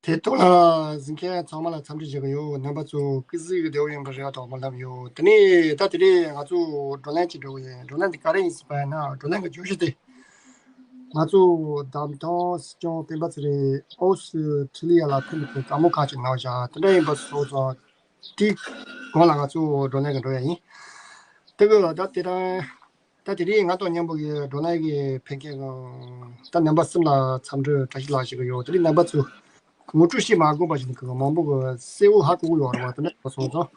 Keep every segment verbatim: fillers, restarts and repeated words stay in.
དེ་ཐོག་ལ་གཟིགས་མཁན་ཚང་མ་ལ་འཚམས་འདྲི་ཞུ་གི་ཡོད། རྣམ་པ་ཚོ་སྐུ་གཟུགས་བདེ་པོ་ཡིན་པའི་རེ་བ་དང་སྨོན་ལམ་ཡོད། དེ་ནས་ད་དེ་རིང་ང་ཚོ་བགྲོ་གླེང་ཅིག་འགྲོ་གི་ཡིན། བགྲོ་གླེང་དེ་ག་རེ་ཡིན་ཟེར་བ་ཡིན་ན། བགྲོ་གླེང་གི་བརྗོད་གཞི་དེ། ང་ཚོ་བདམས་ཐོན་སྲིད་སྐྱོང་སྤེན་པ་ཚེ་རིང་ཨོ་སི་ཁྲི་ལི་ཡ་ལ་ཕེབས་པའི་བཀའ་མོལ་ཁག་ཅིག་གནང་བཞག་དེ་འདྲ་ཡིན་པ་སོང་ཙང་། དེའི་སྒང་ལ་ང་ཚོ་བགྲོ་གླེང་གི་འགྲོ་ཡ་ཡིན། དེ་གི་ད་དེ་རིང་ད་དེ་རིང་ང་དང་མཉམ་པོ་གི་བགྲོ་གླེང་གི་ཕེབས་མཁན་གི་ད་རྣམ་པ་གསུམ་ལ་འཚམས་འདྲི་བཀྲ་ཤིས་ལགས་ཞུ་གི་ཡོད། དེ་རིང་རྣམ་པ་ཚོ་ངོ་སྤྲོད་བྱེད་མ་དགོས་པ་ཞིག་གི་མང་པོ་གི་གསལ་བོ་ཧ་གོ་གི་ཡོད་རེད་བ། དེ་འདྲ་སོང་ཙང་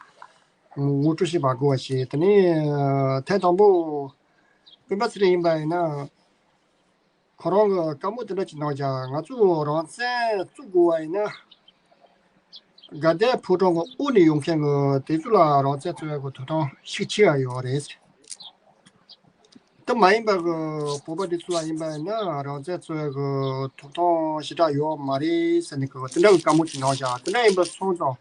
ངོ་སྤྲོད་བྱེད་མ་དགོས་པ་ཞིག་དེ་ནས་ཐེངས་དང་པོ་སྤེན་པ་ཚེ་རིང་ཡིན་པ་ཡིན་ན། ཁོ་རང་གི་བཀའ་མོལ་དེ་འདྲ་ཅིག་གནང་བཞག་ང་ཚོ་རང་བཙན་རྩོད་དགོས་པ་ཡིན་ན། དགའ་ལྡན་ཕོ་བྲང་གི་དབུ་ནས་ཡོང་མཁན་གི་དེ་ཚོ་ལ་རང་བཙན་རྩོད་ཡག་གི་ཐོབ་ཐང་ཤུགས་ཆེ་བ་ཡོད་རེད། དེ་མ་ཡིན་པ་གི་བོད་པ་དེ་ཚོ་ལ་ཡིན་པ་ཡིན་ན་རང་བཙན་རྩོད་ཡག་གི་ཐོབ་ཐང་ཞེ་དྲག་ཡོད་མ་རེད་ཟེར་ནས་གི་དེ་འདྲ་གི་བཀའ་མོལ་ཅིག་གནང་བཞག་དེ་འདྲ་ཡིན་པ་སོང་ཙང་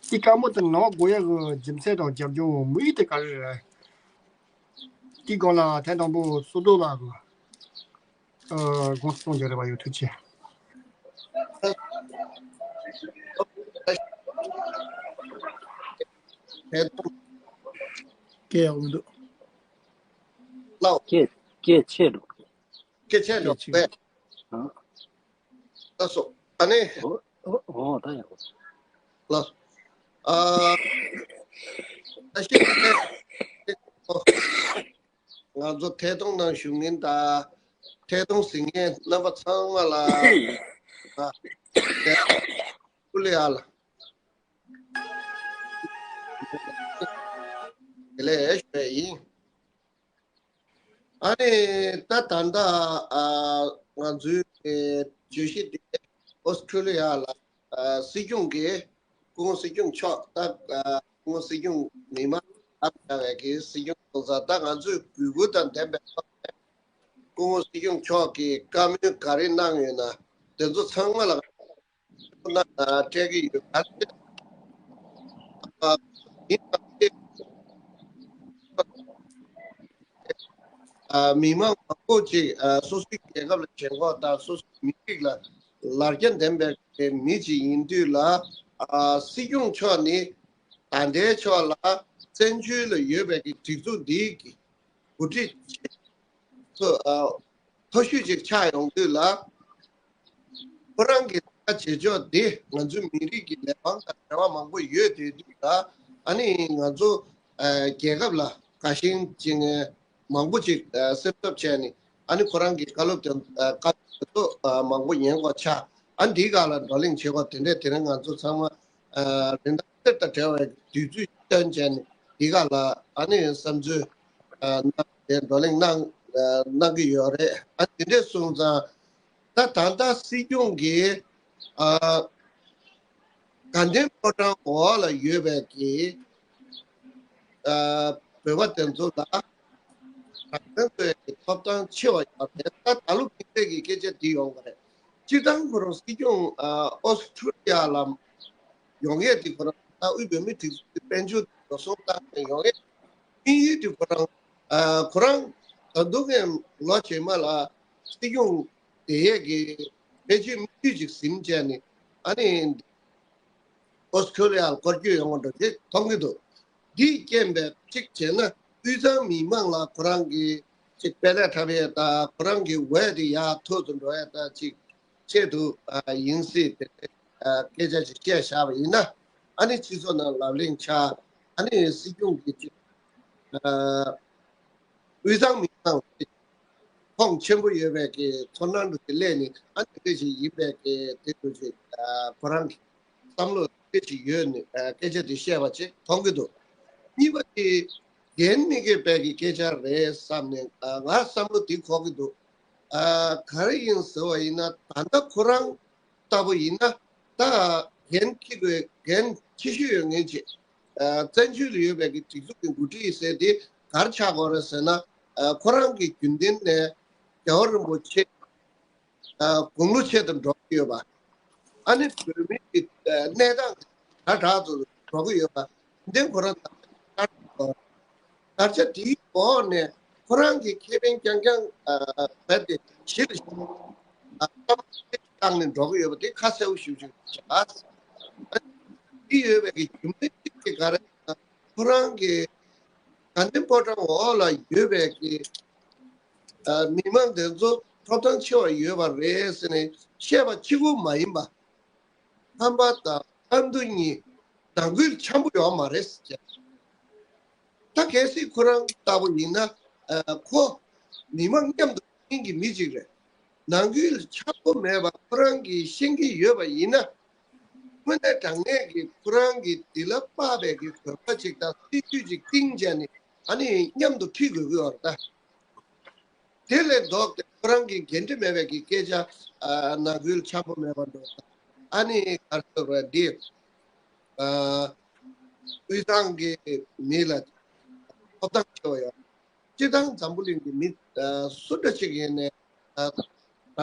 དེ་བཀའ་མོལ་དེ་གནང་དགོས་ཡག་གི་རྒྱུ་མཚན་དང་རྒྱབ་ལྗོངས་དམིགས་ཡུལ་དེ་ག་རེ་རེད། དེའི་སྒང་ལ་ཐེངས་དང་པོ་བསོད་རྡོར་ལགས་ཀྱིས་ཨ་དགོངས་གཏོང་རྒྱག་རེ་བ་ཡོད། ཐུགས་རྗེ་ཆེ། སྐད་ཡག་མི་འདུག་ལགས། སྐད་སྐད་ཆད་འགྲོ། སྐད་ཆད་འགྲོ། སྐད་ཆད། ལགས་སོ། ཨ་ནི། ཨོ་ཨོ་ཨོ་ད་ཡག་པོ། ལགས། ཨ། ད་ཤེས། ང་ཚོ་ཐད་གཏོང་ནང་ཞུགས་མཁན་དང་། ཐད་གཏོང་གཟིགས་མཁན་རྣམ་པ་ཚང་མ་ལ། ཨ། ཀུ་ལེ་ཨ་ལ། དེ་ལས་ཞུ་བ་ཡིན། ཨ་ནི་ད་ད་ལྟ་ཨ་ང་ཚོའི་བརྗོད་གཞི་འདི་ཨོ་སི་ཁྲུ་ལི་ཡ་ལ་ཨ་སྲིད་སྐྱོང་གི་སྐུ་ངོ་སྲིད་སྐྱོང་མཆོག་ད་ཨ་སྐུ་ངོ་སྲིད་སྐྱོང་མི་མང་ཨ་བྱ་བའི་གི་སྲིད་སྐྱོང་སོང་ཙང་ད་ང་ཚོས་གུས་བཀུར་དང་ལྡན་པའི་ཐོག་ནས་སྐུ་ངོ་སྲིད་སྐྱོང་མཆོག་གིས་བཀའ་མོལ་ག་རེ་གནང་ཡོད་ན་དེ་ཚོ་ཚང་མ་ལ་ན་སྤྲད་ཀྱི་ཡོད། ཨ་ནི་ཡིན་ཙང་ཨ་མི་མང་མང་པོ་ཅིག་ཨ་སོ་སོའི་རྒྱལ་ཁབ་ལ་ཞེན་ཁོག་དང་སོ་སོའི་མི་རིགས་ལ་ལར་རྒྱ་ལྡན་པའི་མི་ཅིག་ཡིན་དུས་ལ་ཨ་སྲིད་སྐྱོང་མཆོག་ནི་ད་ལྟའི་ཆོག་ལ་བཙན་བྱོལ་ལ་ཡོད་པའི་གི་སྒྲིག་འཛུགས་འདིའི་གི་འགོ་ཁྲིད་ཚོ་ཨ་མཐོ་ཤོས་ཅིག་ཆགས་ཡོང་དུས་ལ། ཁོ་རང་གི་ལས་ཀ་བྱེད་ཕྱོགས་འདི་ང་ཚོའི་མི་རིགས་ཀྱི་ལས་དབང་དང་འབྲེལ་བ་མང་པོ་ཡོད་དེ་དུས་ལ་ཨ་ནི་ང་ཚོ་ཨ་རྒྱལ་ཁབ་ལ་དགའ་ཞེན་བྱེད་མཁན་མང་པོ་ཅིག་ཨ་སེམས་འཚབ་བྱས་ནས་ཨ་ནི་ཁོ་རང་གི་བཀའ་སློབ་དེ་ཨ་བཀའ་སློབ་དེ་ཚོ་ཨ་མང་པོ་ཉན་དགོས་ཆགས། ཨ་ནི་འདིའི་སྒང་ལ་བགྲོ་གླེང་བྱེད་དགོས། དེ་འདྲས་དེ་རིང་ང་ཚོ་ཚང་མ་ཨ་རིན་ཐང་གཏེར་དང་བྲལ་བའི་དུས་ཚོད་བཏོན་བྱས་ནས་འདིའི་སྒང་ལ་ཨ་ནི་བསམ་ཚུལ་ཨ་གནང་དེ་བགྲོ་གླེང་གནང་ཨ་གནང་གི་ཡོད་རེད། ཨ་དེ་འདྲས་སོང་ཙང་། ད་ད་ལྟ་སྲིད་སྐྱོང་གིས་ཨ་དགའ་ལྡན་ཕོ་བྲང་འོག་ལ་ཡོད་པའི་གི་ཨ་བོད་པ་དེ་ཚོ་ལ་རང་བཙན་རྩོད་ཡག་གི་ཐོབ་ཐང་ཆེ་བ་ཡོད་རེད། ད་ད་ལོ་ཕན་ཚུན་གྱི་སྐད་ཆ་འདི་ཡོང་གི་རེད། སྤྱིར་བཏང་ཁོ་རང་སྲིད་སྐྱོང་ཨ་ཨོ་སི་ཁྲུ་ལི་ཡ་ལ་ཡོང་ཡས་དེ་ཁོ་རང་ད་དབུས་བོད་མིའི་སྒྲིག་འཛུགས་ཀྱི་དཔལ་འབྱོར་འགྲོ་སོང་བཏང་ནས་ཡོང་ཡས་དམིགས་ཡུལ་དེ་ཁོ་རང་ཨ་ཁོ་རང་ད་དུང་ངས་ལོ་རྗེས་མ་ལ་སྲིད་སྐྱོང་དེ་ཡས་ཀྱི་ཕལ་ཆེར་དམིགས་ཡུལ་ཅིག་ཟིན་བྱས་ནས་ཨ་ནི་ཨོ་སི་ཁྲུ་ལི་ཡར་སྐོར་སྐྱོད་ཡོང་བ་འདྲ་ཅིག་མཐོང་གི་འདུག་འདིས་རྐྱེན་པས་གཅིག་བྱས་ན་དབུས་གཙང་མི་མང་ལ་ཁོ་རང་གི་ཅིག་དཔལ་ལས་འཁྲབ་ཡས་དང་ཁོ་རང་གི་འོས་དེ་ཡར་མཐོ་རུ་འགྲོ་ཡས་དང་ཅིག་ཆེད་དུ་ཨ་ཡིན་སྲིད་དེ་ཨ་སྐད་ཆ་ཅིག་བཤད་བཞག་པ་ཡིན་ན་ཨ་ནི་སྤྱི་ཚོགས་ནང་ལབ་གླེང་ཆགས། ཨ་ནི་སྲིད་སྐྱོང་གི་ཅིག་ཨ་དབུས་གཙང་མི་མང་ཅིག་ཁོངས་ཆེན་པོ་ཡོད་པའི་གི་ཚོར་སྣང་འདྲ་ཅིག་སླེབས་ནས་ཨ་ནི་དེ་ཞིག་ཡིན་པའི་གི་དེ་འདྲ་ཅིག་ཨ་ཁོ་རང་གི་བསམ་བློ་དེ་ཅིག་ཡོད་ནས་ཨ་སྐད་ཆ་དེ་བཤད་པ་ཅིག་མཐོང་གི་འདུག་གཉིས་པ་དེ་འགན་མི་དགོས་པའི་གི་སྐད་ཆ་རེད་བསམ་ནས་ཨ་ང་བསམ་བློ་དེ་འཁོར་གི་འདུག་ཨ་ག་རེ་ཡིན་ཟེར་བ་ཡིན་ན་ད་ལྟ་ཁོ་རང་ལྟ་བུ་ཡིན་ན་ད་འགན་འཁྱེར་དགོས་འགན་ཆེ་ཤོས་ཡོད་མཁན་ཅིག་ཨ་བཙན་བྱོལ་དུ་ཡོད་པའི་གི་སྒྲིག་འཛུགས་ཀྱི་འགོ་ཁྲིད་ཟེར་དེ་ག་རེ་ཆགས་དགོས་རེད་ཟེར་ན་ཨ་ཁོ་རང་གི་རྒྱུན་ལྡན་ནས་རྒྱལ་བ་རིན་པོ་ཆེ་ཨ་དགུང་ལོ་ཆེ་དུ་འགྲོ་གི་ཡོད་པ། ཨ་ནི་བོད་མི་གི་ཨ་གནས་སྟངས་དྲག་དྲག་ཏུ་འགྲོ་གི་ཡོད་པ། དེ་ཁོ་རང་ད་ལྟ་དར་ཆ་དེའི་འོག་ནས་ཁོ་རང་གི་ཁེ་ཕན་རྐྱང་རྐྱང་ཨ་རྦད་དེ་གཞི་ལ་བཞག་ཨ་བསམ་བློ་ བཏང་ནས་འགྲོ་གི་ཡོད་པ་དེ་ཁ་གསལ་པོ་ཞེ་པོ་ཅིག་ཆགས། འདི་ཡོད་པའི་གི་རྒྱུ་མཚན་གཅིག་དེ་ག་རེ་ཡིན་ན། ཁོ་རང་གི་དགའ་ལྡན་ཕོ་བྲང་འོག་ལ་ཡོད་པའི་གི་ཨ་མི་མང་དེ་ཚོ་ཐོབ་ཐང་ཆེ་བ་ཡོད་པ་རེད་ཟེར་ནས་བཤད་པ་གཅིག་པུ་མ་ཡིན་པ། ཁམས་པ་དང་ཁམས་མདོ་གཉིས་ནང་ཁུལ་འཆམ་པོ་ཡོད་མ་རེད་ཟེར། ད་གལ་སྲིད་ཁོ་རང་ལྟ་བུ་ཡིན་ན། ཨ་ཁོ་མི་མང་མཉམ་དུ་ཡིན་གྱི་མི་ཅིག་རེད། ནང་ཁུལ་འཆམ་པོ་མེད་པ་ཁོ་རང་གིས་ཤེས་ཀྱི་ཡོད་པ་ཡིན་ན། དངོས་གནས་དྲང་གནས་ཀྱི་ཁོ་རང་གིས་འདི་ལ་དཔག་པའི་གི་གོམ་པ་ཅིག་དང་སྲིད་ཇུས་ཅིག་བཏིང་བྱས་ནས་ཨ་ནི་མཉམ་དུ་ཁྲིད་དགོས་ཀྱི་ཡོད་རེད་ད། དེ་ལས་ལྡོག་སྟེ་ཁོ་རང་གི་འགན་འཁྲི་མེད་པའི་གི་སྐད་ཆ་ཨ་ནང་ཁུལ་འཆམ་པོ་མེད་པ་འགྲོ། ཨ་ནི་ག་རེ་ཟེར་བ་འདི་ཨ་དབུས་གཙང་གི་མི་ལ་ཐོབ་ཐང་ཆེ་བ་ཡོད། སྤྱིར་བཏང་འཛམ་བུ་གླིང་གི་མི་ཨ་སུ་འདྲ་ཅིག་ཡིན་ནའི་ཨ་ད་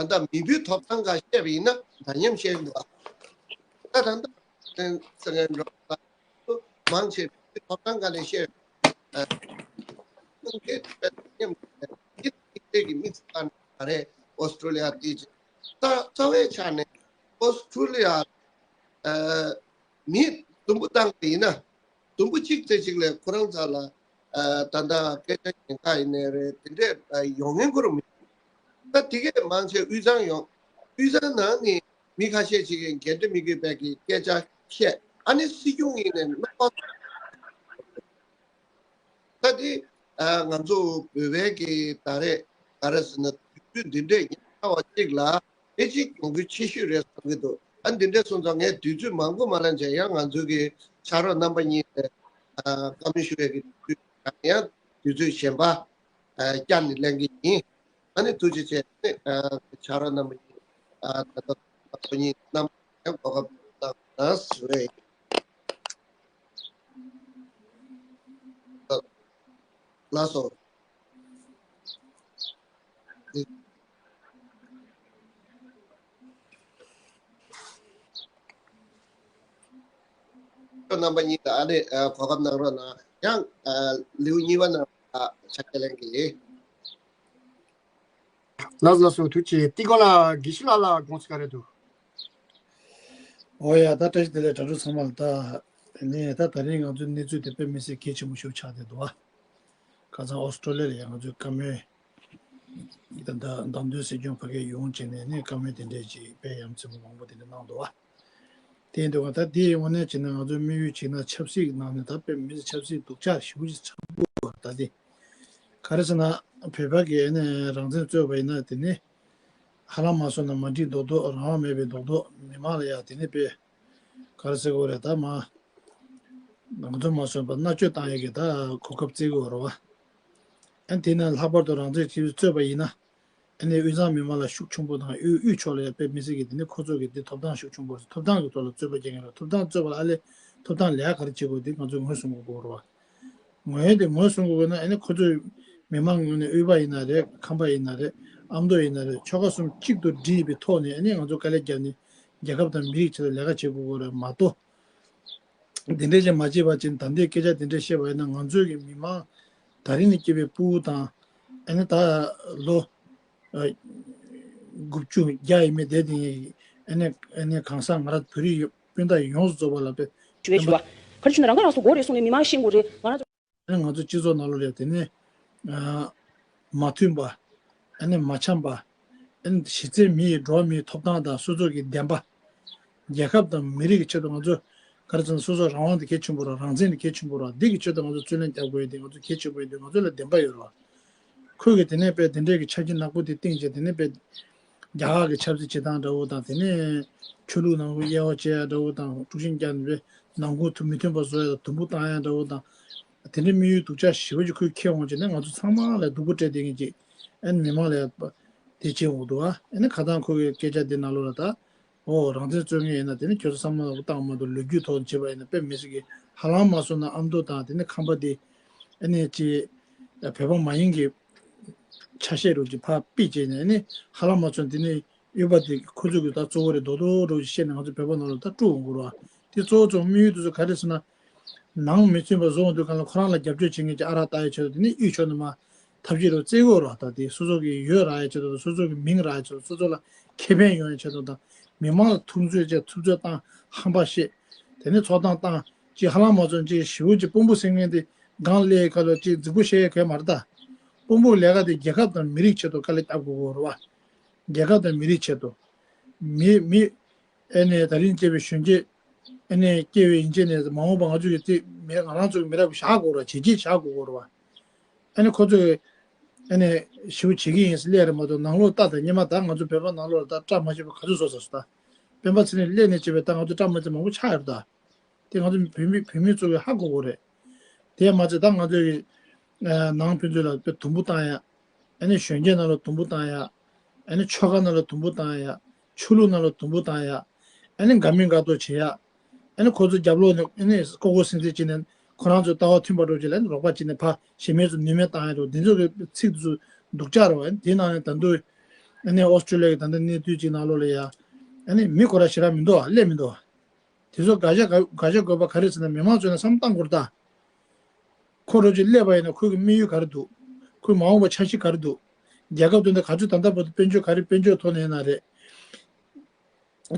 ལྟ་མི་བུའི་ཐོབ་ཐང་འགའ་བཤད་པ་ཡིན་ན་འདྲ་མཉམ་བཤད་ཀྱི་འདུག་ཨ་ད་ད་ལྟ་བསྟན་ཟེར་མཁན་འགྲོ་ད། མང་ཆེ་བའི་ཐོབ་ཐང་སྒང་ནས་བཤད། ཨ་ཁོང་གིས་དཔེ་མཉམ་དུ་ཡིད་ཆེས་ཀྱི་དམིགས་སུ་བཀར་ནས་ག་རེ་ཨོ་སི་ཀྲོ་ལི་ཡ་དེ་ཅིག་རྩ་རྩ་བའི་ཆ་ནས་ཨོ་སི་ཀྲོ་ལི་ཡ་ཨ་མི་དུམ་བུ་བཏང་པ་ཡིན་ན་དུམ་བུ་གཅིག་ཙམ་ཅིག་ལས་ཁོ་རང་ཚོ་ལ་ཨ་ད་ལྟ་སྐད་ཆ་ཉེན་ཁ་ཡིན་ནའི་རེད་དེ་འདྲས་ཨ་ཡོང་མཁན་ཁོ་རང་མི་འདུག་ད་དེ་གས་མང་ཆེ་དབུས་གཙང་ཡོང་དབུས་གཙང་ནང་ནས། མི་ཁ་ཤས་ཅིག་གིས་འགན་འཁྲི་མི་དགོས་པའི་གི་སྐད་ཆ་བཤད། ཨ་ནི་སྲིད་སྐྱོང་ཡིན་ནའི་རྣམ་པ། ད་དེ་ཨ་ང་ཚོ་བོད་པའི་གི་ད་རེས་ག་རེ་ཟེར་ན་དུས་ཚོད་འདི་འདྲས་ཉེན་ཁ་བ་གཅིག་ལ་ཨེ་ཅིག་གྱོང་གུད་ཆེ་ཤོས་རེད་བསམ་གི་འདུག་ཨ་འདི་འདྲས་སོང་ཙང་ངས་དུས་ཚོད་མང་པོ་མ་ལེན་བྱས་ཡང་ང་ཚོའི་གི་ཕྱག་རོགས་རྣམ་པ་གཉིས་ལ་ཨ་བཀའ་མོལ་ཞུ་བའི་གི་དུས་ཚོད་ཡང་དུས་ཚོད་གཞན་པ་ཨ་བསྐྱར་ནས་ལེན་གི་ཡིན། ཨ་ནི་ཐུགས་རྗེ་ཆེ། ཨ་ཕྱག་རོགས་རྣམ་པ་གཉིས་ཨ་ད་ལྟ་ཁོ་གཉིས་རྣམ་པ་གོ་སྐབས་གནང་གནང་ཟེར་བས། ལགས་སོ། ཁྱོད་རྣམ་པ་གཉིས་ལ་ཨ་ནི་ཨ་གོ་སྐབས་གནང་རོགས་གནང་། ཡང་ཨ་ལེའུ་གཉིས་པ་ནང་ཨ་ཕྱག་འཁྱེར་ལེན་གི་ཡིན། ལགས་ལགས་སོ། ཐུགས་རྗེ་ཆེ། ཏི་གོ་ལ་དགེ་བཤེས་ལགས་ལ་དགོངས་ཚུལ་ག་རེ་འདུག་ཨོ་ཡ། ད་བཀྲ་ཤིས་བདེ་ལེགས་དྲ་གྲོགས་ཚང་མ་ལ། ད་ནས་ད་ད་རིང་ང་ཚོའི་གནས་ཚུལ་དེ་དཔེ་མི་སྲིད་གལ་ཆེན་པོ་ཞིག་ཆགས་བསྡད་འདུག་ཨ། ཁ་སང་ཨོ་སི་ཀྲོ་ལི་ཡ་ལ་ཡང་ང་ཚོའི་བཀའ་མོལ་ད་ད་བདམས་ཐོན་སྲིད་སྐྱོང་ཕ་གིར་ཡོང་བྱས་ནས་ནས་བཀའ་མོལ་དེ་འདྲས་ཅིག་དཔེ་ཡ་མཚན་པོ་མང་པོ་དེ་འདྲ་གནང་འདུག་ཨ། དེ་ཡིན་དུས་ད་དེའི་དངོས་གནས་བྱས་ན་ང་ཚོའི་དམིགས་ཡུལ་བྱས་ན་ཆབ་སྲིད་ནང་ནས་ད་དཔེ་མི་སྲིད་ཆབ་སྲིད་སྡུག་ཅག་ཞེ་པོ་ཅིག་ཆགས་འདུག་ད་དེ་ག་རེ་ཟེར་ན་བོད་པ་གིས་ནས་རང་བཙན་རྩོད་པ་ཡིན་ན་དེ་ནི་ཧ་ལམ་མ་སོང་ན་མ་འགྲིག་མདོག་མདོག་རང་དབང་མེད་པའི་མདོག་མདོག་མི་མང་ལ་ཡ་དེ་ནི་དཔེ་ག་རེ་ཟེར་དགོས་རེད། ད་མ་ང་ཚོ་མ་སོན་པ་མནར་གཅོད་བཏང་ཡས་ཀྱི་ད་གོ་སྐབས་བརྩི་དགོས་རེད་བ། ཨ་དེ་ན་ལྷག་པར་དུ་རང་བཙན་ཆེད་རྩོད་པ་ཡིན་ན། ཨ་ནི་དབུས་གཙང་མི་མང་ལ་ཤུགས་ཆེན་པོ་དང་དབུས་དབུས་ཕྱོགས་ལ་ཡང་དཔེ་མི་སྲིད་ཀྱི་དེ་ནི་ཁོ་ཚོ་གི་དེ་ཐོབ་ཐང་ཤུགས་ཆེན་པོ་རེད། ཐོབ་ཐང་གི་ཐོག་ལ་རྩོད་པ་རྒྱག་མཁན་རེད། ཐོབ་ཐང་རྩོད་པ་ལ་ཨ་ལས་ཐོབ་ཐང་ལས་ཀ་ག་རེ་བྱེད་དགོས་དེ་ང་ཚོས་ངོས་བཟུང་དགོས་རེད་བ། ངོས་དེ་ངོས་བཟུང་དགོས་ན་ཨ་ནི་ཁོ་ཚོས་མི་མང་ངོས་ནས་དབུས་པ་ཡིན་ན་རེད། ཁམས་པ་ཡིན་ན་རེད། ཨ་མདོ་ཡིན་ན་རེད། ཆོལ་ཁ་གསུམ་གཅིག་ཏུ་སྒྲིལ་བའི་ཐོག་ནས་ཨ་ནི་ང་ཚོ་དཀའ་ལས་བརྒྱབ་ནས་རྒྱལ་ཁབ་དང་མི་རིགས་ཆེད་དུ་ལས་ཀ་བྱེད་དགོས་ཀྱི་རེད་མ་གཏོགས། དེ་འདྲས་ཅིག་མ་བྱས་པ་ཅིག་ད་ལྟའི་སྐད་ཆ་དེ་འདྲས་བཤད་པ་ཡིན་ན་ང་ཚོའི་གི་མི་མང་ད་རིང་ནས་སྐྱེས་པའི་ཕྲུ་གུ་དང་ཨ་ནི་ད་ལོ་ཨ་དགུ་བཅུ་བརྒྱ་ཡས་མས་བསྡད་དེ་ཨ་ནི་ཨ་ནི་གང་ཟག་ང་རང་བོད་རིགས་ཡོ་སྤུན་ཟླ་ཡོངས་སུ་རྫོགས་པ་ལ་དཔེ་ཞུ་བའི་ཞུ་བ། ག་རེ་ཞུ་ན་རང་ཁ་རང་གསོ་དགོས་རེད་གསུངས་ནས་མི་མང་ཤེས་དགོས་རེད། ང་རང་ཚོ། ཨ་ནི་ང་ཚོ་སྤྱི་ཚོགས་ནང་ལོགས་ལ་དེ་ནི་ཨ་མ་མཐུན་པ། ཨ་ནི་མ་འཆམ་པ། ཨ་ནི་གཞི་རྩའི་མི་ཡི་འགྲོ་བ་མིའི་ཐོབ་ཐང་དང་སོ་སོ་གི་བདེན་པ། རྒྱལ་ཁབ་དང་མི་རིགས་ཀྱི་ཆེད་དུ་ང་ཚོ་ག་རེ་ཟེར་ན་སོ་སོ་རང་དབང་དེ་གལ་ཆེན་པོ་རེད། རང་བཙན་དེ་གལ་ཆེན་པོ་རེད། འདི་གི་ཆེད་དུ་ང་ཚོ་རྩོད་ལེན་རྒྱག་དགོས་ཡོད་དེ་ང་ཚོ་གལ་ཆེན་པོ་ཡིན་དུས་ང་ཚོ་ལ་བདེན་པ་ཡོད་རེད་བ། ཁོས་གི་དེ་ནས་དཔེ་དེ་འདྲས་ཀྱི་ཆ་རྐྱེན་ནག་པོ་དེ་བཏིང་བྱས་དེ་ནས་དཔེ་རྒྱ་གར་གྱི་ཆབ་སྲིད་བྱེད་སྟངས་འདྲ་བོ་དང་དེ་ནས་ཆོས་ལུགས་ནང་ཁུལ་དབྱེ་བ་ཕྱེ་ཡ་འདྲ་བོ་དང་དཀྲུག་ཤིང་བརྒྱབ་ནས་དཔེ་ནང་ཁུལ་མི་མཐུན་པ་བཟོ་ཡ་དང་དུམ་བུ་བཏང་ཡ་འདྲ་བོ་དང་། དེ་འདྲའི་དམིགས་ཡུལ་སྡུག་ཅག་ཞེ་པོ་ཅིག་ཁོས་འཁྱེར་འོང་བྱས་ནས་ང་ཚོ་ཚང་མ་ལ་སྡུག་པོ་སྤྲད་བསྡད་མཁན་ཅིག་ཨ་ནི་མི་མང་ལ་ཡ་དེ་བྱེད་འོང་འདུག་ཨ་ནི་ཁ་སང་ཁོ་གི་སྐད་ཆ་འདི་ནང་ལོགས་ལ་ད། ཨོ་རང་བཙན་རྩོད་མཁན་ཡིན་ན་དེ་ནི་ཁྱོད་ཚོ་བསམ་བློ་བཏང་མ་གཏོགས་ལོ་རྒྱུས་ཐོག་བྱས་པ་ཡིན་ན་དཔེ་མི་སྲིད་ཀྱི་ཧ་ལམ་མ་སོང་ན་ཨ་མདོ་དང་དེ་ནི་ཁམས་པ་དེ་ཨ་ནི་ཅི་བོད་པ་མ་ཡིན་གྱི་ཆ་ཤས་རུ་ཅིག་ཕར་ཕུད་བྱས་ནས་ཨ་ནི་ཧ་ལམ་མ་སོང་དེ་ནི་དབུས་པ་དེ་ཁོ་ཚོ་གི་ད་གཙོ་བོ་རེད་མདོག་མདོག་རུ་ཅིག་བཤད་ནས་ང་ཚོ་བོད་པ་ནང་ལ་ད་དཀྲུག་འོང་གི་རེད་བ། དེ་གཙོ་བོ་གཙོ་བོ་དམིགས་ཡུལ་དེ་ཚོ་ག་རེ་ཟེར་ན། ནང་མི་མཐུན་པ་བཟོ་འོང་དུས་གང་ལ་ཁོ་རང་ལ་རྒྱབ་སྐྱོར་བྱེད་མཁན་གྱི་ཨ་རག་ལྟ་ཡི་ཆེད་དུ་དེ་ནི་དབུས་ཕྱོགས་ནས་མར་ ཐབས་ཤེས་རུ་བཙལ་དགོས་རོགས། ད་དེ་སོ་སོ་གི་ཡོད་རག་ཡ་ཆེད་དུ་དང་སོ་སོ་གི་མིང་རག་ཡ་ཆེད་དུ་སོ་སོ་ལ་ཁེ་ཕན་ཡོང་ཡ་ཆེད་དུ་དང་མི་མང་ལ་ཐུབ་ཚོད་བྱས་ཐུབ་ཚོད་བཏང་ཧམ་པ་བཤད། དེ་ནས་ཚོགས་གཏམ་བཏང་ཅིག་ཧ་ལམ་མ་ཚོམ་ཅིག་ཞེ་པོ་ཅིག་དཔོན་པོ་ཟེར་མཁན་དེ་སྒང་སླེབས་ཁ་ལོ་ཅིག་རྫིག་པོ་བཤད་ཡ་གལ་མ་རེད་ད། དཔོན་པོ་ལས་ཀ་དེ་རྒྱལ་ཁབ་དང་མི་རིགས་ཆེད་དུ་དཀའ་ལས་བརྒྱབ་དགོས་གོ་རེད་བ། རྒྱལ་ཁབ་དང་མི་རིགས་ཆེད་དུ། མི་མི་ཨེ་ནས་ད་རིང་སྐྱེས་པའི་གཞོན་སྐྱེས་ཨེ་ནས་སྐྱེས་པའི་ཡིན་ཅེས་ནས་མ་འོངས་པ་ང་ཚོ་གི་ཚེ་མི་ང་རང་ཚོ་གི་མི་རབས་བཞག་དགོས་ར་བྱས་རྗེས་བཞག་དགོས་གོ་ར་བ། ཨེ་ནས་ཁོ་ཚོས་ཨེ་ནས་ཞིབ་བྱེད་ཀྱི་ཡིན་སླེ་རེད་མ་གཏོགས་ནང་ལོགས་ལྟ་དང་སྙེ་མ་ད་ང་ཚོ་བོད་པ་ནང་ལོགས་ལ་ད་བཀྲ་མ་ཤིས་པ་ག་ཚོད་བཟོ་ས་སུ་ད། སྤེན་པ་ཚེ་རིང་སླེ་ནས་བྱས་པའི་ད་ང་ཚོ་བཀྲ་མ་ཤིས་མང་པོ་ཆགས་ཡོད་ད། དེ་ང་ཚོ་བོད་མི་བོད་མི་ཚོ་གི་ཧ་གོ་གོ་རེད། དེ་མ་ཚད་ད་ང་ཚོ་གི་ནང་ཕན་ཚུན་ལ་དཔེ་དུམ་བུ་བཏང་ཡ། ཨ་ནི་གཞོན་སྐྱེས་ནང་ལ་དུམ་བུ་བཏང་ཡ། ཨ་ནི་ཆོལ་ཁ་ནང་ལ་དུམ་བུ་བཏང་ཡ། ཆོས་ལུགས་ནང་ལ་དུམ་བུ་བཏང་ཡ། ཨ་ནི་དགའ་མིན་དགའ་མདོག་བྱེད་ཡ། ཨ་ནི་ཁོ་ཚོ་རྒྱབ་ལོགས་ནས་ཨ་ནི་ལྐོག་ལྐོག་སིང་སིང་བྱས་ནས་ཁོ་རང་ཚོའི་ལྟ་བ་མཐུན་པ་འགྲོ་བྱེད་ལ་ཨ་ནི་རོགས་པ་བྱས་ནས་ཕ་ཞེ་མེད་ཚོ་ནུས་མེད་བཏང་ཡ་འགྲོ་འདི་ཚོ་གི་ཚིག་དེ་ཚོ་སྡུག་ཅག་རེད་བ། དེའི་ནང་ནས་ད་དུང་ཨ་ནི་ཨོ་སི་ཀྲི་ལི་ཡ་གི་ད་ལྟ་གནས་སྡུད་ཅིག་ནང་ལོགས་ལ་ཡ། ཨ་ནི་མི་ཁོ་རང་ཞེ་དྲག་མི་འདུག་བ་སླེབས་མི་འདུག་བ། དེ་ཚོ་དགག་བྱ་དགག་དགག་བྱ་དགོས་པ་ག་རེ་ཟེར་ན་མི་མང་ཚོ་ནས་བསམ་བློ་བཏང་དགོས་རེད་ད། ཁོ་རང་ཚོ་སླེབས་པ་ཡིན་ན་ཁོ་གི་དམིགས་ཡུལ་ག་རེ་འདུག་ཁོའི་མ་འོངས་པ་འཆར་གཞི་ག་རེ་འདུག་རྒྱལ་ཁབ་དོན་དུ་ག་ཚོད་ད་ལྟ་བར་དུ་དཔལ་འབྱོར་ག་རེ་དཔལ་འབྱོར་ཐོག་ནས་ཡིན་ན་རེད།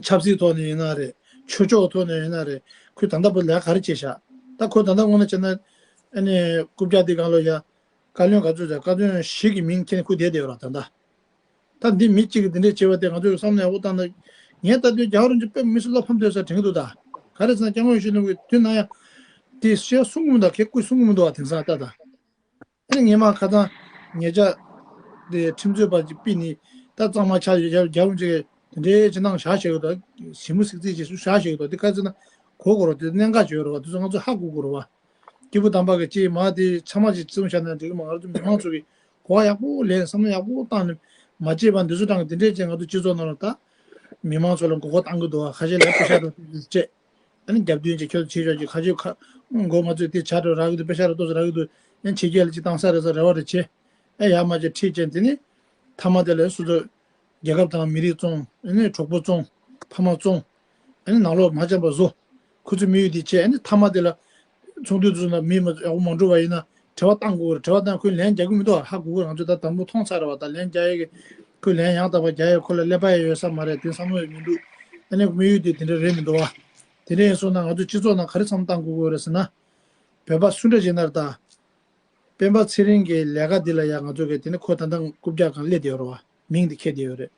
ཆབ་སྲིད་ཐོག་ནས་ཡིན་ན་རེད། ཆོས་ཕྱོགས་ཐོག་ནས་ཡིན་ན་རེད། ཁོས་ད་ལྟ་བར་ལས་ཀ་ག་རེ་བྱས་ཤག་ད་ཁོ་ད་ལྟ་དངོས་གནས་བྱས་ན་ཨ་ནི་རྐུབ་བཀྱག་འདི་སྒང་ལ་ཡ། བཀའ་བློན་ག་ཚོད་བྱས་བཀའ་བློན་བཞི་གི་མིང་ཁྱེར་ནས་ཁོ་བསྡད་བསྡད་ཡོད་ར་ད་ལྟ། ད་འདི་མི་གཅིག་གིས་འདི་འདྲས་བྱས་པ་དེ་ང་ཚོས་བསམ་བློ་ཡག་པོ་བཏང་ན། ངས་ལྟ་དུས་རྒྱ་གར་རང་ཚོ་དཔེ་མི་སྲིད་བློ་ཕམ་སྡོད་ས་དྲན་གྱི་འདུག་ད་ག་རེ་ཟེར་ན་སྐྱབས་མགོན་ཆེན་པོ་གི་དུས་ན་ཡང་། དེ་བཤད་གསུང་གི་མི་འདུག་ཁྱེད་སྐུ་གསུང་གི་མི་འདུག་བ་དེང་སང་ལྟ་ད། ཨ་ནི་ངས་མ་ཁ་སང་ཉེ་ཆར། དེ་ཁྲིམས་རྩོད་པ་ཅིག་ཕུད་ནས་ད་གཙང་མ་ཆགས་ཡོད་རྒྱ་རྒྱ་རུ་ཅིག་དེ་འདྲའི་ཅིག་གནང་བཞག་བཞག་གི་འདུག་ཞི་མོ་སིག་རྩིས་ཅིག་བཞག་བཞག་གི་འདུག་དེ་ག་ཚོད་ན་གོ་དགོས་རོགས་དེ་གནད་འགག་ཅིག་ཡོད་རེད་བ་དེ་ཚོ་ང་ཚོ་ཧ་གོ་དགོས་རེད་བ། སྐྱེས་བུ་དམ་པ་གི་ཅིག་མ་དེ་ཚང་མ་ཅིག་བཙུན་བཞག་ན་འགྲིག་གི་མ་ང་ཚོ་མི་མང་ཚོ་གི་གོ་བ་ཡག་པོ་ལེན་བསམ་བློ་ཡག་པོ་བཏང་ནས་མ་བརྗེད་པ་འདི་ཚོ་དྲང་གི་དེ་འདྲའི་ཅིག་ང་ཚོ་སྤྱི་ཚོགས་ནང་ལ་ད། མི་མང་ཚོ་ལ་མགོ་སྐོར་བཏང་གི་འདུག་བ་ཁ་ཤས་ལ་པེ་ཤ་རུ་སྤྲད། ཨ་ནི་རྒྱབ་མདུན་གྱི་ཁྱོད་ཚོ་བྱེད་ཆོག་ཅིག་ཁ་ཆེ་ཁ་མགོ་མ་ཚོས་དེ་ཆ་འགྲོ་རག་གི་འདུག་པེ་ཤ་རུ་ཏོག་ཙམ་རག་གི་འདུག་ཨ་ནི་ཕྱི་རྒྱལ་ལ་ཅིག་བཏང་ས་རེད་ས་རེ་བ་རེ་བྱེད། ཨེ་ཡར་མར་ཅིག་ཁྲིད་ཅན་དེ་ནི། མཐའ་མ་དེ་ལ་སོ་སོ། རྒྱལ་ཁབ་དང་མི་རིགས་བཙོང་ཨ་ནི་གྲོགས་པོ་བཙོང་། ཕ་མ་བཙོང་། ཨ་ནི་ནང་ལོགས་མ་འཆམ་པ་བཟོ། ཁོ་ཚོའི་དམིགས་ཡུལ་དེ་བྱས་ཨ་ནི་མཐའ་མ་དེ་ལ། ཚོགས་འདུ་དེ་ཚོ་ནང་མི་མ་ཡག་པོ་མ་འགྲོ་བ་ཡིན་ན་དྲི་བ་བཏང་དགོས་རེད་དྲི་བ་བཏང་ཁོས་ལན་རྒྱག་གི་མི་འདུག་ཧ་གོ་གི་ང་ཚོ་ད་དང་པོ་མཐོང་ཚར་རེད་བ་ད་ལན་རྒྱག་ཡས་ཀྱི། ཁོས་ལན་ཡང་དག་པ་རྒྱག་ཡས་ཁོ་ལ་ཀླད་པ་ཡང་ཡོད་ས་མ་རེད་དེ་བསམ་བློ་ཡང་མི་འདུག་ཨ་ནི་དམིགས་ཡུལ་དེ་དེ་འདྲ་རེད་མི་འདུག་བ། དེ་འདྲ་ཡིན་སོང་ན་ང་ཚོ་སྤྱི་ཚོགས་ནང་ག་རེ་བསམ་བཏང་དགོས་ཀྱི་ཡོད་རེད་ཟེར་ན། བོད་པ་སུ་འདྲ་ཅིག་ན་རེད་ད། སྤེན་པ་ཚེ་རིང་གི་ལས་ཀ་འདི་ལ་ཡང་ང་ཚོ་གི་དེ་ནི་ཁོ་ད་ལྟ་རྐུབ་བཀྱག་སྒང་སླེབས་བསྡད་ཡོད་རེད་བ། མིང་འདི་འཁྱེར་བསྡད་ཡོད་རེད།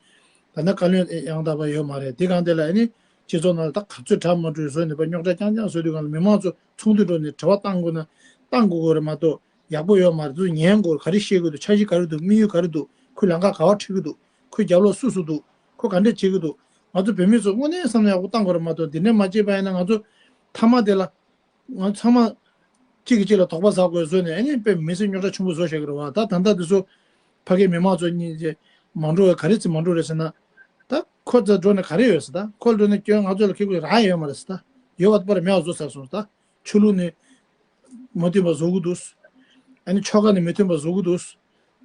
ད་ལྟ་བཀའ་བློན་ཡང་དག་པ་ཡོད་མ་རེད་དེ་སྒང་དེ་ལ་ཨ་ནི་སྤྱི་ཚོགས་ནང་ལ་ད་ག་ཚོད་གྲ་མ་འགྲོ་བཟོས་ནས་པ་རྙོག་དྲ་རྐྱང་རྐྱང་བཟོས་དུས་སྒང་ལ་མི་མང་ཚོ་ཚོགས་འདུ་འགྲོ་ནས་དྲི་བ་བཏང་དགོས་ན་བཏང་དགོས་ཀྱི་རེད་མ་གཏོགས་ཡག་པོ་ཡོད་མ་རེད་དུ་ཉན་དགོས་ག་རེ་བཤད་དགོས་འདུག་འཆར་གཞི་ག་རེ་འདུག་དམིགས་ཡུལ་ག་རེ་འདུག་ཁོས་ལམ་ཁ་ག་བ་ཁྲིད་ཀྱི་འདུག་ཁོས་རྒྱབ་ལོགས་སུ་སུ་འདུག་ཁོས་ག་འདྲས་བྱེད་ཀྱི་འདུག་ང་ཚོ་བོད་མི་ཚོ་དངོས་གནས་བསམ་བློ་ཡག་པོ་བཏང་དགོས་རེད་མ་གཏོགས་འདི་འདྲས་མ་བྱས་པ་ཡིན་ན་ང་ཚོ་མཐའ་མ་དེ་ལ། ང་ཚང་མ་གཅིག་གིས་གཅིག་ལ་དོགས་པ་ཟ་དགོས་བཟོས་ནས་ཨ་ནི་དཔེ་མི་སེར་རྙོག་དྲ་ཆེན་པོ་བཟོ་བཞག་གི་རེད་བ། ད་ད་ལྟ་འདི་ཚོ་ཕ་གིའི་མི་མང་ཚོ་གཉིས་ཀྱིས་མ་འགྲོ་བའི་ག་རེ་བྱས་མ་འགྲོ་རེད་ཟེར་ན། ད་ཁོ་ཚོ་འགྲོ་ནས་ག་རེ་ཡོད་ཟེར་ད་ཁོ་འགྲོ་ནས་སྐྱོན་ང་ཚོ་ལ་ཁེ་ཁུ་རག་ཡོད་མ་རེད་ཟེར་ད་ཡོད་པ་པར་མེད་པ་བཟོ་ཚར་སོང་ད་ཆོས་ལུགས་ནས་མ་མཐུན་པ་བཟོ་གི་འདུག་ཨ་ནི་ཆོལ་ཁ་ནས་མི་མཐུན་པ་བཟོ་གི་འདུག་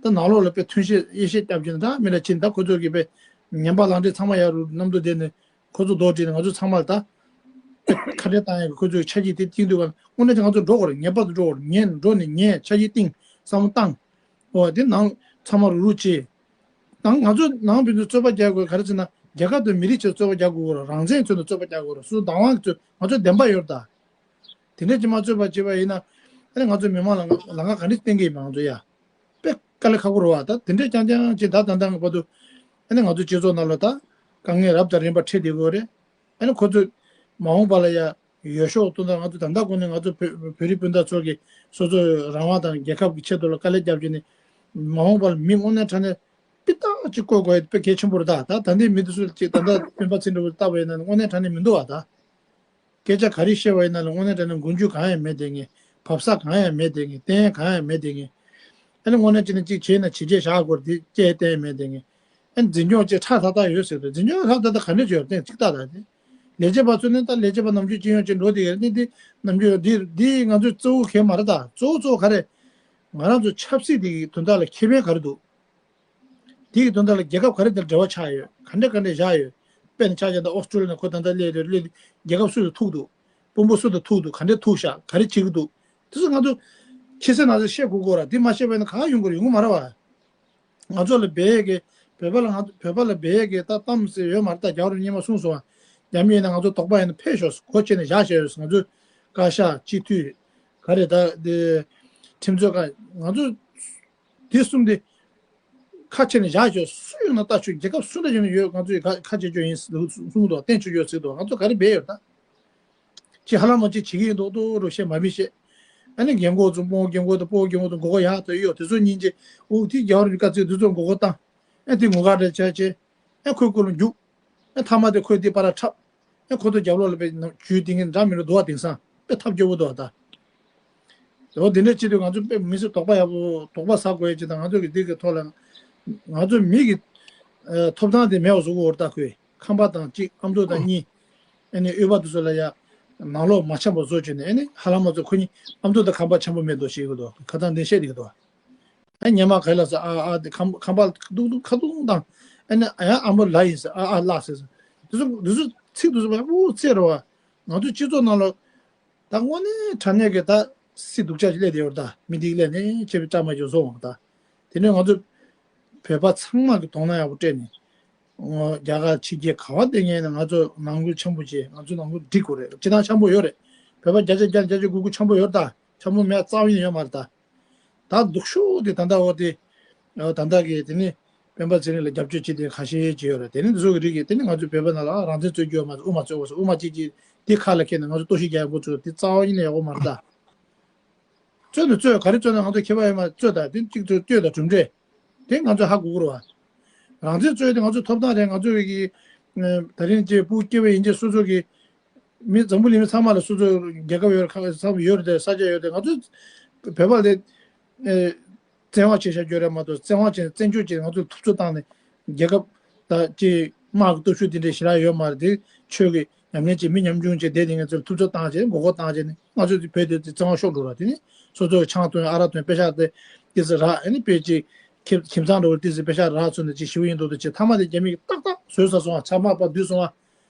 ད་ནང་ལོགས་ལ་དཔེ་མཐུན་བཤད་དབྱེ་བཤད་བརྒྱབ་ཀྱིན་ད་མི་ལ་ཕྱིན་ད་ཁོ་ཚོ་གིས་དཔེ་ངན་པ་ལག་འབྲེལ་ཚང་མ་ཡར་རུ་གནམ་དུ་བསྡད་ནས། ཁོ་ཚོ་རྡོག་བསྒྲིལ་ནས་ང་ཚོ་ཚང་མ་ལ་ད། ཁ་བྲལ་བཏང་ཡག་གི་ཁོ་ཚོའི་ཆ་རྐྱེན་དེ་བཏིང་དུས་ག་དངོས་གནས་ང་ཚོ་འགྲོ་དགོས་རེད་ངེས་པར་དུ་འགྲོ་དགོས་རེད་ངས་འགྲོ་ནས་ངས་ཆ་རྐྱེན་བཏིང་བསམ་བློ་བཏང་། འོ་དེ་ནང་ཚང་མ་རུག་རུག་བྱེད། ནང་ང་ཚོ་ནང་བོད་དུ་རྩོད་པ་རྒྱག་དགོས་ག་རེ་ཟེར་ན་རྒྱལ་ཁབ་དང་མི་རིགས་ཆེད་རྩོད་པ་རྒྱག་དགོས་རེད་རང་བཙན་ཆེད་དུ་རྩོད་པ་རྒྱག་དགོས་རེད་སུ་བདག་དབང་གི་ཚོད་ང་ཚོ་བདེན་པ་ཡོད་རེད་ད། དེ་འདྲས་ཅིག་མ་རྩོད་པ་བྱེད་པ་ཡིན་ན་ཨ་ནི་ང་ཚོ་མི་མང་ལ་ལམ་ཁ་ག་འདྲས་བསྟན་གི་ཡིན་ང་ཚོ་ཡ། དཔེ་དཀའ་ལས་ཁག་པོ་རེད་བ་ད་དེ་འདྲས་རྐྱང་རྐྱང་ཅིག་ད་ད་ལྟ་བར་དུ་ཨ་ནི་ང་ཚོ་སྤྱི་ཚོགས་ནང་ལ་ད་དཀའ་ངལ་རབ་དང་རིམ་པ་འཕྲད་བསྡད་ཀྱི་ཡོད་རེད། ཨ་ནི་ཁོ་ཚོས་མ་འོངས་པ་ལ་ཡ་ཡོད་ཤོག་ཏུ་ད་ང་ཚོ་ད་ལྟ་ཁོ་ནས་ང་ཚོ་བོད་བོད་རིགས་སྤུན་ཟླ་ཚོ་གིས་སོ་སོའི་རང་དབང་དང་རྒྱལ་ཁབ་ཀྱི་ཆེད་དུ་ལ་དཀའ་ལས་བརྒྱབ་བྱས་ནས་མ་འོངས་པ་ལ་མི་དངོས་གནས་དྲང་གནས་སྤུས་དག་ཅིག་བསྐོ་དགོས་ཡ་དཔེ་གལ་ཆེན་པོ་རེད་ད་ད་ད་ལྟའི་མི་དེ་ཚོ་ཅིག་ད་ལྟ་སྤེན་པ་ཚེ་རིང་ལྟ་བ་ཡིན་ན་དངོས་གནས་དྲང་གནས་མི་འདུག་བ་ད། སྐད་ཆ་ག་རེ་བཤད་པ་ཡིན་ན་ལ་དངོས་གནས་དྲང་གནས་མགོ་མཇུག་གང་ཡང་མེད་དེ་ངས་བབས་ས་གང་ཡང་མེད་དེ་ངས་བསྟན་ཡ་གང་ཡང་མེད་དེ་ངས་ཨ་ནི་དངོས་གནས་ཅི་ནས་གཅིག་བྱས་ན་བྱས་རྗེས་བཞག་དགོས་དེ་སྐད་བསྟན་ཡ་མེད་དེ་ངས་ཨ་ནི་འཛིན་སྐྱོང་བཅས་ཁྲག་ཐག་ཐག་ཡོད་ཟེར་དུས་འཛིན་སྐྱོང་ཁྲག་ཐག་ཐག་ག་འདྲས་བྱོས་བསྟན་གཅིག་ཐག་ཐག་དེ་ལས་བྱེད་པ་ཚོ་ནི་ད་ལས་བྱེད་པ་ནམ་རྒྱུན་ཅི་ཡོང་ཅི་འགྲོ་དེ་ག་ནི་དེ་ནམ་རྒྱུན་དེ་དེ་ང་ཚོའི་གཙོ་བོ་གལ་མ་རེད་ད་གཙོ་བོ་གཙོ་བོ་ག་རེ་ང་རང་ཚོ་ཆབ་སྲིད་དེ་གི་དོན་དག་ལ་ཁེ་ཕན་ག་རེ་འདུག་དེ་གི་དོན་དག་ལ་རྒྱལ་ཁབ་ག་རེ་དང་འབྲེལ་བ་ཆགས་ཡོད། ག་འདྲ་ག་འདྲ་བཞག་ཡོད། དཔེར་ན་ཆ་བཞག་ན་ཨོ་སི་ཀྲོ་ལི་ཡ་ནས་ཁོ་ད་ལྟ་སླེབས་རེད་སླེབས་རྒྱལ་ཁབ་སུ་ལ་ཐུག་འདུག་དཔོན་པོ་སུ་ལ་ཐུག་འདུག་ག་འདྲ་ཐུག་ཤག་ག་རེ་བྱེད་ཀྱི་འདུག་དེ་ཚོ་ང་ཚོ་ ཁྱེད་ཚོས་ང་ཚོ་བཤད་དགོས་ཀྱི་རེད། འདི་མ་བཤད་པ་ཡིན་ན་གང་ཡོང་གི་རེད། ཡོང་གི་མ་རེད་བ། ང་ཚོ་ལ་བོད་ཀྱི་བོད་པ་ལ་ང་བོད་པ་ལ་བོད་ཀྱི་ད་གཏམ་ཟེར་ཡོད་མ་རེད། ད་རྒྱ་བོ་རིགས་སྔོན་མ་གསུངས་སོང་བ། རྒྱ་མི་ཡིན་ན་ང་ཚོ་དོགས་པ་ཡིན་ན་ཕེབས་ཤོག་སྒོ་ཕྱེ་ནས་བཞག་བཞག་ཡོད། ང་ཚོ་བཀའ་ཤག་སྤྱི་འཐུས་ག་རེ་ད་དེ་ཁྲིམས་རྩོད་ཁང་ང་ཚོ་དེ་གསུམ་དེ་ཁ་ཕྱེ་ནས་བཞག་ཤོག་སུ་ཡོང་ན་ལྟ་ཆོག་རྒྱལ་ཁབ་སུ་ལ་ཡོང་ན་ཡོད། ང་ཚོས་ཁ་ཁ་ཕྱེ་ཆོག་ཡིན་གསུངས་འདུག་བསྟན་ཆོག་ཡོད་ཟེར་འདུག་ང་ཚོ་ག་རེ་འབད་ཡོད་ད། ཅི་ཧ་ལམ་མ་ཅི་བྱེད་ཀྱི་ཡིན་མདོག་མདོག་རུ་བཤད་མ་མི་བཤད། ཨ་ནི་རྒན་གོག་ཚོ་སྤོ་རྒན་གོག་དང་སྤོ་རྒན་གོག་དང་མགོ་སྐོར་ཡག་ཐོག་ཡོད་དེ་ཚོ་སྙིང་རྗེ། འུ་དེ་རྒྱ་བོ་རིགས་དཀའ་ཚེགས་དེ་ཚོ་མགོ་སྐོར་བཏང་། ཨ་དེ་ངུ་ག་རེ་བྱས་བྱས། ཨ་ཁོའི་སྐོར་ལ་རྒྱུག་ཨ་མཐའ་མ་དེ་ཁོས་དེ་པར་འཁྲབ། ཨ་ཁོ་ཚོ་རྒྱབ་ལོགས་ལ་དཔེ་ནམ་ཇུས་དེ་ངན་འདྲ་མི་འདྲ་འདུག་བ། དེང་སང་དཔེ་ཐབས་སྐྱོ་པོ་འདུག་བ་ད། འོ་དེ་འདྲ་བྱེད་དུས་ང་ཚོ་དཔེ་མི་ཚེ་དོགས་པ་ཡག་པོ་དོགས་པ་ཟ་དགོས་ཡ་ཅིག་དང་། ང་ཚོ་གི་འདི་གི་ཐོག་ལ་ང་ཚོ་མི་གི་ཨ་ཐོབ་ཐང་དེ་མེད་པ་བཟོ་གི་ཡོད་རེད་ད། ཁོས་ཁང་པ་དང་གཅིག་ཨ་མདོ་དང་གཉིས། ཨ་ནི་འོས་པ་དེ་ཚོ་ལ་ཡ་ནང་ལོགས་མ་འཆམ་པ་བཟོ་བྱས་ནས། ཨ་ནི་ཧ་ལམ་མ་ཚོ་ཁོ་གཉིས་ཨ་མདོ་དང་ཁང་པ་འཆམ་པོ་མེད་འདུག་བཤད་གི་འདུག་ཁ་སང་དེ་བཤད་བསྡད་གི་འདུག་ཨ་ཉི་མ་ག་ལ་ཟེར། ཨ་ཨ་དེ་ཁང་ཁང་པ་ཏུག་ཏུག་ཁ་ཏུག་དང་། ཨ་ནི་ཨ་ཡ་ཨ་མོ་ལ་ཡིན་ཟེར། ཨ་ཨ་ལགས་ཟེར། དེ་ཚོ་དེ་ཚོ་ཚིག་དེ་ཚོ་ཡག་པོ་བརྩེ་རེད་བ། ང་ཚོ་སྤྱི་ཚོགས་ནང་ལ་ད་དངོས་གནས་དྲང་གནས་ཀྱི་ད་སྲིད་སྡུག་ཅག་ཅིག་སླེབས་བསྡད་ཡོད་རེད་ད། མི་འདི་སླེབས་ནས་ཆེ་བའི་བཀྲ་མ་བྱོས་བཟོ་འོང་ད། དེ་ནས་ང་ཚོ་བོད་པ་ཚང་མ་གི་དོ་སྣང་ཡག་པོ་སྤྲད་ནས། རྒྱ་གར་ཕྱི་རྒྱལ་ག་བ་བསྡད་མཁན་ཡིན་ན་ང་ཚོ་ནང་ཁུལ་འཆམ་པོ་བྱས། ང་ཚོ་ནང་ཁུལ་འགྲིག་དགོས་རེད། སྤྱིར་བཏང་འཆམ་པོ་ཡོད་རེད། བོད་པ་བརྒྱ་ཆ་བརྒྱ་བརྒྱ་ཆ་དགུ་དགུ་འཆམ་པོ་ཡོད་རེད་ད། འཆམ་པོ་མེད་རྩ་བ་ཉིད་ནས་ཡོད་མ་རེད་ད། ད་སྡུག་ཤོས་དེ་ད་ལྟ་འོ་དེ། ད་ལྟ་གི་དེ་ནི་སྤེན་པ་ཚེ་རིང་ལ་རྒྱབ་སྐྱོར་བྱེད་མཁན་ཁ་ཤས་ཅིག་ཡོད་རེད། དེ་ནི་འདི་ཚོ་གི་རིགས་ཀྱིས་དེ་ནི་ང་ཚོའི་བོད་པ་ནང་ལ་རང་བཙན་རྩོད་རྒྱུ་ཡོད་མ་རེད། དབུ་མ་རྩོད་དགོས་སོ། དབུ་མ་གཅིག་གཅིག་དེ་ཁ་ལ་འཁྱེར་ནས་ང་ཚོ་གཏོར་བཤིག་རྒྱག་ཡག་པོ་ཚོ་དེ་རྩ་བ་ཉིད་ནས་ཡག་པོ་མ་རེད་ད། རྩོད་ནི་རྩོད། ག་རེ་རྩོད་ན་ང་ཚོ་ཁྱད་པར་ཡོད་མ་རེད། རྩོད་ད་དེ་གཅིག་ཚོ་བསྟོད་དང་གྲུབ་འབྲས་དེ་ང་ཚོ་ཧ་གོ་གི་རེད་བ། རང་བཙན་རྩོད་དེ་ང་ཚོའི་ཐོབ་ཐང་རེད། ང་ཚོ་གི་ད་རིང་ཅིག་སྤུ་སྐྱེ་བ་ཡིན་ཅིག་སོ་སོ་གི་མི་འཛམ་བུ་གླིང་མི་ཚང་མ་ལ་སོ་སོ་རྒྱལ་ཁབ་ཡོད་རེད། ཁ་ཚང་ཡོད་རེད་དེ། ས་ཆ་ཡོད་དེ། ང་ཚོ་བོད་པ་ལ་བཙན་དབང་བྱས་བཞག་རྒྱུ་རེད་མ་གཏོགས། བཙན་དབང་བྱས་བཙན་བྱོལ་བྱས་ང་ཚོ་ཐུབ་ཚོད་བཏང་ནས་རྒྱལ་ཁབ་ད་ཅིག་དམག་གི་སྟོབས་ཤུགས་དེ་འདྲའི་ཞེ་དྲག་ཡོད་མ་རེད་དེ། ཆོས་ཀྱི་ཉམས་ལེན་བྱེད། མི་ཉམ་ཆུང་བྱས་བསྡད་དེ་ང་ཚོ་ཐུབ་ཚོད་བཏང་བྱས་མགོ་སྐོར་བཏང་བྱས་ནས་ང་ཚོ་བོད་དེ་བཙན་དབང་ཤོར་འགྲོ་ར། དེ་ནི་སོ་སོ་ཆང་འཐུང་ཨ་རག་འཐུང་པེ་ཤག་དེ་ཏི་སི་རག་ཨ་ནི་དཔེ་ཅིག་ཁྱིམ་ཁྱིམ་ཚང་འགྲོ་བར་ཏི་སི་པེ་ཤག་རག་ཚུན་ནས་ཅིག་ཞི་བ་ཡིན་མདོག་མདོག་བྱས། མཐའ་མ་དེ་རྒྱ་མི་གིས་ཏག་ཏག་བཟོས་ཚར་སོང་བ། ཆབ་དམག་པ་བསྡུས་སོང་བ།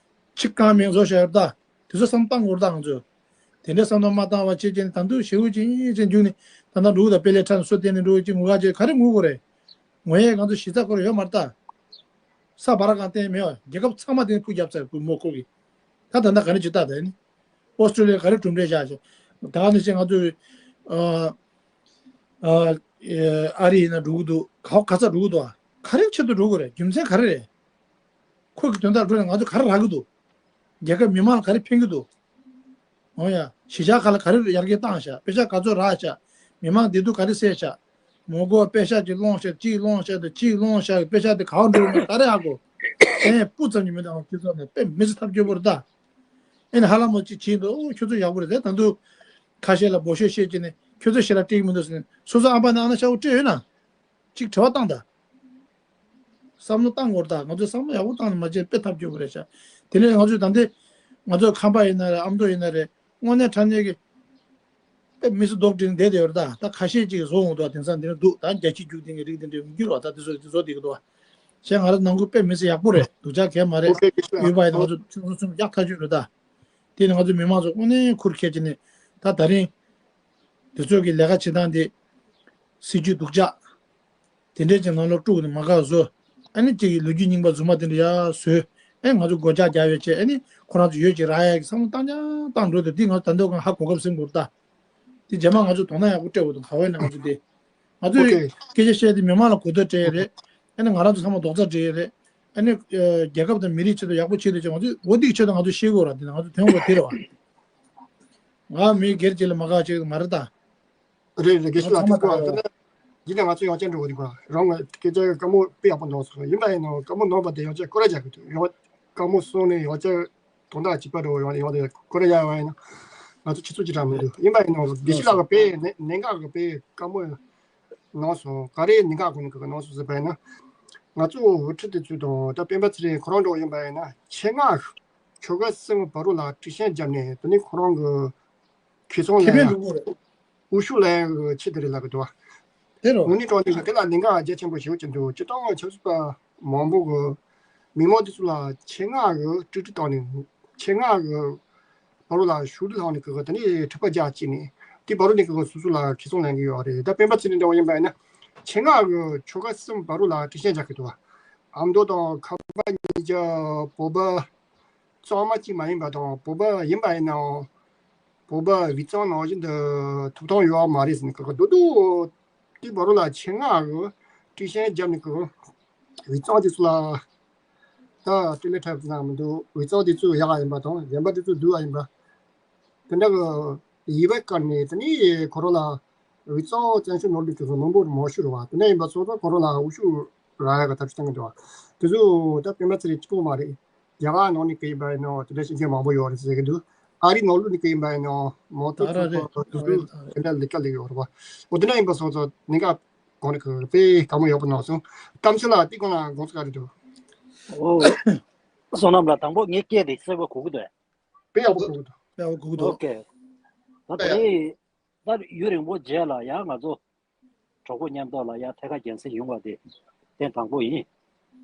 ཕྱི་རྐང་མིང་བཟོ་བཞག་ཡོད་ད། དེ་ཚོ་བསམ་བཏང་དགོས་རེད་ད་ང་ཚོས། དེ་འདྲའི་བསམ་བཏང་མ་བཏང་བ་བྱས་བྱས་ནས་ད་དུང་ཞེ་པོ་ཅིག་ཅིག་འཇུག་ནས་ད་ལྟ་འབྲུག་དང་དཔེ་ལེགས་ཁྲ་ནས་སུ་བསྟན་ནས་འགྲོ་ཅིག་ངུ་ག་ཅིག་ག་རེ་ངུ་དགོས་རེད། ངུ་ཡས་ང་ཚོ་གཞི་རྩ་ཁོ་རང་ཡོད་མ་རེད་ད། ས་བ་ར་གང་བསྟན་མེད་བ། རྒྱལ་ཁབ་ཚང་མ་དེ་ནས་ཕུ་བརྒྱབ་ཚར་ཁོ་མོ་ཁོ་གིས། ད་ད་ལྟ་ག་རེ་བྱེད་ད་ད་ནི། ཨོ་སི་ཀྲོ་ལི་ཡ་ག་རེ་གྲུབ་འབྲས་བཞག་བྱས། ད་ནི་བྱས་ང་ཚོ་ཨ་ཨ་ཨ་རི་ཡིན་ན་འགྲོ་གི་འདུག་ག་ག་ས་འགྲོ་གི་འདུག་ཨ། ག་རེ་ཆེད་དུ་འགྲོ་གི་རེད། རྒྱུ་མཚན་ག་རེ་རེད། ཁོ་གི་དོན་དག་འགྲོ་ནས་ང་ཚོ་ག་རེ་རག་གི་འདུག་རྒྱལ་ཁབ་མི་མང་ལ་ག་རེ་ཕན་གི་འདུག་འོ་ཡ། གཞིས་ཆགས་ཁག་ལ་ག་རེ་ཡར་རྒྱས་བཏང་ཤག་པེ་ཤག་ག་ཚོད་རག་ཤག་མི་མང་བདེ་སྡུག་ག་རེ་སེལ་ཤག་མོ་གོ་པེ་ཤག་ཅིག་སློང་ཤག་ཅིག་སློང་ཤག་དང་ཅིག་སློང་ཤག་པེ་ཤག་དེ་ག་བ་འགྲོ་ཡོད་མེད་ག་རེ་ཧ་གོ། ཨེ་སྤུ་ཙམ་གྱི་མི་འདུག་ཁྱེད་ཚོ་ནས་དཔེ་མི་སྲིད་ཐབས་སྐྱོ་པོ་རེད་ད། ཨེ་ནི་ཧ་ལམ་མོ་ཅིག་བྱས་འདུག་ཨོ་ཁྱོད་ཚོ་ཡག་པོ་རེད་དེ། ད་དུང་ཁ་ཤས་ལ་འབོད་ཤོག་བཤད་ཀྱི་ནས་ཁྱོད་ཚོ་ཞེ་དྲག་སྤྲད་ཀྱི་མི་འདུག་ཟེར་ནས། སོ་སོ་ཨ་ཕ་ནང་ན་ཤ་བོ་སྤྲད་ཡོད་ན། གཅིག་དྲི་བ་བཏང་ད། བསམ་བློ་བཏང་དགོས་རེད་ད། ང་ཚོས་བསམ་བློ་ཡག་པོ་བཏང་ནས་མ་བྱས་དཔེ་ཐབས་སྐྱོ་པོ་རེད་ཤག་དེ་ནས་ང་ཚོས་ད་ལྟའི་ང་ཚོའི་ཁམས་པ་ཡིན་ན་རེད། ཨ་མདོ་ཡིན་ན་རེད། དངོས་གནས་དྲང་གནས་ཀྱི་དཔེ་མི་ཚེ་རྡོག་སྒྲིལ་ནས་བསྡད་བསྡད་ཡོད་རེད་ད། ད་ཁ་ཤས་ཅིག་བཟོ་འོང་འདུག་དེང་སང་འདི་ནས་འདུག་ད་རྒྱ་ཁྱི་རྒྱུག་ལྡན་གྱི་རིགས་དེ་འདྲས་འགྱུར་བ་ད་དེ་ཚོ་དེ་བཟོ་བསྡད་ཀྱི་འདུག་བྱས་ང་རང་ནང་ཁུལ་དཔེ་མི་ཚེ་ཡག་པོ་རེད། སྡུག་ཅག་གས་མ་རེད། ཨོ་ཁེ་ཁེ་ཤོད་ཡུལ་པ་ཡིན་ན་ང་ཚོ་ཆུང་ཆུང་ཆུང་ཡག་ཐག་ཆོད་རེད་ད། དེ་ནི་ང་ཚོ་མི་མང་ཚོ་དངོས་གནས་ཁུར་ཁྱེར་གྱི་ནི། ད་ད་རིང་དེ་ཚོ་གི་ལས་ཀ་བྱེད་སྟངས་དེ་སྲིད་ཇུས་སྡུག་ཅག་དེ་འདྲས་ཀྱི་ནང་ལོགས་དཀྲུགས་ནས་མ་དགའ་བཟོ། ཨ་ནི་གཅིག་གི་ལོ་རྒྱུས་རྙིང་པ་རྫུན་མ་དེ་འདྲ་ཡར་བཟོས། ཨ་ནི་ང་ཚོ་སྒོ་ལྕགས་རྒྱག་ཡོད་ཅེས། ཨ་ནི་ཁོ་རང་ཚོ་ཡོད་ཅེས་རག་ཡག་གི་བསམ་བློ་བཏང་ཀྱང་བཏང་འགྲོ་དུས། འདི་ང་ཚོ་ད་ལྟ་གང་ཧ་གོ་སྐབས་ཟིན་དགོས་རེད་ད། དེ་རྗེས་མ་ང་ཚོ་དོ་སྣང་ཡག་པོ་སྤྲད་དགོས་འདུག་ག་བས་ན་ང་ཚོ་དེ། ང་ཚོས་ཨོ་ཁེ། སྐད་ཆ་བཤད་དེ་མི་མང་ལ་གོ་བརྡ་སྤྲད་ཡས་རེད། ཨ་ནི་ང་རང་ཚོ་ཚང་མ་རྡོག་རྩ་སྒྲིལ་ཡས་རེད། ཨ་ནི་ཨ་རྒྱལ་ཁབ་དང་མི་རིགས་ཆེད་དུ་ཡག་པོ་བྱེད་འདོད་ཀྱང་ང་ཚོས་འོ་འདི་གི་ཆེད་དུ་ང་ཚོས་ཤེས་དགོས་ར། དེ་ང་ཚོ་དོན་དག་དེ་རེད་བ། ང་མི་སྒེར་གཅིག་ལ་མ་དགའ་བྱེད་ཀྱི་མ་རེད་ད། རེད་རེད། དགེ་བཤེས་ལགས་ཚང་མ་དེ་གོ་ཨ། དེ་ནས་འདི་ནས་ང་ཚོ་ཡང་བསྐྱར་འགྲོ་གི་འདུག་ག་རང་ངོས་སྐད་ཆ་དཀའ་མོ་དཔེ་ཡག་པོ་གནང་སོང་། ཡིན་པ་ཡིན་ནའང་དཀའ་མོ་གནང་བ་དེ་ཡང་བསྐྱར་སྐོར་ར་རྒྱག་གི་འདུག་ཡང་དཀའ་མོ་གསུངས་ནས་ཡང་བསྐྱར་དོན་དག་གཅིག་པ་འདྲ་བོ་ཡོང་ནས་ཡང་དེ་སྐོར་ར་རྒྱག་པ་ཡིན་ན་ང་ཚོ་ཁྱེད་ཚོ་ཅི་དྲག་མི་འདུག་ཡིན་པ་ཡིན་ནའང་དགེ་བཤེས་ལགས་ཀྱི་དཔེ་ནད་ནད་འགག་གི་དཔེ་དཀའ་མོ་གནང་སོང་། ག་རེ་ནད་འགག་གོ་ནས་ག་གནང་སོང་ཟེར་བ་ཡིན་ན། ང་ཚོ་དབུ་ཁྲིད་དེ་ཚོ་དང་ད་སྤེན་པ་ཚེ་རིང་ཁོ་རང་འདྲ་བོ་ཡིན་པ་ཡིན་ན་ཆེད་མངགས་ཆོལ་ཁ་གསུམ་བར་དུ་ལ་དཀྲུག་ཤིང་བརྒྱབ་ནས། དེ་ནི་ཁོ་རང་གི་ཁེ་བཟང་ཁེ་ལེན་ཕན་ལེན་ཡག་འགྲོ་གི་རེད། འུ་ཤུགས་ལེན་ཡག་གི་ཆེད་དུ་རེད་ལབ་ཀྱི་འདུག་བ། དེ་རུ་དངོས་གནས་དྲང་གནས་ཀྱི་དེ་ལ་གནད་འགག་རྒྱ་ཆེན་པོ་ཞེ་པོ་ཅིག་འདུག་སྤྱིར་བཏང་ཆབ་སྲིད་པ་མང་པོ་གི་མི་མང་དེ་ཚོ་ལ་ཆེད་མངགས་གི་དཀྲུག་དཀྲུག་བཏང་ནས། ཆེད་མངགས་གི་བར་དུ་ལ་ཤུགས་དྲག་བཏང་ནས་གི་དེ་ནས་འཁྲུག་པ་རྒྱག་བྱས་ནས། དེ་བར་དུ་ནས་ཀྱི་སོ་སོ་ལ་ཁྲིད་སོང་ལེན་གྱི་ཡོད་རེད། ད་སྤེན་པ་ཚེ་རིང་འདྲ་བོ་ཡིན་པ་ཡིན་ན་ཆེད་མངགས་ཀྱི་ཆོལ་ཁ་གསུམ་བར་དུ་ལ་ཁྲིད་ཤན་རྒྱག་གི་འདུག་བ། ཨ་མདོ་དང་ཁམས་པ་ཉིས་བརྒྱ། བོད་པ་གཙང་མ་གཅིག་མ་ཡིན་པ་དང་། བོད་པ་ཡིན་པ་ཡིན་ནའང་བོད་པ་དབུས་གཙང་ནང་བཞིན་དུ་ཐོབ་ཐང་ཡོད་མ་རེད་ཟེར་ནས་ཁག་ཁག་རྡོག་རྡོག་དེ་བར་དུ་ལ་ཆེད་མངགས་ཀྱི་ཁྲིད་ཤན་བརྒྱབ་ནས་ཀྱི་དབུས་གཙང་དེ་ཚོ་ལ་ད་སྤྲེལ་ལད་འཁྲབ་ཙམ་མི་འདུག། དབུས་གཙང་དེ་ཚོ་ཡག་ག་ཡིན་པ་དང་། གཞན་པ་དེ་ཚོ་སྡུག་ག་ཡིན་པ། དེ་འདྲ་གི་ཡིད་བེད་བཀར་ནས། དེ་ནས་ཁོ་རང་ལ་དབུས་གཙང་བཙན་བྱོལ་ནང་ལོགས་ཀྱི་མི་འབོར་མང་ཤོས་རེད་བ། དེ་འདྲ་ཡིན་པ་སོང་ཙང་ཁོ་རང་ལ་འོས་ཤོག་རག་ཡག་གི་ཐབས་ཤེས་གཏོང་གི་འདུག་བ། དེ་ཚོ་ད་སྤེན་པ་ཚེ་རིང་གཅིག་པོ་མ་རེད། རྒྱ་གར་ནང་ནས་ཀྱི་ཡིན་པ་ཡིན་ནའང་དེ་འདྲ་བྱེད་མཁན་མང་པོ་ཡོད་རེད་ཟེར་གྱི་འདུག། ཨ་རི་ནང་ལོགས་ནས་ཀྱི་ཡིན་པ་ཡིན་ནའང་མང་ཐོག་ཚོགས་པ་དེ་ཚོ་དེ་འདྲ་ལས་ཀ་ལས་ཡོད་རེད་བ། འོ་དེ་འདྲ་ཡིན་པ་སོང་ཙང་གནད་འགག་གང་རེད། གི་དཔེ་དགའ་མོ་ཡག་པོ་གནང་སོང་། གཏམ་ཚེ་ལགས་དེ་སྒང་ལ་དགོངས་ཚུལ་ག་རེ་འདུག། ཨོ། བསོད་ནམས་ལགས། དང་པོ་ངའི་སྐད་དེ་གསལ་པོ་གོ་གི་འདུག། དཔེ་ཡག་པོ་གོ་གི་འདུག། དཔེ་ཡག་པོ་གོ་གི་འདུག། ཨོ་ཀེ། ད་དེ་རིང་ད་ཡུན་རིང་པོ་རྗེས་ལ་ཡང་ང་ཚོ་གྲོགས་པོ་མཉམ་དུ་ལ་ཡང་ཐད་ཀར་རྒྱང་སྲིང་ཡོང་བ་དེ་ཐེངས་དང་པོ་ཡིན།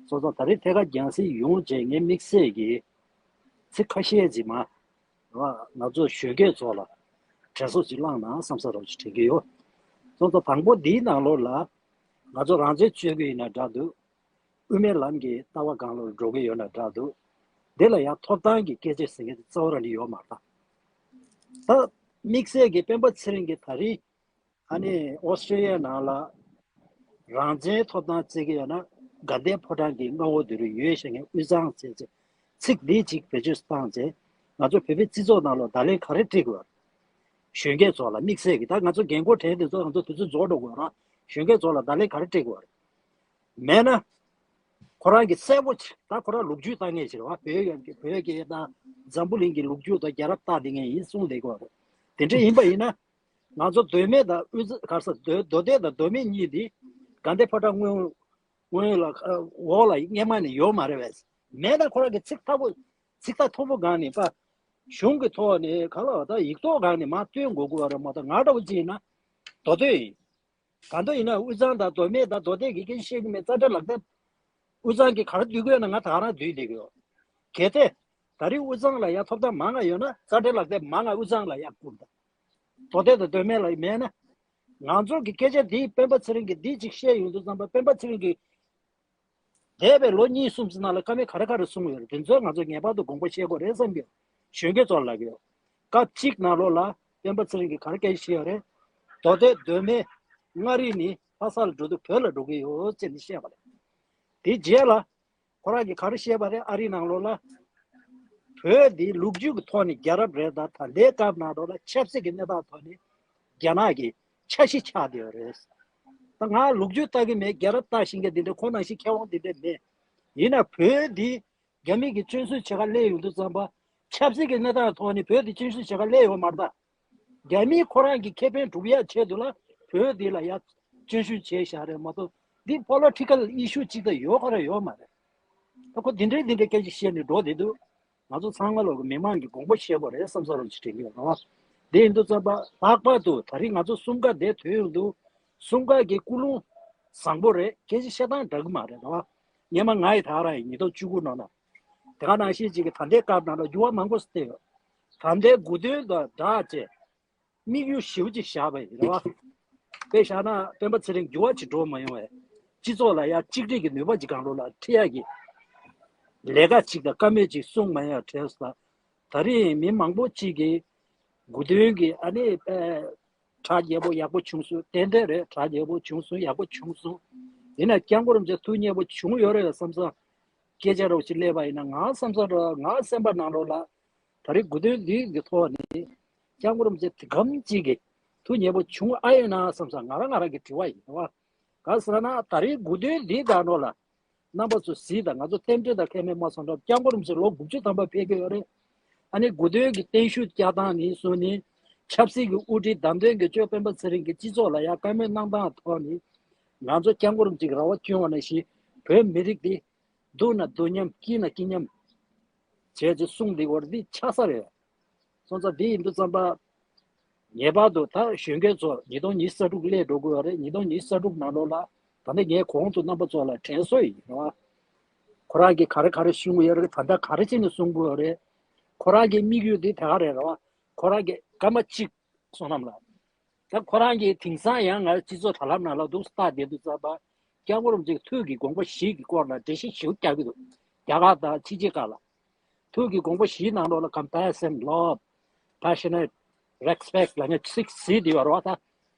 སོང་ཙང་ད་རེས་ཐད་ཀར་རྒྱང་སྲིང་ཡོང་རྗེས་ངའི་དམིགས་བསལ་གྱི་ཚིག་ཁ་ཤས་ཅིག་མ་ང་ཚོ་གཞོན་སྐྱེས་ཚོ་ལ་དྲན་གསོ་ཅིག་བསླངས་ན་བསམ་ས་རོགས་ཅིག་དྲན་གྱི་ཡོད། སོང་ཙང་དང་པོ་འདིའི་ནང་ལོགས་ལ་ང་ཚོ་རང་བཙན་རྩོད་ཀྱི་ཡིན་ན་འདྲ་འདུག། དབུ་མའི་ལམ་གྱི་ལྟ་བ་སྒང་ལ་འགྲོ་གི་ཡོད་ན་འདྲ་འདུག། འདི་ལ་ཡང་ཐོབ་ཐང་གི་སྐད་ཆ་ཟེར་མཁན་དེ་རྩ་བ་རང་ནས་ཡོད་མ་རེད། ད་དམིགས་བསལ་གྱི་སྤེན་པ་ཚེ་རིང་གིས་ད་རེས་ཨ་ནི་ཨོ་སི་ཀྲི་ལི་ཡའི་ནང་ལ་རང་བཙན་ཐོབ་ཐང་རྩོད་ཀྱི་ཡོད་ན་དགའ་ལྡན་ཕོ་བྲང་གི་མངའ་འོག་དེ་རུ་ཡོད་ཤེས་མཁན་དབུས་གཙང་ཟེར་ཚེ་ཚིག་འདི་གཅིག་བེད་སྤྱོད་བཏང་ཚེ་ང་ཚོ་བོད་པའི་སྤྱི་ཚོགས་ནང་ལ་བརྡ་ལན་ག་རེ་སྤྲད་དགོས་རེད། གཞོན་སྐྱེས་ཚོ་ལ་དམིགས་བསལ་གྱི་ད་ང་ཚོ་རྒན་གོག་གྲས་དེ་ཚོ་ང་ཚོ་དུས་ཚོད་རྫོགས་འགྲོ་དགོས་རེད། གཞོན་སྐྱེས་ཚོ་ལ་བརྡ་ལན་ག་རེ་སྤྲད་དགོས་རེད། མེད་ན། ཁོ་རང་གི་གསལ་པོ་ཆེ་ད་ཁོ་རང་ལོ་རྒྱུས་ལྟ་མཁན་ཞིག་རེད་བ། བོད་ཡོད་ཀྱི་བོད་ཀྱི་ད་འཛམ་བུ་གླིང་གི་ལོ་རྒྱུས་དང་རྒྱལ་རབས་ལྟ་བསྡད་མཁན་ཡིན་གསུངས་བསྡད་ཀྱི་ཡོད་རེད། དེ་འདྲ་ཡིན་པ་ཡིན་ན་ང་ཚོ་མདོ་སྨད་དང་དབུས་ག་ས་མདོ་མདོ་སྟོད་དང་མདོ་སྨད་གཉིས་འདི་དགའ་ལྡན་ཕོ་བྲང་སྔོན་སྔོན་ལ་འོག་ལ་སྔས་མ་ནས་ཡོད་མ་རེད་པས། མེད་ན་ཁོ་རང་གི་ཚིག་ཐག་པོ་ཚིག་ཐག་མཐོ་པོ་སྒང་ནས་པ་གཞུང་གི་ཐོག་ནས་ག་ལ་ད་ཡིག་ཐོག་སྒང་ནས་མར་སྟོན་དགོས་ཀྱི་ཡོད་རེད་མ་གཏོགས་ང་འདྲ་བོ་ཅིག་ཡིན་ན་མདོ་སྟོད་ཡིན། གང་འདྲ་ཡིན་ན་དབུས་གཙང་དང་མདོ་སྨད་དང་མདོ་སྟོད་ཀྱི་སྐད་ཆ་བཤད་ཀྱི་མེད། རྩ་ཁྲིམས་ལག་དེབ་དབུས་གཙང་གིས་ག་རེ་བསྡུ་དགོས་ན་ང་ད་ག་རང་བསྡུས་བསྡད་ཀྱི་ཡོད། གལ་ཏེ་ད་རེས་དབུས་གཙང་ལ་ཡ་ཐོབ་ཐང་མང་ང་ཡོད་ན་རྩ་ཁྲིམས་ལག་དེབ་མང་ང་དབུས་གཙང་ལ་ཡ་བསྐུར་དང་། མདོ་སྟོད་དང་མདོ་སྨད་ལ་མེད་ན། ང་ཚོ་གི་སྐད་ཆ་འདི་སྤེན་པ་ཚེ་རིང་གིས་འདི་གཅིག་བཤད་ཡོང་དུས་ཙམ་པ་སྤེན་པ་ཚེ་རིང་གིས་འདས་པའི་ལོ་གཉིས་གསུམ་ཙམ་ནང་ལ་བཀའ་མོལ་ག་རེ་ག་རེ་གསུངས་ཡོད་རེད། དེ་ཚོ་ང་ཚོ་ངེས་པར་དུ་དགོངས་པ་བཞེས་དགོས་རེད་བསམ་གྱི་ཡོད། གཞོན་སྐྱེས་ཚོར་ལབ་ཀྱི་ཡོད། སྐབས་གཅིག་ནང་ལོགས་ལ་སྤེན་པ་ཚེ་རིང་གིས་ག་རེ་སྐད་ཆ་བཤད་ཡོད་རེད། མདོ་སྟོད་མདོ་སྨད་མངའ་རིས་ནས་ལྷ་ས་ལ་འགྲོ་དུས་བོད་ལ་འགྲོ་གི་ཡོད་ཅེས་ནས་བཤད་པ་རེད། དེ་རྗེས་ལ་ཁོ་རང་གིས་ག་རེ་བཤད་པ་རེད། ཨ་རིའི་ནང་ལོགས་ལ་བོད་འདི་ལོ་རྒྱུས་ཀྱི་ཐོག་ནས་རྒྱལ་རབས་རེད། ད་ད་ལྟའི་སྐབས་ནང་ལོགས་ལ་ཆབ་སྲིད་ཀྱི་གནས་སྟངས་ཐོག་ནས་རྒྱ་ནག་གི་ཆ་ཤས་ཆགས་བསྡད་ཡོད་རེད། ད་ང་ལོ་རྒྱུས་ལྟ་གི་མེད། རྒྱལ་རབས་ལྟ་ཤེས་མཁན་འདི་འདྲ་ཁོ་ནང་བཞིན་མཁས་དབང་འདི་འདྲ་མེད། ཡིན་ན་བོད་འདི་རྒྱ་མི་གིས་སྤྱོད་གསུམ་བྱེད་ག་སླེབས་ཡོང་དུས་ཙམ་པ་ཆབ་སྲིད་ཀྱི་གནས་སྟངས་ཐོག་ནས་བོད་འདི་སྤྱོད་གསུམ་བྱེད་ག་སླེབས་ཡོད་མ་རེད་ད། རྒྱ་མིས་ཁོ་རང་གི་ཁེ་ཕན་སྒྲུབ་ཡག་ཆེད་དུ་ལ་བོད་འདི་ལ་ཡ་སྤྱོད་གསུམ་བྱས་བཞག་རེད་མ་གཏོགས་འདི་ཕོ་ལི་ཊི་ཀལ་ཨི་ཤུ་གཅིག་ད་ཡོད་ཁ་ར་ཡོད་མ་རེད། ད་ཁོ་འདི་འདྲའི་འདི་འདྲའི་སྐད་ཆ་བཤད་ནས་འགྲོ་བསྡད་འདུག། ང་ཚོ་ཚང་མ་ལོག་གི་མི་མང་གི་དགོངས་པ་བཞེས་དགོས་རེད་བསམ་ས་རོགས་ཅིག་དྲན་གྱི་ཡོད་རེད་བ། དེ་ཡིན་དུས་ཙམ་པ་ལྷག་པར་དུ་ད་རིང་ང་ཚོ་གསུམ་ཀ་འདིར་ཐོན་ཡོང་དུས་གསུམ་ཀ་གི་ཀུན་སློང་བཟང་པོ་རེད། སྐད་ཆ་བཤད་སྟངས་འདྲ་གི་མ་རེད་རེད་བ། སྔོན་མ་ང་ཡི་ད་ག་རང་ཡི་ཉིས་སྟོང་བཅུ་དགུ་ནང་ན་དེ་ག་ནང་བཞིན་ཅིག་གི་ད་ལྟའི་སྐབས་ནང་ལ་འགྱུར་བ་མང་པོ་ཞིག་བསྟན་ཡོད། ད་ལྟའི་དགུ་སྟོན་དང་སྦྲགས་བྱས། དམིགས་ཡུལ་ཞེ་པོ་ཅིག་བཞག་པ་ཡིན་རེད་བ། དཔེ་བཞག་ན་སྤེན་པ་ཚེ་རིང་འགྱུར་བ་ཅིག་འགྲོ་མ་ཡོང་བས། སྤྱི་ཚོགས་ལ་ཡང་གཅིག་སྒྲིལ་གྱི་ནུས་པ་ཅིག་གང་རུང་ལ་ཁྲིད་ཡག་གི་ལས་ཀ་ཅིག་དང་བཀའ་མོལ་ཅིག་གསུངས་མ་ཡོང་བ་དྲན་སོང་། ད་རིང་མི་མང་པོ་ཅིག་གིས་དགུ་སྟོན་གྱི་ཨ་ནི་དཔེ་གྲ་རྒྱས་པོ་ཡག་པོ་བྱུང་སོང་། ཏན་ཏན་རེད། གྲ་རྒྱས་པོ་བྱུང་སོང་། ཡག་པོ་བྱུང་སོང་། ཡིན་ན་སྐྱབས་མགོན་རིན་པོ་ཆེ་ཐུགས་མཉེས་པོ་བྱུང་ཡོད་རེད་བསམ་སོང་། སྐད་ཆ་རོགས་ཅིག་སླེབས་པ་ཡིན་ན་ང་བསམ་ས་ར་ང་སེམས་པ་ནང་ལོགས་ལ་ད་རེས་དགུ་སྟོན་འདི་གི་ཐོག་ནས་སྐྱབས་མགོན་རིན་པོ་ཆེ་དེ་གམ་གཅིག་གི་ཐུགས་མཉེས་པོ་བྱུང་ཨ་ཡོད་ན་བསམ་ས་ང་རང་ང་རང་གི་དྲི་བ་ཡིན་བ། ག་ཟེར་ན་ད་རེས་དགུ་སྟོན་འདི་ག་ནོ་ལ་རྣམ་པ་ཚོ་གཟིགས་དང་། ང་ཚོ་རྟེན་འབྲེལ་དང་ཁེ་མེད་མ་སོང་འགྲོ། སྐྱབས་མགོན་རིན་པོ་ཆེ་ལོ་དགུ་བཅུ་ཐམ་པ་ཕེབས་ཀྱི་ཡོད་རེད། ཨ་ནི་དགུ་སྟོན་གྱི་བརྟན་བཞུགས་བསྐྱལ་སྟངས་ནས་བཟུང་ནས་ཆབ་སྲིད་ཀྱི་དབུ་ཁྲིད་བདམས་ཐོན་གྱི་གཅོད་སྤེན་པ་ཚེ་རིང་གིས་སྤྱི་ཚོགས་ལ་ཡང་བཀའ་མོལ་གནང་སྟངས་ཐོག་ནས་ང་ཚོ་སྐྱབས་མགོན་རིན་པོ་ཆེ་གི་ར་བ་བསྐྱོན་པ་ནང་བཞིན་བོད་མི་རིགས་འདི་སྡུག་ན་སྡུག་མཉམ་སྐྱིད་ན་སྐྱིད་མཉམ་བྱས་ཅེས་གསུངས་འདི་བར་འདི་ཆགས་ས་རེད། སོང་ཙང་འདི་ཡིན་དུས་ཙམ་པ་ངེས་པར་དུ་ད་གཞོན་སྐྱེས་ཚོ་ཉིས་སྟོང་ཉི་ཤུ་རྩ་དྲུག་སླེབས་འགྲོ་དགོས་པ་རེད། ཉིས་སྟོང་ཉི་ཤུ་རྩ་དྲུག་ནང་ལོགས་ལ་ད་ནི་ངས་གོང་དུ་རྣམ་པ་ཚོ་ལ་དྲན་གསོ་ཡིན་རེད་བ། ཁོ་རང་གིས་ག་རེ་ག་རེ་གསུང་གི་ཡོད་རེད། ད་ལྟ་ག་རེ་བྱས་ནས་གསུང་གི་ཡོད་རེད། ཁོ་རང་གི་དམིགས་ཡུལ་འདི་དེ་ག་རེད་རེད་བ། ཁོ་རང་གི་སྐར་མ་གཅིག་བསོད་ནམས་ལགས། ད་ཁོ་རང་གིས་དེང་སང་ཡང་ང་སྤྱི་ཚོགས་དྲ་ལམ་ནང་ལ་འདུག་ལྟ་བསྡད་དུས་ཙམ་པ། སྐྱབས་མགོན་རིན་པོ་ཆེའི་ཐུགས་ཀྱི་དགོངས་པ་བཞི་གི་སྐོར་ལ་འགྲེལ་བཤད་ཞིབ་རྒྱག་གི་འདུག་རྒྱ་གར་དང་ཕྱི་རྒྱལ་ཁག་ལ། ཐུགས་ཀྱི་དགོངས་པ་བཞིའི་ནང་ལོགས་ལ་compassion, love, passionate, respect ལབ་མཁན་six C དེ་ཡོད་རེད་བ་ད།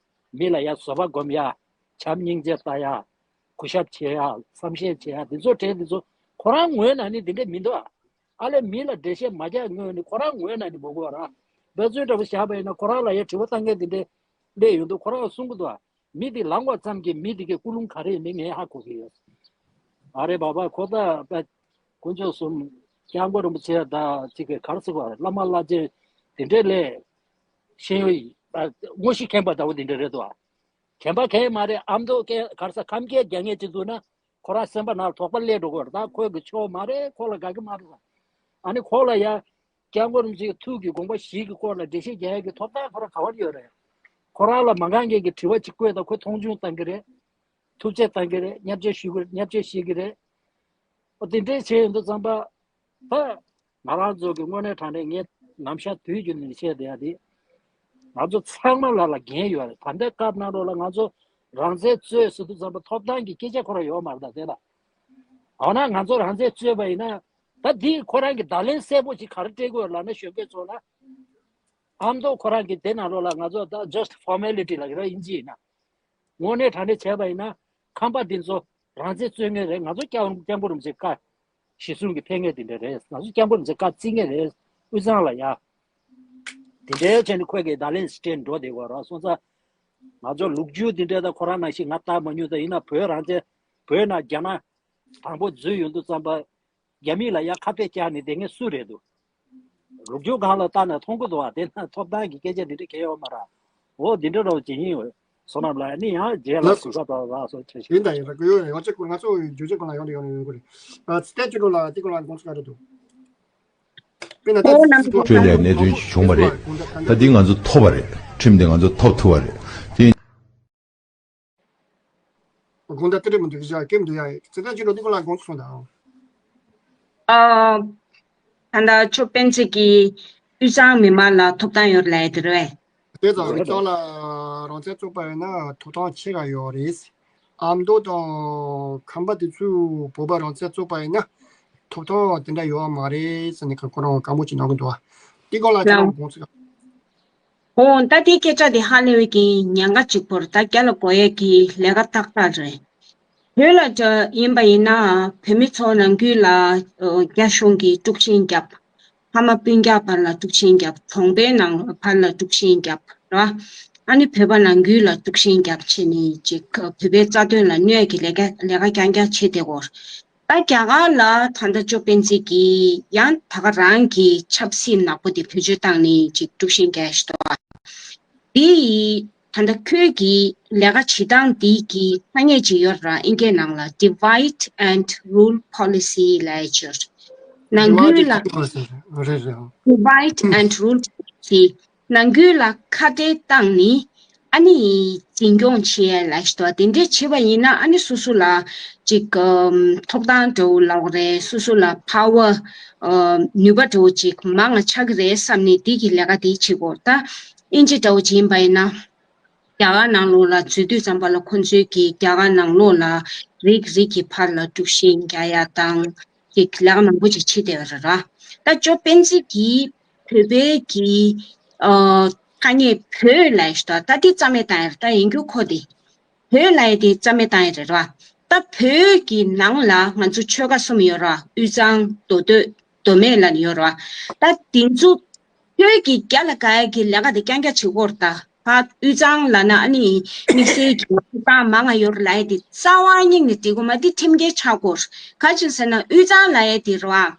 མི་ལ་ཡ་བཟོད་པ་སྒོམ་ཡ། བྱམས་སྙིང་རྗེ་ལྟ་ཡ། གུས་ཞབས་བྱེད་ཡ། བསམ་ཤེས་བྱེད་ཡ། འདི་ཚོ་དྲན་འདི་ཚོ་ཁོ་རང་ངོས་ནས་ནི་འདི་འདྲ་མི་འདུག་ཨ། ཨ་ལས་མི་ལ་འགྲེལ་བཤད་མ་རྒྱག་སྔོན་ནས་ཁོ་རང་ངོས་ནས་ནི་མི་དགོས་ར། འབད་བརྩོན་འདྲ་པོ་བཞག་པ་ཡིན་ན་ཁོ་རང་ལ་ཡ་དྲི་བ་བཏང་མཁན་འདི་འདྲ་སླེབས་ཡོང་དུས་ཁོ་རང་གསུང་གི་འདུག་ཨ། མི་འདི་ལངས་པ་ཙམ་གྱིས་མི་འདི་གའི་ཀུན་སློང་ག་རེ་ཡིན་མིན་ངས་ཧ་གོ་གི་ཡོད། ཨ་རེ་བ་བ་ཁོ་ད་དཀོན་མཆོག་གསུམ་སྐྱབས་མགོན་རིན་པོ་ཆེ་དང་གཅིག་གི་ག་རེ་ཟེར་བ་བླ་མ་བླ་ཆེན་དེ་འདྲས་ལས་ཤེས་ཡོན་དངོས་གཞི་མཁྱེན་པ་འདྲ་བོ་དེ་འདྲས་རེད་དོ། མཁྱེན་པ་མཁྱེན་མ་རེད། ཨ་མདོ་སྐད་ག་རེ་ཟ་ཁམས་སྐད་རྒྱག་མཁན་ཅིག་འདུག་ན་ཁོ་རང་སེམས་པ་ནང་དོགས་པ་སླེབས་འགྲོ་གི་རེད། ད་ཁོས་གི་ཆོག་མ་རེད། ཁོ་ལ་དགའ་གི་མ་རེད། ཨ་ནི་ཁོ་ལ་ཡ་སྐྱབས་མགོན་རིན་པོ་ཆེའི་ཐུགས་ཀྱི་དགོངས་པ་བཞི་གི་སྐོར་ལ་འགྲེལ་བཤད་རྒྱག་ཡ་གི་ཐོབ་ཐང་ཁོ་རང་ག་བར་ཡོད་རེད། ཁོ་རང་ལ་མ་དགའ་མཁན་གྱི་དྲི་བ་ཅིག་བཀོད་ད་ཁོས་མཐོང་ཆུང་བཏང་གི་རེད། ཐུགས་རྗེ་བཏང་གི་རེད། བརྙས་བཅོས་ཞུ་གི་རེད། བརྙས་བཅོས་བྱེད་ཀྱི་རེད། ཨོ་དེ་འདྲས་བྱས་ཡོང་དུས་ཙམ་པ། ད་ང་རང་ཚོ་གི་དངོས་གནས་དྲང་གནས་ངས་ནམ་ཞག་དུས་རྒྱུན་ནས་བཤད་བསྡད་ཡ་དེ། ང་ཚོ་ཚང་མ་ལ་ལ་འགན་ཡོད་རེད། ད་ལྟའི་སྐབས་ནང་ལོགས་ལ་ང་ཚོ་རང་བཙན་རྩོད་ཟེར་དུས་ཙམ་པ་ཐོབ་ཐང་གི་སྐད་ཆ་ཁོ་རང་ཡོད་མ་རེད་ད་དེ་ལ། འོ་ན་ང་ཚོ་རང་བཙན་རྩོད་པ་ཡིན་ན། ད་འདི་ཁོ་རང་གི་བརྡ་ལན་གསལ་པོ་ཅིག་ག་རེ་སྤྲད་དགོས་ལབ་ན་གཞོན་སྐྱེས་ཚོ་ལ། ཨ་མདོ་ཁོ་རང་གི་དེ་ནང་ལོགས་ལ་ང་ཚོ་ད་just formality ལབ་ཀྱི་རེད་དབྱིན་ཇི་ཡིན་ན། དངོས་གནས་དྲང་གནས་བྱས་པ་ཡིན་ན། ཁམས་པ་འདི་ཚོ་རང་བཙན་རྩོད་མཁན་རེད། ང་ཚོ་སྐྱབས་སྐྱབས་མགོན་རིན་པོ་ཆེ་བཀའ་གཞི་བཟུང་གི་ཕེབས་མཁན་དེ་འདྲ་རེད། ང་ཚོ་སྐྱབས་མགོན་རིན་པོ་ཆེ་བཀའ་བརྩི་མཁན་རེད། དབུས་གཙང་ལ་ཡ། དེ་འདྲའི་ཆ་ནས་ཁོས་ཀྱི་བརྡ་ལན་སྤྲད་འགྲོ་བསྡད་ཡོད་རེད། སོང་ཙང་ང་ཚོ་ལོ་རྒྱུས་དེ་འདྲ་ད་ཁོ་རང་ནང་བཞིན་ང་ལྟ་མ་མྱོང་། ད་ཡིན་ན་བོད་རང་བཙན་བོད་ནང་རྒྱ་ནག་དང་པོ་འཛུལ་ཡོང་དུས་ཙམ་པ། རྒྱ་མི་ལ་ཡ་ཁ་གཏད་བཅག་ནས་བསྡད་མཁན་སུ་རེད་འདུག་ལོ་རྒྱུས་སྒང་ལ་བལྟས་ན་མཐོང་གི་འདུག་བ། དེ་ན་ཐོབ་ཐང་གི་སྐད་ཆ་འདི་འདྲ་གང་ཡང་ཡོད་མ་རེད། འོ་འདི་འདྲ་རོ་ཇི་ཡིན་འོ། བསོད་ནམས་ལགས་ནི་ཡང་རྗེས་ལ་ལགས་སོ། གཟིགས་ས་དང་རག་སོ་ཆེ་ཞིག་ཡིན་དང་ཡིན་ལ་གུ་ཡོད་རེད། ང་ཚོ་ང་ཚོ་རྒྱུ་ཆ་སྒང་ལ་ཡོང་དེ་ཡོང་ཡོང་གི་རེད། ཨ་ཙི་ཏན་ཅི་ལོ་ལ་ཏི་ཀོ་ལ་དགོངས་ཚུལ་ག་རེ་འདུག་དཔེར་ན་ད་ཨོ་ནམ་སྤྲོད་ལས་གནད་དོན་ཞིག་བྱུང་བ་རེད། ད་འདི་ང་ཚོ་ཐོབ་པ་རེད། ཁྲིམས་འདི་ང་ཚོ་ཐོབ་ཐུབ་པ་རེད། དེ། དགོངས་དག་ཏི་རེ་མི་འདུག་ཡ་སྐྱེ་མི་འདུག་ཡ། ཙི་ཏན་ཅི་ལོ་ཏི་ཀོ་ལ་དགོངས་ཚུལ་གསུངས་དང་། ཨ། ད་ལྟ་ཆོས་དཔོན་ཚེ་གིས་དབུས་གཙང་མི་མང་ལ་ཐོབ་ཐང་ཡོད་ལབ་ཡ་དེ་རེད། དེ་ཙང་དབུས་གཙང་ལ་རང་བཙན་རྩོད་པ་ཡིན་ན་ཐོབ་ཐང་ཕྱེད་ཀ་ཡོད་རེད། ཨ་མདོ་དང་ཁམས་པ་དེ་ཚོས་བོད་པ་རང་བཙན་རྩོད་པ་ཡིན་ན་ཐོབ་ཐང་དེ་འདྲ་ཡོད་མ་རེད་ཟེར་ནས་ཁོ་རང་དགའ་མོ་ཅིག་གནང་གི་འདུག་བ། ཏི་ཀོ་ལ་ཁྱེད་རང་དགོངས་ཚུལ། འོ་ད་དེའི་སྐད་ཆ་དེ་ཧ་ལས་པའི་གི་ཉེན་ཁ་གཅིག་པོར་ད་རྒྱ་ལ་གོ་ཡས་ཀྱི་ལས་ཀ་ཏག་ཏག་རེད། བོད་ལ་འདྲ་ཡིན་པ་ཡིན་ན་བོད་མི་ཚོ་ནང་ཁུལ་ལ་རྒྱ་གཞུང་གིས་དཀྲུག་ཤིང་བརྒྱབ། ཕ་མ་སྤུན་ཀྱག་བར་ལ་དཀྲུག་ཤིང་བརྒྱབ། གྲོང་པའི་ནང་བར་ལ་དཀྲུག་ཤིང་བརྒྱབ་ར། ཨ་ནི་བོད་པ་ནང་ཁུལ་ལ་དཀྲུག་ཤིང་བརྒྱབ་བྱས་ནས་ཅིག་བོད་པའི་རྩ་དོན་ལ་གནོད་ཀྱི་ལས་ཀ་ལས་ཀ་རྐྱང་རྐྱང་བྱེད་བསྡད་ཡོད་རེད། ད་རྒྱ་གར་ལ་ད་ལྟ་ཅོ་སྤེན་ཚེ་གིས་ཡང་ད་ག་རང་གི་ཆབ་སྲིད་ནག་པོ་དེ་བེད་སྤྱོད་བཏང་ནས་ཅིག་དཀྲུག་ཤིང་རྒྱག་ཞིག་འདུག་བ། དེ་ཡིས་ད་ལྟ་ཁོས་ཀྱི་ལས་ཀ་བྱེད་སྟངས་དེ་གི་ཐ་སྙད་ཅིག་ཡོད་ར། ཨིན་སྐད་ནང་ལ་divide and rule policy ལབ་ཡ་ཅིག་ཡོད་རེད། ནང་ཁུལ་ལ་རེད་རེད། divide and rule policy ནང་ཁུལ་ལ་ཁ་བྲལ་བཏང་ནི། ཨ་ནི་འཛིན་སྐྱོང་བྱེད་ཡ་ལ་ཞིག་འདུག་དེ་འདྲས་བྱེད་པ་ཡིན་ན་ཨ་ནི་སོ་སོ་ལ་ཅིག་ཨམ་ཐོབ་ཐང་འདྲ་བོ་ལབ་དགོས་རེད། སོ་སོ་ལ་power ནུས་པ་འདྲ་བོ་ཅིག་མང་ང་ཆགས་ཀྱི་རེད་བསམ་ནས་དེ་གི་ལས་ཀ་དེ་བྱེད་དགོས། ད་ཨིན་ཇི་འདྲ་བོ་ཅིག་ཡིན་པ་ཡིན་ན། རྒྱ་གར་ནང་ལོགས་ལ་འཛུལ་དུས་ཙམ་པ་ལ་ཁོང་ཚོའི་གི་རྒྱ་གར་ནང་ལོགས་ལ་རིགས་རིགས་ཀྱི་བར་ལ་དཀྲུག་ཤིང་རྒྱག་ཡ་དང་། ཅིག་ལས་ཀ་མང་པོ་ཅིག་བྱེད་བསྡད་པ་རེད་ར། ད་ཅོ་སྤེན་ཚེ་གིས་བོད་པའི་གི་ཨ་ཐ་སྙད་བོད་ལབ་ཡ་ཞིག་འདུག་ད་དེ་རྩ་མེད་བཏང་ཡ་རེད། ད་ཡིན་རྒྱུ་ཁོ་དེ་བོད་ལབ་ཡ་དེ་རྩ་མེད་བཏང་ཡ་རེད་ར། ད་བོད་ཀྱི་ནང་ལ་ང་ཚོ་ཆོལ་ཁ་གསུམ་ཡོད་ར། དབུས་གཙང་མདོ་སྟོད་མདོ་སྨད་ལབ་ནས་ཡོད་ར། ད་དེ་ཚོ་ཁྱོད་ཀྱིས་རྒྱ་ལ་དགའ་ཡ་གི་ལས་ཀ་དེ་རྐྱང་རྐྱང་བྱེད་དགོས་རེད་ད། ཕར་དབུས་གཙང་ལབ་ན་ཨ་ནི་དམིགས་བསལ་གྱི་ཐོབ་ཐང་མང་ང་ཡོད་རེད་ལབ་ཡ་དེ་རྩ་བ་ཉིད་ནས་འགྲིག་གི་མ་རེད། དེ་ཁྲིམས་འགལ་ཆགས་དགོས་རེད། ག་ཅི་ཟེར་ན་དབུས་གཙང་ལབ་ཡ་དེ་རེད་བ།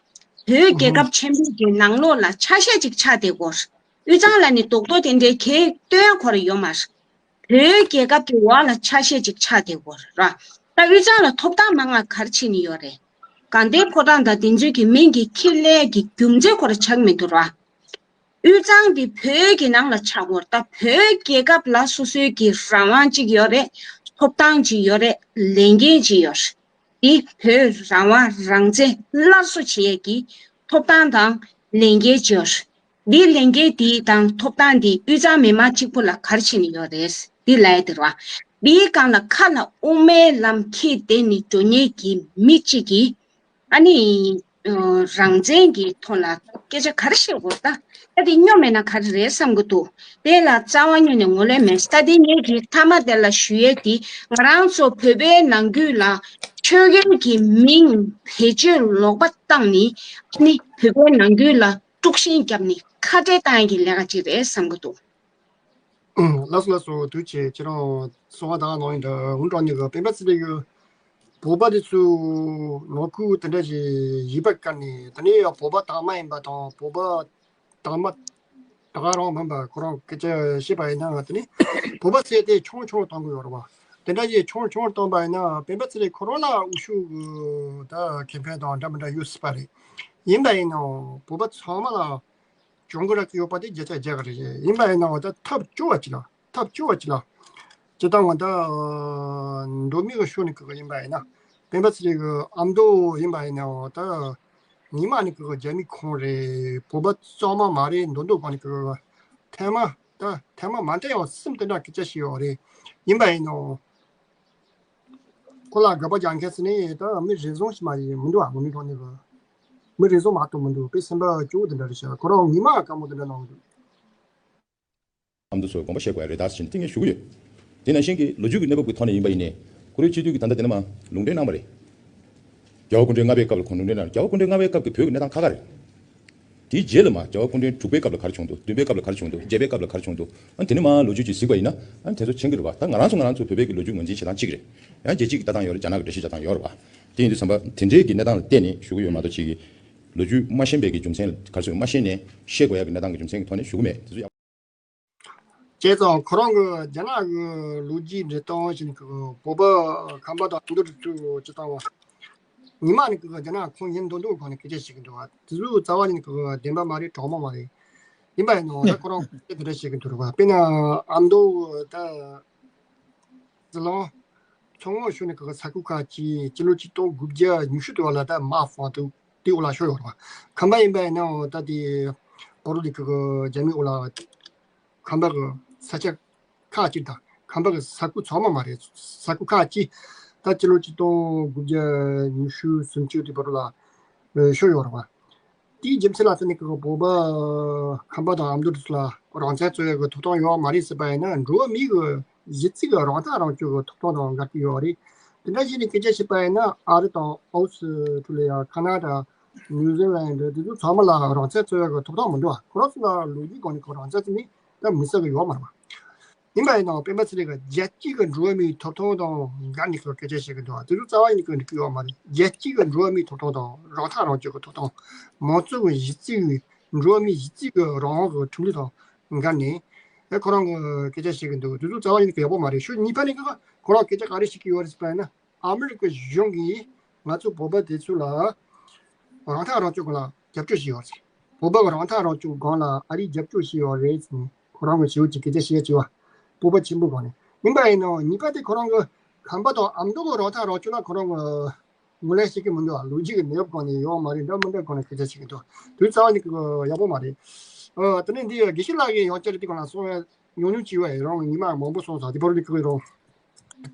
བོད་རྒྱལ་ཁབ་ཆེན་པོ་གི་ནང་ལོགས་ལ་ཆ་ཤས་ཅིག་ཆགས་བསྡད་ཡོད་རེད། དབུས་གཙང་ལབ་ནས་རྡོག་རྡོག་དེ་འདྲའི་གས་སྟོན་ཡ་ཁོ་རང་ཡོད་མ་རེད། བོད་རྒྱལ་ཁབ་ཀྱི་འོག་ལ་ཆ་ཤས་ཅིག་ཆགས་བསྡད་ཡོད་རེད་ར། ད་དབུས་གཙང་ལ་ཐོབ་ཐང་མང་ང་ག་རེ་བྱས་ནས་ཡོད་རེད། དགའ་ལྡན་ཕོ་བྲང་དང་དེ་ཚོའི་གི་མིང་གི་འཁྱེར་སླེབས་ཀྱི་རྒྱུ་མཚན་ཁོ་རང་ཆགས་མི་འདུག་ར། དབུས་གཙང་འདི་བོད་ཀྱི་ནང་ལ་ཆགས་ཡོད་རེད། ད་བོད་རྒྱལ་ཁབ་ལ་སོ་སོའི་གི་རང་དབང་ཅིག་ཡོད་རེད། ཐོབ་ཐང་ཅིག་ཡོད་རེད། ལས་འགན་ཅིག་ཡོད་རེད། འདི་བོད་རང་དབང་རང་བཙན་སླར་གསོ་བྱེད་ཡས་ཀྱི་ཐོབ་ཐང་དང་ལས་འགན་ཅིག་ཡོད་རེད། འདིའི་ལས་འགན་དེ་དང་ཐོབ་ཐང་དེ་དབུས་གཙང་མི་མང་གཅིག་པུ་ལ་ག་རེ་བྱས་ནས་ཡོད་རེད། འདི་ལབ་ཡ་དེ་རེད་བ། འདིའི་སྒང་ལ་ཁ་ལ་དབུ་མའི་ལམ་འཁྱེར་བསྡད་ནས་འགྲོ་མཁན་གྱི་མི་གཅིག་གིས་ཨ་ནི་ཨ་རང་བཙན་གྱི་ཐོག་ལ་སྐད་ཆ་ག་རེ་བཤད་དགོས། ད་ད་དེ་སྙོམས་མེད་ན་ག་རེ་རེད་བསམ་གྱི་འདུག་དེ་ལ་རྩ་བ་ཉིད་ནས་ངོས་ལེན་མེད། ད་དེ་ངེད་ཀྱིས་མཐའ་མ་དེ་ལ་ཞུ་ཡས་དེ། ང་རང་ཚོ་བོད་པའི་ནང་ཁུལ་ལ་ཆོས་རྒྱལ་གྱི་མིང་བེད་སྤྱོད་ལོག་པ་བཏང་ནས་ཨ་ནི་བོད་པའི་ནང་ཁུལ་ལ་དཀྲུག་ཤིང་བརྒྱབ་ནས་ཁ་བྲལ་བཏང་ཡས་ཀྱི་ལས་ཀ་ཅིག་རེད་བསམ་གྱི་འདུག་ལགས་སོ་ལགས་སོ། ཐུགས་རྗེ་ཆེ། ཁྱེད་རང་གསོལ་བ་བཏབ་གནང་ཡིན་འདྲ། འུན་ཀྲང་ནི་གི་སྤེན་པ་ཚེ་རིང་གི་བོད་པ་དེ་ཚོ་ནང་ཁུལ་དེ་འདྲ་ཞིག་ཡིན་པ་བཀར་ནས། དེ་ནས་ཡང་བོད་པ་དག་མ་ཡིན་པ་དང་། བོད་པ་དག་མ་ད་ག་རང་མིན་པ་ཁོ་རང་སྐད་ཆ་བཤད་པ་ཡིན་ན། དེ་ནས་བོད་པ་ཟེར་དེ་ཆུང་ཆུང་བཏང་གི་ཡོད་རེད་བ། དེ་འདྲ་ཞིག་ཆུང་ཆུང་བཏང་པ་ཡིན་ན་སྤེན་པ་ཚེ་རིང་ཁོ་རང་ལ་འུ་ཤུ་གི་ད་ཁེ་ཕན་དང་འདྲ་མི་འདྲ་ཡོད་སྲིད་པ་རེད། ཡིན་པ་ཡིན་ནའང་བོད་པ་ཚང་མ་ལ་གྱོང་གུན་རག་གི་ཡོད་པ་དེ་བརྒྱ་ཆ་བརྒྱ་ག་རེ་རེད། ཡིན་པ་ཡིན་ནའང་ད་ཐབས་སྐྱོ་བ་ཅིག་ལ། ཐབས་སྐྱོ་བ་ཅིག་ལ། སྤྱིར་བཏང་ང་ད་མདོ་སྨད་གི་ཕྱོགས་ནས་གི་ཡིན་པ་ཡིན་ན། སྤེན་པ་ཚེ་རིང་གི་ཨ་མདོ་ཡིན་པ་ཡིན་ནའང་ད་ཉི་མ་ནས་གི་རྒྱ་མི་ཁོང་རེད། བོད་པ་གཙང་མ་མ་རེད་མདོག་མདོག་གོ་ནས་གི་ཐེངས་མ་ད་ཐེངས་མ་མ་འདྲ་ཡང་སེམས་དེ་འདྲ་སྐད་ཆ་བཤད་ཡོད་རེད། ཡིན་པ་ཡིན་ནའང་ཁོ་ལ་དགག་པ་རྒྱག་མཁན་ཟེར་ནས་ད་མི་རེ་ཟུང་ཞིག་མ་ཡིན་མི་འདུག་ཨ། ངོ་མི་གྲོང་ནས་གི་མི་རེ་ཟུང་མ་གཏོགས་མི་འདུག་དཔེ་སེམས་པ་སྐྱོ་བོ་དེ་འདྲ་རེད་ཤག་ཁོ་རང་ཉི་མ་དཀའ་མོ་དེ་འདྲ་གནང་གི་འདུག་ཨ་མདོ་ཚོས་དགོངས་པ་བཞེས་དགོས་ཡ་རེད་ད་ཟེར་ནས་ཏིང་ངེ་ཞུ་གི་ཡོད། དེ་ནང་བཞིན་གྱི་ལོ་རྒྱུས་ཀྱི་གནས་བབ་ཀྱི་ཐོག་ནས་ཡིན་པ་ཡིན་ནའི་ཁོ་རའི་སྤྱི་འཐུས་ཀྱི་ད་ལྟ་དེ་ནས་མ་ལུང་འདྲེན་གནང་བ་རེད། རྒྱལ་བ་སྐུ་ཕྲེང་ལྔ་པའི་སྐབས་ལ་ཁོང་ལུང་འདྲེན་གནང་། རྒྱལ་བ་སྐུ་ཕྲེང་ལྔ་པའི་སྐབས་ཀྱི་བོད་ཀྱི་གནས་སྟངས་ཁ་ཁ་རེད། དེའི་རྗེས་ལ་མ་རྒྱལ་བ་སྐུ་ཕྲེང་དྲུག་པའི་སྐབས་ལ་ག་རེ་བྱུང་འདུག་བདུན་པའི་སྐབས་ལ་ག་རེ་བྱུང་འདུག་བརྒྱད་པའི་སྐབས་ལ་ག་རེ་བྱུང་འདུག་ཨ་ནི་དེ་ཚོ་མཆན་གྱི་རེད་བ། ད་ང་རང་ཚོ་ང་རང་ཚོ་བོད་པའི་གི་ལོ་རྒྱུས་ངོས་འཛིན་བྱེད་སྟངས་གཅིག་རེད། ཡང་རྒྱལ་སྤྱིའི་གི་ལྟ་སྟངས་ཡོད་རེད། རྒྱ་ནག་གི་འགྲེལ་བཤད་རྒྱག་སྟངས་ཡོད་རེད་བ། དེ་ཡིན་དུས་ཙམ་པ་དེ་འདྲའི་གི་གནས་སྟངས་ལ་བལྟས་ནས་ཞུ་གི་ཡོད་མ་གཏོགས་ཅིག་གི་ལོ་རྒྱུས་མ་ཤེས་པའི་གི་རྒྱུ་མཚན་ག་རེ་ཟེར་མ་ཤེས་ནས་བཤད་དགོས་ཡ་གི་གནས་སྟངས་གི་རྒྱུ་མཚན་གི་ཐོག་ནས་ཞུ་གི་མེད། དེ་ཚོ་ཡག་བྱས་ཙང་ཁོ་རང་གི་རྒྱ་ནག་གི་ལོ་རྒྱུས་འབྲི་སྟངས་བཞིན་གི་བོད་པ་ཁམས་པ་དང་མདོ་སྟོད་ཅིག་བཏང་བ། ཉི་མ་ནས་གི་རྒྱ་ནག་ཁོངས་ཡིན་མདོག་མདོག་གི་སྒང་ནས་སྐད་ཆ་བཤད་གི་འདུག་བ། དེ་ཚོ་རྩ་བ་ཉིད་ནས་གི་བདེན་པ་མ་རེད། གྲོགས་མོ་མ་རེད། ཡིན་པ་ཡིན་ནའང་ད་ཁོ་རང་སྐད་དེ་འདྲ་བཤད་གི་འདུག་རེད་བ། དཔེར་ན་ཨ་མདོ་ད་ཟི་ལིང་མཚོ་སྔོན་ཕྱོགས་ནས་གི་ས་ཁུལ་ཁག་ཅིག་སྤྱི་ལོ་ཆིག་སྟོང་དགུ་བརྒྱ་ཉི་ཤུ་དུ་བ་ལ་ད་མ་ཧྥང་དུ་དེ་འོག་ལ་ཤོར་ཡོད་རེད་བ། ཁམས་པ་ཡིན་པ་ཡིན་ནའང་ད་དེ་བར་དུ་དེ་གི་རྒྱ་མིའི་འོག་ལ་ཁམས་པ་གི་ས་ཆ་ཁག་ཅིག་དང་ཁམས་པ་གི་ས་ཁུལ་ཚང་མ་མ་རེད། ས་ཁུལ་ཁག་ཅིག་ད་སྤྱི་ལོ་ཆིག་སྟོང་དགུ་བརྒྱ་ཉི་ཤུ་སུམ་ཅུ་དེ་བར་དུ་ལ་ཤོར་ཡོད་རེད་བ། དེའི་རྒྱུ་མཚན་ལ་བརྟེན་ནས་ཀྱི་བོད་པ་ཁམས་པ་དང་ཨ་མདོ་དེ་ཚོ་ལ་རང་བཙན་རྩོད་ཡག་གི་ཐོབ་ཐང་ཡོད་མ་རེད་ཟེར་བ་ཡིན་ན། འགྲོ་བ་མིའི་གི་གཞི་རྩའི་གི་རང་ཐག་རང་གཅོད་གི་ཐོབ་ཐང་དང་འགལ་གྱི་ཡོད་རེད། དེ་འདྲ་བྱས་ནས་སྐད་ཆ་བཤད་པ་ཡིན་ན་ཨ་རི་དང་ཨོ་སི་ཁྲུ་ལི་ཡ། ཁ་ན་ཌ། ནིའུ་ཛི་ལན་ཌ། དེ་ཚོ་ཚང་མ་ལ་རང་བཙན་རྩོད་ཡག་གི་ཐོབ་ཐང་མི་འདུག་བ། ཁོ་རང་ཚོ་ལ་ལོ་རྒྱུས་སྒང་ནས་ཁོ་རང་བཙན་ཟེར་ནི་ད་མི་སྲིད་གི་ཡོད་མ་རེད་བ། ཡིན་པ་ཡིན་ནའང་སྤེན་པ་ཚེ་རིང་གིས་རྒྱལ་སྤྱི་གི་འགྲོ་བ་མིའི་ཐོབ་ཐང་དང་འགལ་ནས་ཁོས་སྐད་ཆ་བཤད་གི་འདུག་དེ་ཚོ་རྩ་བ་ཉིད་ནས་འགྲིག་གི་ཡོད་མ་རེད། རྒྱལ་སྤྱི་གི་འགྲོ་བ་མིའི་ཐོབ་ཐང་དང་རང་ཐག་རང་གཅོད་ཀྱི་ཐོབ་ཐང་། མང་གཙོ་གི་གཞི་རྩའི་གི་འགྲོ་བ་མིའི་གཞི་རྩའི་གི་རང་དབང་གི་ཁྲིམས་ལུགས་དང་འགལ་ནས་ཨེ་ཁོ་རང་གིས་སྐད་ཆ་བཤད་གི་འདུག་དེ་ཚོ་རྩ་བ་ཉིད་ནས་ཡག་པོ་མ་རེད། ཕྱོགས་གཉིས་ཕན་ནས་ཀྱི་ཁོ་རང་སྐད་ཆ་ག་རེ་བཤད་གི་ཡོད་རེད་ཟེར་བ་ཡིན་ན། ཨ་མི་རི་ཀ་གཞུང་གིས་ང་ཚོ་བོད་པ་དེ་ཚོ་ལ་རང་ཐག་རང་གཅོད་སྒང་ལ་རྒྱབ་སྐྱོར་བྱས་ཡོད་རེད། བོད་པ་གི་རང་ཐག་རང་གཅོད་སྒང་ལ་ཨ་རིས་རྒྱབ་སྐྱོར་བྱས་ཡོད་རེད་ཟེར་ནས་ཁོ་རང་གི་ཞེ་པོ་ཅིག་སྐད་ཆ་བཤད་བྱས་པ། སྤོབས་པ་ཆེན་པོ་སྒང་ནས། ཡིན་པ་ཡིན་ནའང་གཉིས་པ་དེ་ཁོ་རང་གི་ཁམས་པ་དང་ཨ་མདོ་གི་རང་ཐག་རང་གཅོད་ལ་ཁོ་རང་གི་ངོས་ལེན་བྱེད་ཀྱི་མི་འདུག་ལོ་རྒྱུས་ཀྱི་གནས་བབ་སྒང་ནས་ཡོད་མ་རེད། འདྲ་མི་འདྲ་སྒང་ནས་སྐད་ཆ་བཤད་ཀྱི་འདུག་དུས་རྩ་བ་ནས་ཡག་པོ་མ་རེད། ཨ་དེ་ནས་འདི་དགེ་བཤེས་ལགས་ཀྱིས་ཡང་བསྐྱར་དེ་སྒང་ལ་གསུང་བ་ཉུང་ཉུང་བྱས་པ་ཡིན་རུང་ཉི་མ་མང་པོ་སོང་ཙང་དེ་བར་དུ་ཁོས་རང་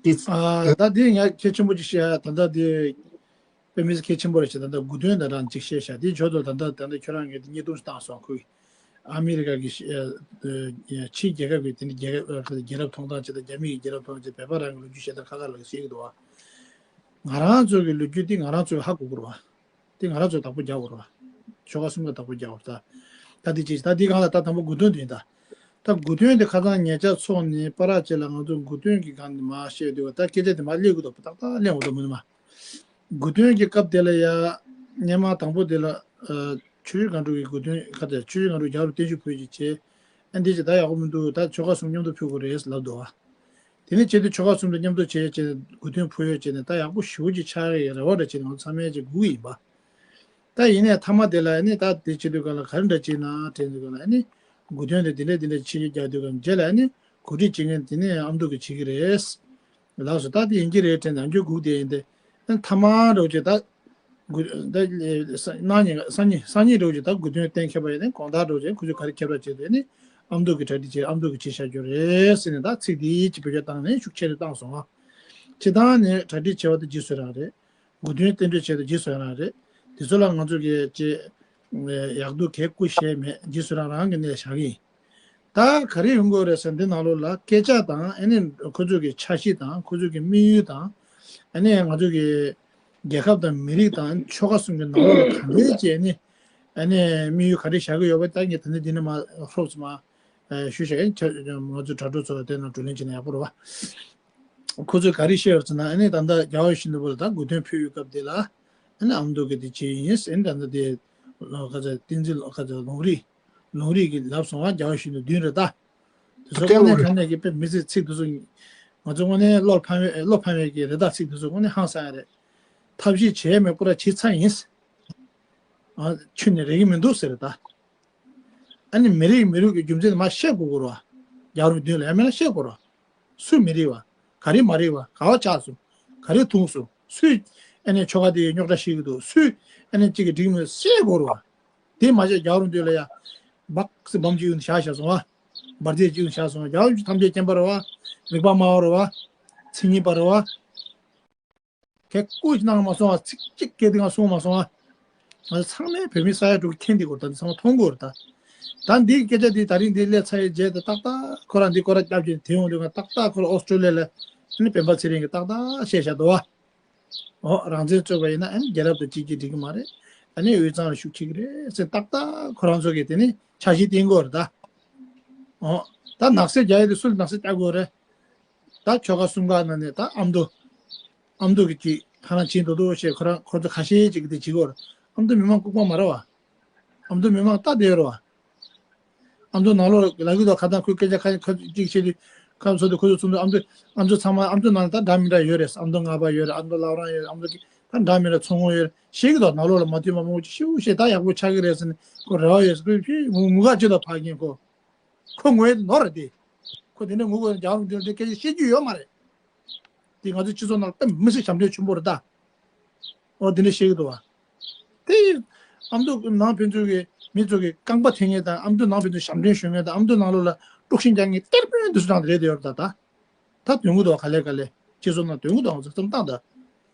དེ། ཨ་ད་དེ་ངས་གལ་ཆེན་པོ་ཅིག་བཤད་ཡ། ད་ལྟ་དེ་དཔེ་མི་སྲིད་གལ་ཆེན་པོ་རེད་ཤག་ད་ལྟ་དགུ་སྟོན་ད་རང་ཅིག་བཤད་ཤག་དེ་ཇོ་དོ་ད་ལྟ་ད་ལྟ་ཁྱོད་རང་གིས་དེ་བརྙན་ཐུང་ཞིག་བཏང་སོང་། ཁོས་ཨ་མི་རི་ཀ་གི་ཕྱིའི་རྒྱལ་ཁབ་ཀྱི་དེ་འདྲ་རྒྱལ་རྒྱལ་རབས་མཐོང་སྟངས་བྱས་དང་རྒྱ་མི་གི་རྒྱལ་རབས་མཐོང་སྟངས་བྱས། བོད་པ་རང་གི་ལོ་རྒྱུས་བཤད་སྟངས་ཁ་ཁ་ལ་གསལ་གི་འདུག་བ། ང་རང་ཚོ་གི་ལོ་རྒྱུས་དེ་ང་རང་ཚོས་ཧ་གོ་དགོས་རེད་བ། དེ་ང་རང་ཚོས་བདག་པོ་རྒྱག་དགོས་རེད་བ། ཆོལ་ཁ་གསུམ་ལ་བདག་པོ་རྒྱག་དགོས་རེད་ད། ད་དེ་ཅིག་ད་དེ་སྒང་ལ་ད་དང་པོ་དགུ་སྟོན་དེ་ཡིན་ད། ད་དགུ་སྟོན་དེ་ཁ་སང་ཉེ་ཆར་ཚོགས་ནས་པ་ར་ཅེ་ལ་ང་ཚོ་དགུ་སྟོན་གྱི་སྒང་ནས་མར་བཤད་དུས་ད་སྐད་ཆ་དེ་མར་སླེབས་དགོས་འདུག་ཏག་ཏག་སླེབས་འོང་འདུག་མི་ནུས་མ། དགུ་སྟོན་གྱི་སྐབས་དེ་ལ་ཡ། སྔོན་མ་དང་པོ་དེ་ལ། ཨ། ཆུ་བཞི་སྒང་དྲུག་གི་དགུ་སྟོན་ཁ་དེ་ཆུ་བཞི་སྒང་དྲུག་རྒྱལ་བ་རིན་པོ་ཆེས་ཕུལ་ཅིག་བྱས། ཨ་འདི་ཅིག་ད་ཡག་པོ་མི་འདུག་ད་ཆོལ་ཁ་གསུམ་མཉམ་དུ་ཕུལ་དགོས་རེད་ལབ་འདུག་བ། དེ་ནས་བྱས་དུས་ཆོལ་ཁ་གསུམ་དུ་མཉམ་དུ་བྱས་བྱས་ནས་དགུ་སྟོན་ཕུལ་ཡོད་བྱས་ནས་ད་ཡག་པོ་ཞེ་པོ་ཅིག་ཆགས་ཀྱི་རེ་བ་འདྲ་བྱས་ནས་ང་ཚོ་ཚང་མས་ཅིག་སྒུག་ཡིན་པ། ད་ཡིན་ནའི་མཐའ་མ་དེ་ལ་ཨ་ནི་ད་དེ་བྱེད་དུས་སྒང་ལ་ག་རེ་འདྲ་བྱས་ན་དྲན་དུས་སྒང་ལ་ཨ་ནི་དགུ་སྟོན་དེ་འདི་འདྲ་འདི་འདྲ་བྱེད་ཀྱི་རྒྱག་དུས་སྒང་རྗེས་ལ་ཨ་ནི་གོ་སྒྲིག་བྱེད་མཁན་དེ་ནས་ཨ་མདོ་གིས་བྱེད་ཀྱི་རེད། ལགས་སོ། ད་དེ་ཡིན་གྱི་རེད་དྲན་ནས་ཨ་མདོ་སྒུག་བསྡད་ཡིན་ཏེ། ཨ་ནི་མཐའ་མ་འདྲ་བོ་ཅིག་ད་ དགུ་ད་ལས་ས་གནང་ཉེ་སང་ཉིན་སང་ཉིན་འགྲོ་རྒྱུ་ད་དགུ་སྟོན་གཏན་འཁེལ་བ་ཡིན་ནའི་དགོང་དག་འགྲོ་རྒྱུ་ཁོ་ཚོས་ག་རེ་ཁྱབ་བསྒྲགས་བྱས་ཏེ་ནི་ཨ་མདོ་གི་གྲ་སྒྲིག་བྱས་ཨ་མདོ་གི་བྱས་བཞག་རྒྱུ་རེད་ཟེར་ནས་ད་ཚིག་འདི་ཅིག་བེད་སྤྱོད་བཏང་ནས་ཤུགས་ཆེ་རུ་བཏང་སོང་ང་། སྤྱིར་བཏང་ནས་གྲ་སྒྲིག་བྱས་པ་དེ་རྗེས་སུ་རང་རེད། དགུ་སྟོན་རྟེན་འབྲེལ་བྱས་དེ་རྗེས་སུ་རང་རེད། དེ་ཚོ་ལ་ང་ཚོ་གི་ཅེ་ཡག་སྡུག་གས་སྐུ་བཤད་མེད་རྗེས་སུ་རང་རང་གི་གནས་བཞག་གི་ཡིན། ད་ག་རེ་ཡོང་གི་ཡོད་རེད་ཟེར་འདི་ནང་ལོགས་ལ་སྐད་ཆ་དང་ཨ་ནི་ཁོ་ཚོ་གི་འཆར་གཞི་དང་ཁོ་ཚོ་གི་དམིགས་ཡུལ་དང་ཨ་ནི་ང་ཚོ་གི་རྒྱལ་ཁབ་དང་མི་རིགས་དང་ཆོལ་ཁ་གསུམ་གྱི་ནང་ལོགས་ལ་ག་འདྲའི་ཅིག་ཨ་ནི་ཨ་ནི་དམིགས་ཡུལ་ག་རེ་བཞག་གི་ཡོད་པ་ད་ངས་ད་ནི་འདི་ནས་མ་ཧྲོབ་ཙམ་མ་ཞུས་བཞག་ཡིན། ང་ཚོ་དྲ་གྲོགས་ཚོ་དེ་ནང་བགྲོ་གླེང་བྱས་ན་ཡག་པོ་རེད་བ། ཁོ་ཚོས་ག་རེ་བཤད་ཡོད་ཟེར་ན་ཨ་ནི་ད་ལྟ་རྒྱལ་བ་ཡིད་བཞིན་ནོར་བུ་ལ་ད་དགུ་སྟོན་ཕུལ་བའི་སྐབས་དེ་ལ་ཨ་ནི་ཨ་མདོ་གི་དེ་བྱས་ཡིན་ཨ་ནི་ད་ལྟ་དེ་ཁ་ཚ་བསྟན་འཛིན་ཁ་ཚ་ལུང་རིགས་ལུང་རིགས་ཀྱི་ལབ་སོང་བ་རྒྱལ་བ་ཡིད་བཞིན་ནོར་བུ་བདུན་རེད་ད། དེ་ཚོ་དངོས་གནས་དྲང་གནས་ཀྱི་དཔེ་མི་སྲིད་ཚིག་དེ་ཚོ་ང་ཚོ་དངོས་གནས་བློ་ཕམ་བློ་ཕམ་ཡས་ཀྱི་རེད་ད། ཚིག་དེ་ཚོ་དངོས་གནས་ཧང་སང་ཡ་རེད། ཐབས་ཤེས་བྱས་མེད་པོ་ར་བྱེད་ཚར་ཡིན། ཨ་ཆུ་ནས་རེག་གི་མི་འདུག་ཟེར་ད། ཨ་ནི་མི་རིགས་མི་རིགས་ཀྱི་རྒྱུ་མཚན་མ་བཤད་དགོས་གོ་ར། རྒྱལ་བ་རིན་པོ་ཆེ་མདུན་ལ་ཡང་མིན་ན་བཤད་དགོས་ར། སུ་མི་རིགས་བ། ག་རེ་མ་རིགས་བ། ག་བ་ཆགས་སོང་། ག་རེ་ཐུག་སོང་། སུས་ཨ་ནི་ཆོལ་ཁ་དེ་རྙོག་དྲ་ཤེས་ཀྱི་འདུག་སུས་ཨ་ནི་གཅིག་གི་འགྲིག་མེད་བཤད་དགོས་ར། དེ་མ་བཤད་རྒྱལ་བ་རིན་པོ་ཆེ་མདུན་ལ་ཡ། སྦག་སེ་བམ་གཅིག་ཡོང་བཞག་བཞག་སོང་བ། འབར་རྫས་གཅིག་ཡོང་བཞག་སོང་བ། རྒྱལ་བ་རིན་པོ་ཆེ་ཐམས་ཅད་མཁྱེན་པ་ར་བ། རིག་པ་སྨྲ་བ་ར་བ། མཚན་ཉིད་པ་ར་བ། གས་སྐུ་གནང་མ་སོང་བ་ཚིག་གཅིག་སྐད་དེ་ང་གསུང་མ་སོང་བ། ང་ཚོ་ཚང་མས་བོད་མི་ས་ཡ་དྲུག་མཁྱེན་དེ་གོ་ད་འདི་ཚང་མ་མཐོང་གོ་ར་ད། ད་འདི་སྐད་ཆ་འདི་ད་རིང་འདི་སླེབས་ཚར་ཡི་རྗེས་ད་ཏག་ཏག་ཁོ་རང་འདི་སྐོར་ར་སྐྱབས་ཀྱིན་དེ་ཡོང་དུས་ང་ཏག་ཏག་ཁོ་ར་ཨོ་སི་ཀྲོ་ལི་ཡ་ལ་ཨ་ནི་སྤེན་པ་ཚེ་རིང་གིས་ཏག་ཏག་བཤད་བཞག་འདུག་བ། ཨོ་རང་བཙན་རྩོད་པ་ཡིན་ན་ཨ་ནི་རྒྱལ་རབས་དང་གཅིག་གིས་འགྲིག་གི་མ་རེད། ཨ་ནི་དབུས་གཙང་ལ་ཤུགས་ཆེ་གི་རེད་ཟེར་ཏག་ཏག་ཁོ་རང་ཚོ་གིས་དེ་ནི་འཆར་གཞི་བཏིང་གོ་ར་ད། ཨོ་ད་ནག་སེལ་རྒྱག་ཡི་དེ་སུ་ལ་ནག་སེལ་རྒྱག་དགོས་རེད། ད་ཆོལ་ཁ་གསུམ་ཀ་ནང་ནས་ད་ཨ་མདོ། ཨ་མདོ་གི་ཅིག་ཁ་རང་བྱིན་འདུག་འདུག་ཞེས་ཁོ་རང་ཁོ་ཚོ་ཁ་ཤས་ཅིག་གིས་དེ་བྱེད་ཀྱི་ཡོད་རེད། ཨ་མདོ་མི་མང་ལྐུགས་པ་མ་རེད་བ། ཨ་མདོ་མི་མང་ལྟ་བསྡད་ཡོད་རེད་བ། ཨ་མདོ་ནང་ལོགས་ལ་གི་དོ་ཁ་ཐང་ཁོས་སྐད་ཆ་ཁ་ཁ་ཅིག་བཤད་དུས་ཁམས་ཚོ་དེ་ཁོ་ཚོ་ཚོ་ཨ་མདོ་ཨ་མདོ་ཚང་མ་ཨ་མདོ་ནང་ལ་ད་འདྲ་མི་འདྲ་ཡོད་རེད། ཨ་མདོ་ལྔ་པ་ཡོད་རེད། ཨ་མདོ་བླ་བྲང་ཡོད་རེད། ཨ་མདོ་གི་ད་འདྲ་མི་འདྲ་མཚོ་སྔོན་ཡོད་རེད། ཤེས་ཀྱི་དོ་ནང་ལོགས་ལ་མ་མཐུན་པ་མང་པོ་ཅིག་ཤེས་བཤད་ད་ཡག་པོ་ཆགས་ཀྱི་རེད་ཟེར་ནས་ཁོ་རེ་བ་ཡོད་ཟེར་ཁོས་ཕྱི་ངུ་ངུ་ག་ཅི་དོ་ཕ་རྒན་ཁོ། ཁོ་ངོ་ཡི་ནོར་རེད་དེ། ཁོ་དེ་འདྲ་ངུ་དགོས་ན་རྒྱལ་བ་རིན་པོ་ཆེ་དེ་སྐད་ཆ་བཤད་རྒྱུ་ཡོད་མ་རེད། དེ་ང་ཚོའི་སྤྱི་ཚོགས་ནང་ལ་དཔེ་མི་སྲིད་ཞབས་འདྲེན་ཆེན་པོ་རེད་ད། ཨོ་དེ་འདྲ་བཤད་ཀྱི་འདུག་བ། དེ་ཨ་མདོ་ནང་ཕན་ཚུན་གྱི་མི་ཚོ་གི་རྐང་པ་འཐེན་མཁན་དང་ཨ་མདོ་ནང་ཕན་ཚུན་ཞབས་འདྲེན་ཞུ་མཁན་དང་ཨ་མདོ་ནང་ལོགས་ལ་དཀྲུག་ཤིང་རྒྱག་མཁན་གཏེར་དཔོན་དེ་ཚོ་ནང་དེ་རེད་དེ་ཡོད་རེད་ད་ད། ད་དོན་གྱི་འདུག་ག་ལེ་ག་ལེ། ཁྱེད་ཚོ་ན་དོན་གྱི་འདུག་ང་ཚོ་བསམ་སྟངས་ད།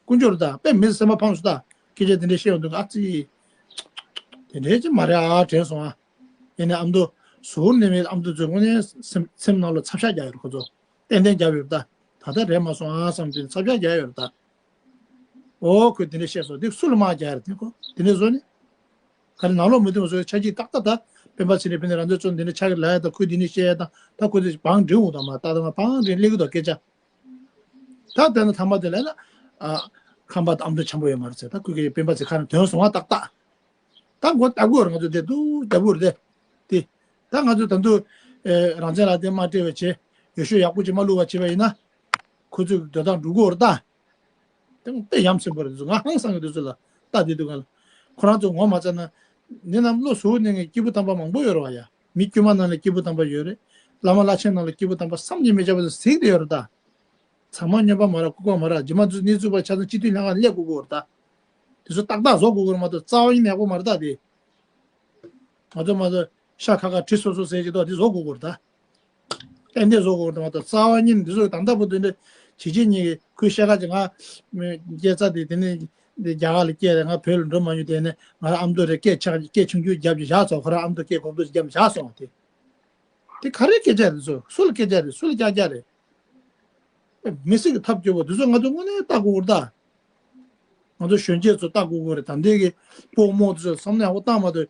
དཀོན་མཆོག་རེད་ད་དཔེ་མི་སེམས་པ་ཕམ་སོང་ད། སྐད་ཆ་དེ་འདྲ་བཤད་ཡོང་དུས་ཨ་ཙི། དེ་འདྲའི་ཅི་མ་རེད་ཨ་དྲན་སོང་ཨ། ཡིན་ནའི་ཨ་མདོ་ཟུར་ནས་མེད་ཨ་མདོ་ཚོས་དངོས་གནས་སེམས་སེམས་ནང་ལ་ཚབ་ཤ་རྒྱག་ཡོད་རེད་ཁོ་ཚོ། ཏན་ཏན་རྒྱབ་ཡོད་རེད་ད། ད་ལྟ་རེད་མ་སོང་ཨ་བསམ་དུས་ཚབ་ཤ་རྒྱག་ཡོད་རེད་ད། ཨོ་ཁོས་དེ་འདྲ་བཤད་སོང་དེ་སུ་ལ་དམག་རྒྱག་ཡོད་རེད་དེ་ཁོ་དེ་འདྲ་བཟོ་ནི། ག་རེ་ནང་ལོགས་མི་མཐུན་པ་བཟོས་ཆ་གཅིག་ཏག་ཏག་ད། སྤེན་པ་ཚེ་རིང་ཕན་ཚུན་རང་བཙན་རྩོད་འདི་འདྲ་ཆགས་ཀྱི་ལ་ཡ་ད་ཁོས་འདི་འདྲ་བཤད་ཡ་ད་ད་ཁོས་འདི་བང་སྒྲིག་འོང་ད་མ་ཏག་ཏག་མ་བང་སྒྲིག་སླེབས་ཀྱི་འདུག་སྐད་ཆ། ད་དེ་ན་ཐ་མ་དེ་ལ་ན། ཨ། ཁམས་པ་དང་ཨ་མདོ་འཆམ་པོ་ཡོད་མ་རེད་ཟེར་ད་ཁོས་ཀྱི་སྤེན་པ་ཚེ་ཁ་ནས་དོན་སོང་བ་ཏག་ཏག་ད་མགོ་ལྟ་དགོས་རེད་ང་ཚོ་དེ་དུ་ལྟ་བུ་རེད་དེ། ད་ང་ཚོ་ད་དུ། ཨེ། རང་བཙན་ལ་དེ་མ་སྤྲད་པ་བྱས། ཡོ་ཤུ་ཡག་པོ་ཅིག་མ་བླུགས་པ་བྱས་པ་ཡིན་ན། ཁོ་ཚོས་འགྲོ་སྟངས་འགྲོ་གི་ཡོད་རེད་ད། དེ་དཔེ་ཡ་མཚན་པོ་རེད་འདུག་ང་ཧང་སང་གི་འདུག་ཚོད་ལ་ལྟ་བསྡད་འདུག་ག་ལ། ཁོ་རང་ཚོ་ངོ་མ་ཚ་ན། འདི་རྣམས་བློ་གཟུ་བོ་གནས་ངེས་སྐྱེས་བུ་དམ་པ་མང་པོ་ཡོད་རེད་བ་ཡ། མི་དཀྱུས་མ་ནང་ལ་སྐྱེས་བུ་དམ་པ་ཡོད་རེད། བླ་མ་བླ་ཆེན་ནང་ལ་སྐྱེས་བུ་དམ་པ་བསམ་གྱིས་མི་ཁྱབ་པ་ཚོ་གཟིགས་བསྡད་ཡོད་རེད་ད། ཚང་མ་སྨྱོན་པ་མ་རེད་ལྐུགས་པ་མ་རེད་རྗེས་མ་ཚོ་གནས་ཚུལ་པ་ཆ་ཚང་སྤྱི་འཐུས་ལྷན་ཁང་སླེབས་དགོས་ཀྱི་ཡོད་རེད་ད། དེ་ཚོ་ཏག་ཏག་བཟོ་དགོས་ཀྱི་རེད་མ་གཏོགས་རྩ་བ་ཉིད་ནས་ཡག་པོ་མ་རེད་ད་དེ། ང་ཚོ་མ་གཏོགས་ཤ་ཁ་ཁ་གྲི་སོ་སོ་ཟེར་གྱི་འདུག་དེ་བཟོ་དགོས་ཀྱི་རེད་ད། ཏན་ཏན་བཟོ་དགོས་ཀྱི་རེད་མ་གཏོགས་རྩ་བ་ཉིད་ནས་འདི་ཚོ་ད་ལྟ་བར་དུ་འདི་ཇི་བྱེད་གཉིས་ཀྱི་ཁོས་བཤད་ཁ་ཅིག་ང་སྐྱེས་ཚ་དེ་དེ་ནས་འདི་རྒྱ་གར་ལ་སྐྱེས་རེད་ང་བོད་ལ་འགྲོ་མ་མྱོང་དེ་ནས་ང་རང་ཨ་མདོ་རེད་སྐད་ཆ་སྐད་ཆུང་ཆུང་རྒྱབ་ཀྱི་བཞག་སོང་ཁོ་རང་ཨ་མདོ་སྐད་གོམ་ཐུག་ཅིག་རྒྱབ་བཞག་སོང་དེ། དེ་ག་རེ་སྐད་ཆ་རེད་ཚོ་སུ་ལ་སྐད་ཆ་རེད་སུ་ལ་སྐྱག་རྐྱག་རེད། མི་སྲིད་ཀྱི་ཐབས་སྐྱོ་བོ་འདི་ཚོ་ང་ཚོ་དངོས་གནས་ལྟ་དགོས་ཀྱི་རེད་ད། ང་ཚོ་གཞོན་སྐྱེས་ཚོ་ལྟ་དགོས་ཀྱི་རེད་ད་འདི་གི་སྤོ་རྨོ་དེ་ཚོ་བསམ་བློ་ཡག་པོ་བཏང་མ་ཐུབ།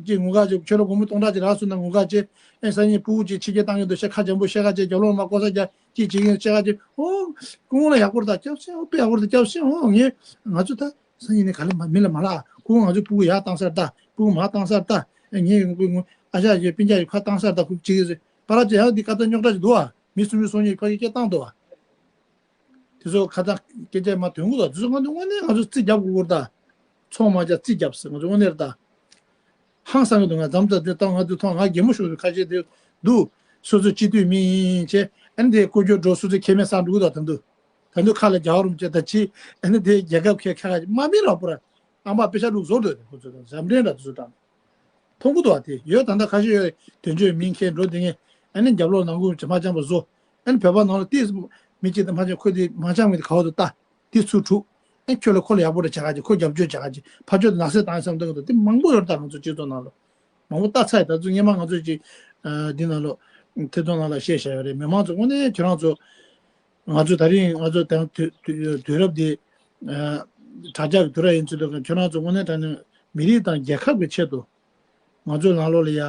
ཅིག་ངུ་ག་ཅིག་ཁྱོད་ལ་སྒོར་མོ་སྟོང་ཕྲག་ཅིག་རག་སོང་ན་ངུ་ག་ཅིག་ཨེ་སང་ཉིན་སྤུ་གུ་ཅིག་ཕྱི་རྒྱལ་བཏང་གི་འདུག་ཤག་ཁ་འཇམ་པོ་ཤག་ག་ཅིག་རྒྱབ་ལོགས་མ་ལྐོག་ཟ་རྒྱག་ཅིག་བྱེད་ཀྱི་ཤག་ག་ཅིག་ཨོ། སྐུ་ངོ་ལ་ཡག་པོ་རེད་ད་སྐྱབས་སེ་ཨོ་དཔེ་ཡག་པོ་རེད་ད་སྐྱབས་སེ་ཨོ་ངས་ང་ཚོ་ད་སང་ཉིན་ནས་ག་ལེ་མ་མི་ལ་མ་ལ་སྐུ་ངོ་ང་ཚོ་སྤུ་གུ་ཡར་བཏང་ས་རེད་ད་སྤུ་གུ་མར་བཏང་ས་རེད་ད་ཨེ་ངས་ཡོང་སྐུ་ངོ་ཨ་ཤ་ཡོད་སྤུན་ཀྱག་ཡོད་ཕར་བཏང་ས་རེད་ད་ཁུག་ཅིག་ཟེར་པ་ར་ཅིག་ཡང་འདི་ཀ་ད་རྙོག་དྲ་ཅིག་འདུག་ཨ། མི་སུམ་ཅུ་སོ་གཉིས་ཕ་གི་སྐད་བཏང་འདུག་བ། དེ་ཚོ་ཁ་ཚ་སྐད་ཆ་མ་དོན་གུ་དང་དེ་ཚོ་ང་ཚོ་དངོས་གནས་ང་ཚོ་རྩིས་རྒྱབ་དགོས་ཀྱི་རེད་ད། ཚོང་མ་རྒྱག་རྩིས་རྒྱབ་ཟེར་ང་ཚོ་དངོས་གནས་རེད་ད། ཧང་སང་གི་འདུག་ང་འཛམ་ཐང་འདི་ལྟ་ང་ཚོ་མཐོང་ང་གད་མོ་ཤོར་གི་ཁ་ཤས་དེ་འདུག་སོ་སོ་སྤྱི་འཐུས་མི་ཡིན་ཆེ་ཨ་ནི་དེ་བཀོལ་སྤྱོད་འགྲོ་སོ་སོ་ཁེ་མེད་ས་འགྲོ་གི་འདུག་ད་འདུག་ད་འདུག་ཁ་ལ་རྒྱག་རུམ་ཆེ་ད་ཅི་ཨ་ནི་དེ་རྒྱལ་ཁབ་ཁེ་ཁ་ཁ་མ་མི་རོགས་པོ་ར། ཨ་མ་པེ་ཤ་དྲུག་བཟོ་འདོད་དེ་ཁོ་ཚོས་ཟམ་འདྲེན་འདྲ་དེ་ཚོ་དྲངས། མཐོང་གི་འདུག་བ། དེ་ཡོད། ད་ལྟ་ཁ་ཤས་ཡོད། དོན་གཅོད་མིང་འཁྱེར་འགྲོ་དེ་ངས་ཨ་ནི་རྒྱབ་ལོགས་ནང་ཁུལ་མ་འཆམ་པ་བཟོ། ཨ་ནི་བོད་པ་ནང་ལ་ཏིས་མི་གཅིག་དང་མ་འཆམ། ཁོ་དེ་མ་འཆམ་གི་དེ་ག་བ་དུ་ལྟ། དེ་ཚུར་འཁྲུག་ཨ་ཁྱོད་ལ་ཁོ་ལ་ཡག་པོ་རེ་བྱ་ག་ཅིག་ཁོ་རྒྱབ་སྐྱོར་བྱ་ག་ཅིག་ཕར་ཕྱོགས་དུ་ནག་སེལ་བཏང་བསམ་བཏང་གི་འདུག་དེ་མང་པོ་ཡོད་རེད། ད་ང་ཚོ་སྤྱི་ཚོགས་ནང་ལ་མང་པོ་ལྟ་ཚར་ཡོད། ད་ཚོ་སྔོན་མ་ང་ཚོས་ཅིག་འདི་ནང་ལོ་ཐེ་ཚོམ་ནང་ལ་བཤད་བཞག་ཡོད་རེད། མི་མང་ཚོ་དངོས་གནས་ཁྱོད་རང་ཚོ། ང་ཚོ་ད་རིང་ང་ཚོ་དེང་དུས་དུས་རབས་འདི་དྲ་རྒྱ་གི་དུས་རབས་ཡིན་ཚུལ་དུ་ཁྱོད་རང་ཚོ་དངོས་གནས་དྲང་གནས་མི་རིགས་དང་རྒྱལ་ཁབ་ཀྱི་ཆེད་དུ་ང་ཚོའི་ནང་ལོགས་ལ་ཡ་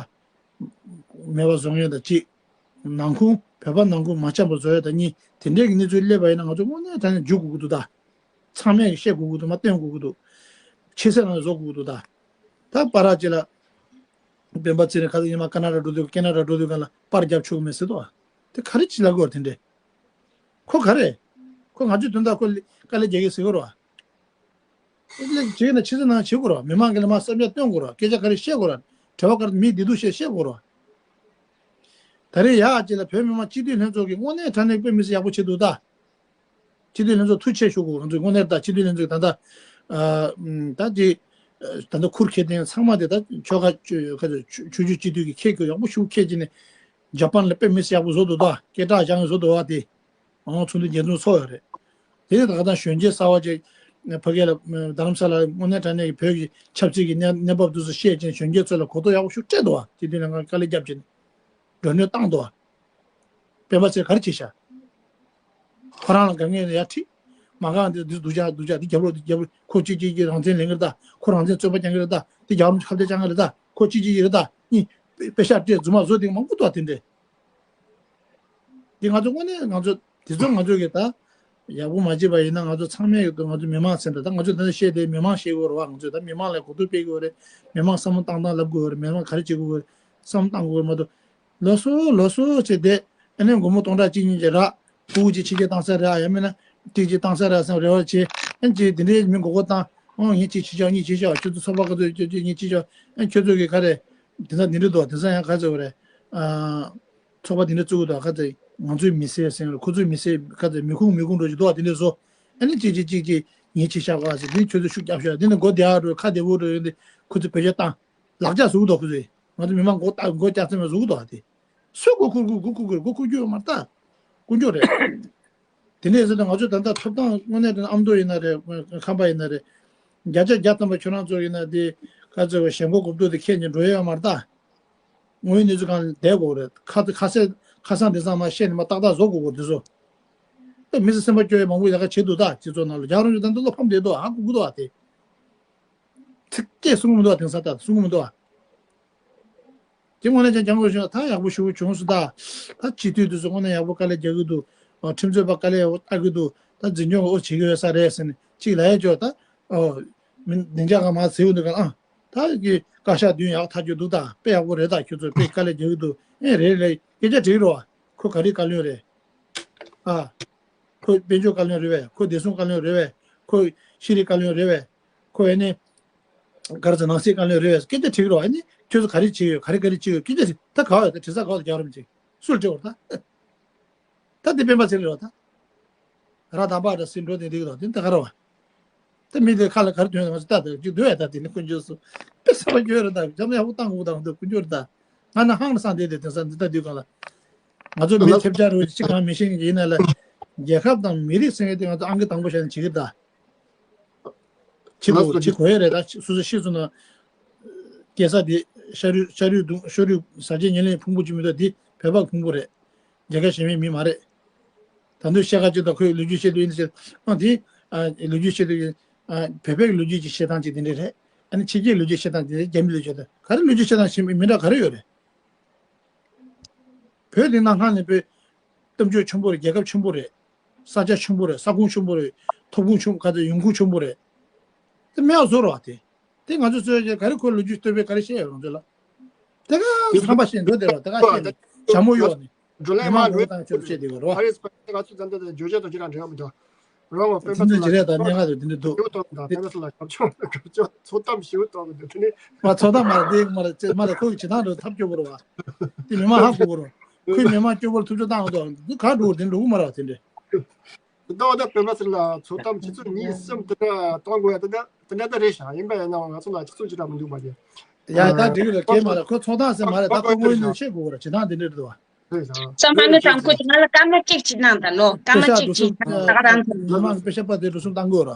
མེད་པ་བཟོ་མཁན་དང་གཅིག་ནང་ཁུངས་བོད་པ་ནང་ཁུངས་མ་འཆམ་པ་བཟོ་ཡ་དང་གཉིས། དེ་འདྲའི་གི་གནས་ཚུལ་སླེབས་པ་ཡིན་ན་ང་ཚོ་དངོས་གནས་དྲང་གནས་འཇུ་དགོས་ཀྱི་འདུག་ད་ཚང་མས་བཤད་དགོས་ཀྱི་འདུག་མ་སྟོན་དགོས་ཀྱི་འདུག་ཆེ་སེ་རང་བཟོ་དགོས་ཀྱི་འདུག་ད་ད་པ་ར་ཅི་ལ་སྤེན་པ་ཚེ་རིང་ཁ་ཚ་ཉི་མ་ཀ་ན་ཌ་འགྲོ་དུས་ཀ་ན་ཌ་འགྲོ་དུས་གང་ལ་པར་རྒྱབ་ཆོག་གི་མེད་ཟེར་དོ། དེ་ག་རེ་ཅི་ལ་གོ་དེ་འདྲས། ཁོ་ག་རེ། ཁོ་ང་ཚོའི་དོན་དག་ཁོ་དཀའ་ལས་རྒྱག་གི་ཟེར་གོ་རོ། དཀའ་ལས་བྱེད་ན་ཕྱི་གསལ་ནང་བྱེད་དགོས་རོ། མི་མང་གི་ལ་མ་བསམ་འཆར་སྟོན་དགོས་རོ། སྐད་ཆ་ག་རེ་བཤད་དགོས་རོ། དྲི་བ་ག་རེ་མི་བདེ་སྡུག་བཤད་བཤད་དགོས་རོ། ད་རེས་ཡག་ཅིག་ལ་བོད་མི་མང་སྤྱི་འཐུས་ལྷན་ཚོགས་ཀྱིས་དངོས་གནས་དྲང་གནས་དཔེ་མི་སྲིད་ཡག་པོ་བྱེད་འདུག་ད། སྤྱི་འཐུས་ལྷན་ཚོགས་ཐུགས་ཆེ་ཞུ་དགོས། ང་ཚོས་དངོས་གནས་ད་སྤྱི་འཐུས་ལྷན་ཚོགས་ད་ལྟ་ད་ཅི་ད་ལྟ་ཁུར་ཁྱེར་དེ་ཚང་མ་དེ་ད་ཆོལ་ཁ་ཆོས་ཆོས་བརྒྱུད་སྤྱི་འཐུས་ཀྱི་ཁྱེད་ཀྱི་ཡག་པོ་ཞུ་ཁྱེད་ཀྱི་ནས་ཇ་པན་ལ་དཔེ་མི་སྲིད་ཡག་པོ་བཟོ་འདུག་ད་སྐད་གྲགས་བཞག་བཟོ་འདུག་བ་དེ། ཨང་ཚོགས་འདུ་རྒྱས་འཛོམས་ཚོགས་ཡོད་རེད། དེ་ནས་ད་ག་དང་གཞོན་སྐྱེས་གསར་བ་ཅིག་ཕ་གི་ལ་རྡ་རམ་ས་ལ་དངོས་གནས་དྲང་གནས་ཀྱི་བོད་ཀྱི་ཆབ་སྲིད་ཀྱི་གནས་གནས་བབ་དེ་ཚོ་བཤད་ཅིང་གཞོན་སྐྱེས་ཚོ་ལ་གོ་རྟོགས་ཡག་པོ་ཞིག་སྤྲད་འདུག་བ། དེ་དུས་ལ་ང་དཀའ་ལས་བརྒྱབ་ཅིང་འགྲོ་གྲོན་བཏང་འདུག་བ། སྤེན་པ་ཚེ་ག་རེ་བྱེད་ཤག་ཁོ་རང་ལ་དཀའ་ངལ་ཡར་ཁྲིད། མ་དཀའ་འདི་འདི་སྡུག་ཅག་སྡུག་ཅག་འདི་རྒྱབ་ལོག་འདི་རྒྱབ་ལོག་ཁོ་གཅིག་གཅིག་གིས་རང་བཙན་ལེན་གི་རེད་ད། ཁོ་རང་བཙན་རྩོད་པ་རྐྱང་གི་རེད་ད། འདི་རྒྱ་རོམ་ཁ་གཏད་བཅག་གི་རེད་ད། ཁོ་གཅིག་གཅིག་གིས་རེད་ད། གཉིས་པེ་ཤག་སྤྲད་རྫུན་མ་བཟོ་དེ་མང་པོ་འདུག་བ། དེ་འདྲས། འདི་ང་ཚོ་དངོས་གནས་ང་ཚོ་དེ་ཚོ་ང་ཚོ་གི་ད་ཡག་པོ་མ་བྱེད་པ་ཡིན་ན་ང་ཚོ་ཚང་མས་ང་ཚོ་མི་མང་ཟེར་འདྲ། ད་ང་ཚོ་ད་ནི་བཤད་དེ་མི་མང་བཤད་དགོས་རེད་བ། ང་ཚོ་ད་མི་མང་ལ་གོ་རྟོགས་སྤེལ་དགོས་རེད། མི་མང་བསམ་བློ་བཏང་སྟངས་ལབ་དགོས་རེད། མི་མང་ག་རེ་བྱེད་དགོས་རེད། བསམ་བློ་བཏང་དགོས་རེད་མ་གཏོགས། ལོ་སོ་ལོ་སོ་བྱས་ཏེ་ཨ་ནི་སྒོར་མོ་སྟོང་ཕྲག་གཅིག་གཉིས་ཀྱི་རག་ཕྲུ་གུ་གཅིག་ཕྱི་རྒྱལ་བཏང་ས་རག་ཡང་མིན་ན་ཏིག་གཅིག་བཏང་ས་རག་བསམ་རེ་བ་བྱེད། ཨ་ནི་ཅིག་དེ་འདྲའི་མི་མགོ་སྐོར་བཏང་། ཨོ་ངས་གཅིག་ཕྱི་ཆོག་གཉིས་ཕྱི་ཆོག་ཁྱོད་ཚོ་ཚོགས་པ་ག་ཚོད་ཁྱོད་ཚོ་གཉིས་ཕྱི་ཆོག་ཨ་ཁྱོད་ཚོ་གི་ག་རེ། དེ་ཚོ་དེ་འདྲ་འདུག་དེ་ཚོ་ཡང་ག་ཚོད་རེད། ཨ་ཚོགས་པ་དེ་འདྲ་བཙུགས་འདུག་ག་ཚོད་ང་ཚོའི་མི་སེར་ཟེར་རེད། ཁོ་ཚོའི་མི་སེར་ག་ཚོད་མི་ཁུངས་མི་ཁུངས་འགྲོ་གི་འདུག་དེ་འདྲ་བཟོ། ཨ་ནི་གཅིག་གཅིག་གཅིག་གཅིག་ངས་ཕྱི་ཆོག་ག་ཟེར། དེ་ཁྱོད་ཚོ་ཤུགས་རྒྱབ་ཤོག་དེ་ནི་མགོ་བདེ་བ་འགྲོ་ཁ་བདེ་བོ་འགྲོ་ཡོད་འདི་ཁོ་ཚོ་བེད་སྤྱོད་བཏང་། ལག་ཆ་བཟུང་འདུག་ཁོ་ཚོས། ང་ཚོ་མི་མང་མགོ་བཏགས་མགོ་བཀྱག་ཚད་མ་བཟུང་འདུག་དེ། སུས་མགོ་འཁོར་དགོས། མགོ་འཁོར་དགོས། མགོ་འཁོར་རྒྱུ་ཡོད་མ་རེད་ད། དཀོན་མཆོག་རེད། དེ་འདྲ་ཡིན་ཙང་ང་ཚོ་ད་ལྟ་ཐོབ་ཐང་དངོས་གནས་དྲང་ཨ་མདོ་ཡིན་ན་རེད། ཁམས་པ་ཡིན་ན་རེད། བརྒྱ་ཆ་བརྒྱ་ཐམ་པ་ཁྱོད་རང་ཚོ་ཡིན་ན་དེ་ག་ཚོད་ཞེན་ཁོག་གོབ་ཏོ་དེ་ཁྱེད་ཀྱིས་འགྲོ་ཡ་ཡོད་མ་རེད་ད། དངོས་ཡོད་གནས་ཚུལ་སྒང་ལ་བསྡད་དགོས་རེད། ཁ་ཁ་སེ་ཁ་སང་དེ་ཚང་མ་བཤད་ནས་མ་ཏག་ཏག་བཟོ་དགོས་དགོས་དེ་ཚོ། ཨེ་མི་ཚེ་སེམས་པ་སྐྱོ་ཡ་མང་པོ་ཡག་ག་བྱེད་འདུག་ད་སྤྱི་ཚོགས་ནང་ལ་རྒྱ་རོང་ཡོད་ད་འདི་བློ་ཕམ་བསྡད་འདུག་ཧ་གོ་གི་འདུག་ཨ་དེ། ཚིག་སྐད་གསུང་གི་མི་འདུག་ཨ། དེང་སང་ད་གསུང་གི་མི་འདུག་ཨ། དེ་དངོས་གནས་ཀྱང་སྐྱབས་མགོན་ཞུ་ད་ཡག་པོ་ཞུ་བྱུང་སོང་ད། ད་སྤྱི་འཐུས་དེ་ཚོ་དངོས་གནས་ཡག་པོ་དཀའ་ལས་རྒྱག་གི་འདུག་ཁྲིམས་རྩོད་པ་དཀའ་ལས་ཡག་པོ་བལྟ་གི་འདུག་ད་འཛིན་སྐྱོང་གི་ཨོ་བྱེད་ཀྱི་ཡོད་ས་རེད་ཟེར་ནས་གཅིག་ལ་ཡ་ཅོ་ད། ཨོ། མི་སྡིངས་ཆ་གང་མང་ཟེར་གི་འདུག་ག་ཨ། ད་གི་བཀའ་ཤག་བདུན་ཡག་ཐག་གཅོད་འདུག་ད་དཔེ་ཡག་པོ་རེད། ད་ཁྱོད་ཚོ་དཔེ་དཀའ་ལས་རྒྱག་གི་འདུག་ཨེ་རེད་རེད། སྐད་ཆ་དྲིས་རོགས། ཁོ་ག་རེ་བཀའ་བློན་རེད། ཨ། ཁོ་དཔལ་འབྱོར་བཀའ་བློན་རེད་བས། ཁོ་བདེ་སྲུང་བཀའ་བློན་རེད་བས། ཁོ་ཤེས་རིག་བཀའ་བློན་རེད་བས། ཁོ་ཨེ་ནི། ག་རེ་ཟེར་ནང་སྲིད་བཀའ་བློན་རེད་བས། སྐད་ཆ་དྲིས་རོགས། ཨེ་ནི་ཁྱོད་ཚོ་ག་རེ་བྱེད་ཡོད། ག་རེ་ག་རེ་བྱེད་ཡོད། སྐད་ཆ་དྲིས་ད་ག་བ་ཡོད། ད་དྲི་ས་ག་བ་ད་རྒྱག་རོགས་མི་བྱེད། སུ་ལ་དྲི་བར་ད། ད་འདི་སྤེན་པ་ཚེ་རིང་རེད་བ་ད། ར་ད་པ་ར་སྲིད་འགྲོ་དེ་འདི་གི་ད་དེ་ད་ག་རེད་བ། ད་མི་དེ་ཁ་ལ་ག་རེ་ཐོན་ང་ཚོ་ད་ད་ཅིག་སྡོད་ཡ་ད་དེ་ནི་དཀོན་མཆོག་གསུམ། དཔེ་ས་པ་འགྱོད་རེད་ད། འཇམ་ཡག་པོ་བཏང་དགོས་ད་ང་ཚོ་དཀོན་མཆོག་རེད་ད། ང་ན་ཧང་ལ་སང་དེ་དེ་དེང་སང་འདི་ད་དུས་གང་ལ། ང་ཚོ་མི་ཐེབས་ཆག་རུ་ཅི་གང་མི་ཤེས་ཀྱི་ཡིན་ན་ལ། རྒྱལ་ཁབ་དང་མི་རིགས་ཟེར་མཁན་དེ་ང་ཚོ་ཨང་ཀི་དང་པོ་བཞག་ནས་བྱེད་ཀྱི་ད། ཕྱི་ལོགས་ཕྱི་གོ་ཡ་རེད་ད། སོ་སོ་ཤེས་སོང་ན། རྒྱལ་ས་དེ་ཤ་རུས་ཤ་རུས་གདུང་ཤ་རུས་ཟ་བྱེད་ཉེ་ལེན་ཕུང་པོ་ཅིག་མི་འདུག་དེ་བོད་པ་ཕུང་པོ་རེད། རྒྱལ་ཁབ་གཞན་མའི་མི་མ་རེད། ད་དུང་བཤད་ཁ་ཅིག་ད་ཁོས་ལོ་རྒྱུས་བཤད་དུས་ཡིན་ཟེར། ཨང་དེ་ལོ་རྒྱུས་བཤད་དུས་ཡིན། བོད་པའི་ལོ་རྒྱུས་ཀྱི་བཤད་སྟངས་ཅིག་དེ་འདྲ་རེད། ཨ་ནི་ཕྱི་རྒྱལ་ལོ་རྒྱུས་བཤད་སྟངས་དེ་འདྲ། རྒྱ་མི་ལོ་རྒྱུས་དང་ག་རེ་ལོ་རྒྱུས་བཤད་སྟངས་ཞིག་མི་འདྲ་ག་རེ་ཡོད་རེད། བོད་འདི་གནའ་སྔ་ནས་བོད་གཏམ་བརྗོད་ཆེན་པོ་རེད། རྒྱལ་ཁབ་ཆེན་པོ་རེད། ས་ཆ་ཆེན་པོ་རེད། ས་ཁོངས་ཆེན་པོ་རེད། ཐོབ་ཁུངས་ཆེན་པོ་ག་ཚོད་ཡོང་ཁུངས་ཆེན་པོ་རེད། དེ་མེད་པ་བཟོ་རོགས་དེ། དེ་ང་ཚོ་ཚོས་ག་རེ་ཁོ་ལོ་རྒྱུས་བསྟོད་པའི་ག་རེ་བཤད་ཡོད་ང་ཚོ་ལ། དེ་ག་ཚོ་ཧམ་པ་བཤད་འགྲོ་བསྡད་རོགས། དེ་ག་བཤད་ནས་བྱ་མོ་གཡོག་ནས་ཇུ་ལའི་མ་མ་ལོ་ལོ་དང་ཆོས་བཤད་བསྡད་ཡོད་རོགས། ཕ་རིས་པ་ང་ཚོ་ད་ལྟ་ཇོ་ཇོ་དང་ཇོ་ཇོ་རང་རེད་མི་འདུག་རང་བ་སྤེན་པ་ཚོ་ལ་ཇི་རེད་ད་སྙན་ངག་དེ་འདི་འདུག་ཞིའུ་ཏོག་དང་སྤེན་པ་ཚོ་ལ་ཞབས་ཕྱོགས་ཞབས་ཕྱོགས་ཚོ་གཏམ་ཞིའུ་ཏོག་གི་འདུག་དེ་ནི་མ་ཚོ་གཏམ་མ་རེད། དེ་མ་རེད་ཚེ་མ་རེད། ཁོ་གི་བྱེད་སྟངས་འགྲོ་ཐབས་སྐྱོ་པོ་རེད་བ། དེ་མི་མང་ཧ་གོ་གི་རེད། ཁོས་མི་མང་སྐྱོ་པོར་ཐུབ་ཚོད་བཏང་འདུག་འདི་ག་འགྲོ་དེ་འགྲོ་གི་མ་རེད་བ། དེ་འདྲས། ད་ད་སྤེན་པ་ཚེ་རིང་ལགས་ཚོགས་གཏམ་ཆུ་ཚོད་གཉིས་གསུམ་དེ་འདྲ་གཏོང་དགོས་ཡ་དེ་འདྲ་དེ་འདྲ་ད་རེད་ཤག་ཡིན་པ་ཡིན་ན་ང་ཚོ་ལ་ཆུ་ཚོད་ཅིག་རག་མི་འདུག་མ་གཏོགས། ཡ་ད་འགྲིག་རེད། གལ་མ་རེད། ཁོ་ཚོགས་གཏམ་ཟེར་མ་རེད། ད་ཁོ་དངོས་གནས་བཤད་དགོས་ར། བྱེད་སྟངས་དེ་འདྲ་རེད་བ། ས་མ་ནུ་དང་ཁོ་ཅིག་ང་ལ་སྐར་མ་གཅིག་ཅིག་གནང་དང་ལོ། སྐར་མ་གཅིག་ཅིག་ད་ག་རང་ཚོ། མི་མང་གི་དཔེ་ཤ་པ་དེ་འགྲོ་སོང་བཏང་དགོས་ར།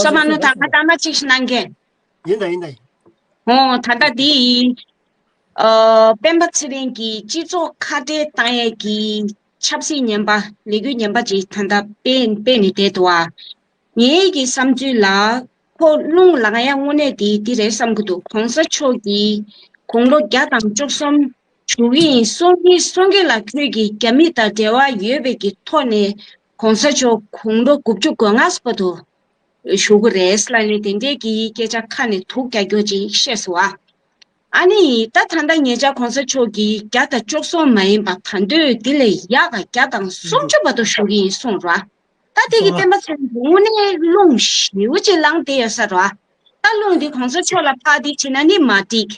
ས་མ་ནུ་དང་ང་སྐར་མ་གཅིག་ཞིག་གནང་གས། ཡིན་ད་ཡིན་ད་ཡིན། ཨོ་ད་ལྟ་འདི་ཡིན། ཨ་སྤེན་པ་ཚེ་རིང་གིས་སྤྱི་ཚོགས་ཁ་བྲལ་བཏང་ཡས་ཀྱི་ཆབ་སྲིད་ངན་པ་ལས་འགུལ་ངན་པ་ཅིག་ད་ལྟ་སྤེལ་སྤེལ་ནས་བསྡད་འདུག་ཨ། ངའི་གི་བསམ་ཚུལ་ལ་ཁོ་རླུང་ལངས་ཡ་དངོས་གནས་དེ་འདི་རེད་བསམ་གི་འདུག་གོང་ས་མཆོག་གིས་དགུང་ལོ་བརྒྱ་དང་བཅུ་གསུམ་བཞུགས་ཀྱི་ཡིན་གསུང་གི་གསུང་གི་ལ་ཁྱོད་ཀྱིས་རྒྱ་མི་དང་འབྲེལ་བ་ཡོད་པའི་གི་ཐོག་ནས་གོང་ས་མཆོག་དགུང་ལོ་དགུ་བཅུ་གོ་ལྔ་བར་དུ་བཞུགས་གི་རེད་ལབ་ནས་དེ་འདྲས་ཀྱི་སྐད་ཆ་ཁ་ནས་དུག་རྒྱག་རྒྱུ་ཅིག་བཤད་སོང་ཨ། ཨ་ནི་ད་ད་ལྟ་ཉེ་ཆར་གོང་ས་མཆོག་གིས་བརྒྱ་དང་བཅུ་གསུམ་མ་ཡིན་པ་ད་འདོད་འདི་ལས་ཡག་ག་བརྒྱ་དང་སུམ་ཅུ་བར་དུ་བཞུགས་ཀྱི་ཡིན་གསུངས་ར། ད་དེ་གི་སོང་ཨ། སྤེན་པ་ཚེ་རིང་དངོས་གནས་རླུང་ཞེ་པོ་ཅིག་ལངས་བསྡད་ཡོད་ས་ར། ད་རླུང་འདི་གོང་ས་མཆོག་ལ་ཕར་འདི་བྱེད་ན་ནི་མ་འགྲིག་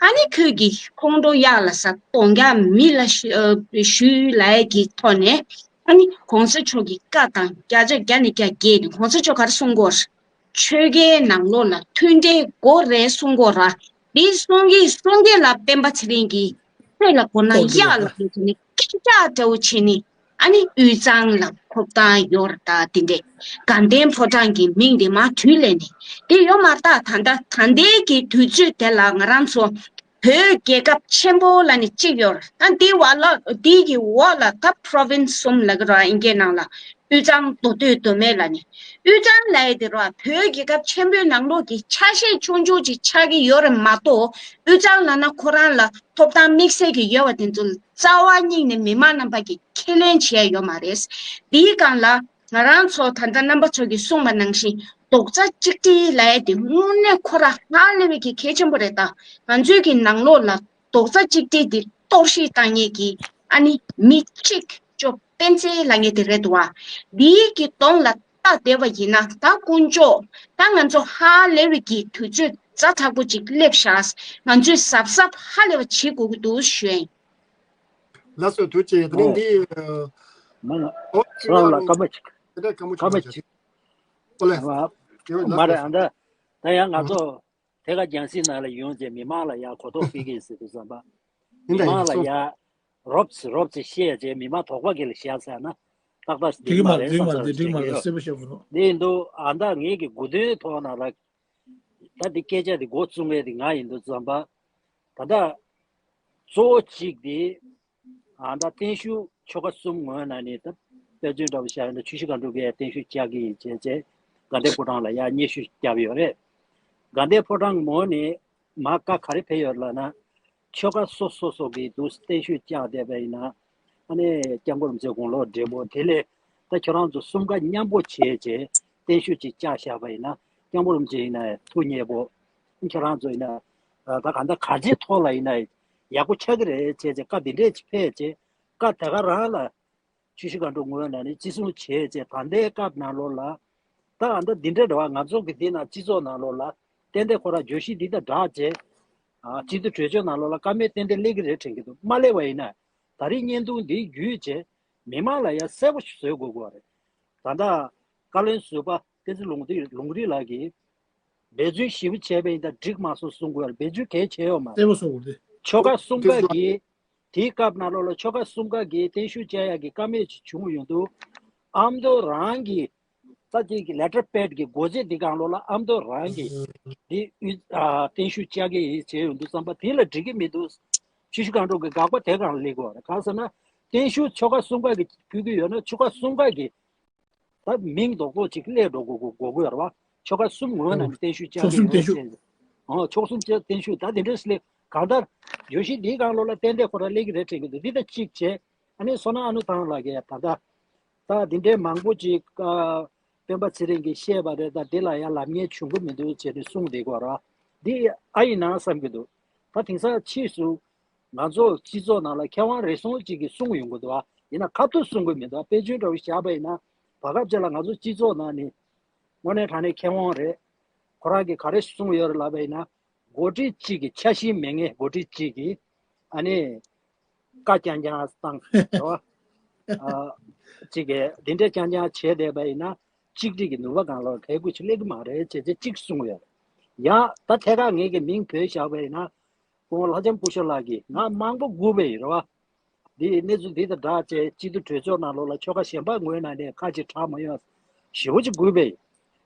ཨ་ནི་ཁོས་ཀྱིས་ཁོང་ཁྲོ་གཡག་ལ་ཟ་གདོང་རྒྱག་མི་ལ་ཞུ་ཨ་ཞུས་ལབ་ཡས་ཀྱི་ཐོག་ནས་ཨ་ནི་གོང་ས་མཆོག་གི་བཀའ་དང་བརྒྱ་ཆ་བརྒྱ་ནས་བརྒྱ་བརྒལ་ནས་གོང་ས་མཆོག་ག་རེ་གསུང་གོ། ཆོལ་ཁའི་ནང་ལོགས་ལ་མཐུན་འབྲེལ་དགོས་རེད་གསུང་གོ་ར། འདི་གསུང་གི་གསུང་གི་ལ་སྤེན་པ་ཚེ་རིང་གིས་ཁོས་ལ་གོ་ན་གཡག་ལ་ལབ་ནས་སྐད་ཆ་འདྲ་བོ་བྱས་ནས་ཨ་ནི་དབུས་གཙང་ལ་ཁོག་བཏང་ཡོད་རེད། ད་དེ་འདྲས་དགའ་ལྡན་ཕོ་བྲང་གི་མིང་དེ་མར་བྲུས་ལས་ནས་དེ་ཡོད་མ་རེད། ད་ད་ད་ལྟའི་གི་དུས་ཚོད་དེ་ལ་ང་རང་ཚོ་བོད་རྒྱལ་ཁབ་ཆེན་པོ་ལབ་ནས་གཅིག་ཡོད་རེད། ད་འདི་བ་ལ་འདི་གི་འོག་ལ་ད་པྲོ་ཝིན་སི་གསུམ་ལབ་ཀྱི་རེད་ཨིན་སྐད་ནང་ལ། དབུས་གཙང་མདོ་སྟོད་མདོ་སྨད་ལབ་ནས། དབུས་གཙང་ལབ་ཡས་དེ་ར་བོད་རྒྱལ་ཁབ་ཆེན་པོའི་ནང་ལོགས་ཀྱི་ཆ་ཤས་ཆུང་ཆུང་ཅིག་ཆགས་ཀྱི་ཡོད་རེད་མ་གཏོགས། དབུས་གཙང་ལབ་ན་ཁོ་རང་ལ་ཐོབ་ཐང་དམིགས་བསལ་གྱི་ཡོད་པ་དེ་ཚོ་རྩ་བ་ཉིད་ནས་མི་མང་རྣམ་པ་གིས་ཁས་ལེན་བྱས་ཡོད་མ་རེད། འདིའི་སྒང་ལ་ང་རང་ཚོ་ད་ལྟ་རྣམ་པ་ཚོ་གིས་གསུངས་པ་ནང་བཞིན་རྡོག་རྩ་གཅིག་སྒྲིལ་ལབ་ཡས་དེ་དངོས་གནས་ཁོ་རང་ཧ་ལས་པའི་གི་གལ་ཆེན་པོ་རེད། ད་ང་ཚོའི་གི་ནང་ལོགས་ལ་རྡོག་རྩ་གཅིག་སྒྲིལ་འདི་གཏོར་བཤིག་བཏང་མཁན་གྱི་ཨ་ནི་མི་གཅིག་ཅོ་སྤེན་ཚེ་ལབ་མཁན་དེ་རེད་འདུག་བ། འདིའི་གི་གདོང་ལ་ལྟ་བསྡད་པ་ཡིན་ན་ད་དཀོན་མཆོག་ད་ང་ཚོ་ཧ་ལས་པའི་གི་དུས་ཚོད་ཛ་དྲག་པོ་ཅིག་སླེབས་ཤག་ང་ཚོས་གཟབ་གཟབ་ཧ་ལས་པ་བྱེད་དགོས་ཀྱི་འདུག་ཞུ་ཡིན། ལགས་སོ་ཐུགས་རྗེ་ཆེ། དེ་རིང་འདི་མ་ཨོ་ཁྱི་རང་ལ་སྐར་མ་གཅིག་དེ་འདྲ་སྐར་མ་སྐར་མ་གཅིག་གཅིག་ཨོ་ལེ་ཨ་ཡོད་མ་ལགས་རེད། སོ་ཨ་ད་ད་ཡང་ང་ཚོ་དེ་ག་རྒྱང་སྲིང་ནང་ལ་ཡོང་རྗེས་མི་མང་ལ་ཡང་གོ་རྟོགས་སྤེལ་གྱི་ཡིན་ཟེར་དུས་ཙམ་པ། ཡིན་མི་ད་ཡིན་མང་ལ་སོ། ཡང་རོབ་ཙམ་རོབ་ཙམ་བཤད་རྗེས་མི་མང་དོགས་པ་གི་ལ་བཞག་ཟེར་ན་ཏག་ཏག་འགྲིག་འགྲིག་མ་མ་རེད་རེད་འགྲིག་མ་བསམ་རེད། ཚར་འགྲིག་མ་རེད། ཡོད་གསལ་པོ་བཤད་དགོས་རོགས། འདི་ཡིན་དུས་ཨ་ད་ངེད་ཀྱི་དགུ་དོན་ཐོག་ནང་ལ་ད་འདི་སྐད་ཆ་འདི་འགོ་བཙུགས་མཁན་འདི་ང་ཡིན་དུས་ཙམ་པ། ད་ལྟ་གཙོ་བོ་གཅིག་འདི་ཨ་ད་བརྟན་བཞུགས་ཆོལ་ཁ་གསུམ་ངོས་ནས་ནི་ད་དཔེ་མཚོན་འདྲ་བོ་བཞག་ཡོད་ན་ཆུ་བཞི་སྒང་དྲུག་གིས་བརྟན་བཞུགས་བཅར་གྱི་ཡིན་བྱས་བྱས་དགའ་ལྡན་ཕོ་བྲང་ལ་ཡར་སྙན་ཞུ་བརྒྱབ་ཡོད་རེད། དགའ་ལྡན་ཕོ་བྲང་ངོས་ནས་མར་བཀའ་ག་རེ་ཕེབས་ཡོད་ལབ་ན། ཆོལ་ཁ་སོ་སོ་སོ་གིས་འདུག་བརྟན་བཞུགས་བཅར་བསྡད་པ་ཡིན་ན། ཨ་ནི་སྐྱབས་མགོན་རིན་པོ་ཆེ་དགུང་ལོ་བགྲེས་པོ་དེ་ལས་ད་ཁྱོད་རང་ཚོ་གསུམ་ཀ་མཉམ་པོ་བྱས་བྱས་བརྟན་བཞུགས་ཅིག་བཅར་བཞག་པ་ཡིན་ན་སྐྱབས་མགོན་རིན་པོ་ཆེ་ཡིན་ན་ཐུགས་མཉེས་པོ། ཁྱོད་རང་ཚོ་ཡིན་ན་ད་ག་འདྲ་ག་ཅིའི་ཐོག་ལ་ཡིན་ན་ཡག་པོ་ཆགས་ཀྱི་རེད་བྱས་བྱས་བཀའ་འདི་འདྲས་ཅིག་ཕེབས་བྱས་བཀའ་དེ་ག་རང་ལ། ཆུ་བཞི་སྒང་དྲུག་ངོས་ནས་ནི་བརྩི་སྲུང་བྱས་བྱས་ད་ལྟའི་སྐབས་ནང་ལོགས་ལ། ད་ཨ་ད་འདི་འདྲ་འདྲ་བ་ང་ཚོ་གི་འདི་ན་སྤྱི་ཚོགས་ནང་ལོགས་ལ་ཏན་ཏན་ཁོ་རང་བརྗོད་གཞི་འདི་དང་སྦྲགས་བྱས། ཨ་སྤྱི་འཐུས་གྲོས་ཆོད་ནང་ལོགས་ལ་བཀའ་མོལ་ཏན་ཏན་སླེབས་ཀྱི་རེད་དྲན་གྱི་འདུག་མ་སླེབས་པ་ཡིན་ན་ད་རེས་བརྙན་ཐུང་འདི་བརྒྱུད་བྱས་མི་མང་ལ་ཡང་གསལ་པོ་ཞིག་བཟོ་དགོས་ཀྱི་རེད། ད་ལྟ་བཀའ་བློན་ཟུར་པ་བསྟན་འཛིན་ལུང་རིགས་ལུང་རིགས་ལགས་ཀྱིས། འབད་བརྩོན་ཞེ་པོ་བྱས་པ་ཡིན་ད་འགྲིག་མ་སོང་གསུང་དགོས་ཡ་འབད་བརྩོན་གལ་ཆེ་ཡོད་མ་རེད། གསལ་པོ་གསུང་དགོས་ཏེ། ཆོལ་ཁ་གསུམ་ཀ་གིས་དེའི་སྐབས་ནང་ལོགས་ལ་ཆོལ་ཁ་གསུམ་ཀ་གིས་བརྟན་བཞུགས་བཅར་ཡག་གི་བཀའ་མོལ་ཅིག་བྱུང་ཡོང་དུས་ཨ་མདོ་རང་གི་ས་གཅིག་གི་letter pad་གི་སྒོ་འབྱེད་འདི་སྒང་ལོགས་ལ་ཨ་མདོ་རང་གིས་འདི་ཨུ་ཨ་བརྟན་བཞུགས་བཅར་གི་ཡིན་བྱས་ཡོང་དུས་ཙམ་པ་དེ་ལ་འགྲིག་གི་མི་འདུག་ཆུ་བཞི་སྒང་དྲུག་གི་དགག་པ་དེ་སྒང་ལ་སླེབས་དགོས་རེད། གང་ཟེར་ན་བརྟན་བཞུགས་ཆོལ་ཁ་གསུམ་ཀ་གིས་ཕུལ་གི་ཡོད་ན་ཆོལ་ཁ་གསུམ་ཀ་གིས། ད་མིང་རྡོག་རྡོག་ཅིག་སླེབས་འགྲོ་དགོས་དགོས་དགོས་ཀྱི་ཡོད་རེད་བ། ཆོལ་ཁ་གསུམ་ངོས་ནས་ནི་བརྟན་བཞུགས་བཅར་གྱི་ཡོད་ཅེས། ཨོ་ཆོལ་གསུམ་བཅར་བརྟན་བཞུགས་ད་དེ་འདྲ་ཞིག་སླེབས་གང་ལྟར་བརྗོད་གཞི་འདིའི་སྒང་ལོགས་ལ་ཏན་ཏན་ཁོ་རང་སླེབས་ཀྱི་རེད་དྲན་གྱི་འདུག་འདི་ད་གཅིག་བྱས་ཨ་ནི་བསོད་ནམས་ཨ་ནུ་ཐང་ལགས་ཀྱིས་ད་ལྟ་ད་འདི་འདྲའི་མང་པོ་ཅིག་ཨ་སྤེན་པ་ཚེ་རིང་གིས་བཤད་པ་རེད། ད་འདི་ལ་ཡང་ལབ་མཁན་བྱུང་གི་མི་འདུག་བྱས་ཏེ་གསུངས་བསྡད་ཀྱི་ཡོད་རེད་བ། འདི་ཨ་ཡིན་ན་བསམ་གྱི་འདུག་ད་དེང་སང་ཕྱིས་སུ་ང་ཚོ་སྤྱི་ཚོགས་ནང་ལ་མཁས་དབང་རེ་ཟུང་གཅིག་གིས་གསུངས་ཡོང་གི་འདུག་ཨ། ཡིན་ན་ཁ་ཐུག་གསུང་གི་མི་འདུག་ཨ། དཔེ་མཚོན་འདྲ་བོ་བཞག་པ་ཡིན་ན་བར་སྐབས་ཅིག་ལ་ང་ཚོ་སྤྱི་ཚོགས་ནང་ནས་དངོས་གནས་དྲང་གནས་མཁས་དབང་རེད། ཁོ་རང་གིས་ག་རེ་གསུངས་ཡོད་རེད་ལབ་པ་ཡིན་ན་འགོ་ཁྲིད་གཅིག་གིས་འཆར་གཞི་མེད་མཁན་འགོ་ཁྲིད་གཅིག་གིས་ཨ་ནི་བཀའ་རྐྱང་རྐྱང་བཏང་རེད་བ། ཨ་ཅིག་གི་འདི་འདྲ་རྐྱང་རྐྱང་བྱས་བསྡད་པ་ཡིན་ན་གཅིག་སྒྲིལ་གྱི་ནུས་པ་སྒང་ལ་གལ་དགོས་ཆེ་སླེབས་ཀྱི་མ་རེད་ཅེས་ཅེས་གཅིག་གསུངས་ཡོད། ཡང་ད་ཐད་ཀར་ངེད་ཀྱི་མིང་བོས་བཞག་པ་ཡིན་ན་སྐུ་ངོ་ལྷ་ལྕམ་སྐུ་ཞབས་ལགས་ཀྱིས་ང་མང་པོ་སྒུག་པ་ཡིན་རེད་བ། འདི་གནས་ཚུལ་འདི་དང་སྦྲགས་བྱས་སྤྱི་འཐུས་གྲོས་ཚོགས་ནང་ལོགས་ལ་ཆོལ་ཁ་གཞན་པ་ངོས་ནས་ནས་ཁ་ཅིག་གྲགས་མ་ཡོང་ཞེ་པོ་ཅིག་སྒུག་པ་ཡིན།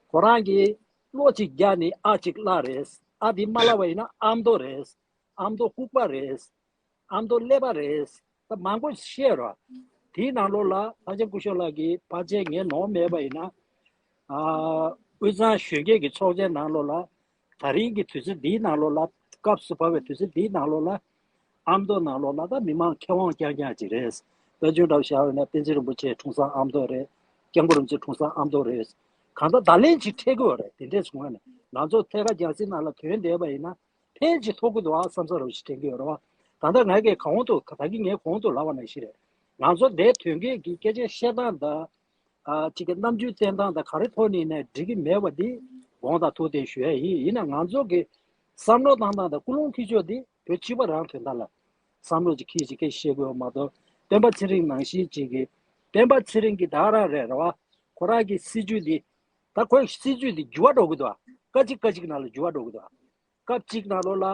ཁོ་རང་གིས་བློ་གཅིག་རྒྱག་ནི་ཨ་གཅིག་བརླག་རེད། ཨ་འདི་མ་བརླག་པ་ཡིན་ན་ཨ་མདོ་རེད། ཨ་མདོ་ལྐུགས་པ་རེད། ཨ་མདོ་ཀླད་པ་རེད། ད་མང་པོ་བཤད་རོགས། དེའི་ནང་ལོགས་ལ་ལྷ་ལྕམ་སྐུ་ཞབས་ལགས་ཀྱིས་ཕལ་ཆེར་ངས་ནོར་མེད་པ་ཡིན་ན། ཨ་དབུས་གཙང་གཞོན་སྐྱེས་ཀྱི་ཚོགས་ཆེན་ནང་ལོགས་ལ་ད་རིང་གི་དུས་ཚོད་འདིའི་ནང་ལོགས་ལ་སྐབས་སུ་བབས་པའི་དུས་ཚོད་འདིའི་ནང་ལོགས་ལ་ཨ་མདོ་ནང་ལོགས་ལ་ད་མི་མང་མཁས་དབང་རྐྱང་རྐྱང་ཅིག་རེད། དཔལ་འབྱོར་འདྲ་བོ་བཞག་པ་ཡིན་ན་བསྟན་འཛིན་རིན་པོ་ཆེ་འཁྲུངས་ས་ཨ་མདོ་རེད། སྐྱབས་མགོན་རིན་པོ་ཆེ་འཁྲུངས་ས་ཨ་མདོ་རེད། གང་ལྟར་བརྡ་ལན་ཅིག་འཕྲད་དགོས་རེད། དེ་འདྲས་སོང་བ་ནས་ང་ཚོ་ཐད་ཀར་རྒྱལ་སྤྱིའི་ནང་ལ་ཐོན་བསྡད་པ་ཡིན་ན། ཕན་ཅིག་ཐོགས་ཀྱི་འདུག་ཨ་བསམ་ས་རོ་ཞིག་དྲན་གྱི་ཡོད་རེད་བ། ད་ལྟ་ང་གིས་གོང་དུ་ད་གིན་ངས་གོང་དུ་ལབ་པ་ནང་བཞིན་རེད། ང་ཚོ་འདིར་ཐོན་མཁན་གྱི་སྐད་ཆ་བཤད་སྟངས་དང་། ཨ་གཅིག་གི་རྣམ་འགྱུར་བསྟན་སྟངས་དང་ག་རེ་ཐོག་ནས་ནས་འགྲིག་གི་མེད་པ་འདི་དགོངས་དག་ཐུགས་བདེན་ཞུ་ཡ་ཡིན། ཡིན་ན་ང་ཚོ་གི་བསམ་བློ་བཏང་སྟངས་དང་ཀུན་སློང་འཁྱེར་ཕྱོགས་འདི་བོད་སྤྱི་པ་རང་དོན་དག་ལ་བསམ་བློ་ཅིག་འཁྱེར་ཅིག་སྐད་བཤད་དགོས་པ་མ་གཏོགས་སྤེན་པ་ཚེ་རིང་ནང་བཞིན་ཅིག་གི་སྤེན་པ་ཚེ་རིང་གི་ད་རང་རེད་རེད་བ། ཁོ་རང་གི་སྲིད་ཇུས་འདི་ད་ཁོའི་སྲིད་ཇུས་འདི་འགྱུར་བ་འགྲོ་གི་འདུག་ཨ། སྐད་ཅིག་སྐད་ཅིག་ནང་ལ་འགྱུར་བ་འགྲོ་གི་འདུག་ཨ། སྐབས་གཅིག་ནང་ལོགས་ལ།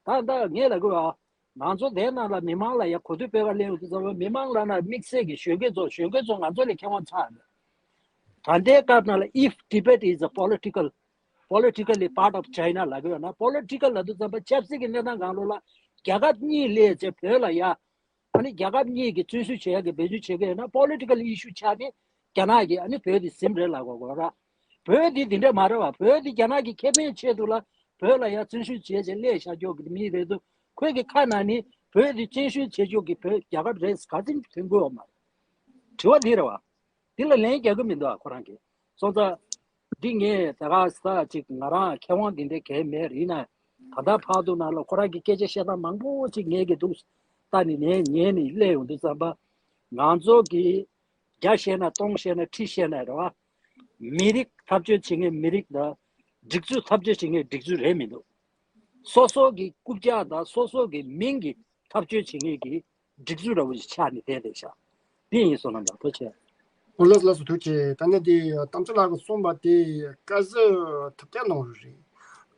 ད་ལྟ་ངས་ལབ་དགོས་ཨ། ང་ཚོ་དེ་ནང་ལ་མི་མང་ལ་ཡ་གོ་ཐོས་སྤེལ་བ་ལེན་ཡོང་དུས་ཙམ་པ་མི་མང་ལ་ན་དམིགས་བསལ་གྱི་གཞོན་སྐྱེས་ཚོ་གཞོན་སྐྱེས་ཚོ་ང་ཚོ་ལས་མཁས་དབང་ཆགས་ནས། ད་ལྟའི་སྐབས་ནང་ལ་if Tibet is a political, politically part of China ལབ་དགོས་ན་political ལབ་དུས་ཙམ་པ་ཆབ་སྲིད་ཀྱི་གནས་སྟངས་སྒང་ལོགས་ལ་རྒྱལ་ཁབ་གཉིས་སླེབས་བྱས་བོད་ལ་ཡ། ཨ་ནི་རྒྱལ་ཁབ་གཉིས་ཀྱིས་བརྩོན་ཤུགས་བྱེད་ཡག་གི་འབད་བརྩོན་བྱེད་ཀྱི་ཡོད་ན་political issue ཆགས་ཏེ་རྒྱ་ནག་གིས་ཨ་ནི་བོད་དེ་ཟིན་རེད་ལབ་དགོས་དགོས་ར། བོད་དེ་དེ་འདྲ་མ་རེད་བ། བོད་དེ་རྒྱ་ནག་གི་ཁེ་ཕན་ཆེད་དུ་ལ་བོད་ལ་ཡང་བརྩོན་ཤུགས་བྱས་བྱས་སླེབས་བཞག་ཀྱོག་གི་མི་རེད་འདུག་ཁོས་ཀྱི་ཁ་ནང་ནས་བོད་དེ་བརྩོན་ཤུགས་བྱེད་ཀྱོག་གི་བོད་རྒྱལ་ཁབ་རེད་ག་ཚོད་ཐོན་གོ་ཡོད་མ་རེད། དྲི་བ་དེ་རེད་བ། འདི་ལ་ལན་རྒྱག་གི་མི་འདུག་ཨ་ཁོ་རང་གིས། སོང་ཙང་། འདི་ངས་ད་ག་ས་ཅིག་ང་རང་མཁས་དབང་འདི་འདྲ་གས་མེད་རེད་ན། ད་ལྟ་བར་དུ་ནང་ལ་ཁོ་རང་གི་སྐད་ཆ་བཤད་སྟངས་མང་པོ་ཅིག་ངས་གི་འདུག་ལྟ་ནི་ནས་ཉན་ནི་སླེབས་ཡོང་དུས་ཙམ་པ། ང་ཚོ་གི་བརྒྱ་བཤད་ན་སྟོང་བཤད་ན་ཁྲི་བཤད་ན་རེད་བ། མི་རིགས་འཐབ་རྩོད་བྱེད་མཁན་མི་རིགས་དང་། སྒྲིག་འཛུགས་འཐབ་རྩོད་བྱེད་མཁན་སྒྲིག་འཛུགས་རེད་མི་འདུག་སོ་སོ་གི་རྐུབ་བཀྱག་དང་སོ་སོ་གི་མིང་གི་འཐབ་རྩོད་བྱེད་མཁན་གྱི་སྒྲིག་འཛུགས་འདྲ་བོ་ཞིག་ཆགས་ནས་བསྡད་བསྡད་ཤག་འདི་ཡིན་སོང་ན་འདྲ་ཐུགས་རྗེ་ཆེ། ཨོ་ལགས་ལགས་སོ་ཐུགས་རྗེ་ཆེ། ད་ནི་འདི་དམ་ཚིག་ལགས་ཀྱིས་གསུངས་པ་དེ་བཀའ་ཟུར་ཐུབ་བསྟན་ལུང་རིགས་རེད།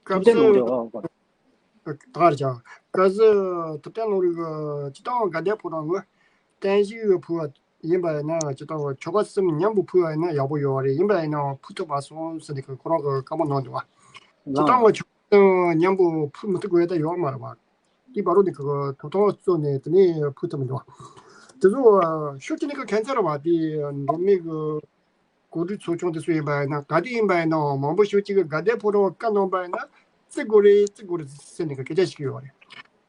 བཀའ་ཐུབ་བསྟན་ལུང་ཟུར་རིགས་ཨོ་ཨོ། ད་གར་ཀྱང་བཀའ་ཟུར་ཐུབ་བསྟན་ལུང་རིགས་ཀྱི་སྤྱི་བཏང་དགའ་ལྡན་ཕོ་བྲང་གི་བརྟན་བཞུགས་ཕུལ་བ་ཡིན་པ་ཡིན་ན་སྤྱི་བཏང་ཆོལ་ཁ་གསུམ་མཉམ་དུ་ཕུལ་བ་ཡིན་ན་ཡག་པོ་ཡོད་རེད། ཡིན་པ་ཡིན་ན་ཕུལ་ཐུབ་པ་སོང་ཟེར་ནས་ཁོ་རང་གི་བཀའ་མོལ་གནང་འདུག་བ། སྤྱི་བཏང་ཆོལ་ཁ་གསུམ་མཉམ་དུ་ཕུལ་མི་ཐུབ་དགོས་ཡ་ད་ཡོད་མ་རེད་བ། དེ་བར་དུ་ནི་ཁོ་ཐོབ་ཐང་རྩོད་ནས་དེ་ནས་ཕུལ་ཐུབ་མི་འདུག་བ། དེ་ཚོ་ཤུགས་ཀྱིས་ནི་ཁོ་ཁྱད་མཚར་བ་དེ་འགྲོ་མི་གི་གོ་སྒྲིག་ཚོགས་ཆུང་དེ་ཚོ་ཡིན་པ་ཡིན་ན་ག་དུས་ཡིན་པ་ཡིན་ནའང་མང་པོ་ཞིག་གཅིག་གི་དགའ་ལྡན་ཕོ་བྲང་བཀའ་གནང་པ་ཡིན་ན་བརྩི་དགོས་རེད་བརྩི་དགོས་རེད་ཟེར་ནས་སྐད་ཆ་ཞིག་ཡོད་རེད།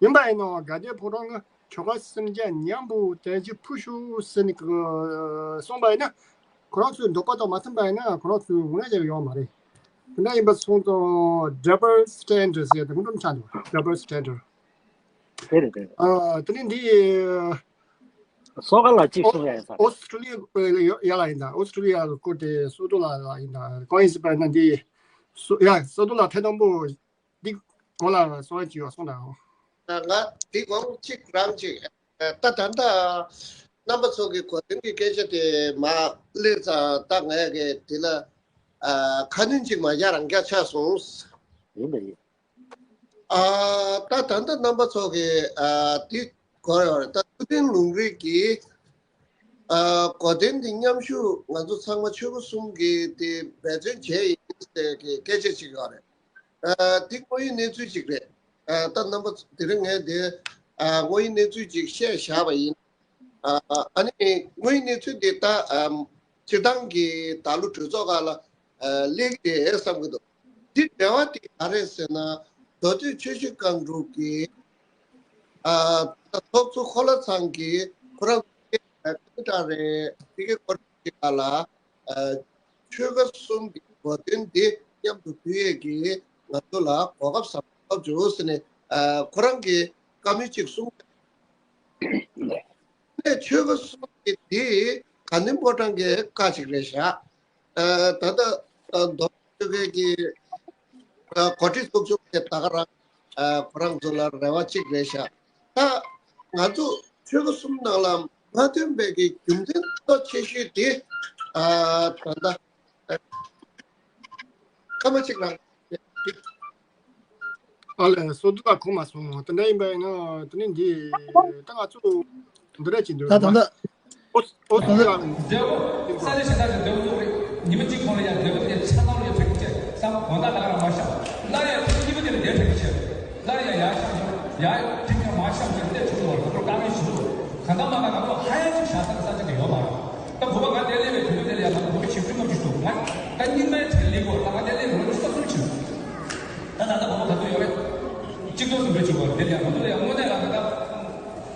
ཡིན་པ་ཡིན་ནའང་དགའ་ལྡན་ཕོ་བྲང་གི་ཆོལ་ཁ་སུམ་བརྒྱ་མཉམ་པོ་དེ་ཅིག་ཕུལ་ཤོག་ཟེར་ནས་གསུངས་པ་ཡིན་ན་ཁོ་རང་ཚོའི་འདོད་པ་དང་མ་མཐུན་པ་ཡིན་ན་ཁོ་རང་ཚོའི་ངོས་ལེན་བྱེད་ཡོད་མ་རེད། དེ་འདྲ་ཡིན་པ་སོང་ཙང་double standard ཟེར་དེ་ངོ་འདྲ་ཆགས་འདུག double standard། དེ་རེད་དེ་རེད། ཨ་དེ་ནི་འདི། སོ་ག་ལ་གཅིག་གསུང་ཡ་ཡིན་ས་རེད། ཨོ་སི་ཀྲུ་ལི་ཡ་ལ་ཡིན་ད། ཨོ་སི་ཀྲུ་ལི་ཡ་ལ་སྐོར་དེ་སོ་ཏོ་ལ་ལ་ཡིན་ད། གང་ཡིན་ཟེར་བ་ན་འདི་སོ་ཡ་སོ་ཏོ་ལ་ཐད་དང་པོ་འདི་གོང་ལ་སོང་ཡ་ཅིག་ཡོད་སོང་ད། ང་འདི་གོང་གཅིག་རང་གཅིག་ད་ད་ད་རྣམ་པ་ཚོ་གི་གོ་དོན་གྱི་སྐད་ཆ་དེ་མ་སླེབས་ཙང་ད་ངས་གི་དེ་ལ་ཁ་སྣོན་ཅིག་མ་རྒྱག་རང་རྒྱག་ཆགས་སོང་། ཡིན་པ་ཡིན། ཨ་ད་ད་ལྟ་རྣམ་པ་ཚོ་གི་ཨ་དེ་གོ་ཡོད་རེད། ད་ཐུབ་བསྟན་ལུང་རིགས་ཀྱི་ཨ་གོ་དོན་དེ་མཉམ་ཞུགས་ང་ཚོ་ཚང་མ་ཆོལ་ཁ་གསུམ་གྱི་དེ་འབད་བརྩོན་བྱས་ཡིན་ཟེར་གི་སྐད་ཆ་ཅིག་ཡོད་རེད། ཨ་དེ་དངོས་ཡོད་གནས་ཚུལ་ཅིག་རེད། ཨ་ད་རྣམ་པ་ཚོ་དེ་རིང་ངས་དེ་ཨ་དངོས་ཡོད་གནས་ཚུལ་ཅིག་བཤད་བཞག་པ་ཡིན། ཨ་ཨ་ནི་དངོས་ཡོད་གནས་ཚུལ་འདི་ད་ཨམ་སྤྱིར་བཏང་གི་ད་ལོ་གྲོས་ཚོགས་ཁག་ལ་ཨ་སླེབས་ཀྱི་རེད་བསམ་གྱི་འདུག་འདི་འབྲེལ་བ་དེ་ག་རེད་ཟེར་ན་མདོ་སྟོད་ཆོས་བརྒྱུད་ཁག་དྲུག་གི་ཨ་ད་ཚོགས་གཙོ་ཁོ་ལ་ཚང་གི་ཁོ་རང་ཨ་ཀུན་ཀྲང་རེད་དེ་གའི་སྐོར་དེ་ག་ལ་ཨ་ཆོལ་ཁ་གསུམ་གྱི་གོ་དོན་འདི་མཉམ་དུ་ཕུལ་ཡས་ཀྱི་ང་ཚོ་ལ་གོ་སྐབས་བཟང་པོ་ཐོབ་བྱུང་ཟེར་ནས་ཨ་ཁོ་རང་གིས་བཀའ་མོལ་ཅིག་གསུངས། ནས་ཆོལ་ཁ་གསུམ་གྱི་དེ་དགའ་ལྡན་ཕོ་བྲང་གི་བཀའ་ཅིག་རེད་བཞག་ཨ་ད་ལྟ་ཨ་མདོ་ཆོལ་ཁའི་གི་ཨ་གོ་སྒྲིག་ཚོགས་ཆུང་གི་ད་ག་རང་ཨ་ཁོ་རང་ཚོ་ལ་རེ་བ་ཅིག་རེད་བཞག་ད་ང་ཚོ་ཆོལ་ཁ་གསུམ་ནང་ལ་ མ་ཐོན་པའི་གི་རྒྱུ་མཚན་གཙོ་ཆེ་ཤོས་དེ། ཨ་ད་ལྟ་ཨ་སྐར་མ་གཅིག་རང་། ཨ་ལས་སོ་བསྡུ་ལ་གོ་མ་སོང་། དེ་འདྲ་ཡིན་པ་ཡིན་ན་དེ་ནི་འདི་ད་ང་ཚོ་འདི་འདྲ་བྱེད་འདོད་ད་ད་ལྟ་ཨོ་ཨོ་སི་ད་ལྟ་ལ་འདེའུ་ས་ཆ་ཞེ་དྲག་ཅིག་འདེའུ་ཚོགས་རེད། ཉི་མ་གཅིག་གོང་ལ་ཡང་འདེའུ་དེ་ཆ་ཚང་ལ་ཡང་ཕེབས་ཀྱི་བྱས་བསམ་དགོང་དག་ལ་ཡང་མ་ཤམ་སླར་ཡང་ཐེངས་གཉིས་པ་དེ་ལ་འདེའུ་ཕེབས་ཀྱི་བྱས་སླར་ཡང་ཡར་ཤམ་ཡང་ཁྲིམས་ཁང་མ་ཤམ་ཅིག་བལྟས་བྱུང་བར་ཁོ་ཚོར་དཀའ་ངལ་ཞིག་འདུག་གང་ལྟར་མ་ལ་ང་ཚོ་ཧ་ཡང་ཅིག་བཞག་ས་གི་ས་ཆ་དེ་ཡོད་མ་རེད། ད་བོད་པ་ང་དེ་སླེབས་པའི་དུས་ཚོད་དེ་ལ་ཡང་ང་ཚོ་བོད་པ་ཞིག་ཁྲིམས་ཁང་ཅིག་འདུག་ང་ད་རྙིང་མའི་གྲས་ལེགས་གོ་ད་ང་དེ་སླེབས་ལོ་ལོ་གསར་གསུམ་ཕྱིན། ད་ད་ལྟ་གོ་བ་ག་ཚོད་ཡོད་རེད། གཅིག་སྟོང་ཟིན་པའི་ཆུ་བར་འདིར་ཡང་ང་ཚོ་ལ་ཡང་དངོས་གནས་རང་གི་ད་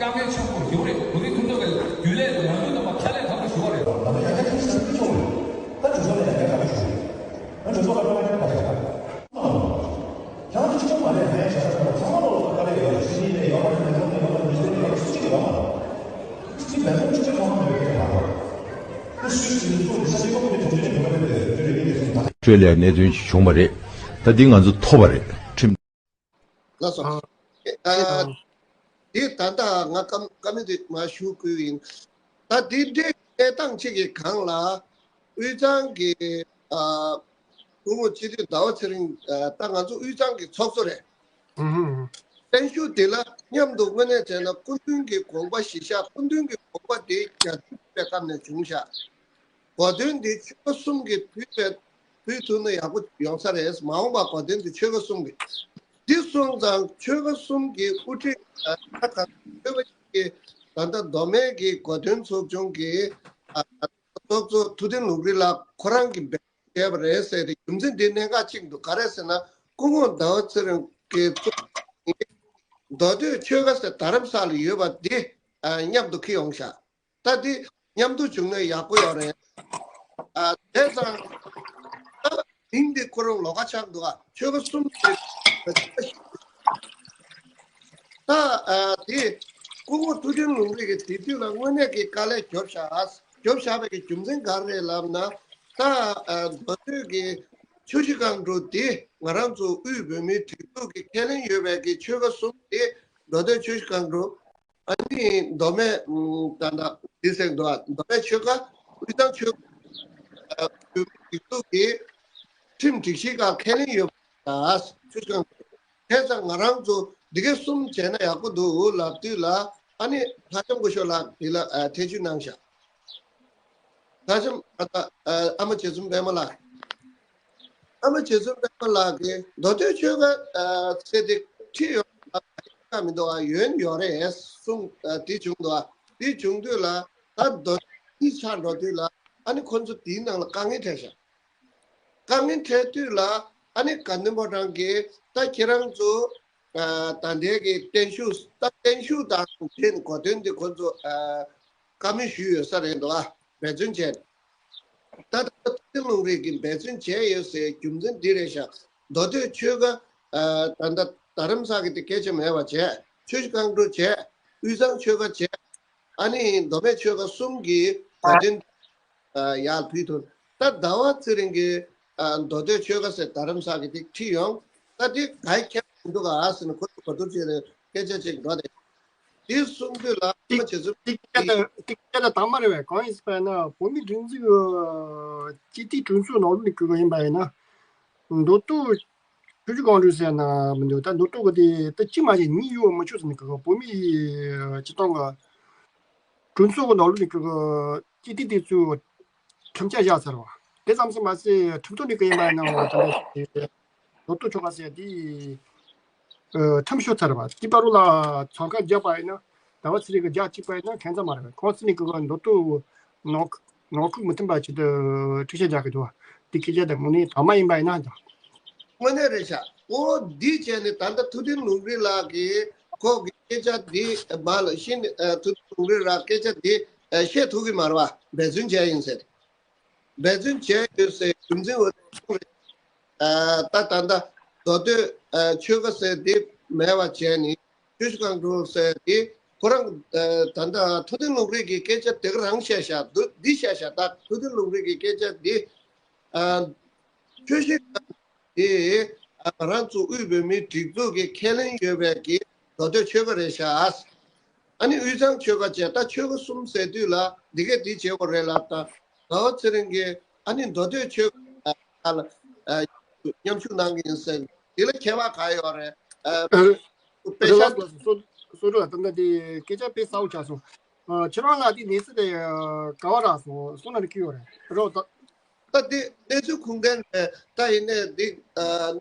དཀའ་ངལ་ཆེན་པོ་ཞེ་པོ་རེད། བོད་རིགས་མཐུན་ཚོགས་ཀྱི་རྒྱུན་ལས་ལ་ང་ཚོ་ཚང་མ་ཕྱག་ལས་ཁག་པོ་ཞུ་བ་རེད། ང་ཚོ་ཡང་བསྐྱར་ཁྲིམས་ཟིན་པའི་ཆུ་བར་ད་གྲོས་ཚོགས་ལ་ཡང་བསྐྱར་ཁག་པོ་ཞུ། ང་གྲོས་ཚོགས་ལ་ཁག་པོ་ཡང་བསྐྱར་ཁག་པོ་ཞུ། ཁྱེད་རང་ཚོ་གཅིག་པོ་མ་རེད། ང་ཡང་བྱ་བ་ཚང་མ་ཚང་མ་ལོག་ལ་ཁག་པོ་ཡོད་རེད། ཕྱི་ནས་ཡོད་པ་རེད། ནང་ནས་ཡོད་པ་རེད། མི་སེར་ནས་ཡོད་པ་རེད། སུ་གཅིག་ཡོད་མ་རེད། སྤྱི་འཐུས་གང་མང་མེད་པའི་སྐད་ཆ་མ་རེད། ཨོ་སི་ཊྲེ་ལི་ཡའི་གནད་དོན་ཅིག་བྱུང་བ་རེད། ད་འདི་ང་ཚོ་ཐོབ་པ་རེད། ཁྲིམས། ལགས་སོ། ཨ། འདི་ད་ལྟ་ང་བཀའ་བཀའ་མོལ་དེ་མར་ཞུ་དགོས་ཡིན། ད་འདི་འདྲའི་གནས་སྟངས་ཅིག་གི་སྒང་ལ་དབུས་གཙང་གི་ཨ། སྐུ་ངོ་སྤྱི་འཐུས་ཟླ་བ་ཚེ་རིང་ཨ། ད་ང་ཚོ་དབུས་གཙང་གི་ཚོགས་གཙོ་རེད། ཨུ་ཧུ། བརྟན་བཞུགས་འདི་ལ་མཉམ་དུ་དངོས་གནས་བྱས་ན་སྐུ་མདུན་གྱི་དགོངས་པ་གཞིར་བཞག་སྐུ་མདུན་གྱི་དགོངས་པ་དེ་རྒྱ་ཆེན་པོའི་སྐབས་ནས་བྱུང་བཞག་གོ་དོན་འདི་ཆོལ་ཁ་གསུམ་གྱིས་ཕུལ་བའི་ཕུལ་ཐུབ་ན་ཡག་པོ་ཡོང་ས་རེད། མ་འོངས་པ་གོ་དོན་འདི་ཆོལ་ཁ་གསུམ་གྱིས་འདི་སོང་ཙང་ཆོལ་ཁ་གསུམ་གྱི་དབུ་ཁྲིད་ཨ། ད་ག་ཆོལ་ཁ་གཉིས་ཀྱི་ད་ལྟ་མདོ་སྨད་ཀྱི་གོ་དོན་ཚོགས་ཆུང་གི་ཨ། ཚོགས་གཙོ་ཐུབ་བསྟན་ལུང་རིགས་ལགས་ཁོ་རང་གིས་འབད་བརྩོན་བྱས་པ་རེད་ཟེར་ཏེ་རྒྱུ་མཚན་འདི་གནད་འགག་ཅིག་འདུག་ག་རེ་ཟེར་ན་སྐུ་ངོ་ཟླ་བ་ཚེ་རིང་གིས་གཙོས་མདོ་སྟོད་ཆོལ་ཁ་ཟེར་རྡ་རམ་ས་ལ་ཡོད་པ་འདི་ཨ། མཉམ་དུ་ཁྱེར་ཡོང་ཤག་ད་འདི་མཉམ་དུ་བྱུང་ན་ཡག་པོ་ཡོད་རེད། ཨ། བྱས་ཙང་ད་མིང་འདི་ཁོ་རང་ལོགས་ཀ་ཆགས་འདུག་ཨ། ཆོལ་ཁ་གསུམ་གྱི་ད་ཨ། དེ་སྐུ་ངོ་ཐུབ་བསྟན་ལུང་རིགས་ཀྱིས་དེ་དུས་ལ་དངོས་གནས་ཀྱི་དཀའ་ལས་རྒྱོབ་བཞག་རྒྱོབ་བཞག་པའི་གི་རྒྱུ་མཚན་ག་རེ་རེད་ལབ་ན། ད་ཨ། མདོ་སྟོད་ཀྱི་ཆུ་བཞི་སྒང་དྲུག་དེ་ང་རང་ཚོ་དབུས་བོད་མིའི་སྒྲིག་འཛུགས་ཀྱི་ཁས་ལེན་ཡོད་པའི་གི་ཆོལ་ཁ་གསུམ་དེ་མདོ་སྟོད་ཆུ་བཞི་སྒང་དྲུག་ཨ་ནི་མདོ་སྨད་ད་ལྟ་འདི་ཟེར་འདུག་མདོ་སྨད་ཆོལ་ཁ་དབུས་གཙང་ཆོལ་ཁ་སྒྲིག་འཛུགས་ཀྱི་ཁྲིམས་སྒྲིག་གཞིའི་སྒང་ཁས་ལེན་ཡོད་པ་ཆོལ་ཁ་བྱས་ཙང་ང་རང་ཚོ་འདི་གའི་གསུམ་བྱས་ན་ཡག་པོ་འདུག་ལབ་དུས་ལ་ཨ་ནི་ལྷ་ལྕམ་སྐུ་ཞབས་ལགས་འདི་ལ་ཐེ་བྱུས་གནང་ཤག་ལྷ་ལྕམ་ཨ་ད་ཨ་མ་རྗེ་བཙུན་པད་མ་ལགས། ཨ་མ་རྗེ་བཙུན་པད་མ་ལགས་ཀྱིས་མདོ་སྟོད་ཆོལ་ཁ་ཨ་ཟེར་དེ་ཁྲིད་ཡོང་ཨ་ཁ་མི་འདུག་ཨ་ཡོན་ཡོད་རེད་གསུངས་ཨ་དེ་བྱུང་འདུག་ཨ་དེ་བྱུང་དུས་ལ་ད་མདོ་སྟོད་གཉིས་ཆགས་འགྲོ་དུས་ལ་ཨ་ནི་ཁོ་ཚོ་དེའི་ནང་ལ་དཀའ་ངལ་འཕྲད་ཤག་དཀའ་ངལ་འཕྲད་དུས་ལ་ཨ་ནི་དགའ་ལྡན་ཕོ་བྲང་གིས་ད་ཁྱེད་རང་ཚོ་ཨ་ད་ལྟའི་གི་བརྟན་བཞུགས་ད་བརྟན་བཞུགས་དང་དེ་གོ་དོན་དེ་ཁོ་ཚོ་ཨ་བཀའ་མོལ་ཞུས་ཡོད་ས་རེད་འདུག་ཨ་འབད་བརྩོན་བྱས། ད་ལྟ་ཐུབ་བསྟན་ལུང་རིགས་ཀྱིས་འབད་བརྩོན་བྱས་ཡོད་ཟེར་རྒྱུ་མཚན་འདི་རེད་ཤག་མདོ་སྟོད་ཆོལ་ཁ་ཨ་ད་ལྟ་རྡ་རམ་ས་གི་དེ་སྐད་ཆ་མེད་པ་བྱས། ཆུ་བཞི་སྒང་དྲུག་བྱས། དབུས་གཙང་ཆོལ་ཁ་བྱས། ཨ་ནི་མདོ་སྨད་ཆོལ་ཁ་གསུམ་གྱི་གོ་དོན་ཨ་ཡར་ཕུལ་ཐུབ། ད་ཟླ་བ་ཚེ་རིང་གིས་ཨ་མདོ་སྟོད་ཆོལ་ཁ་ཟེར་རྡ་རམ་ས་གི་དེ་ཁྲིད་ཡོང་། ད་དེ་ག་ཁྱད་མི་འདུག་ག་ཟེར་ནས་ཁོ་ཚོ་གོ་བསྡུར་བྱས་ནས་སྐད་ཆ་ཅིག་འགྲོ་དེ། དེ་གསུང་དུས་ལ་ཨ་མ་རྗེ་བཙུན་ཏིག་ཏིག་ཀྱ་ལ་ཏིག་ཀྱ་ལ་དང་མ་རེད་པས། གང་ཡིན་ཟེར་ན་བོད་མི་སྒྲིག་འཛུགས་སྤྱི་འཐུས་གྲོས་ཚོགས་ནང་ལོགས་ནས་བསྐོས་པ་ཡིན་པ་ཡིན་ན། མདོ་སྟོད་ཆུ་བཞི་སྒང་དྲུག་ཟེར་ན་མི་འདུག་ད་མདོ་སྟོད་གི་དེ་ད་གཅིག་མ་གཅིག་གཉིས་ཡོད་མི་ཆོག་ཟེར་ནས་གི་བོད་མི་སྤྱི་བཏང་གི་གྲོས་ཚོགས་ཀྱི་ནང་ལོགས་ནས་གི་སྤྱི་འཐུས་དེ་ཚོས་ཁྲིམས་ཆད་བཞག་ཚར་བ། དེ་ཙམ་ཟེར་མ་ཟད་ཁྲིམས་ཐོག་ནས་གི་ཡིན་པ་ཡིན་ན་ད་ལྟ་མདོ་སྟོད་ཆོལ་ཁ་ཟེར་དེ་ཁྲིམས་ཞུགས་ཚར་བ། དེའི་བར་ལ་ཚོགས་ཁག་བརྒྱབ་པ་ཡིན་ན་ཟླ་བ་ཚེ་རིང་གི་རྒྱག་གཅིག་པ་ཡིན་ན་ཁྱད་མཚར་མ་རེད། ཁོང་ཚོ་ནས་གི་མདོ་སྟོད་ནང་ནང་ཁུལ་མི་མཐུན་པ་ཅིག་ཏུ་འཁྲུག་ཆ་རྒྱག་གི་འདུག་བ། དེ་སྐད་ཆ་དེ་དངོས་གནས་དང་མ་ཡིན་པ་ཡིན་ན་ཀྱང་། དངོས་གནས་རེད་ཤག་འོ་འདི་བྱས་ནས་ད་ལྟ་ཐུབ་བསྟན་ལུང་རིགས་ལགས་ཀྱིས་ཁོ་གི་སྐད་ཆ་འདི་མ་ལ་ཤི་ནས་ཐུབ་བསྟན་ལུང་རིགས་ལགས་སྐད་ཆ་འདི་བཤད་ཐུབ་ཀྱི་མ་རེད་བ། འབད་བརྩོན་བྱས་ཡིན་ཟེར། འབད་བརྩོན་བྱས་ཡོད་ཟེར་རྒྱུ་མཚན་འོ་དེ་རེད། ད་ད་ལྟ་མདོ་སྟོད་ཆོལ་ཁ་ཟེར་འདི་མེད་པ་བྱས་ནས། ཆུ་བཞི་སྒང་དྲུག་ཟེར་འདི་ཁོ་རང་ད་ལྟ་ཐུབ་བསྟན་ལུང་རིགས་ཀྱི་སྐད་ཆ་དེ་ག་རང་བཤད་ཤག་འདི་བཤད་ཤག་ད་ཐུབ་བསྟན་ལུང་རིགས་ཀྱི་སྐད་ཆ་འདི་ཆུ་བཞི་སྒང་འདི་ང་རང་ཚོ་དབུས་བོད་མིའི་སྒྲིག་འཛུགས་ཀྱི་ཁས་ལེན་ཡོད་པའི་གི་མདོ་སྟོད་ཆོལ་ཁ་རེད་ཤག་ཨ་ནི་དབུས་གཙང་ཆོལ་ཁ་བྱས། ད་ཆོལ་ཁ་གསུམ་ཟེར་དུས་ལ་འདི་གས་འདི་བྱེད་དགོས་རེད་ལབ། ད་དགའ་བ་ཚེ་རིང་གིས་ཨ་ནི་མདོ་སྟོད་ཆོལ་ཁ་ལ་མཉམ་ཞུགས་གནང་གི་ཡིན་ཟེར། འདི་ལ་ཁྱད་པར་ག་ཡོད་རེད། ཨ། དཔེ་རེ་ཆ་བ་སོ་སོ་སོ་སོ་ལ་ད་ལྟ་འདི་སྐད་ཆ་དཔེ་གསལ་པོ་ཆགས་སོང་། ཨ། ཁྱེད་རང་ལ་འདི་གནས་ཚུལ་དེ་ག་བ་རག་སོང་། སོང་ན་ནི་ཁྱི་ཡོད་རེད་རོ། ད་ད་འདི་གནས་ཚུལ་ཁུངས་ལྡན་རེད། ད་ཡིན་ནའི་འདི་ཨ་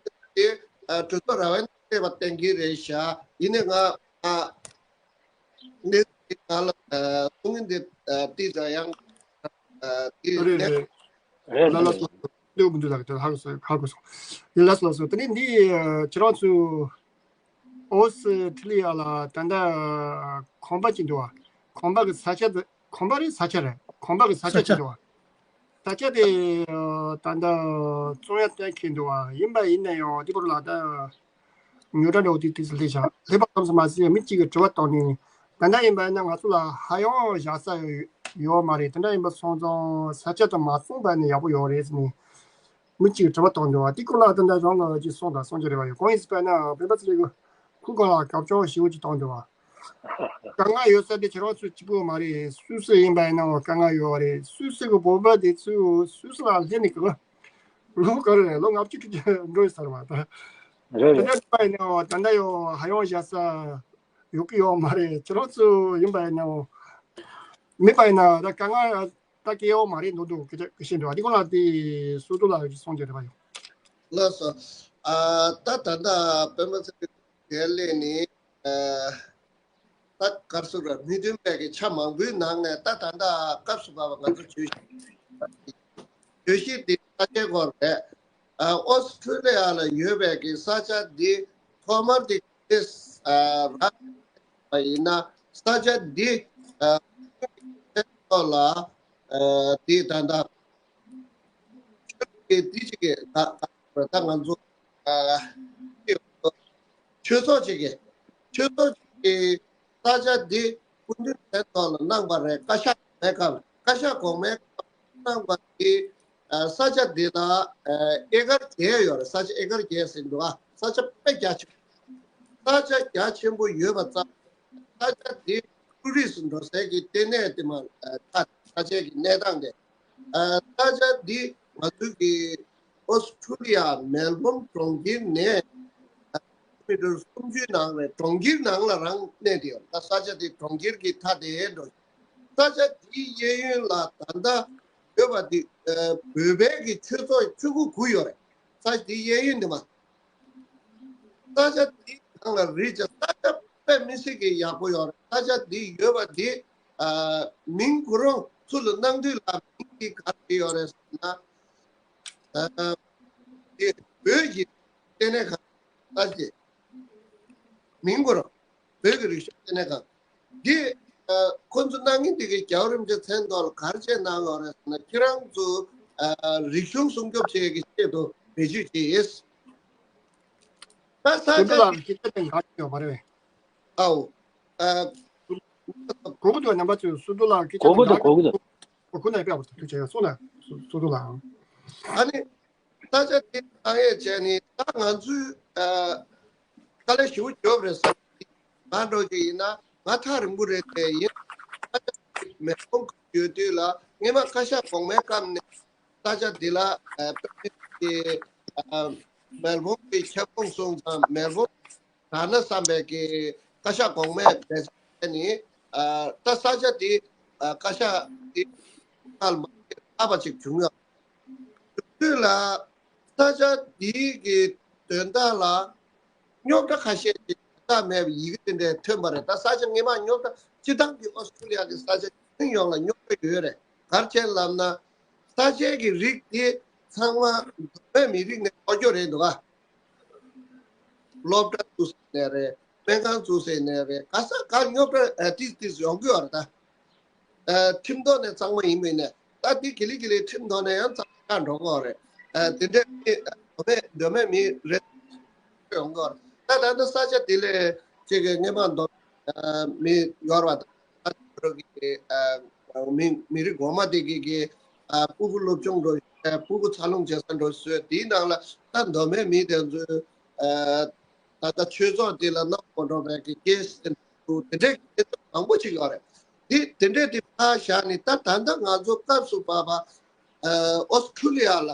འདི་ཨ་གྲོས་ཚོགས་ར་བའི་ནང་སླེབས་པ་གཏན་འཁེལ་རེད་ཤག་ཡིན་ནའི་ང་ཨ་གནས་ཚུལ་འདི་ང་ལ་ཨ་གསུང་གིན་འདི་ཨ་ཏི་ཙ་ཡང་ཨ་འདི་རེད་གནས། རེད། ལ་ལ་སོ་སོ་ལེའུ་མུ་འདུ་ལགས་ཀྱིས་ཧ་གོ་སོང་། ཧ་གོ་སོང་། ཡིན་ལགས་སོ་ལགས་སོ། དེ་ནས་འདི་ཁྱེད་རང་ཚོ་ཨོ་སི་ཁྲི་ལི་ཡ་ལ་ད་ལྟ་ཁང་པ་ཅིག་འདུག་བ། ཁང་པ་གི་ས་ཆ་དེ་ཁང་པ་རེད། ས་ཆ་རེད། ཁང་པ་གི་ས་ཆ་ཅིག་འདུག་བ། ས་ཆ་དེ་ད་ལྟ་བཙོང་ཡ་གཏན་འཁེལ་འདུག་བ། ཡིན་པ་ཡིན་ན་ཡང་དེ་བར་ལ་ད། ཉོ་གྲྭ་འདྲ་བོ་དེ་དུས་སུ་སླེབས་བཞག་སླེབས་པ་ཙམ་ཞིག་མ་ཟད་མི་གཅིག་གིས་དྲི་བ་བཏང་ནས། ད་ལྟ་ཡིན་པ་ན་ང་ཚོ་ལ་ཧ་ཡང་བཞག་ས་ཡོད་ཡོད་མ་རེད། དེ་འདྲ་ཡིན་པ་སོང་ཙང་ས་ཆ་དེ་མ་བཙོངས་པ་ནས་ཡག་པོ་ཡོད་རེད་ཟེར་ནས་མི་གཅིག་གིས་དྲི་བ་བཏང་འདུག་བ། དེ་སྐོར་ལ་ད་ལྟ་རང་ལ་ཅིག་གསུང་དང་གསུང་རྒྱུ་རེ་བ་ཡོད། གང་ཡིན་ཟེར་བ་ན་སྤེན་པ་ཚེ་རིང་གིས་ཁོའི་སྒང་ལ་དགག་བྱ་ཞེ་པོ་ཅིག་བཏང་འདུག་བ། དཀའ་ངལ་ཡོད་ས་དེ་ཁྱེད་རང་ཚོ་གཅིག་པོ་མ་རེད། སུད་སི་ཡིན་པ་ཡིན་ནའང་དཀའ་ངལ་ཡོད་རེད། སུད་སི་གི་བོད་པ་དེ་ཚོ་སུད་སི་ལ་སླེབས་ནས་གི་ལོ་ག་རེ་རེད། ལོ་ལྔ་བཅུ་དྲུག་ཅུ་འགྲོ་ཡི་ཟེར་བ་ད། རེད། དེ་རེད། འདྲ་ཡིན་པ་ཡིན་ནའང་ད་ལྟ་ཡང་ཧ་ཡང་བཞག་ས་ཡོད་ཀྱི་ཡོད་མ་རེད། ཁྱེད་རང་ཚོ་ཡིན་པ་ཡིན་ནའང་མེད་པ་ཡིན་ན་ད་དཀའ་ངལ་ད་སྐྱེ་ཡོད་མ་རེད་འདུག་འདུག་གི་བཤད་འདུག་བ། དེ་སྐོར་ལ་དེ་སུ་ཏུ་ལགས་ཀྱིས་གསུང་རྒྱུ་རེ་བ་ཡོད། ལགས་སོ། ཨ། ད་ད་ལྟ་སྤེན་པ་ཚེ་རིང་དེ་སླེབས་ནས། ཨ། ད་ག་རེ་ཟེར་ར། མི་མཐུན་པའི་གི་ཆ་མང་པོའི་ནང་ནས་ད་ད་ལྟ་སྐབས་སུ་བབས་པ་ང་ཚོ་བརྗོད་གཞི་བརྗོད་གཞི་འདི་ས་ཆའི་སྐོར་རེད། ཨ། ཨོ་སི་ཁྲུ་ལི་ཡ་ལ་ཡོད་པའི་གི་ས་ཆ་འདི་ཐོག་མར་འདི་ཨ་རག་པ་ཡིན་ན། ས་ཆ་འདི་ཨ་ཐོག་ལ་ཨ་འདི་ད་ལྟ་ཆོས་ལུགས་ཀྱི་འདི་གཅིག་གི་ད་ད་ང་ཚོ་ཨ་ཆོས་ཚོགས་གཅིག་གི་ཆོས་ཚོགས་གཅིག་གི་ས་ཆ་འདི་སྐུ་མདུན་མཚན་ཐོག་ལ་གནང་བ་རེད། བཀའ་ཤག་གོང་མའི་སྐབས། བཀའ་ཤག་གོང་མའི་སྐབས་གནང་བ་འདི་ཨ་ས་ཆ་འདི་ལ་ཨ་ཨེ་ཀར་བརྒྱད་ཡོད་རེད། ས་ཆ་ཨེ་ཀར་བརྒྱད་ཟིན་འདུག་ཨ་ས་ཆ་དཔེ་རྒྱ་ཆེ། ས་ཆ་རྒྱ་ཆེན་པོ་ཡོད་པ་ཙམ། ས་ཆ་འདི་ཊུ་རི་སི་འགྲོ་སའི་གི་ལྟེ་གནས་དེ་མ་ཨ་ས་ཆའི་གི་གནས་སྟངས་དེ། ཨ་ས་ཆ་འདི་ང་ཚོའི་གི་ཨོ་སི་ཁྲུ་ལི་ཡ་མེལ་བོན་གྲོང་ཁྱེར་ནས་ཨ་མི་ཊར་སུམ་ཅུའི་ནང་རེད། གྲོང་ཁྱེར་ནང་ལ་རང་གནས་དེ་ཡོད། ད་ས་ཆ་དེ་གྲོང་ཁྱེར་གྱི་མཐའ་དེ་འགྲོ། ས་ཆ་དེའི་གཡས་གཡོན་ལ་ད་ལྟ་ཡོད་པ་དེ་ཨ་བོད་པའི་གི་ཆོས་ཚོགས་ཆོས་ཁུག་དགུ་ཡོད་རེད། ས་ཆ་དེའི་གཡས་གཡོན་དེ་མ། ས་ཆ་དེའི་ནང་ལ་རིགས་ཀྱི་ས་ཆ་དཔེ་མི་སྲིད་ཀྱི་ཡག་པོ་ཡོད་རེད། ས་ཆ་དེ་ཡོད་པ་དེ་ཨ་མིང་ཁོ་རང་ཚུར་ལ་གནང་དུས་ལ་མིང་དེ་ག་རེ་ཡོད་རེད་ཟེར་ན། ཨ་དེ་བོད་ཀྱི་ལྟེ་གནས་ཁང་། ས་ཆ་མིང་ཁོ་རང་བོད་ཀྱི་རིག་གཞུང་ལྟེ་གནས་ཁང་། འདི་ཨ་ཁོ་ཚོ་གནང་མཁན་དེ་གི་རྒྱལ་བ་རིན་པོ་ཆེ་མཚན་ཐོག་ལ་ག་རེ་བྱས་གནང་ཡོད་རེད་ཟེར་ན། ཁྱེད་རང་ཚོ་ཨ་རིག་གཞུང་སྲུང་སྐྱོབ་བྱེད་ཀྱི་ཆེད་དུ་བེད་སྤྱོད་བྱས་ཡོད། ད་ས་སུ་ཆ་ཏུ་ལགས་སྐད་ཆ་དེ་ང་ཡོད་མ་རེད་པས། ཨའོ། ཨ། གོ་གི་འདུག་རྣམ་པ་ཚོས་སུ་ཏུ་ལགས་སྐད་ཆ་གོ་དེ་གི་འདུག་ང་གོ་གི་འདུག་ཁོ་ཁོ་ན་དཔེ་བར་དུ་ཐུགས་རྗེ་ཆེ་གསུངས་ན་སུ་སུ་ཏུ་ལགས། ཨ་ནི། ས་ཆ་དེ་ནང་ཡོད་བྱས་ནི་ད་ང་ཚོས་ཨ་དཀའ་ལས་ཞེ་པོ་རྒྱོབ་རེད་བསམ་གི། ང་འདྲ་བོ་ཅིག་ཡིན་ན་ང་ཐག་རིང་པོ་རེད་དེ། ཡིན་ན་ས་ཆ་དེ་མེ་ལོང་ཡོད་དུས་ལ་སྔོན་མ་བཀའ་ཤག་གོང་མའི་སྐབས་ནས་ས་ཆ་འདི་ལ་ཨ་དཔེ་མི་སྲིད་ཀྱི་ཨ་མེལ་བོན་གྱི་ཁྱབ་ཁོངས་སོང་ཙང་མེལ་བོན་དྲག་ན་བསམ་པའི་གི་བཀའ་ཤག་གོང་མས་འབད་བརྩོན་ནི་ཨ་ད་ས་ཆ་འདི་ཨ་བཀའ་ཤག་འདི་ཁ་ལ་མ་ལྷག་པ་ཅིག་བྱུང་ཡོད། དུས་ལ་ས་ཆ་འདིའི་གི་དོན་དག་ལ་རྙོག་དྲ་ཁ་ཤས་ཀྱི་དོན་དག་མེད་པའི་ཡི་གེ་དེ་འདྲས་ཐོན་པ་རེད། ད་ས་ཆ་སྔོན་མ་རྙོག་དྲ་སྤྱི་བཏང་གི་ཨོ་སི་ཁྲུ་ལི་ཡ་གི་ས་ཆ་ཁྱོན་ཡོངས་ལ་རྙོག་དྲ་ཡོད་རེད། ག་རེ་བྱས་ལབ་ན་ས་ཆའི་གི་རིགས་དེ་ཚང་མ་མདོ་སྨད་མི་རིགས་ནས་འགོ་རྒྱོ་རེད་འདུག་ག་སློབ་གྲྭ་བཙུགས་ཟེར་ནས་རེད། སྨན་ཁང་བཙུགས་ཟེར་ནས་རེད། ག་ས་ག་རྙོག་དྲ་ཨ་ཏིས་ཏིས་ཡོང་གི་ཡོད་རེད་ད། ཨ་ཁྲིམས་ཐོག་ནས་གཙང་མ་ཡིན་མིན་ནས་ད་འདི་གི་ལི་གི་ལི་ཁྲིམས་ཐོག་ནས་ཡང་གཙང་མ་ཆགས་འགྲོ་གི་ཡོད་རེད། ཨ་དེ་འདྲའི་མི་མདོ་སྨད་མདོ་སྨད་མི་རེད་ཡོང་གི་ཡོད་རེད། ད་ད་ལྟ་ས་ཆ་དེ་ལས་ཅིག་གི་སྔོན་མ་མདོ་ཨ་མི་ཡོད་རེད་པ། ད་ཨ་མི་མི་རིགས་གོང་མ་དེ་གི་གི་ཨ་སྤུ་གུ་སློབ་སྦྱོང་འགྲོ་ཨ་སྤུ་གུ་འཚར་ལོངས་བྱེད་ས་འགྲོ་བཟོས། དེའི་ནང་ལ་ད་མདོ་སྨད་མི་དེ་ཚོས་ཨ་ད་ལྟ་ཆོས་ཚོགས་དེ་ལ་གནང་མ་འགྲོ་བའི་གི་ཀེ་སི་ འདུག་དེ་འདྲའི་གནས་ཚུལ་མང་པོ་ཅིག་ཡོད་རེད། དེ་དེ་འདྲའི་དེ་ཕར་བཞག་ནས། ད་ད་ལྟ་ང་ཚོ་སྐབས་སུ་བབ་པ་ཨོ་སི་ཁྲུ་ལི་ཡ་ལ།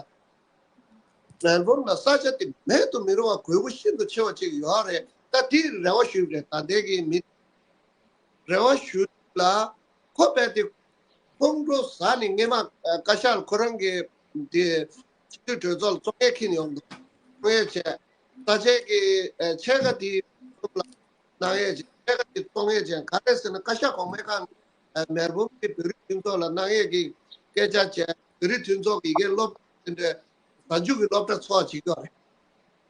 མེལ་བོན་ལ་ས་ཆ་དེ་མེད་དུ་མི་རུང་བ་དགོས་མཁོ་ཤིན་ཏུ་ཆེ་བ་ཅིག་ཡོད་རེད། ད་དེ་རེ་བ་ཞུས་རེད། ད་ལྟའི་གི་མི་རེ་བ་ཞུ་ལ་ཁོ་རྦད་དེ་ཁོང་ཁྲོ་ཟ་ནས་སྔས་མ་བཀའ་ཤག་ཁོ་རང་གི་དེ་སྤྱི་འཐུས་གྲོས་ཚོགས་ལ་བཙོང་ཡས་འཁྱེར་ཡོང་འདུག་བཙོང་ཡས་བྱས། ས་ཆའི་གི་ཕྱེད་ཀ་དེ་ཁོང་ལ་གནང་ཡས་བྱས། ཕྱེད་ཀ་དེ་བཙོང་ཡས་བྱས། ག་རེ་ཟེར་ན་བཀའ་ཤག་གོང་མའི་ཁང་མེལ་བོན་གྱི་བོད་རིགས་མཐུན་ཚོགས་ལ་གནང་ཡས་ཀྱི་སྐད་ཆ་བྱས། བོད་རིགས་མཐུན་ཚོགས་ཀྱི་ཡི་གེ་སློབ་གྲྭ་དེ་འདྲའི་གཟའ་མཇུག་གི་སློབ་གྲྭ་ཚོགས་བྱེད་ཀྱི་ཡོད་རེད།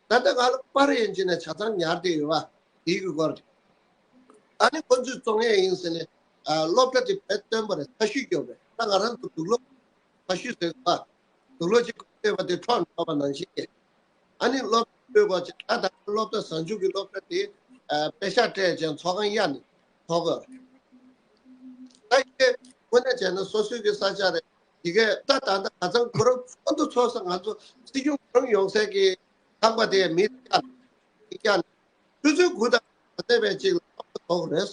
ད་ལྟ་ང་ལ་པར་ཡན་ཆད་ནས་ཆ་ཚང་ཉར་བསྡད་ཡོད་པ་དེའི་གི་སྐོར་རེད། ཨ་ནི་ཁོ་ཚོས་བཙོང་ཡས་ཡིན་ཟེར་ནས་ཨ་སློབ་གྲྭ་དེ་བེད་སྟོན་པ་རེད། ཚ་ཤུས་སྐྱོབ་རེད། ད་ང་རང་ཚོ་དུག་སློག་ཚ་ཤུས་ཟེར་བ་དུག་སློག་ཅིག་བསྟན་པ་དེ་འཕྲོག་འགྲོ་བ་ནང་བཞིན། ཨ་ནི་སློབ་གྲྭ་སྤོས་པ་ཅིག་ད་ད་སློབ་གྲྭ་གཟའ་མཇུག་གི་སློབ་གྲྭ་དེ་ཨ་པེ་ཤག་སྤྲད་ཅིང་ཚོགས་ཁང་གཡར་ནས་ཚོགས་དགོས་རེད། ད་ཡི་གེ་དངོས་གནས་བྱས་ན་སོ་སོའི་གི་ས་ཆ་རེད། ཡི་གེ་ད་ད་ད་ཁ་སང་ཁོ་རང་ཚོགས་འདུ་ཚོགས་ས་ང་ཚོ་སྲིད་སྐྱོང་ཁོ་རང་ཡོང་སའི་གི་ཁང་པ་དེ་མི་བཀྱག་བཀྱག་ནས་ཆུ་ཚོད་དགུ་དང་ག་ཚོད་པའི་ཅིག་ལ་ཚོགས་རེད།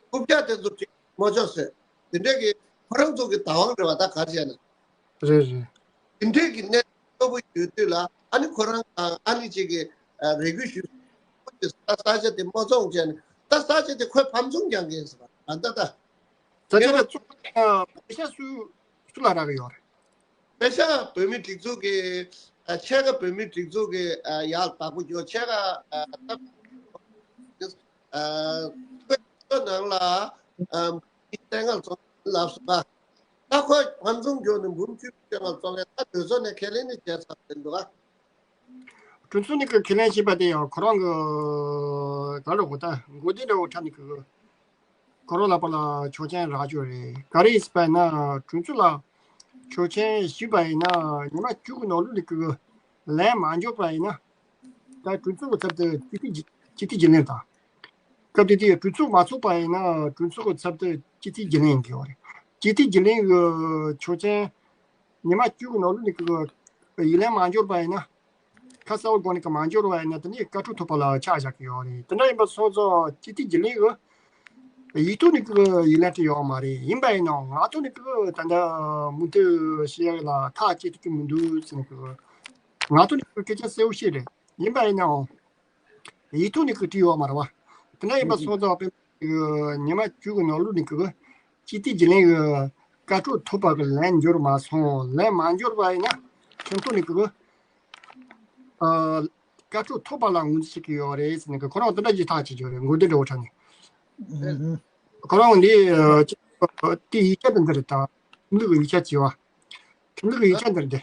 རྐུབ་བཀྱག་དེ་ཚོ་ཅིག་མ་འཇོག་ཟེར། དེ་འདྲའི་གི་ཁོ་རང་ཚོ་གི་བདག་དབང་རེད་བ། ད་ག་རེ་བྱས་ན། རེད་རེད། དེ་འདྲའི་གི་གནས་སྟོབས་པོ་ཡོད་དུས་ལ་ཨ་ནི་ཁོ་རང་དང་ཨ་ནི་ཅིག་གི་ཨ་རེ་སྐུལ་ཞུས། ཁོ་ཚོས་ས་ས་ཆ་དེ་མ་བཙོང་བྱས་ནས། ད་ས་ཆ་དེ་ཁོས་ཕམ་ཚོང་རྒྱག་མཁན་ཟེར་བ་ད་ལྟ་ད། ས་ཆ་ངེས་པ་དེ་བཙོང་ཨ་པེ་ཤག་སུ་སུ་ལ་རག་གི་ཡོད་རེད། པེ་ཤག་བོད་མིའི་སྒྲིག་འཛུགས་ཀྱི་ཨ་ཕྱེད་ཀ་བོད་མིའི་སྒྲིག་འཛུགས་ཀྱི་ཨ་ཡག་བདག་པོ་ཡོད། ཕྱེད་ཀ་ཨ་ཨ་ཁོའི་ནང་ལ་ཨ་མི་སྟེང་ལ་བཙོང་ལབ་སོང་ཨ། ད་ཁོ་ཕམ་ཚོང་རྒྱག་ནས་འབུམ་བཅུ་བཅོ་ལྔ་བཙོང་ཡས་ད་གྲོས་ཚོགས་ནས་ཁས་ལེན་ནས་བྱས་ཚར་ཟིན་འདུག་ཨ། གྲོས་ཚོགས་ནས་ཁས་ལེན་བྱས་པ་དེ་ཡང་ཁོ་རང་གི་ག་རེ་གོ་ད་མགོ་བདེ་འདྲ་བོ་འཁྲབ་ནས་གི་ཁོ་རང་ལ་པ་ལ་ཆོག་མཆན་རག་རྒྱུ་རེད། ག་རེ་ཡིན་ཟེར་བ་ཡིན་ན་གྲོས་ཚོགས་ལ་ཆོག་མཆན་ཞུས་པ་ཡིན་ན་ཉི་མ་བཅུ་གི་ནང་ལོགས་ནས་གི་ལན་མ་འབྱོར་བ་ཡིན་ན། ད་གྲོས་ཚོགས་ཀྱི་ཚབ་ཏུ་སྤྱི་འཐུས་སྤྱི་འཐུས་རྒྱུན་ལས་དང་། སྐབས་དེ་དུས་གྲོས་ཚོགས་མ་ཚོགས་པ་ཡིན་ན་གྲོས་ཚོགས་ཀྱི་ཚབ་ཏུ་སྤྱི་འཐུས་རྒྱུན་ལས་ཡིན་དགོས་པ་རེད། སྤྱི་འཐུས་རྒྱུན་ལས་ཀྱི་ཆོག་མཆན་ཉི་མ་བཅུ་གི་ནང་ལོགས་ནས་ཀྱི་ཡིག་ལན་མ་འབྱོར་བ་ཡིན་ན། ཁ་གསལ་བོ་སྒོ་ནས་ཀྱི་མ་འབྱོར་བ་ཡིན་ན་དེ་ནས་བཀའ་འཁྲོལ་ཐོབ་པ་ལ་ཆ་བཞག་གི་ཡོད་རེད། དེ་འདྲ་ཡིན་པ་སོང་ཙང་སྤྱི་འཐུས་རྒྱུན་ལས་ཀྱི་ཡིག་ཐོག་ནས་ཀྱི་ཡིག་ལན་སྤྲད་ཡོད་མ་རེད། ཡིན་པ་ཡིན་ནའང་ངག་ཐོག་ནས་ཀྱི་ད་ལྟ་མུ་མཐུད་བཤད་ཡག་ལ་ཐག་བཅད་ཐུབ་ཀྱི་མི་འདུག་ཟེར་ནས་ཀྱི་ངག་ཐོག་ནས་ཀྱི་སྐད་ཆ་གསལ་བོ་བཤད་རེད། ཡིན་པ་ཡིན་ནའང་། ཡིག་ཐོག་ནས་ཀྱི་བྲིས་ཡོད་མ་རེད་བ། དེ་འདྲ་ཡིན་པ་སོང་ཙང་དཔེ་ཉི་མ་བཅུ་གི་ནང་ལོགས་ནས་ཀྱི་སྤྱི་འཐུས་རྒྱུན་ལས་ཀྱི་བཀའ་འཁྲོལ་ཐོབ་པ་གི་ལན་འབྱོར་མ་སོང་། ལན་མ་འབྱོར་བ་ཡིན་ན་ཁྲིམས་ཐོག་ནས་ཀྱི་ཨ་བཀའ་འཁྲོལ་ཐོབ་པ་ལ་ངོས་འཛིན་བྱེད་ཀྱི་ཡོད་རེད་ཟེར་ནས་ཀྱི་ཁོ་རང་དེ་འདྲ་ཅིག་ཐག་བཅད་ཀྱི་ཡོད་རེད། མགོ་བདེ་འདྲ་བོ་འཁྲབ་ནས། ཁོ་རང་འདི་ཨ་དེ་ཡིག་ཆ་དེ་འདི་རེད་ད། ཁྲིམས་ལུགས་ཀྱི་ཡིག་ཆ་བྱས་བ། ཁྲིམས་ལུགས་ཀྱི་ཡིག་ཆ་འདི་རེད་དེ།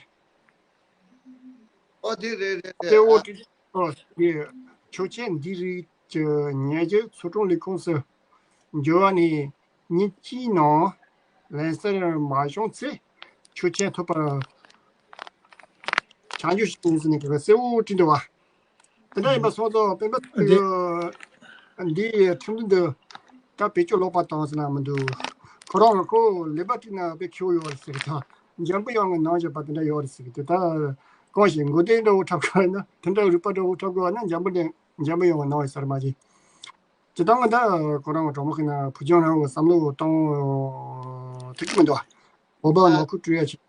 ཨོ་དེ་རེད་རེད་རེད། གསལ་བོ་ཨ་བྲིས། ཨོ་དེ་ཆོག་མཆན་འདི་རིགས་ཀྱི་ཉེ་ཆར་ཚོགས་དྲུང་ལས་ཁུངས་སུ་འབྱོར་བ་ནས་ཉིན་གཅིག་ནང་ལན་གསལ་མ་བྱུང་ཚེ་ཆོག་མཆན་ཐོབ་པར་བྱ་འཇུག་ཞིག་ཡིན་ཟེར་ནས་གསལ་བོ་བྲིས་འདུག་བ། དེ་འདྲ་ཡིན་པ་སོང་ཙང་སྤེན་པ་ཚེ་རིང་འདིའི་ཁྲིམས་འདུན་འདི་ད་བེད་སྤྱོད་ལོག་པ་བཏང་ཟེར་ན་མི་འདུག་ཁོ་རང་ཁོ་ལས་པ་བྲིས་ན་དཔེ་ཁྱོ་ཡོད་རེད་ཟེར་གི་ད། འཇམ་པོ་ཡོང་གི་ནང་བཞིན་པ་དེ་འདྲ་ཡོད་རེད་ཟེར་གི་དེ་ད། གང་ཞིག་མགོ་བདེ་འདྲ་བོ་འཁྲབ་དགོས་ན་དེ་འདྲ་རིག་པ་འདྲ་བོ་འཁྲབ་དགོས་ན་འཇམ་པོ་འདི་འཇམ་པོ་ཡོང་གི་ནང་བཞིན་ཟེར་མ་གི། སྤྱིར་བཏང་ད་ཁོ་རང་གྲོགས་མོ་ཁྱེད་ན་བུ་ཆུང་རང་གི་བསམ་བློ་གཏོང་ཐུབ་ཀྱི་མི་འདུག་བོད་པ་ངོ་རྒོལ་སྤྲོད་ཡ་ཆེད་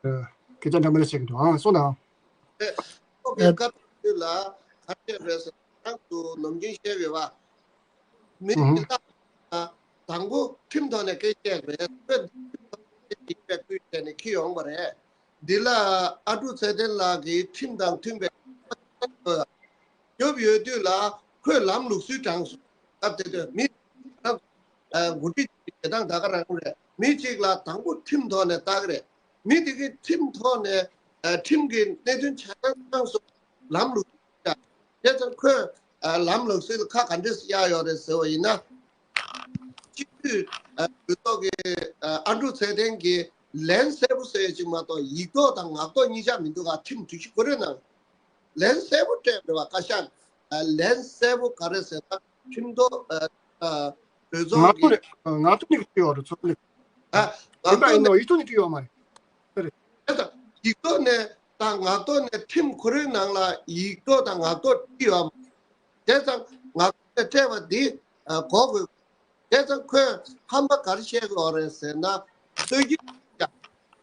སྐད་ཆ་འདྲ་མི་འདྲ་བཤད་ཀྱི་འདུག་ཨང་སོང་དང་། ཨོ་ཁེ། སྐབས་དེ་དུས་ལ་ག་རེ་བྱས་རེད་ཟེར་ན་རང་དུ་ནམ་རྒྱུན་བཤད་ཡོད་པ། མི་ཨུ་ཧུ། དེ་དག་དང་པོ་ཁྲིམས་ཐོག་ནས་སྐད་ཆ་རེད། ཁོས་འདི་ཁྲིམས་ཐོག་ནས་སྐད་ཆ་ཡིན་པའི་ཁུལ་བྱས་ནས་འཁྱེར་ཡོང་པ་རེད། འདི་ལ་ཨ་ཀྲུག་ཚེ་བརྟན་ལགས་ཀྱིས་ཁྲིམས་དང་མཐུན་པའི་སྐད་ཆ་ཡོད། རྒྱོབ་ཡོད་དུས་ལ་ཁོས་ལམ་ལུགས་སྲོལ་དྲངས་སོང་། སྐབས་དེ་དུས་མི་རང་འགོ་ཁྲིད་ཀྱི་བྱེད་སྟངས་ད་ག་རང་རེད། མི་གཅིག་ལ་དང་པོ་ཁྲིམས་ཐོག་ནས་བལྟ་གི་རེད། མི་དེ་གིས་ཁྲིམས་ཐོག་ནས་ཁྲིམས་ཀྱི་གནད་དོན་ཆ་ཚང་ཚང་སོང་ལམ་ལུགས་སྲོལ་དྲངས། བྱས་ཙང་ཁོས་ལམ་ལུགས་སྲོལ་ཁ་ག་འདྲས་གཡར་ཡོད་རེད་ཟེར་བ་ཡིན་ན། སྤྱི་འཐུས་གྲོས་ཚོགས་ཀྱི་ཨ་ཀྲུག་ཚེ་བརྟན་གྱིས་ལན་གསལ་པོ་ཟེར་ཡ་ཅིག་མ་གཏོགས་ཡིག་ཐོག་དང་ངག་ཐོག་གཉིས་ཆ་མི་འདུག་ག་ཁྲིམས་གྲོས་གཞི་ཁོ་རའི་ནང་ལན་གསལ་པོ་སྤྲད་པ་རེད་བ། བཀའ་ཤག་ལན་གསལ་པོ་ག་རེ་ཟེར་ན་ཁྲིམས་ཐོག་ཨ་ཨ་གྲོས་ཚོགས་ཀྱི་ངག་ཐོག་ནས་ངག་ཐོག་ནས་བྲིས་ཡོད་རེད། ཚོགས་ལས་ཨ་ཡིན་པ་ཡིན་ནོ་ཡིག་ཐོག་ནས་བྲིས་ཡོད་མ་རེད། དེ་ལྟར་ཡིག་ཐོག་ནས་དང་ངག་ཐོག་ནས་ཁྲིམས་ཁོ་རའི་ནང་ལ་ཡིག་ཐོག་དང་ངག་ཐོག་བྲིས་ཡོད་མ་རེད། བྱས་ཙང་ངག་ཐོག་ནས་སྤྲད་པ་འདི་ ཨ་གོ་དགོས། བྱས་ཙང་ཁོས་ཧམ་པ་ག་རེ་བཤད་ཀྱི་ཡོད་རེད་ཟེར་ན། སྲོལ་རྒྱུན་ཡང་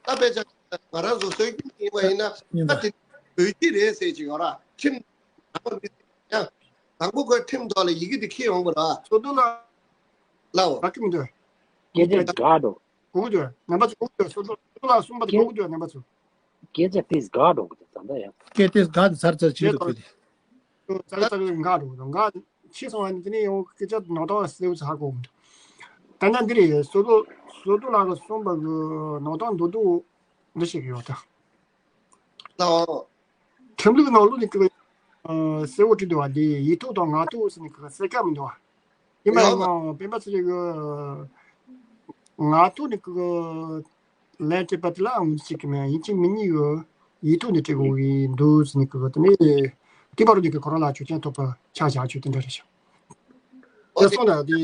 ད་དཔེ་ཆ་ང་རང་ཚོ་སྲོལ་རྒྱུན་ཡིན་པ་ཡིན་ན། ཡིན་ད་པ། དེ་བོད་ཀྱི་རེད་ཟེར་གྱི་ཡོད་ར། ཁྲིམས་ནང་པ་མི་ཡང་དང་པོ་ཁོས་ཁྲིམས་ཐོག་ལ་ཡི་གེ་དེ་འཁྱེར་ཡོང་བ་ར། སོ་ཏོ་ལ་ལའོ། ཨ་ཀི་མི་འདུག་སྐད་ཆ་དགའ་འགྲོ། གོ་གི་འདུག་རྣམ་པ་ཚོ་གོ་གི་འདུག་སོ་ཏོ་སོ་ཏོ་ལ་གསུངས་པ་དེ་གོ་གི་འདུག་རྣམ་པ་ཚོ། སྐད་ཆ་དེས་དགའ་འགྲོ་གི་འདུག་ད་ལྟ་ཡང་། སྐད་དེས་དགའ་དེ་ཚར་ཚར་བྱེད་འདུག་སྐད་དེ། ཙག་ཙག་འགག་འགྲོ་གི་འདུག་འགག་ཕྱིས་སོང་བ་ནི་དེ་ནས་ཡང་སྐད་ཆ་ནང་དོན་གསལ་པོ་ཚར་གོ་གི་འདུག་ད་ལྟ་འདི་རེད། སོ་ཏོ་སོ་ཏོ་ལགས་ཀྱིས་གསུངས་པ་གི་ནང་དོན་མདོར་བསྡུས་འདི་ཞིག་ཡོད་ད། ལའོ། ཁྲིམས་ལུགས་ནང་ལོགས་ནས་ཀྱི་གསལ་བོ་བྲིས་འདུག་བ། འདི་ཡིག་ཐོག་དང་ངག་ཐོག་ཟེར་ནས་ཀྱི་གསལ་ཁ་མི་འདུག་བ། ཡིན་པ་ཡིན་ནའང་སྤེན་པ་ཚེ་རིང་གི་ངག་ཐོག་ནས་ཀྱི་ལན་སྤྲད་པ་དེ་ལ་ངོས་འཛིན་བྱེད་ཀྱི་མེད། ཡིན་གཅིག་མིན་གཉིས་ཀྱི་ཡིག་ཐོག་ནས་སྤྲད་དགོས་ཀྱི་འདུག་ཟེར་ནས་ཀྱི་དེ་ནས་དེ་བར་དུ་ཀྱི་ཁོ་རང་ལ་ཆོག་མཆན་ཐོབ་པ་ཆ་བཞག་ཆོག་དེ་འདྲ་རེད་ཤག་དེ་སོང་ན་དེ་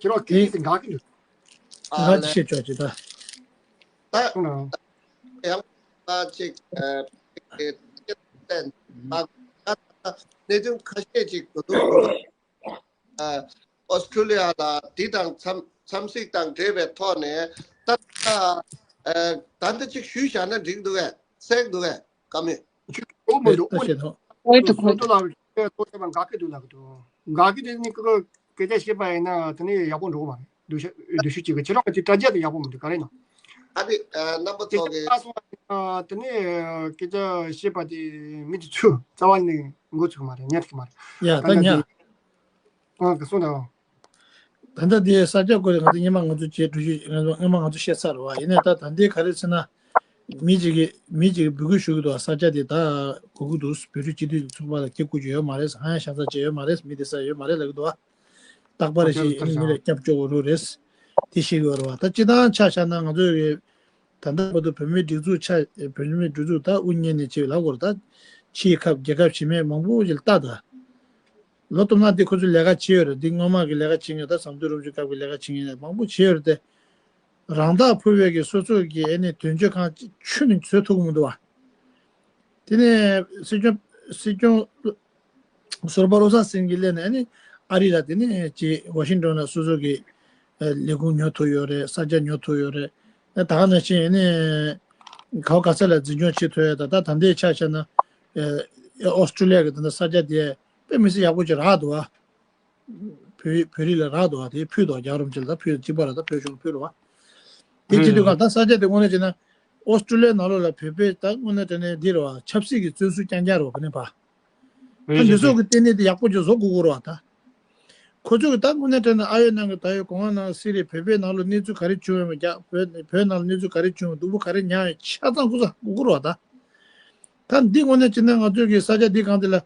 ཁྱེད་རང་སྐད་ཡིག་དེ་འགག་གི་འདུག་ང་ཅི་བཤད་ཆོག་ཅི་ད། ད་སོང་ན། ཡང་ད་ཅིག་ཨ་ཅིག་གནད་དོན་ཁ་ཤས་ཅིག་འདུག་ཨ་ཨོ་སི་ཁྲུ་ལི་ཡ་ལ་འདི་དང་འཚམས་འཚམས་གཟིགས་དང་འབྲེལ་བའི་ཐོག་ནས་ད་ད་ཨ་ད་འདི་ཅིག་ཞུས་བཞག་ན་འགྲིག་འདུག་གས། གསལ་འདུག་གས་བཀའ་མོལ། ཅིག་འོ་མི་འདུག་ཨོ་ད་ཤེས་ཐོག་ཨོ་ད་ཁོ་ཚོ་ལ་ཏོག་ཙམ་འགག་གི་འདུག་ལབ་གི་འདུག་འགག་གི་དེ་ནི་ཀི་ཀི་སྐད་ཆ་བཤད་པ་ཡིན་ན་དེ་ནི་ཡག་པོ་འགྲོ་གི་མ་རེད། སྡུག་ཤ་སྡུག་ཤོས་གཅིག་གི་ཁྱེད་རང་གི་དྲ་རྒྱ་དེ་ཡག་པོ་མི་འདུག་ག་རེ་ན། ཨ་ནི་ཨ་རྣམ་པ་ཚོ་གི་ཨ་སོང་བ་དེ་ནི་སྐད་ཆ་བཤད་པ་དེ་མི་དེ་ཚོས་རྩ་བ་ནས་མགོ་ཚོས་གི་མ་རེད། ཉན་ཐུབ་གི་མ་རེད། ཡ་ད་ད་ཉན། ཨ་གི་སོང་ད། ད་ལྟ་དེ་ས་སྐྱ་སྐོར་ལ་ང་ཚོ་སྔོན་མ་ང་ཚོ་བྱས་འགྲུལ་བཞུད་ང་ཚོ་སྔོན་མ་ང་ཚོ་བཤད་ཚར་བ་ཡིན་ན། ད་ད་ལྟའི་ག་རེ་ཟེར་ན། མི་གཅིག་གིས་མི་གཅིག་གིས་འབོད་སྐུལ་ཞུ་གི་འདུག་ས་སྐྱ་དེ་ད་དགོས་ཀྱི་འདུག་བོད་རིགས་སྤྱི་མཐུན་ཚོགས་པ་ལ་སྐྱབས་བཅོལ་ཡོད་མ་རེད། ཧ་ཡང་ཤ་ཚ་བྱས་ཡོད་མ་རེད། མི་དེ་ས་ཡོད་མ་རེད་ལབ་ཀྱི་འདུག་རྟག་པར་ཞིག་ཨ་ནི་མི་ལ་སྐྱབས་བཅོལ་དགོས་རེད། དེ་ཤེས་དགོས་རེད་བ། ད་སྤྱི་བཏང་ཆ་བཞག་ན་ང་ཚོ་གི་ད་ལྟ་བར་དུ་བོད་མིའི་སྒྲིག་འཛུགས་ཆ་བོད་མིའི་སྒྲིག་འཛུགས་ད་དབུ་བརྙེས་ནས་བྱས་ལབ་དགོས་རེད། ད་ཕྱིའི་ཁབ་རྒྱལ་ཁབ་གཞན་མི་མང་པོ་ཞིག་ལ་ལྟ་ད། ལོ་སྟོང་ནང་དེ་ཁོ་ཚོས་ལས་ཀ་བྱས་ཡོད་རེད། འདི་སྔོན་མ་གི་ལས་ཀ་བྱེད་མཁན་ད་ཟམ་གདོང་རིན་པོ་ཆེ་སྐབས་ཀྱི་ལས་ཀ་བྱེད་མཁན་མང་པོ་བྱས་ཡོད་རེད་དེ། རང་བདག་ཕུལ་བའི་གི་སོ་སོ་གི་ཨ་ནི་དོན་གཅོད་ཁང་ཆུ་ནས་བཟོ་ཐུབ་ཀྱི་མི་འདུག་བ། དེ་ནས་སྲིད་སྐྱོང་སྲིད་སྐྱོང་ཟུར་པ་བློ་བཟང་སེང་གེ་སླེབས་ནས་ཨ་ནི་ཨ་རི་ལ་དེ་ནས་ཅིག་ཝ་ཤིང་ཊོན་ལ་སོ་སོ་གི་ལས་ཁུངས་ཉོ་ཐུབ་ཡོད་རེད། ས་ཆ་ཉོ་ཐུབ་ཡོད་རེད། ད་ག་ནང་བཞིན་ཨ་ནི་ག་བ་ག་ས་ལ་འཛིན་སྐྱོང་བྱེད་ཐུབ་ཡོད། ད་ད་ད་ལྟའི་ཆ་བཞག་ན་ཨོ་སི་ཀྲུ་ལི་ཡ་གི་ད་ལྟ་ས་ཆ་དེ་དཔེ་མི་སྲིད་ཡག་པོ་ཅིག་རག་འདུག་བ། བོད་བོད་རིགས་ལ་རག་འདུག་བ། དེ་ཕུལ་འདུག་རྒྱལ་བ་རིན་པོ་ཆེ་ལ་ད་ཕུལ་གཅིག་པ་ལ་ད་བོད་གཞུང་ལ་ཕུལ་རེད་བ། དེ་བྱེད་དུས་གང་ལྟར་ས་ཆ་དེ་དངོས་གནས་བྱས་ན་ཨོ་སི་ཀྲུ་ལི་ཡའི་ནང་ལོགས་ལ་བོད་པའི་ད་དངོས་གནས་དྲང་གནས་འདི་རེད་བ། ཆབ་སྲིད་ཀྱི་བཙོན་ཟུར་རྐྱང་རྐྱང་རེད་བ། ཁ་ནས་ཕ་ད་འདི་ཚོ་གི་ལྟེ་གནས་དེ་ཡག་པོ་ཅིག་བཟོ་དགོས་ཀྱི་རེད་བ། ད་ཁོ་ཚོ་གི་ད་དངོས་གནས་དྲང་གནས་ཨ་ཡོད་ནང་གི་ད་ཡོད་གོང་ནང་སི་རི་བོད་པའི་ནང་ལོགས་གནས་ཚུལ་ག་རེ་བྱུང་ཡོད་མེད། རྒྱ་བོད་བོད་ནང་ལ་གནས་ཚུལ་ག་རེ་བྱུང་ཡོད། སྡུག་པོ་ག་རེ་མྱངས་ཡོད་ཆ་ཚང་ཁོ་ཚོ་དགོས་ཀྱི་རེད་བ། ད་ད་འདི་དངོས་གནས་བྱས་ན་ང་ཚོ་གི་ས་ཆ་འདི་གང་དེ་ལ།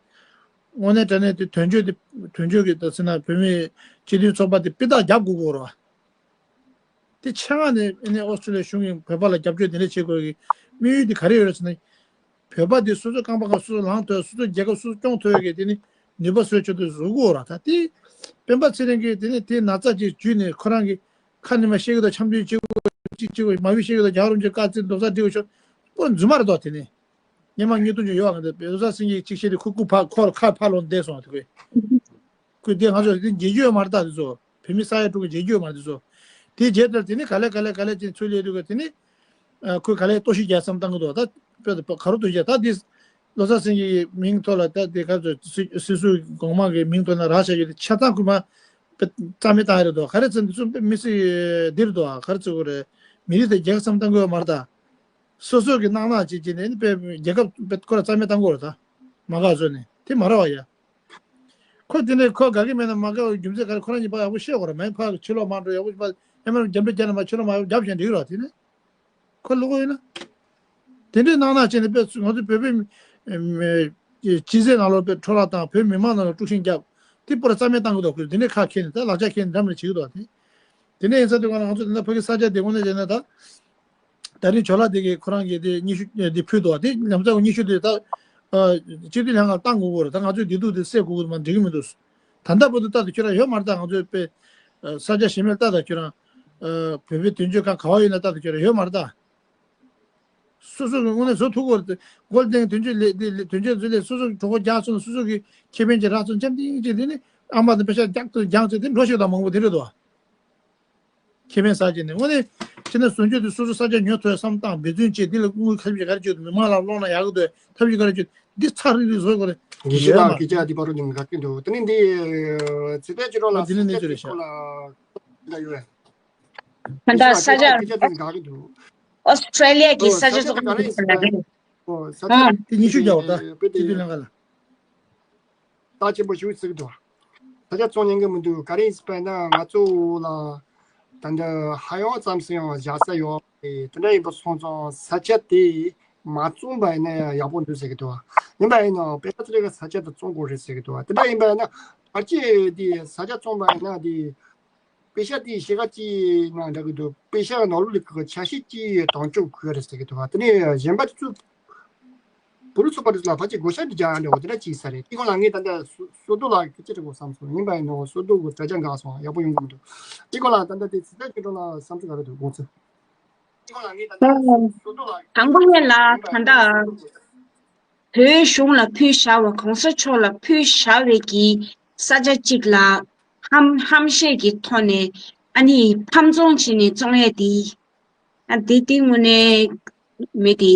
དངོས་གནས་དྲང་གནས་དེ་དོན་གཅོད་དེ་དོན་གཅོད་ཀྱི་ད་ཟེར་ན་བོད་མིའི་སྤྱི་མཐུན་ཚོགས་པ་དེ་སྤུས་དག་རྒྱབ་དགོས་ཀྱི་རེད་བ། དེ་ཆེད་མངགས་ནས་ཨ་ནི་ཨོ་སི་ཀྲུ་ལི་ཡ་གཞུང་གིས་བོད་པ་ལ་རྒྱབ་སྐྱོར་དེ་འདྲ་བྱེད་དགོས་ཀྱི་དམིགས་ཡུལ་དེ་ག་རེ་ཡོད་རེད་ཟེར་ན། བོད་པ་དེ་སོ་སོའི་རྐང་པ་ག་སོ་སོ་ལངས་ཐུབ། སོ་སོའི་རྒྱལ་ཁབ་སོ་སོ་སྐྱོང་ཐུབ་ཡག་གི་དེ་ནི་ནུས་པ་བཟོས་ཆེད་དུ་བཟོ་དགོས་རེད། ད་དེ་སྤེན་པ་ཚེ་རིང་གིས་དེ་ནི་དེ་ན་ཚ་ཅིག་བརྒྱུད་ནས་ཁོ་རང་གི་ཁ་ནས་མར་བཤད་ཀྱི་འདུག་འཆམ་མཐུན་བྱེད་དགོས། གཅིག་བྱེད་དགོས། མ་བི་བཤད་ཀྱི་འདུག་རྒྱལ་བ་རིན་པོ་ཆེ་བཀའ་བཙན་རྡོག་རྩ་སྒྲིལ་དགོས་ཤོག་པོ་རྫུན་མ་རེད་དོ། དེ་ནི་སྔོན་མ་ཉིས་སྟོང་ཅིག་ཡོད་པ་གི་རྡོ་རྗེ་སེང་གེ་གཅིག་བཤད་དུས་ཁོ་སྐུ་ཕ་ཁོ་ཁ་ཕར་ལོག་བསྡད་སོང་བ་དེ་ཁོས། ཁོས་དེ་ང་ཚོ་དེ་མཇལ་རྒྱུ་ཡོད་མ་རེད་ད། དེ་ཚོ་བོད་མི་ས་ཡ་དྲུག་གི་མཇལ་རྒྱུ་ཡོད་མ་རེད་དེ་ཚོ། དེ་རྗེས་དེར་དེ་ནི་ག་ལེ་ག་ལེ་ག་ལེ་ཅིག་ཚུར་སླེབས་དུས་ག་དེ་ནི། ཨ་ཁོས་ག་ལེ་ལྟོ་ཤི་རྒྱག་བསམ་བཏང་གི་འདུག་ད་དཔེ་དེ་ག་རུ་ལྟོ་ཤི་རྒྱག་ད་དེ་བློ་བཟང་སེང་གེ་གི་མིང་ཐོག་ལ་ད་དེ་ག་ཚོད་སྲིད་སྲིད་ཟུར་གོང་མ་གི་མིང་ཐོག་ན་རག་བྱ་རྒྱུ་དེ་ཆ་ཚང་ཁོས་མ་དཔེ་རྩ་མེད་བཏང་ཡ་རེད་དོ། ག་རེ་ཚོད་འདི་ཚོ་དཔེ་མི་སྲིད་འདི་རེད་དོ། ག་རེ་ཚོད་གོ་རེད། མི་རིགས་དེ་རྒྱལ་ཁ་བསམ་བཏང་གི་ཡོད་མ་རེད་ད། སོ་སོ་གི་སྣང་སྣང་བྱེད་ཀྱི་ནས་ནི་དཔེ་རྒྱལ་ཁབ་དཔེ་ཁོ་ར་རྩ་མེད་བཏང་གི་ཡོད་རེད་ད། མ་དགའ་བཟོས་ནས་དེ་མ་རེད་བ་ཡ། ཁོ་དེ་ནས་ཁོ་དགའ་གི་མེད་ན་མ་དགའ་བའི་རྒྱུ་མཚན་ག་རེ་ཁོ་རང་གཉིས་ཕར་ཡག་པོ་བཤད་དགོས་རེད། མ་ཡིན་ཕར་ཕྱི་ལོགས་མ་འགྲོ་ཡག་པོ་ཕར་ཨེ་མ་རྒྱབ་འདྲེ་རྒྱབ་ན་མ་ཕྱི་ལོགས་མ་རྒྱབ་བཞིན་འགྲིག་རོགས་དེ་ནས་ཁོ་ལོག་གི་ཡོད་ན། དེ་འདྲའི་སྣང་སྣང་བྱས་ནས་དཔེ་ང་ཚོ་བོད་པའི་སྤྱི་ཚེས་ནང་ལོགས་དཔེ་འཕྲོ་བརླག་དང་བོད་མི་མང་ནང་ལ་དཀྲུག་ཤིང་རྒྱབ་དེ་པོ་ར་རྩ་མེད་བཏང་གི་འདུག་ཁོས་དེ་འདྲའི་ཁ་འཁྱེར་ནས་ད་ལག་ཆ་འཁྱེར་ནས་འགྲམ་ནས་བྱེད་ཀྱི་འདུག་དེ། དེ་ནས་ཡིན་ས་དུས་ག་ལ་ང་ཚོ་དེ་འདྲ་ཕ་གི་ས་ཆ་དེ་དངོས་གནས་བྱས་ན་ད། ད་རིང་ཇོ་ལགས་དེ་གིས་ཁོ་རང་གིས་དེ་སྙན་ཞུ་དེ་ཕུལ་འདུག་དེ་ལམ་སང་སྙན་ཞུ་དེ་ད་སྤྱི་འཐུས་ལྷན་ཁང་བཏང་དགོས་ཀྱི་རེད། ད་ང་ཚོའི་བདེ་སྡུག་དེ་སེལ་དགོས་ཀྱི་མ་འགྲིག་གི་མི་འདུག་ད་ལྟ་བར་དུ་ལྟ་དུ་ཁྱོད་རང་ཡོད་མ་རེད། ད་ང་ཚོའི་དཔེ་ས་ཆ་གཞན་མར་ལྟ་ད་ཁྱོད་རང་བོད་པའི་དོན་གཅོད་ཁང་ག་བ་ཡོད་ན་ལྟ་ད་ཁྱོད་རང་ཡོད་མ་རེད་ད། སོ་སོ་གི་དངོས་གནས་བཟོ་ཐུབ་ཀྱི་རེད། དེ་སྒོ་ལ་བརྟེན་དོན་གཅོད་ལས་དེ་དོན་གཅོད་ཚོ་ལས་སོ་སོ་གི་གྲོད་ཁོག་རྒྱགས་སོང་ན་སོ་སོ་གི་ཁེ་ཕན་ཅིག་རག་སོང་འཆམ་མཐུན་ཅིག་དེ་ནི་ ཨ་མ་དང་པེ་ཤ་རྒྱག་ཏུ་རྒྱག་ཚེ་དེ་འགྲོ་ཤེས་དང་མང་པོ་དེ་རེད་དོ། ཁེ་ཕན་ཟ་བྱས་ནས་དངོས་གནས་ཕྱི་ནས་བཟོ་བཅོས་དེ་སོ་སོ་ས་ཆ་ཉོ་ཐུབ་བསམ་སྟངས་འབད་བརྩོན་བྱས་དེ་ལ་དངུལ་ཁ་ཤས་ག་རེ་བྱེད་དུ་མི་མང་ལ་སློང་ན་ཡག་གི་འདུག་ཐབས་ཤེས་ག་རེ་བྱེད་འདི་ཚར་རིག་རིག་བཟོ་དགོས་རེད། དགེ་བཤེས་དང་དགེ་བྱ་འདི་བར་དུ་ནི་འགག་གི་འདུག་དེ་ནི་འདི་ཚེ་ཏན་ཅི་རོ་ལ་འདི་ནི་གནས་ཚུལ་རེད་ཤག་ལ་ཡོད། ད་ལྟ་ས་ཆ་དགེ་བྱ་དེ་འགག་གི་འདུག་ཨོ་སི་ཁྲེ་ལི་ཡ་གི་ཨོ་ས་ཆ་ས་ཆ་ཚོ་ག་རེ་ཡིན་ཟེར་ན་ཨོ་ས་ཆ་དེ་ཉི་ཤུ་རྒྱག་པ་ད་དེ་དུས་ལེན་ག་ལ། རྟགས་ཆེན་པོ་ཞིག་བརྩི་གི་འདུག་ས་ཆ་བཙོང་ཉན་གི་མི་འདུག་ག་རེ་ཡིན་ཟེར་ན་ང་ཚོ་ལ་ད་འདི་ཧ་ཡང་ཙམ་ཟིན་ཡང་བཞག་ས་ཡོད་རེད། དེ་འདྲ་ཡིན་པ་སོང་ཙང་ས་ཆ་དེ་མ་བཙོང་པ་ཡིན་ན་ཡག་པོ་འདུག་ཟེར་གི་འདུག་ཡིན་པ་ཡིན་ན་པེ་ཤ་ཚ་རེ་ག་ས་ཆ་དེ་བཙོང་དགོས་རེད་ཟེར་གི་འདུག་དེ་འདྲ་ཡིན་པ་ཡིན་ན་ཕལ་ཆེར་དེ་ས་ཆ་བཙོང་པ་ཡིན་ན་དེ། པེ་ཤ་དེ་ཤེལ་ཀ་གཅིག་ནང་འདྲ་གི་འདུག་པེ་ཤ་ནང་ལོགས་ལ་ཆ་ཤས་གཅིག་དང་བཅུ་དགོས་རེད་ཟེར་གི་འདུག་དེ་ནས་གཞན་པ་དེ་ཚོ་བུ་རུ་ཚོགས་པ་དེ་ཚོ་ལ་ཕལ་ཆེར་བགོ་བཤའ་འདི་རྒྱག་ཡ་འདྲ་བོ་དེ་འདྲ་གཅིག་ས་རེད། དེ་སྐོར་ལ་ངས་ད་ལྟ་སོ་སོ་ལ་སྐད་ཆ་དྲི་དགོས་བསམ་སོང་། ཡིན་པ་ཡིན་ནོ་སོ་སོ་གི་དྲ་རྒྱ་འགག་སོང་ཡག་པོ་ཡོང་གི་མི་འདུག་དེ་སྐོར་ལ་ད་ལྟ་དེ་ཚིག་ཐག་གི་འགྲོ་ལ་བསམ་ཚུལ་ག་རེ་འདུག་དགོངས་ཚུལ། དང་པོ་ཉིད་ལ་ད་ལྟ་བོད་གཞུང་ལ་ཕུལ་བཞག་པ་གོང་ས་མཆོག་ལ་ཕུལ་བཞག་པའི་གི་ས་ཆ་གཅིག་ལ་ཧམ་ཧམ་བཤད་ཀྱི་ཐོག་ནས་ཨ་ནི་ཕམ་ཚོང་བྱས་ནས་བཙོང་ཡས་དེ་ཨ་དེ་དེ་དངོས་གནས་མེད་དེ་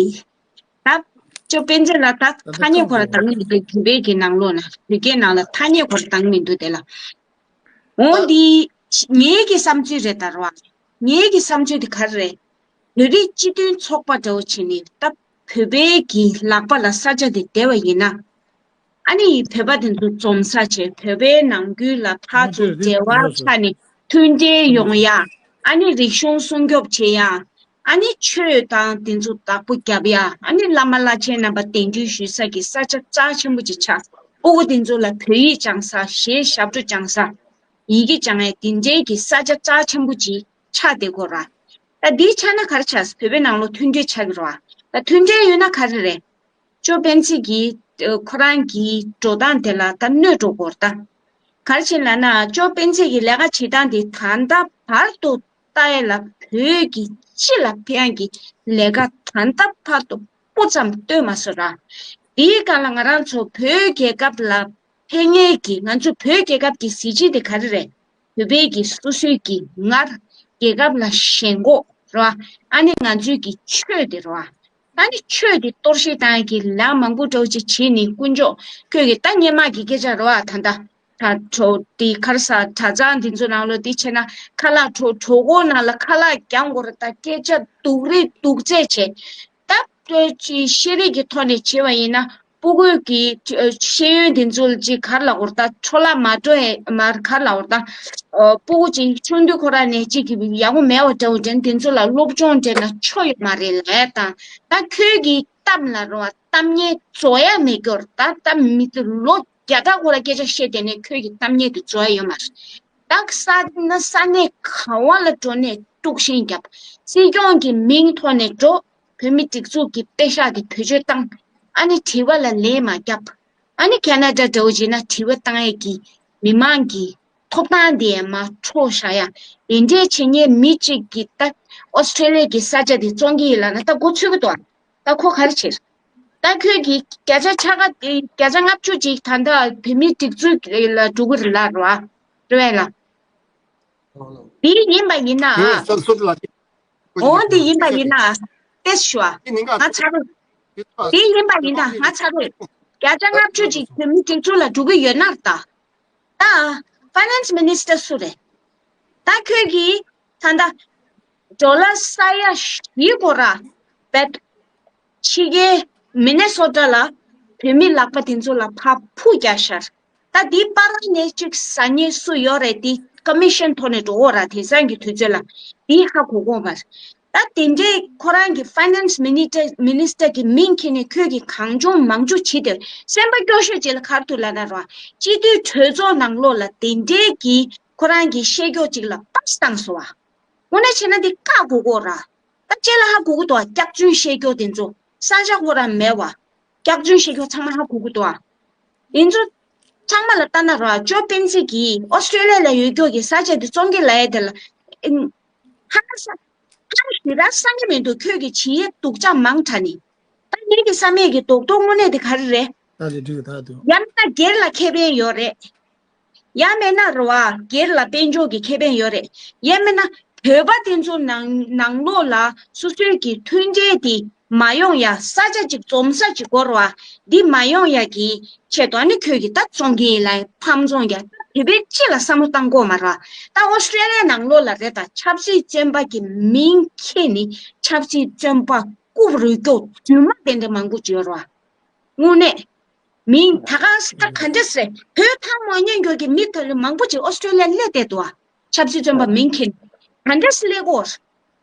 ད་ཅོ་སྤེན་ཚེ་ལ་ད་ཐ་སྙད་ཁོ་ར་དང་མི་འདུག་བོད་པའི་གི་ནང་ལོགས་ན་བོད་སྐད་ནང་ལ་ཐ་སྙད་ཁོ་ར་དང་མི་འདུག་དེ་ལ། འོ་འདི་ངའི་གི་བསམ་ཚུལ་རེད་ད་ར་བ། ངའི་གི་བསམ་ཚུལ་དེ་ག་རེ་རེད། བོད་རིགས་སྤྱི་མཐུན་ཚོགས་པ་འདྲ་བོ་བྱས་ནས་ད་བོད་པའི་གི་ལག་པ་ལ་ས་ཆ་དེ་བསྡད་པ་ཡིན་ན། ཨ་ནི་བོད་པ་དེ་ཚོ་འཛོམས་ས་བྱས་བོད་པའི་ནང་ཁུལ་ལ་ཕར་ཚུར་འབྲེལ་བ་ཆགས་ནས་མཐུན་སྒྲིལ་ཡོང་ཡ། ཨ་ནི་རིག་གཞུང་སྲུང་སྐྱོབ་བྱེད་ཡ། ཨ་ནི་ཆོས་དང་དེ་ཚོ་བདག་པོ་རྒྱབ་ཡ། ཨ་ནི་བླ་མ་བླ་ཆེན་རྣམ་པ་གདན་འདྲེན་ཞུ་ས་གི་ས་ཆ་རྩ་ཆེན་པོ་ཅིག་ཆགས། སྤུ་གུ་དེ་ཚོ་ལ་བོད་ཡིག་སྦྱང་ས་གཞས་ཞབས་བྲོ་སྦྱང་ས། ཡི་གེ་སྦྱང་ཡ་དེ་འདྲའི་གི་ས་ཆ་རྩ་ཆེན་པོ་ཅིག་ཆགས་བསྡད་ཀྱི་ཡོད་ར། ད་འདི་ཆགས་ན་ག་རེ་ཆགས། བོད་པའི་ནང་ལོགས་མཐུན་སྒྲིལ་ཆགས་ཀྱི་རེད་བ། ད་མཐུན་སྒྲིལ་ཡོད་ན་ག་རེ་རེད། ཅོ་སྤེན་ཚེ་གིས་ཁོ་རང་གི་འགྲོ་སྟངས་དེ་ལ་ད་གནོད་འགྲོ་གི་ཡོད་རེད་ད། ག་རེ་བྱས་ལབ་ན་ཅོ་སྤེན་ཚེ་གི་ལས་ཀ་བྱེད་སྟངས་དེ་ད་ལྟ་བར་དུ་ལྟ་ཡ་ལ་བོད་ཀྱི་སྤྱི་ལ་ཕན་ཡ་གི་ལས་ཀ་ད་ལྟ་བར་དུ་སྤུ་ཙམ་བཏོན་མ་སོང་ར། དེའི་སྒང་ལ་ང་རང་ཚོ་བོད་རྒྱལ་ཁབ་ལ་ཕན་ངེས་ཀྱི་ང་ཚོ་བོད་རྒྱལ་ཁབ་ཀྱི་གཟི་བརྗིད་དེ་ག་རེ་རེད། བོད་པའི་གི་སོ་སོའི་གི་སྔར་རྒྱལ་ཁབ་ལ་ཞེན་ཁོག་རེད་བ། ཨ་ནི་ང་ཚོའི་གི་ཆོས་དེ་རེད་བ། ཨ་ནི་ཆོས་དེ་གཏོར་བཤིག་བཏང་ཡ་གི་ལས་མང་པོ་འདྲ་བོ་ཅིག་བྱས་ནས་དཀོན་མཆོག་ཁྱོད་ཀྱི་ད་སྔོན་མ་གི་སྐད་ཆ་རེད་བ། ད་ལྟ་གྲྭ་གྲོགས་དེ་ག་རེ་ཟ་གྲྭ་ཚང་དེ་ཚོ་ནང་ལོགས་དེ་བྱས་ན་ཁ་ལག་གྲོ་གྲོད་ཁོག་ནང་ལ་ཁ་ལག་རྒྱག་དགོས་རེད། ད་སྐད་ཆ་སྡུག་རེ་སྡུག་ཚད་བྱས། ད་ལྟོས་ཀྱི་ཤེས་རིག་གི་ཐོག་ནས་བྱས་པ་ཡིན་ན་སྤུ་གུ་གི་ཤེས་ཡོན་དེ་ཚོ་ལ་ཅིག་ག་རེ་ལབ་དགོས་རེད། ད་འཕྲོ་བརླག་མ་འགྲོ་ཡ་མར་ག་རེ་ལབ་དགོས་རེད། ད་སྤུ་གུ་ཅིག་ཆུང་དུས་ཁོ་རང་ནས་ཅིག་གི་ཡག་པོ་མེད་པ་འདྲ་བོ་དྲན་དེ་ཚོ་ལ་སློབ་སྦྱོང་སྤྲད་ན་ཆོ་ཡོད་མ་རེད་ལབ་ཡ་དང་། ད་ཁྱོད་ཀྱི་གཏམ་ལ་རོ་གཏམ་ངན་རྫོགས་ཡ་མེད་སྐྱོར། ད་ད་མི་ཚོ་ལོ་བརྒྱ་ཕྲག་ཁོ་ར་སྐད་ཆ་བཤད་བསྡད་ནས་ཁྱོད་ཀྱི་གཏམ་ངན་དེ་རྫོགས་ཡ་ཡོད་མ་རེད། ད་ས་ན་ས་གནས་ག་བ་ལ་འགྲོ་ནས་དཀྲུག་ཤིང་རྒྱབ། སྲིད་སྐྱོང་གི་མིང་ཐོག་ནས་འགྲོ། བོད་མི་སྒྲིག་འཛུགས་ཀྱི་པེ་ཤག་དེ་བེད་སྤྱོད་བཏང་། ཨ་ནི་དྲི་བ་ལ་ལན་མ་རྒྱབ། ཨ་ནི་ཁེ་ན་ཌ་འདྲ་བོ་བྱས་ན་དྲི་བ་བཏང་ཡས་ཀྱི་མི་མང་གི་ཐོབ་ཐང་དེ་མར་འཕྲོག་བཞག་ཡ། དེ་འདྲའི་བྱེད་མཁན་མི་གཅིག་གིས་ད་ཨོ་སི་ཁྲེ་ལི་ཡ་གི་ས་ཆ་དེ་བཙོང་གི་ཡིན་ལབ་ན་ད་མགོ་ཚོད་ཀྱི་འདུག་ད་ཁོ་ག་རེ་བྱེད། ད་ཁྱོད་ཀྱིས་བརྒྱ་ཆ་ཆ་ག་དེ་བརྒྱ་ཆ་ལྔ་བཅུ་ཅིག་ད་ལྟ་བོད་མིའི་སྒྲིག་འཛུགས་ལ་འགྲོ་གི་རེད་ལབ་རེད་བ། རེད་བས་ལ། དེ་ཡིན་པ་ཡིན་ན་ཨ། ཡོད་ས་སོ་ཏུ་ལ། འོ་དེ་ཡིན་པ་ཡིན་ན་ཏེས་ཞུ་ཨ། དེ་ནི་ང་ང་ཚ་རུ། དེ་ཡིན་པ་ཡིན་ན་ང་ཚ་རུ། བརྒྱ་ཆ་ལྔ་བཅུ་ཅིག་བོད་མི་སྒྲིག་འཛུགས་ལ་འགྲོ་གི་ཡོད་ན་ད། ད་ཕའི་ནན་སི་མི་ནིས་ཊར་སུ་རེད། ད་ཁྱོད་ཀྱིས་ད་ལྟ་ཌོ་ལར་ས་ཡ་བཞི་སྐོར་ར་བེད། ཕྱི་རྒྱལ་མི་ནེ་སོ་ཊ་ལ་བོད་མི་ལག་པ་དེ་ཚོ་ལ་ཕར་ཕུ་རྒྱག་ཤར། ད་འདི་པར་ནས་ཅིག་ཟ་ཉེ་སུ་ཡོད་རེད། འདི་ཀོ་མི་ཤན་ཐོག་ནས་འགྲོ་འོ་ར། དེང་སང་གི་དུས་ཚོད་ལ་འདི་ཧ་གོ་གོ་མ་རེད། ད་དེ་འདྲའི་ཁོ་རང་གི་ཕའི་ནན་སི་མི་ནི་ཊར་མི་ནིས་ཊར་གི་མིང་ཁྱེར་ནས་ཁྱོད་ཀྱི་གང་བྱུང་མང་བྱུང་བྱེད་དེ་སེམས་པ་སྐྱོ་ཤོས་ཅིག་ལ་ག་རེ་འདུག་ལབ་ན་ར། སྤྱི་འཐུས་གྲོས་ཚོགས་ནང་ལོགས་ལ་དེ་འདྲའི་གི་ཁོ་རང་གི་བཤད་ཀྱོག་ཅིག་ལ་པར་བཏང་སོང་བ། དངོས་གནས་བྱས་ན་འདི་བཀག་དགོས་ཀྱི་ཡོད་ར། ད་ལྕེ་ལ་ཧ་གོ་གི་འདུག་སྐྱག་རྫུན་བཤད་ཀྱོག་དེ་ཚོ་ས་ཆ་ཁོ་རང་མེད་བ། སྐྱག་རྫུན་བཤད་ཀྱོག་ཚང་མ་ཧ་གོ་གི་འདུག་ཨ། དེ་ཚོ་ཚང་མ་ལ་ལྟ་ན་ར་ཅོ་སྤེན་ཚེ་གིས་ཨོ་སི་ཀྲེ་ལི་ཡ་ལ་ཡོད་ཀྱོག་གི་ས་ཆ་དེ་བཙོང་གི་ལབ་ཡ་དེ་ལ་ཨིན། ཧ་ས་ཧ་ཞི་ར་ས་ངེ་མི་འདུག་ཁྱོད་ཀྱི་བྱེད་ཡས་སྡུག་ཅག་མང་དྲགས་ནི། ད་ངེད་ཀྱི་བསམ་ཡས་ཀྱི་རྡོག་རྡོག་དངོས་གནས་དེ་ག་རེ་རེད། ད་དེ་འགྲིག་ད་འདུག་ཡང་ན་སྒེར་ལ་ཁེ་ཕན་ཡོད་རེད། ཡང་མིན་ན་རེད་བ། སྒེར་ལ་དཔལ་འབྱོར་གྱི་ཁེ་ཕན་ཡོད་རེད། ཡང་མིན་ན་བོད་པ་དེ་ཚོ་ནང་ནང་ལོགས་ལ་སོ་སོའི་གི་མཐུན་འབྲེལ་དེ་མ་ཡོང་ཡ། ས་ཆ་གཅིག་འཛོམས་ས་གཅིག་དགོས་རེད་བ། འདི་མ་ཡོང་ཡ་གི་ཆེད་དུ་ཨ་ནི་ཁྱོད་ཀྱིས་ད་བཙོང་གི་ཡིན་ལབ་ཕམ་བཙོང་རྒྱག་ད་བོད་པའི་སྤྱི་ལ་བསམ་བློ་བཏང་དགོས་མ་རེད་བ། ད་ཨོ་སི་ཀྲེ་ལི་ཡའི་ནང་ལོགས་ལ་རེད། ད་ཆབ་སྲིད་བཙོན་པ་གི་མིང་འཁྱེར་ནས་ཆབ་སྲིད་བཙོན་པ་རྐུབ་རུས་སྐྱོག་རྫུན་མ་དེ་འདྲ་མང་པོ་ཅིག་ཡོད་རེད་བ། དངོས་གནས། མིང་ད་ག་ས་ག་འདྲ་ཟེར། བོད་ཐང་མོ་ཉན་མགྱོགས་ཀྱི་མི་དེ་ལ་མང་པོ་ཅིག་ཨོ་སི་ཀྲོ་ལི་ཡ་སླེབས་བསྡད་འདུག་ཨ། ཆབ་སྲིད་བཙོན་པ་མིང་འཁྱེར་ནས་ག་འདྲ་སེ་སླེབས་ཀྱི་ཡོད།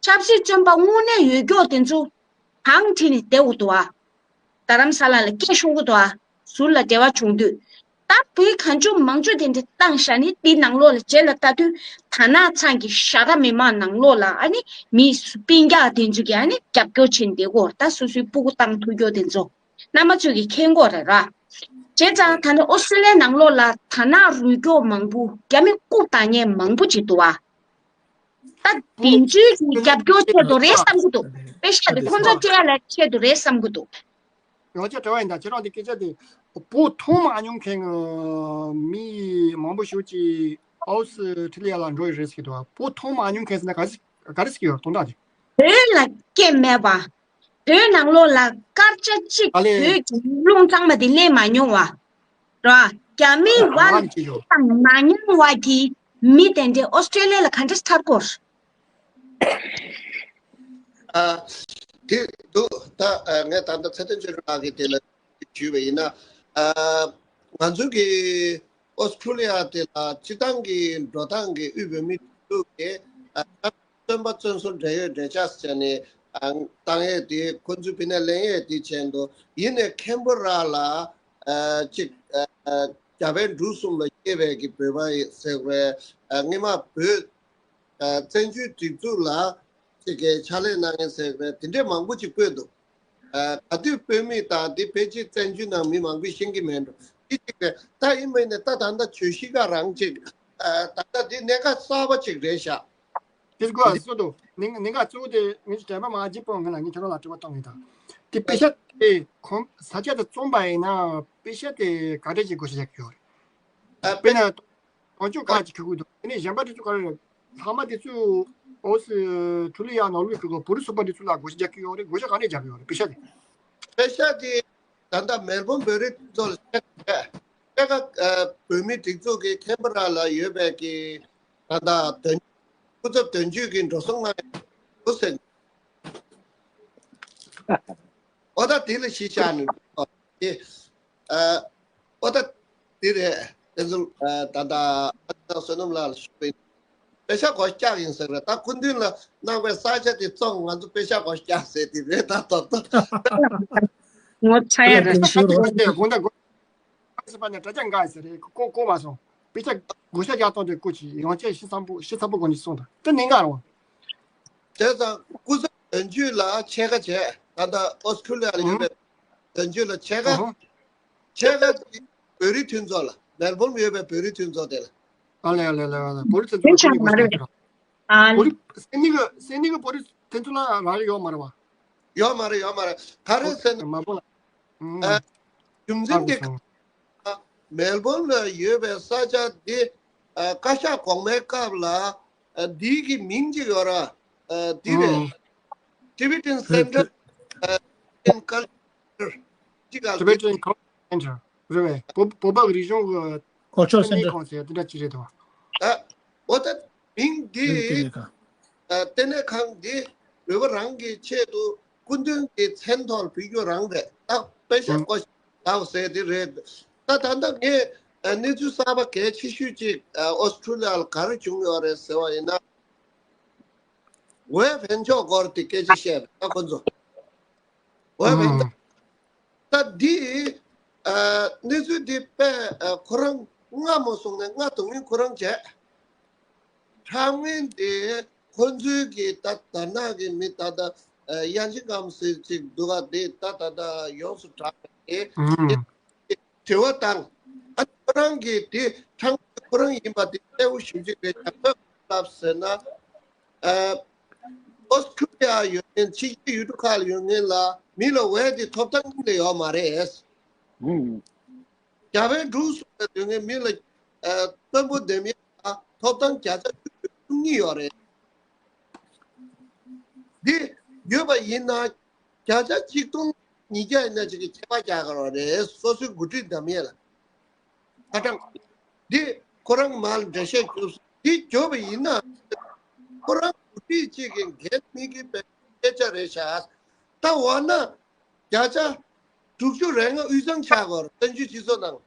ཆབ་སྲིད་བཙོན་པ་དངོས་གནས་ཡོད་མགྱོགས་དེ་ཚོ་གང་ཁྲིད་ནས་བསྡད་འདུག་ཨ། རྡ་རམ་ས་ལ་ལ་སྐད་ཤོར་གྱི་འདུག་ཨ། ཟུར་ལ་འབྲེལ་བ་བྱུང་དུས། ད་བོད་གང་བྱུང་མང་བྱུང་དེ་འདྲ་བཏང་བཞག་ནས་དེའི་ནང་ལོགས་ལ་རྗེས་ལ་ལྟ་དུས། དར་ནག་ཚང་གི་ཤ་ཁྲག་མི་མང་ནང་ལོགས་ལ་ཨ་ནི་མི་སྤུན་ཀྱག་དེ་ཚོ་གིས་ཨ་ནི་རྒྱབ་སྐྱོར་བྱས་ནས་བསྡད་ཀྱི་ཡོད་རེད། ད་སོ་སོའི་སྤུ་གུ་བཏང་ཐུབ་མགྱོགས་དེ་ཚོ། རྣམ་པ་ཚོས་ཀྱིས་མཁྱེན་གྱི་ཡོད་རེད་ར། བྱས་ཙང་ད་ནི་ཨོ་སི་ཀྲོ་ལི་ཡའི་ནང་ལོགས་ལ་དར་ནག་རུས་སྐྱོག་མང་པོ། རྒྱ་མི་རྐུབ་བཏང་མཁན་མང་པོ་ཅིག་འདུག་བ། ད་དེ་ཚོའི་གི་རྒྱབ་སྐྱོར་ཆེད་དུ་རེད་བསམ་གྱི་འདུག་པེ་ཤག་དེ་ཁོང་ཚོ་སྤྲད་ཡ་ལ་ཆེད་དུ་རེད་བསམ་གྱི་འདུག་ཡང་བསྐྱར་དྲི་བ་ཡིན་ད། ཁྱེད་རང་དེ་སྐད་ཆ་དེ། བོད་མཐོང་མ་མྱོང་མཁན་གྱི་མི་མང་པོ་ཞིག་ཅིག་ཨོ་སི་ཀྲོ་ལི་ཡ་ལ་འགྲོ་ཡི་རེད་ཟེར་གྱི་འདུག་བ། བོད་མཐོང་མ་མྱོང་མཁན་ཟེར་ན་ག་རེ་ག་རེ་ཟེར་གྱི་ཡོད། དོན་དག་དེ། བོད་ལ་སྐད་མེད་པ། བོད་ནང་ལོགས་ལ་སྐར་ཆ་གཅིག་ཨ་ལས། བོད་ཀྱི་རླུང་གཙང་མ་དེ་སླེབས་མ་མྱོང་བ། ར། རྒྱ་མིའི་བར་ཨ་ཅི་ཡོད། དང་མ་མྱོང་བ་གི་མི་དེ་འདྲས་ཨོ་སི་ཀྲོ་ལི་ཡ་ལ་ག་འདྲས་ཐར་དགོས། ཨ། དེ་འདུག་ད་ཨ་ངས་ད་ལྟ་ཚེ་བརྟན་ཆོས་སྒྲོན་ལགས་ཀྱིས་དེ་ལ་ཞུས་པ་ཡིན་ན། ཨ། ང་ཚོ་གི་ཨོ་སི་ཀྲོ་ལི་ཡ་དེ་ལ་སྤྱིར་བཏང་གི་འགྲོ་སྟངས་ཀྱི་དབུས་བོད་མི་སྒྲིག་འཛུགས་ཀྱི་ཨ། བཙོན་པ་བཙོན་བཟུང་འབྲེལ་ཡོད་འབྲེལ་ཆགས་ཟེར་ནས་ཨ། བཏང་ཡས་དེ། ཁོ་ཚོའི་ཕི་ནས་ལེན་ཡས་དེ་བྱས་འདུག་ཡིན་ནའི་ཁེན་བྷ་ར་ལ་ཨ། ཅིག་ཨ། རྒྱ་བལ་འབྲུག་གསུམ་ལ་སྐྱེས་པའི་གི་བོད་པ་ཡིན་ཟེར་བའི་ཨ། སྔོན་མ་བོད་ཨ། བཙན་བྱོལ་སྒྲིག་འཛུགས་ལ་ཅིག་གི་ཕྱག་ལས་གནང་མཁན་ཟེར་བའི་དེ་འདྲས་མང་པོ་ཅིག་བཀོད་འདུག་ཨ། ག་དུས་དཔོན་མི་དང་དེ་ཕལ་ཆེར་བཙན་བྱོལ་ནང་མི་མང་པོས་ཤེས་ཀྱི་མེད་འགྲོ། དེ་གཅིག་རེད། ད་ཡིན་པ་ཡིན་ནའི་ད་ད་ལྟ་བརྗོད་གཞི་འགའ་རང་ཅིག་ཨ། ད་ལྟ་འདི་གནད་འགག་གསར་པ་ཅིག་རེད་ཤག་དེ་གོ་སོ་དོ། ནིང་ནིང་ག་གཙོ་བོ་དེ་ངས་དྲན་པ་མ་བརྗེད་པོ་ངས་ལ་ངས་ཁྱེད་རང་ལ་དྲི་བ་གཏོང་གི་དང་། དེ་པེ་ཤ་དེ་ཁོང་ས་ཆ་དེ་བཙོང་པ་ཡིན་ན་པེ་ཤ་དེ་ག་འདྲ་ཅིག་བགོ་བཤའ་རྒྱག་གི་ཡོད་རེད། ཨ། དཔེར་ན་དོན་གཅོད་ཁག་ཅིག་ཁུར་གི་འདུག་དེ་ནས་གཞན་པ་དེ་ཚོ་ག་རེ་རེད། ལྷག་མ་དེ་ཚོ་ཨོ་སི་ཀྲོ་ལི་ཡ་ནང་ལོགས་ཁུར་གི་བོད་རིགས་ཚོགས་པ་དེ་ཚོ་ལ་བགོ་བཤའ་རྒྱག་གི་ཡོད་རེད། བགོ་བཤའ་ག་འདྲ་རྒྱག་གི་ཡོད་རེད་པེ་ཤ་དེ། པེ་ཤ་དེ་ད་ལྟ་མེལ་བོན་བོད་རིགས་ཚོ་ལ་ཕྱེད་ཀ་ཕྱེད་ཀ་ཨ། བོད་མིའི་སྒྲིག་འཛུགས་ཀྱི་ཁེན་བྷ་ར་ལ་ཡོད་པའི་གི་ད་ལྟ་དོན་སྐུ་ཚབ་དོན་གཅོད་ཀྱིས་འགྲོ་སོང་གནང་ཡོད་ཟེར། ཨོ་ད་དེ་ལ་གཞི་བཞག་ནས་ཨོ་དེ་ཨ་ཨོ་ད་དེ་རེད། དེ་ཚོ་ཨ་ད་ལྟ་ཨ་ད་བསོད་ནམས་ལགས་ལ་ཞུ་བའི་པེ་ཤ་བགོ་བཤའ་རྒྱག་ཡིན་ཟེར་རེད། ད་སྐུ་མདུན་ལ་གནང་བའི་ས་ཆ་དེ་བཙོང་། ང་ཚོ་པེ་ཤ་བགོ་བཤའ་རྒྱག་ཟེར་དེ་རེད། ད་ད་ད་ངོ་ཚ་ཡ་རེད། དགོངས་དག་དགོངས་དག་ཨ་སི་པ་ནས་དྲ་རྒྱ་འགའ་ཟེར་རེད། གོ་གོ་མ་སོང་། དཔེ་ཆ་བགོ་བཤའ་རྒྱག་སྟངས་དེ་སྐོར་གྱི་ཡང་བསྐྱར་ཤེས་ཚང་པོ་ཤེས་ཚང་པོ་གོ་ནས་སོང་དང་། དེ་གནད་འགག་རེད་བ། བྱས་ཙང་སྐུ་ཚབ་དོན་གཅོད་ལ་ཕྱེད་ཀ་བྱས། ད་ལྟ་ཨོ་སི་ཀྲོ་ལི་ཡ་ལ་ཡོད་པའི་དོན་གཅོད་ལ་ཕྱེད་ཀ་ཨ་ཧོ། ཕྱེད་ཀ་དེ་བོད་རིགས་མཐུན་ཚོགས་ལ། མེལ་བོན་ལ་ཡོད་པའི་བོད་རིགས་མཐུན་ཚོགས་དེ་ལ། ཨ་ལས་ཨ་ལས་ཨ་ལས་ཨ་ལས། བོད་རིགས་མཐུན་ཚོགས་ལ་སྐུ་ཚབ་དོན་གཅོད་རེད། ཨ་ལས། བོད་རིགས་སེ་ནི་གི་སེ་ནི་གི་བོད་རིགས་མཐུན་ཚོགས་ལ་རག་ལས་ཡོད་མ་རེད་བ། ཡོད་མ་རེད། ཡོད་མ་རེད། ག་རེ་ཟེར་ན། མ་པོ་ལ། ཨུམ། ཨ། རྒྱུ་མཚན་དེ་ཧ་གོ་སོང་། མེལ་བོན་ལ་ཡོད་པའི་ས་ཆ་འདི་ཨ། བཀའ་ཤག་གོང་མའི་སྐབས་ལ་ཨ། འདིའི་གི་མིང་ཅིག་ཡོད་ར། ཨ། འདི་རེད། ཨུམ། Tibetan Center ཨ། in Culture ཅིག་ཨ། Tibetan Culture Center རེད་བས། བོད་བོད་པ་གི་རིག་གཞུང་གི་ཨོ་ཆོས་སེམས་ཁྲལ་ཁང་ཟེར་དེ་འདྲ་ཅིག་རེད་དོ། ཨ། འོ་ད་མིང་འདི་ཨ། ལྟེ་གནས་ཁང་འདི་བོད་པ་རང་གི་ཆེད་དུ་སྐུ་མདུན་གྱི་མཚན་ཐོག་ལ་ཕུལ་རྒྱུ་རང་རེད། ད་པེ་ཤ་བགོ་བཤའ་རྒྱག་ཟེར་དེ་རེད། ད་ད་ལྟ་ངས་ཨ། གནས་ཚུལ་གསར་པ་གལ་ཆེ་ཤོས་ཅིག་ཨ། ཨོ་སི་ཀྲོ་ལི་ཡ་ལ་ག་རེ་བྱུང་ཡོད་རེད་ཟེར་བ་ཡིན་ན། ཝེ་ཕན་ཆོག་སྐོར་དེ་སྐད་ཆ་བཤད་པ་ད་ཁོ་ཚོ། ཝེ་ཕན་ད་ད་འདི་ཨ། གནས་ཚུལ་འདི་དཔེ་ཨ། ཁོ་རང་སྔ་མོ་སོང་ནས་སྔ་དུང་ངེ་ཁོ་རང་བྱས། ཁྲག་ངན་དེ་ཁོ་ཚོའི་གི་ད་དར་ནག་གི་མི་ད་ལྟ་ཨ། དབྱངས་ཅན་སྒམ་ཟེར་ཅིག་འདུག་ག་དེ་ད་ད་ད་ཡོངས་སུ་གྲགས་པ་དེ། དྲི་བ་བཏང་། ཨ་ནི་ཁོ་རང་གིས་དེ་ཁྲང་ཁོ་རང་ཡིན་པ་དེ་གསལ་པོ་ཞེ་པོ་ཅིག་རེད། ཡང་ཁོས་ལབ་ཟེར་ན། ཨ། ཨོ་སི་ཀྲུ་ལི་ཡ་ཡོད་མཁན་ཕྱི་རྒྱལ་ཡུལ་གྲུ་ཁག་ལ་ཡོད་མཁན་ལ་མི་ལ་ཝེ་དེ་ཐོབ་ཐང་གཉིས་ལས་ཡོད་མ་རེད། ཨུམ། རྒྱ་བལ་འབྲུག་གསུམ་ལ་ཡོད་མཁན་མི་ལ་ ཨ་དཔོན་པོ་འདེམས་ཡས་ལ་ཐོབ་ཐང་བརྒྱ་ཆ་བཅུ་དྲུག་གཉིས་ཡོད་རེད། འདི་ཡོད་པ་ཡིན་ན་བརྒྱ་ཆ་གཅིག་སྟོང་ཉིས་བརྒྱ་ཡིན་ན་ཅིག་གི་ཆད་པ་རྒྱག་དགོས་རེད། སོ་སོའི་འགོ་ཁྲིད་འདེམས་ཡས་ལ། ཁ་གྲངས་འདི་ཁོ་རང་མར་འགྲེལ་བཤད་བརྒྱབ་སོང་། འདི་བརྒྱབ་པ་ཡིན་ན་ཁོ་རང་འགོ་ཁྲིད་ཅིག་གི་འགན་དམིགས་ཀྱི་སྐད་ཆ་རེད་ཤག་ད་འོ་ན་བརྒྱ་ཆ་དྲུག་ཅུ་རེ་ལྔ་དབུས་གཙང་ཆགས་དགོས་རེད། བཙན་བྱོལ་སྤྱི་ཚོགས་ནང་།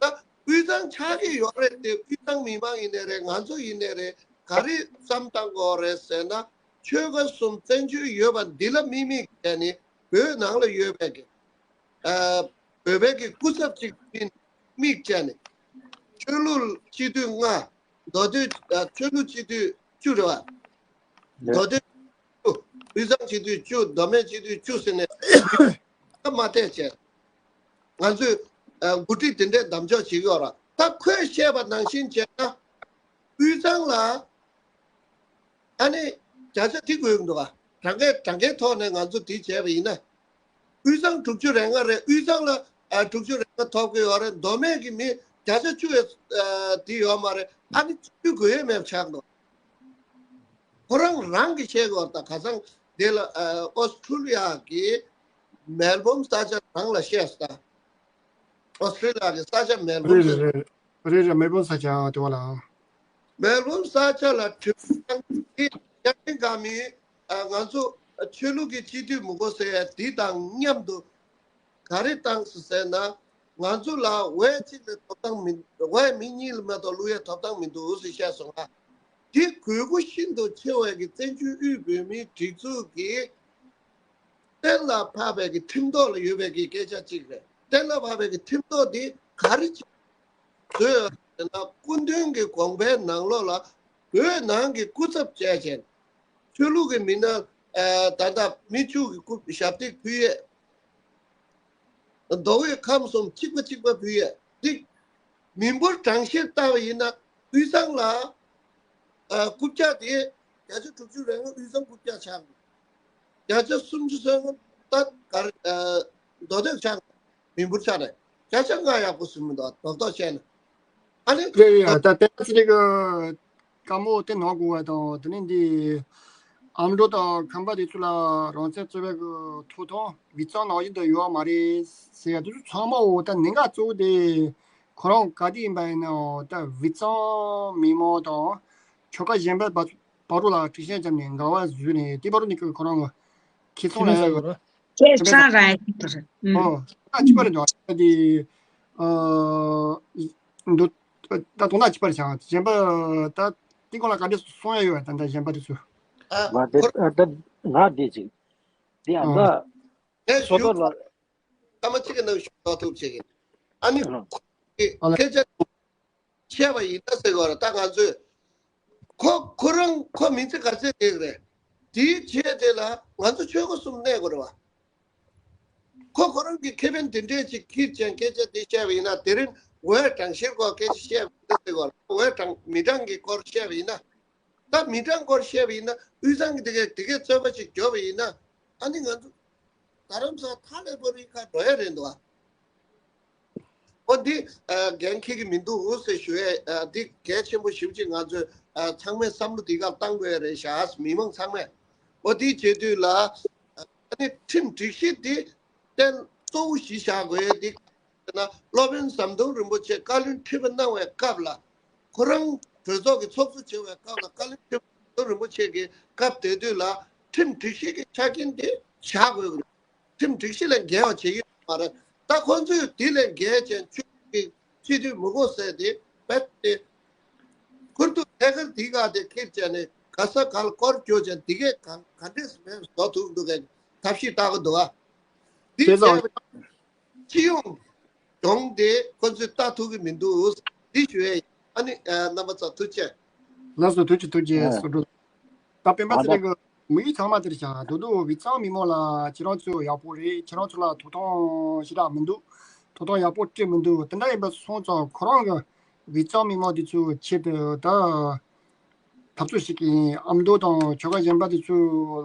ད་དབུས་གཙང་ཆགས་ཀྱི་ཡོད་རེད་དེ། དབུས་གཙང་མི་མང་ཡིན་ནའི་རེད། ང་ཚོ་ཡིན་ནའི་རེད། ག་རེ་བསམ་བཏང་དགོས་རེད་ཟེར་ན། ཆོལ་ཁ་གསུམ་བཙན་བྱོལ་ཡོད་པ་འདི་ལ་དམིགས་དམིགས་བྱས་ནས། བོད་ནང་ལ་ཡོད་པའི་གི་ཨ་བོད་པའི་གི་སྐུ་ཚབ་ཅིག་ཡིན་དམིགས་བྱས་ནས། ཆོས་ལུགས་སྤྱི་འཐུས་ལྔ། མདོ་སྟོད་ཨ་ཆོས་ལུགས་སྤྱི་འཐུས་བཅུ་རེད་བ། མདོ་སྟོད་བཅུ། དབུས་གཙང་སྤྱི་འཐུས་བཅུ། མདོ་སྨད་སྤྱི་འཐུས་བཅུ་ཟེར་ནས་མ་བལྟས་བྱས། ང་ཚོས་ཨ་འགོ་ཁྲིད་དེ་འདྲའི་གདམ་འཇོག་བྱེད་ཀྱི་ཡོད་ར། ད་ཁོས་བཤད་པ་ནང་བཞིན་བྱས་ན། དབུས་གཙང་ལ་ཨ་ནི་བརྒྱ་ཆ་དེ་དགོས་ཀྱི་འདུག་ག་གྲངས་ཀའི་གྲངས་ཀའི་ཐོག་ནས་ང་ཚོ་དེ་བྱས་པ་ཡིན་ན། དབུས་གཙང་དྲུག་ཅུ་རེ་ལྔ་རེད། དབུས་གཙང་ལ་ཨ་དྲུག་ཅུ་རེ་ལྔ་ཐོབ་ཀྱི་ཡོད་རེད། མདོ་སྨད་ཀྱི་མི་བརྒྱ་ཆ་བཅུ་ཡས་ཨ་དེ་ཡོད་མ་རེད། ཨ་ནི་བཅུ་དགོས་ཡས་མེད་པ་ཆགས་འདུག་ཁོ་རང་རང་གིས་བཤད་དགོས་རེད། ད་ཁ་སང་དེ་ལ་ཨ་ཨོ་སི་ཁྲུ་ལི་ཡ་གི་མེལ་བོན་ས་ཆ་རང་ལ་བཤད་སོང་ད། ཨོ་སི་ཁྲུ་ལི་ཡ་གི་ས་ཆ་མེལ་བོན་ཟེར། རེད་རེད། མེལ་བོན་ས་ཆ་དེ་བ་ལ། མེལ་བོན་ས་ཆ་ལ་གྲོས་མོལ་བཏང་དུས། ཡ་ཅིན་ག་མི་ཨ་ང་ཚོ་ཆོས་ལུགས་ཀྱི་སྤྱི་འཐུས་མི་དགོས་ཟེར་ཡ་དེ་དང་མཉམ་དུ་ག་རེ་བཏང་སོང་ཟེར་ན། ང་ཚོ་ལ་འོས་གཅིག་ལ་ཐོབ་ཐང་མི། འོས་མི་གཉིས་ལ་མ་གཏོགས་བླུག་ཡ་ཐོབ་ཐང་མི་འདུག་ཟེར་བཤད་སོང་ང་། དེ་དགོས་མཁོ་ཤིན་ཏུ་ཆེ་བའི་གི་བཙན་བྱོལ་དབུས་བོད་མིའི་སྒྲིག་འཛུགས་ཀྱི་གཏན་ལ་ཕབ་པའི་གི་ཁྲིམས་ཐོག་ལ་ཡོད་པའི་གི་སྐད་ཆ་གཅིག་རེད། གཏན་ལ་ཕབ་པའི་གི་ཁྲིམས་ཐོག་འདི་ག་རེ་བྱས་བཟོས་ཡོད་ཟེར་ན། སྐུ་མདུན་གྱི་དགོངས་པའི་ནང་ལོགས་ལ་བོད་ནང་གི་སྐུ་ཚབ་བྱས་བྱས། ཆོས་ལུགས་ཀྱི་མི་སྣ་ཨ་ད་ལྟ་མི་བཅུ་གི་སྐུ་ཞབས་སྟེགས་ཕུལ་ཡས། མདོ་དབུས་ཁམས་གསུམ་གཅིག་པ་གཅིག་པ་ཕུལ་ཡས་འདི། མི་འབོར་གྲངས་བཤེར་བཏང་བ་ཡིན་ན་དབུས་གཙང་ལ་ཨ་རྐུབ་བཀྱག་དེ་བརྒྱ་ཆ་དྲུག་ཅུ་རེ་ལྔ་དབུས་གཙང་རྐུབ་བཀྱག་ཆགས་འདུག་བརྒྱ་ཆ་སུམ་ཅུ་སོ་ལྔ་ད་གར་ཨ་མདོ་སྟོད་ཆགས་འདུག་མི་འབོར་ཆ་ནས་བརྒྱ་ཆ་ལྔ་ཡག་པོ་ཟིན་མི་འདུག་རྡོག་རྡོག་བཤད་ན། ཨ་ནི་རེད་རེད། ད་ལྟ་ཚེ་རིང་གི་བཀའ་མོལ་དེ་གནང་དགོས་པ་དང་། དེ་ནས་འདི་ཨ་མདོ་དང་ཁམས་པ་དེ་ཚོ་ལ་རང་བཙན་རྩོད་པའི་གི་ཐོབ་ཐང་དབུས་གཙང་ནང་བཞིན་དུ་ཡོད་མ་རེད་ཟེར་ཡ་དེ་ཚོ་ཚང་མ། འོ་ད་གནད་འགག་གཙོ་བོ་དེ་ཁོ་རང་ག་དུས་ཡིན་པ་ཡིན་ནའང་ད་དབུས་གཙང་མི་མང་དང་ཆོལ་ཁ་གཞན་པ་བར་བར་དུ་ལ་དྲི་ཤན་བརྒྱབ་ནས་འགལ་བ་བཟོས་ནས། དེ་བར་དུ་ནས་ཁོ་རང་གི་ཁེ་ཚང་ཁེ་ཕན་ལ་བཟོ་དགོས་རེད། ཁེ་ཚང་རང་ཡིན་པ་རེད། ཨུམ། ཨོ། ད་གཅིག་པ་རེད་འདུག་དེ་ཨ་འདུག་ད་དོན་དག་གཅིག་པ་རེད་ཤག་གཞན་པ་ད་དེ་སྐོར་ལ་ག་འདྲ་གསུང་ཡ་ཡོད་པ། ད་ད་གཞན་པ་དེ་ཚོ། ཨ་ང་དེ་ཁོ་ཨ་ད་ང་དེ་ཅིག་དེ་ཨ་ཨ་ད་ངས་ཞུ་ཚོད་ལ་སྐར་མ་གཅིག་གི་ནང་ཞུ་ཐུབ་ཐུབ་བྱེད་ཀྱི། ཨ་ནི་ཨ་ཁོ་གི་ཨ་ལ་སྐད་ཆ་བཤད་པ་ཡིན་ན་ཟེར་དགོས་རེད། ད་ང་ཚོས་ཁོ་ཁོ་རང་ཁོ་མི་ཚེ་ག་ཚད་བསྡད་ཀྱི་རེད། དེའི་རྗེས་དེ་ལ་ང་ཚོ་ཆོལ་ཁ་གསུམ་གནས་དགོས་རེད་བ། ཁོ་ཁོ་རང་གི་ཁེ་ཕན་དེ་འདྲས་ཅིག་ཁྱེར་ཅན་སྐད་ཆ་དེ་བཤད་པ་ཡིན་ན། དེ་རིང་འོས་གྲངས་བཤེར་སྐོར་སྐད་ཆ་བཤད་པ་ཡིན་ན་ཟེར་དགོས་རེད། འོས་གྲངས་མི་གྲངས་ཀྱི་སྐོར་བཤད་པ་ཡིན་ན། ད་མི་གྲངས་སྐོར་བཤད་པ་ཡིན་ན། དབུས་གཙང་གི་དེ་གས་དེ་གས་རྩོད་པ་ཅིག་བརྒྱབ་པ་ཡིན་ན། ཨ་ནི་ང་ཚོ་རྡ་རམ་ས་ལ་མཐའ་ཀླས་པོ་རི་ཁ་འགྲོ་ཡ་རེད་འདུག་ཨ། འོ་འདི་ཨ་འགན་འཁྱེར་གྱི་མི་འདུག་ཟེར་ཞུ་ཡས། ཨ་འདི་གལ་ཆེན་པོ་ཞེ་པོ་ཅིག་ང་ཚོས་ཨ་ཚང་མས་བསམ་བློ་འདི་ག་བཏང་དགོས་ཡ་རེད་ཤག་མི་མང་ཚང་མས། འོ་འདི་བྱེད་དུས་ལ་ཨ་ནི་ཁྲིམས་སྒྲིག་གཞི་འདི་གཏན་གཙོ་བོ་གཞི་བཞག་དགོས་ཡ་འདི། ན་སློབ་དཔོན་ཟམ་གདོང་རིན་པོ་ཆེ་བཀའ་བློན་ཁྲི་པ་གནང་བའི་སྐབས་ལ། ཁོ་རང་གྲོས་ཚོགས་ཀྱི་ཚོགས་གཙོ་བྱེད་པའི་སྐབས་ལ། བཀའ་བློན་ཁྲི་པ་ཟམ་གདོང་རིན་པོ་ཆེ་གི་སྐབས་དེ་དུས་ལ་ཁྲིམས་སྒྲིག་གཞི་གི་ཆ་རྐྱེན་དེ་བཞག་དགོས་ཀྱི་རེད། ཁྲིམས་སྒྲིག་གཞི་ལས་འགལ་བ་བྱེད་ཀྱི་ཡོད་མ་རེད། ད་ཁོ་ཚོས་དེ་ལས་འགལ་ཅན་ཆོས་ཀྱི་སྤྱི་འཐུས་མི་དགོས་ཟེར་དེ་རྦད་དེ། ཁུར་དུ་ཐད་ཀར་དེ་ག་དེ་ཁྱེར་བྱས་ནས་ག་ས་ག་ལ་སྐོར་སྐྱོད་བྱས། དེ་གས་ག་ག་འདྲས་མེད་བཟོ་ཐུབ་འདུག་གས་ཐབས་ཤེས་ལྟ་གི་འདུག་ཨ། དེ་དེ་ཚོ་བྱས་པ་སྤྱི་ཡོངས་གྱོང་དེ་ཁོ་ཚོས་ལྟ་ཐུབ་ཀྱི་མི་འདུག་འདི་ཞུ་ཡས་ཡིན། ཨ་ནི་ཨ་རྣམ་པ་ཚོ་ཐུགས་རྗེ་ཆེ། ལགས་སོ། ཐུགས་རྗེ་ཆེ། ཐུགས་རྗེ་ཆེ། ཨ་སོ་འགྲོ། ད་སྤེན་པ་ཨ་ཚེ་ད་རིང་གི་མི་ཡུལ་ཚང་མ་དེར་བྱ་དོ་དོ་བི་ཚང་མི་མོ་ལ་ཁྱེད་རང་ཚོ་ཡག་པོ་རེད། ཁྱེད་རང་ཚོ་ལ་ཐོབ་ཐང་ཞེ་དྲག་མི་འདུག་ཐོབ་ཐང་ཡག་པོ་སྤྲད་མི་འདུག་དེ་འདྲ་ཡིན་པ་སོང་ཙང་ཁོ་རང་གི་བི་ཚང་མི་མོ་དེ་ཚོའི་ཆེད་དུ་ད་འཐབ་རྩོད་བྱེད་ཀྱི་ཡིན། ཨ་མདོ་དང་ཆོལ་ཁ་གཞན་པ་དེ་ཚོ་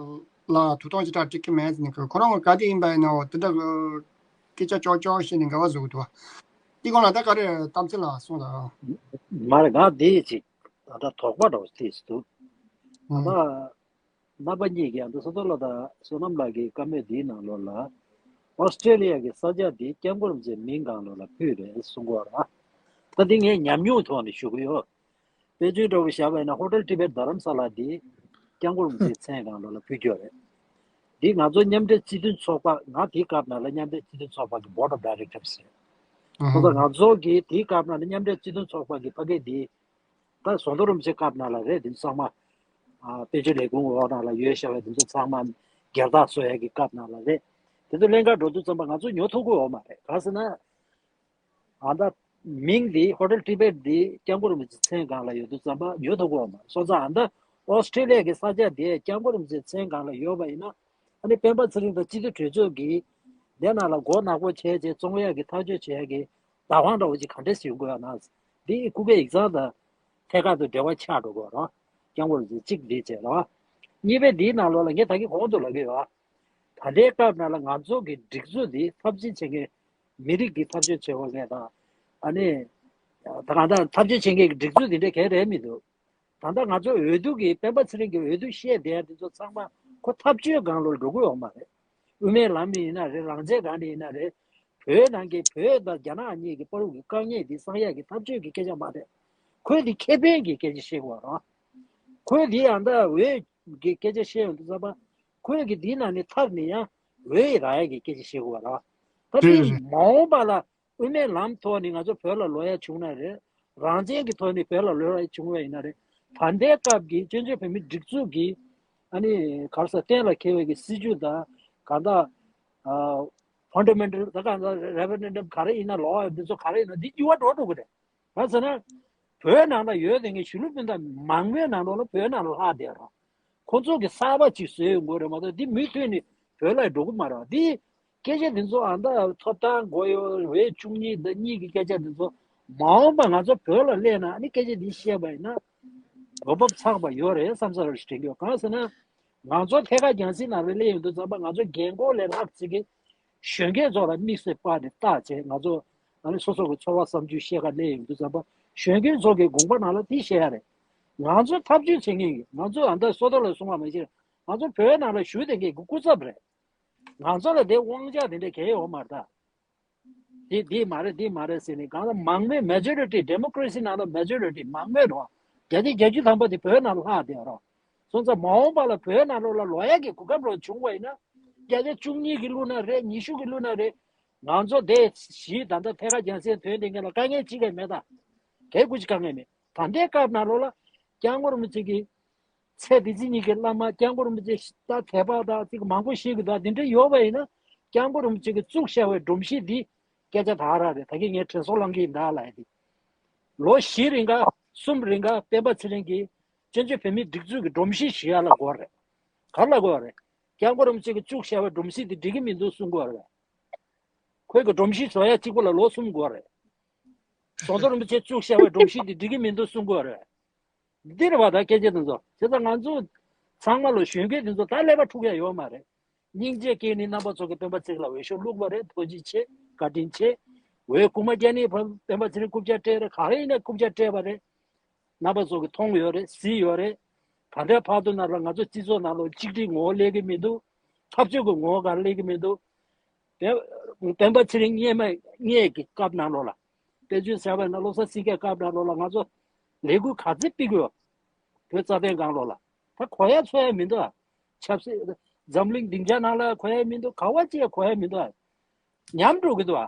ལ་ཐོབ་ཐང་ཞེ་དྲག་སྤྲད་ཀྱི་མེད་ཟེར་ནས། ཁོ་རང་གི་ག་དེ་ཡིན་པ་ཡིན་ནའང་དེ་འདྲ་གི་སྐད་ཆ་ཅོག་ཅོག་བཤད་ནས་འགལ་བ་བཟོ་གི་འདུག་ཏི་ཀོང་ལགས་ད་ག་རེ་གཏམ་ཚིག་ལ་གསུངས་དང་། མ་རེད། ང་འདི་ཅིག་ད་ལྟ་དོགས་པ་འདྲ་བོ་ཅིག་འདུག་ད་ལྟ་རྣམ་པ་གཉིས་ཀྱིས་ཨ་ད་བསོད་ནམས་ལགས་དང་བསོད་ནམས་ལགས་ཀྱི་བཀའ་མོལ་འདིའི་ནང་ལོགས་ལ་ཨོ་སི་ཀྲེ་ལི་ཡ་གི་ས་ཆ་འདི་སྐྱབས་མགོན་རིན་པོ་ཆེའི་མིང་སྒང་ལོགས་ལ་ཕུལ་རེད་གསུང་གི་ཡོད་རེད། ད་འདི་ངས་ཉམས་མྱོང་ཐོག་ནས་ཞུ་གི་ཡོད། དཔེ་མཚོན་འདྲ་བོ་བཞག་པ་ཡིན་ན་ཧོ་ཊེལ་ཊི་བེཊ་རྡ་རམ་ས་ལ་འདི་སྐྱབས་མགོན་རིན་པོ་ཆེའི་མཚན་སྒང་ལོགས་ལ་ཕུལ་གྱི་ཡོད་རེད། འདི་ང་ཚོ་མཉམ་འབྲེལ་སྤྱི་མཐུན་ཚོགས་པ། ང་དེའི་སྐབས་ནང་ལ་མཉམ་འབྲེལ་སྤྱི་མཐུན་ཚོགས་པ་གི་Board of Directors་རེད། ཁོ་ཚོ་ང་ཚོ་གི་དེའི་སྐབས་ནང་ལ་མཉམ་འབྲེལ་སྤྱི་མཐུན་ཚོགས་པ་གི་ཕ་གི་འདི་ད་ཟམ་གདོང་རིན་པོ་ཆེའི་སྐབས་ནང་ལ་རེད། འདི་ཚང་མ་ཨ་དཔལ་འབྱོར་ལས་ཁུངས་འོག་ནང་ལ་ཡོད་བཞག་པའི་འདི་ཚོ་ཚང་མ་སྒེར་བདག་བཟོ་ཡ་གི་སྐབས་ནང་ལ་རེད། དེ་ཚོ་ལེན་ག་འགྲོ་དུས་ཙམ་པ་ང་ཚོ་ཉོ་ཐུབ་ཀྱི་ཡོད་མ་རེད། གང་ཟེར་ན། ཨ་ད་མིང་འདི་ཧོ་ཊེལ་ཊི་བེཊ་འདི་སྐྱབས་མགོན་རིན་པོ་ཆེའི་མཚན་སྒང་ལ་ཡོད་དུས་ཙམ་པ་ཉོ་ཐུབ་ཀྱི་ཡོད་མ་རེད། སོང་ཙང་ཨ་ད་ཨོ་སི་ཀྲེ་ལི་ཡ་གི་ས་ཆ་འདི་སྐྱབས་མགོན་རིན་པོ་ཆེའི་མཚན་སྒང་ལ་ཡོད་པ་ཡིན་ན། ཨ་ནི་སྤེན་པ་ཚེ་རིང་དང་སྤྱི་འཐུས་གྲོས་ཚོགས་ཀྱིས་འདི་ནང་ལ་མགོ་ནག་པོ་བྱས་བྱས་བཙོང་ཡ་གི་ཐག་གཅོད་བྱེད་ཡ་གི་བདག་དབང་འདྲ་བོ་ཅིག་ག་འདྲས་ཡོང་གི་ཡོད་ན། འདི་སྐུ་སྒེར་ཡིག་ཚང་དང་ཐད་ཀར་དུ་འབྲེལ་བ་ཆགས་འགྲོ་གི་ཡོད་རེད། སྐྱབས་མགོན་རིན་པོ་ཆེ་གཅིག་འདི་བྱས་རེད། གཉིས་པའི་འདིའི་ནང་ལོགས་ལ་ངས་ད་གིན་གོང་དུ་ལབ་ཀྱི་ཡོད། ད་ལྟའི་སྐབས་ནང་ལ་ང་ཚོ་གི་སྒྲིག་འཛུགས་འདི་འཐབ་ཇུས་བྱེད་མཁན་མི་རིགས་ཀྱི་འཐབ་ཇུས་བྱེད་དགོས་མཁན་དང་། ཨ་ནི་ད་གང་ལྟར་འཐབ་ཇུས་བྱེད་མཁན་གྱི་སྒྲིག་འཛུགས་འདི་འདྲ་གང་རེད་མི་འདུག་ད་ལྟ་ང་ཚོ་འོས་བསྡུ་གི་སྤེན་པ་ཚེ་རིང་གི་འོས་བསྡུ་བཤད་བསྡད་ཡ་འདི་ཚོ་ཚང་མ་ཁོ་འཐབ་ཇུས་སྒང་ལོགས་འགྲོ་གི་ཡོད་མ་རེད། དབུ་མའི་ལམ་ནས་ཡིན་ན་རེད། རང་བཙན་སྒང་ནས་ཡིན་ན་རེད། བོད་ནང་གི་བོད་དང་རྒྱ་ནག་གཉིས་ཀྱི་བར་གྱི་དཀའ་ངལ་འདི་སེལ་ཡ་གི་འཐབ་ཇུས་ཀྱི་སྐད་ཆ་མ་རེད། ཁོས་འདི་ཁེ་ཕན་གྱི་སྐད་ཆ་བཤད་དགོས་རེད། ཁོས་འདི་ཡང་ད་འོས་ཀྱི་སྐད་ཆ་བཤད་ཡོང་དུས་ཙམ་པ། ཁོས་ཀྱི་འདི་ནང་ནས་ཐར་ནས་ཡང་འོས་རག་ཡ་གི་སྐད་ཆ་བཤད་དགོས་རེད། ད་དེ་རེད་རེད། མ་འོངས་པ་ལ་དབུ་མའི་ལམ་ཐོག་ནས་ང་ཚོ་བོད་ལ་ལོག་ཡ་བྱུང་ན་རེད། རང་བཙན་གྱི་ཐོག་ནས་བོད་ལ་ལོག་ཡ་བྱུང་བ་ཡིན་ན་རེད། ད་ལྟའི་སྐབས་ཀྱི་བཙན་བྱོལ་བོད་མིའི་སྒྲིག་འཛུགས་ཀྱི་ཨ་ནི་ག་རེ་ཟེར། གཏན་ལ་འཁེལ་བའི་གི་སྲིད་ཇུས་དང་། གང་ལྟར་ཨ་ཕན་ཌ་མེན་ཊལ་ད་གང་ལྟར་རེ་ཕེ་རེན་ཌམ་ག་རེ་ཡིན་ན་ལོག་ཡ་འདི་ཚོ་ག་རེ་ཡིན་ན་འདི་འགྱུར་བ་འགྲོ་འགྲོ་གི་རེད། གང་ཟེར་ན། བོད་ནང་ལ་ཡོད་དེ་ངས་གཞིས་ལུས་སྤུན་ཟླ་མང་པོའི་ནང་ལོགས་ལ་བོད་ནང་ལ་ལྷག་བསྡད་རོགས། ཁོ་ཚོ་གི་གསར་པ་ཅིག་བཟོས་ཡོང་དགོས་རེད་མ་གཏོགས་འདི་མུ་མཐུད་ནས་བོད་ལ་འགྲོ་གི་མ་རེད། འདི་སྐད་ཆ་འདི་ཚོ་ཨ་ད་ཐོབ་ཐང་དགོས་ཡོད། འོས་བཅུ་གཉིས་དང་གཉིས་ཀྱི་སྐད་ཆ་འདི་ཚོ་མ་འོངས་པ་ང་ཚོ་བོད་ལ་སླེབས་ན་ཨ་ནི་སྐད་ཆ་འདི་བཤད་པ་ཡིན་ན་འོས་བབ་ཚགས་པ་ཡོད་རེད་བསམ་ས་རེ་དྲན་གྱི་ཡོད། གང་ཟེར་ན། ང་ཚོ་ཐད་ཀར་རྒྱང་སྲིང་ནང་ལ་སླེབས་ཡོང་དུས་ཙམ་པ་ང་ཚོ་རྒན་འཁོགས་ལས་ལྷག་ཅིག་གིས་གཞོན་སྐྱེས་ཚོ་ལ་དམིགས་བསལ་དཔག་ནས་བལྟ་བྱས། ང་ཚོ་ཨ་ནི་སོ་སོ་གི་ཚོར་བ་བསམ་ཚུལ་བཤད་ག་སླེབས་ཡོང་དུས་ཙམ་པ་གཞོན་སྐྱེས་ཚོ་གི་དགོངས་པ་ནང་ལ་དེ་བཤད་ཡ་རེད། ང་ཚོ་འཐབ་ཇུས་བྱེད་མཁན་གྱི་ང་ཚོ་ཨ་ད་བསོད་རྡོར་ལགས་གསུངས་པ་མ་གཞིར་ང་ཚོ་བོད་ནང་ལ་བཞུགས་བསྡད་མཁན་གྱི་སྐུ་ཚབ་རེད། ང་ཚོ་ལ་དེ་དབང་ཆ་དེ་འདྲ་གང་ཡང་ཡོད་མ་རེད་ད། འདི་འདི་མ་རེད། འདི་མ་རེད་ཟེར་ནས་གང་ལ་མང་མོས་མེ་ཇོ་རི་ཊི། ཌེ་མོ་ཀ་རེ་སི་ནང་ལ་མེ་ཇོ་རི་ཊི་མང་མོས་རོགས་བརྒྱ་ཆ་བརྒྱད་ཅུ་ཐམ་པ་དེ་བོད་ནང་ལ་ལྷག་བསྡད་རོགས། སོང་ཙང་མ་འོངས་པ་ལ་བོད་ནང་ལོགས་ལ་ལོག་ཡ་གི་གོ་སྐབས་རོགས་བྱུང་བ་ཡིན་ན། བརྒྱ་ཆ་བཅུ་གཉིས་ཀྱི་བླུགས་ན་རེད། ཉི་ཤུ་གི་བླུགས་ན་རེད། ང་ཚོ་དེ་གཞིས་ད་ལྟ་ཐད་ཀར་རྒྱང་སྲིང་ཐོན་བསྡད་མཁན་ལ་དཀའ་ངལ་ཅི་གང་མེད་ད། གལ་ཁུ་ཅི་དཀའ་ངལ་མེད། ད་ལྟའི་སྐབས་ནང་ལོགས་ལ་སྐྱབས་མགོན་རིན་པོ་ཆེ་གི་ཚེ་འདི་ཕྱི་གཉིས་ཀྱི་བླ་མ་སྐྱབས་མགོན་རིན་པོ་ཆེ་ད་དད་པ་དང་ཅིག་མང་པོ་ཤེས་ཀྱི་འདུག་འདི་འདྲ་ཡོད་པ་ཡིན་ན་སྐྱབས་མགོན་རིན་པོ་ཆེ་གིས་བཙུགས་བཞག་པའི་སྒྲོམ་གཞི་འདི་སྐད་ཆ་ད་ར་རེད། ད་གིན་ངས་དྲན་གསོ་བླང་གི་ཡིན་ད་ལབ་ཡ་འདི། ལོ་བཞི་རིང་ག་གསུམ་རིང་ག་སྤེན་པ་ཚེ་རིང་གིས་བཙན་བྱོལ་བོད་མིའི་སྒྲིག་འཛུགས་ཀྱི་སྒྲོམ་གཞི་ཞིག་ཡར་ལ་དགོས་རེད། ག་རེ་ལ་དགོས་རེད། སྐྱབས་མགོན་རིན་པོ་ཆེ་གིས་བཙུགས་བཞག་པའི་སྒྲོམ་གཞི་འདི་འགྲིག་གི་མི་འདུག་གསུང་དགོས་རེད། ཁོས་གི་སྒྲོམ་གཞི་བཟོ་ཡ་གཅིག་པོ་ལ་ལོ་གསུམ་འགོར་རེད། ཟམ་གདོང་རིན་པོ་ཆེ་བཙུགས་བཞག་པའི་སྒྲོམ་གཞི་འདི་འགྲིག་གི་མི་འདུག་གསུང་དགོས་རེད། འདི་རེད་བ་ད་སྐད་ཆ་འདི་ཚོ། བྱས་ཙང་ང་ཚོ་ཚང་མ་ལོ་གཞོན་སྐྱེས་འདི་ཚོ་ད་ཀླད་པ་འཁྲུག་ཡ་ཡོད་མ་རེད། སྙིང་རྗེ་སྐྱེས་ནི་རྣམ་པ་ཚོ་གི་སྤེན་པ་ཚེ་རིང་ལ་འོས་ཤོག་བླུགས་པ་རེད། ཐུགས་རྗེ་ཆེ། བཀའ་དྲིན་ཆེ། འོས་རྐུ་མ་རྒྱག་ནི་སྤེན་པ་ཚེ་རིང་རྐུབ་བཀྱག་སྤྲད་རེད། ག་རེ་ཡིན་ན་རྐུབ་བཀྱག་སྤྲད་པ་རེད། རྣམ་པ་ཚོ་གི་མཐོང་ཡོད་རེད། གཟིགས་ཡོད་རེད། ད་ལྟའི་བར་དུ་ནང་ལ་ང་ཚོ་སྤྱི་ཚོགས་ནང་ལོགས་གཅིག་སྒྲིལ་ངོ་བོ་སླེབས་ཀྱི་མི་འདུག་འཐབ་རྩོད་ཀྱི་ངོ་བོ་ག་རེ་སླེབས་ཀྱི་མི་འདུག་སྤེན་པ་ཚེ་རིང་སྔོན་མ་སྔོན་གྱི་སྐབས་ནང་ལོགས་ལ། དཔེ་མཚོན་བཞག་པ་ཡིན་ན་བློ་བཟང་སེང་གེའི་སྐབས་ནང་ལོགས་ལ་ང་ཚོ་ལས་འགུལ་ག་ཚོད་སྤེལ་གྱི་ཡོད། བོད་རྩ་དོན་སྒང་ལོགས་ལ། ད་གོ་ཡ་ཚོར་ཡ་མི་འདུག་ཆབ་སྲིད་འཛམ་གླིང་སྡིངས་ཆ་ནང་ལ་གོ་ཡ་མི་འདུག་ག་བ་ཅིག་ཡ་གོ་ཡ་མི་འདུག་ཉམས་འགྲོ་གི་འདུག་ཨ་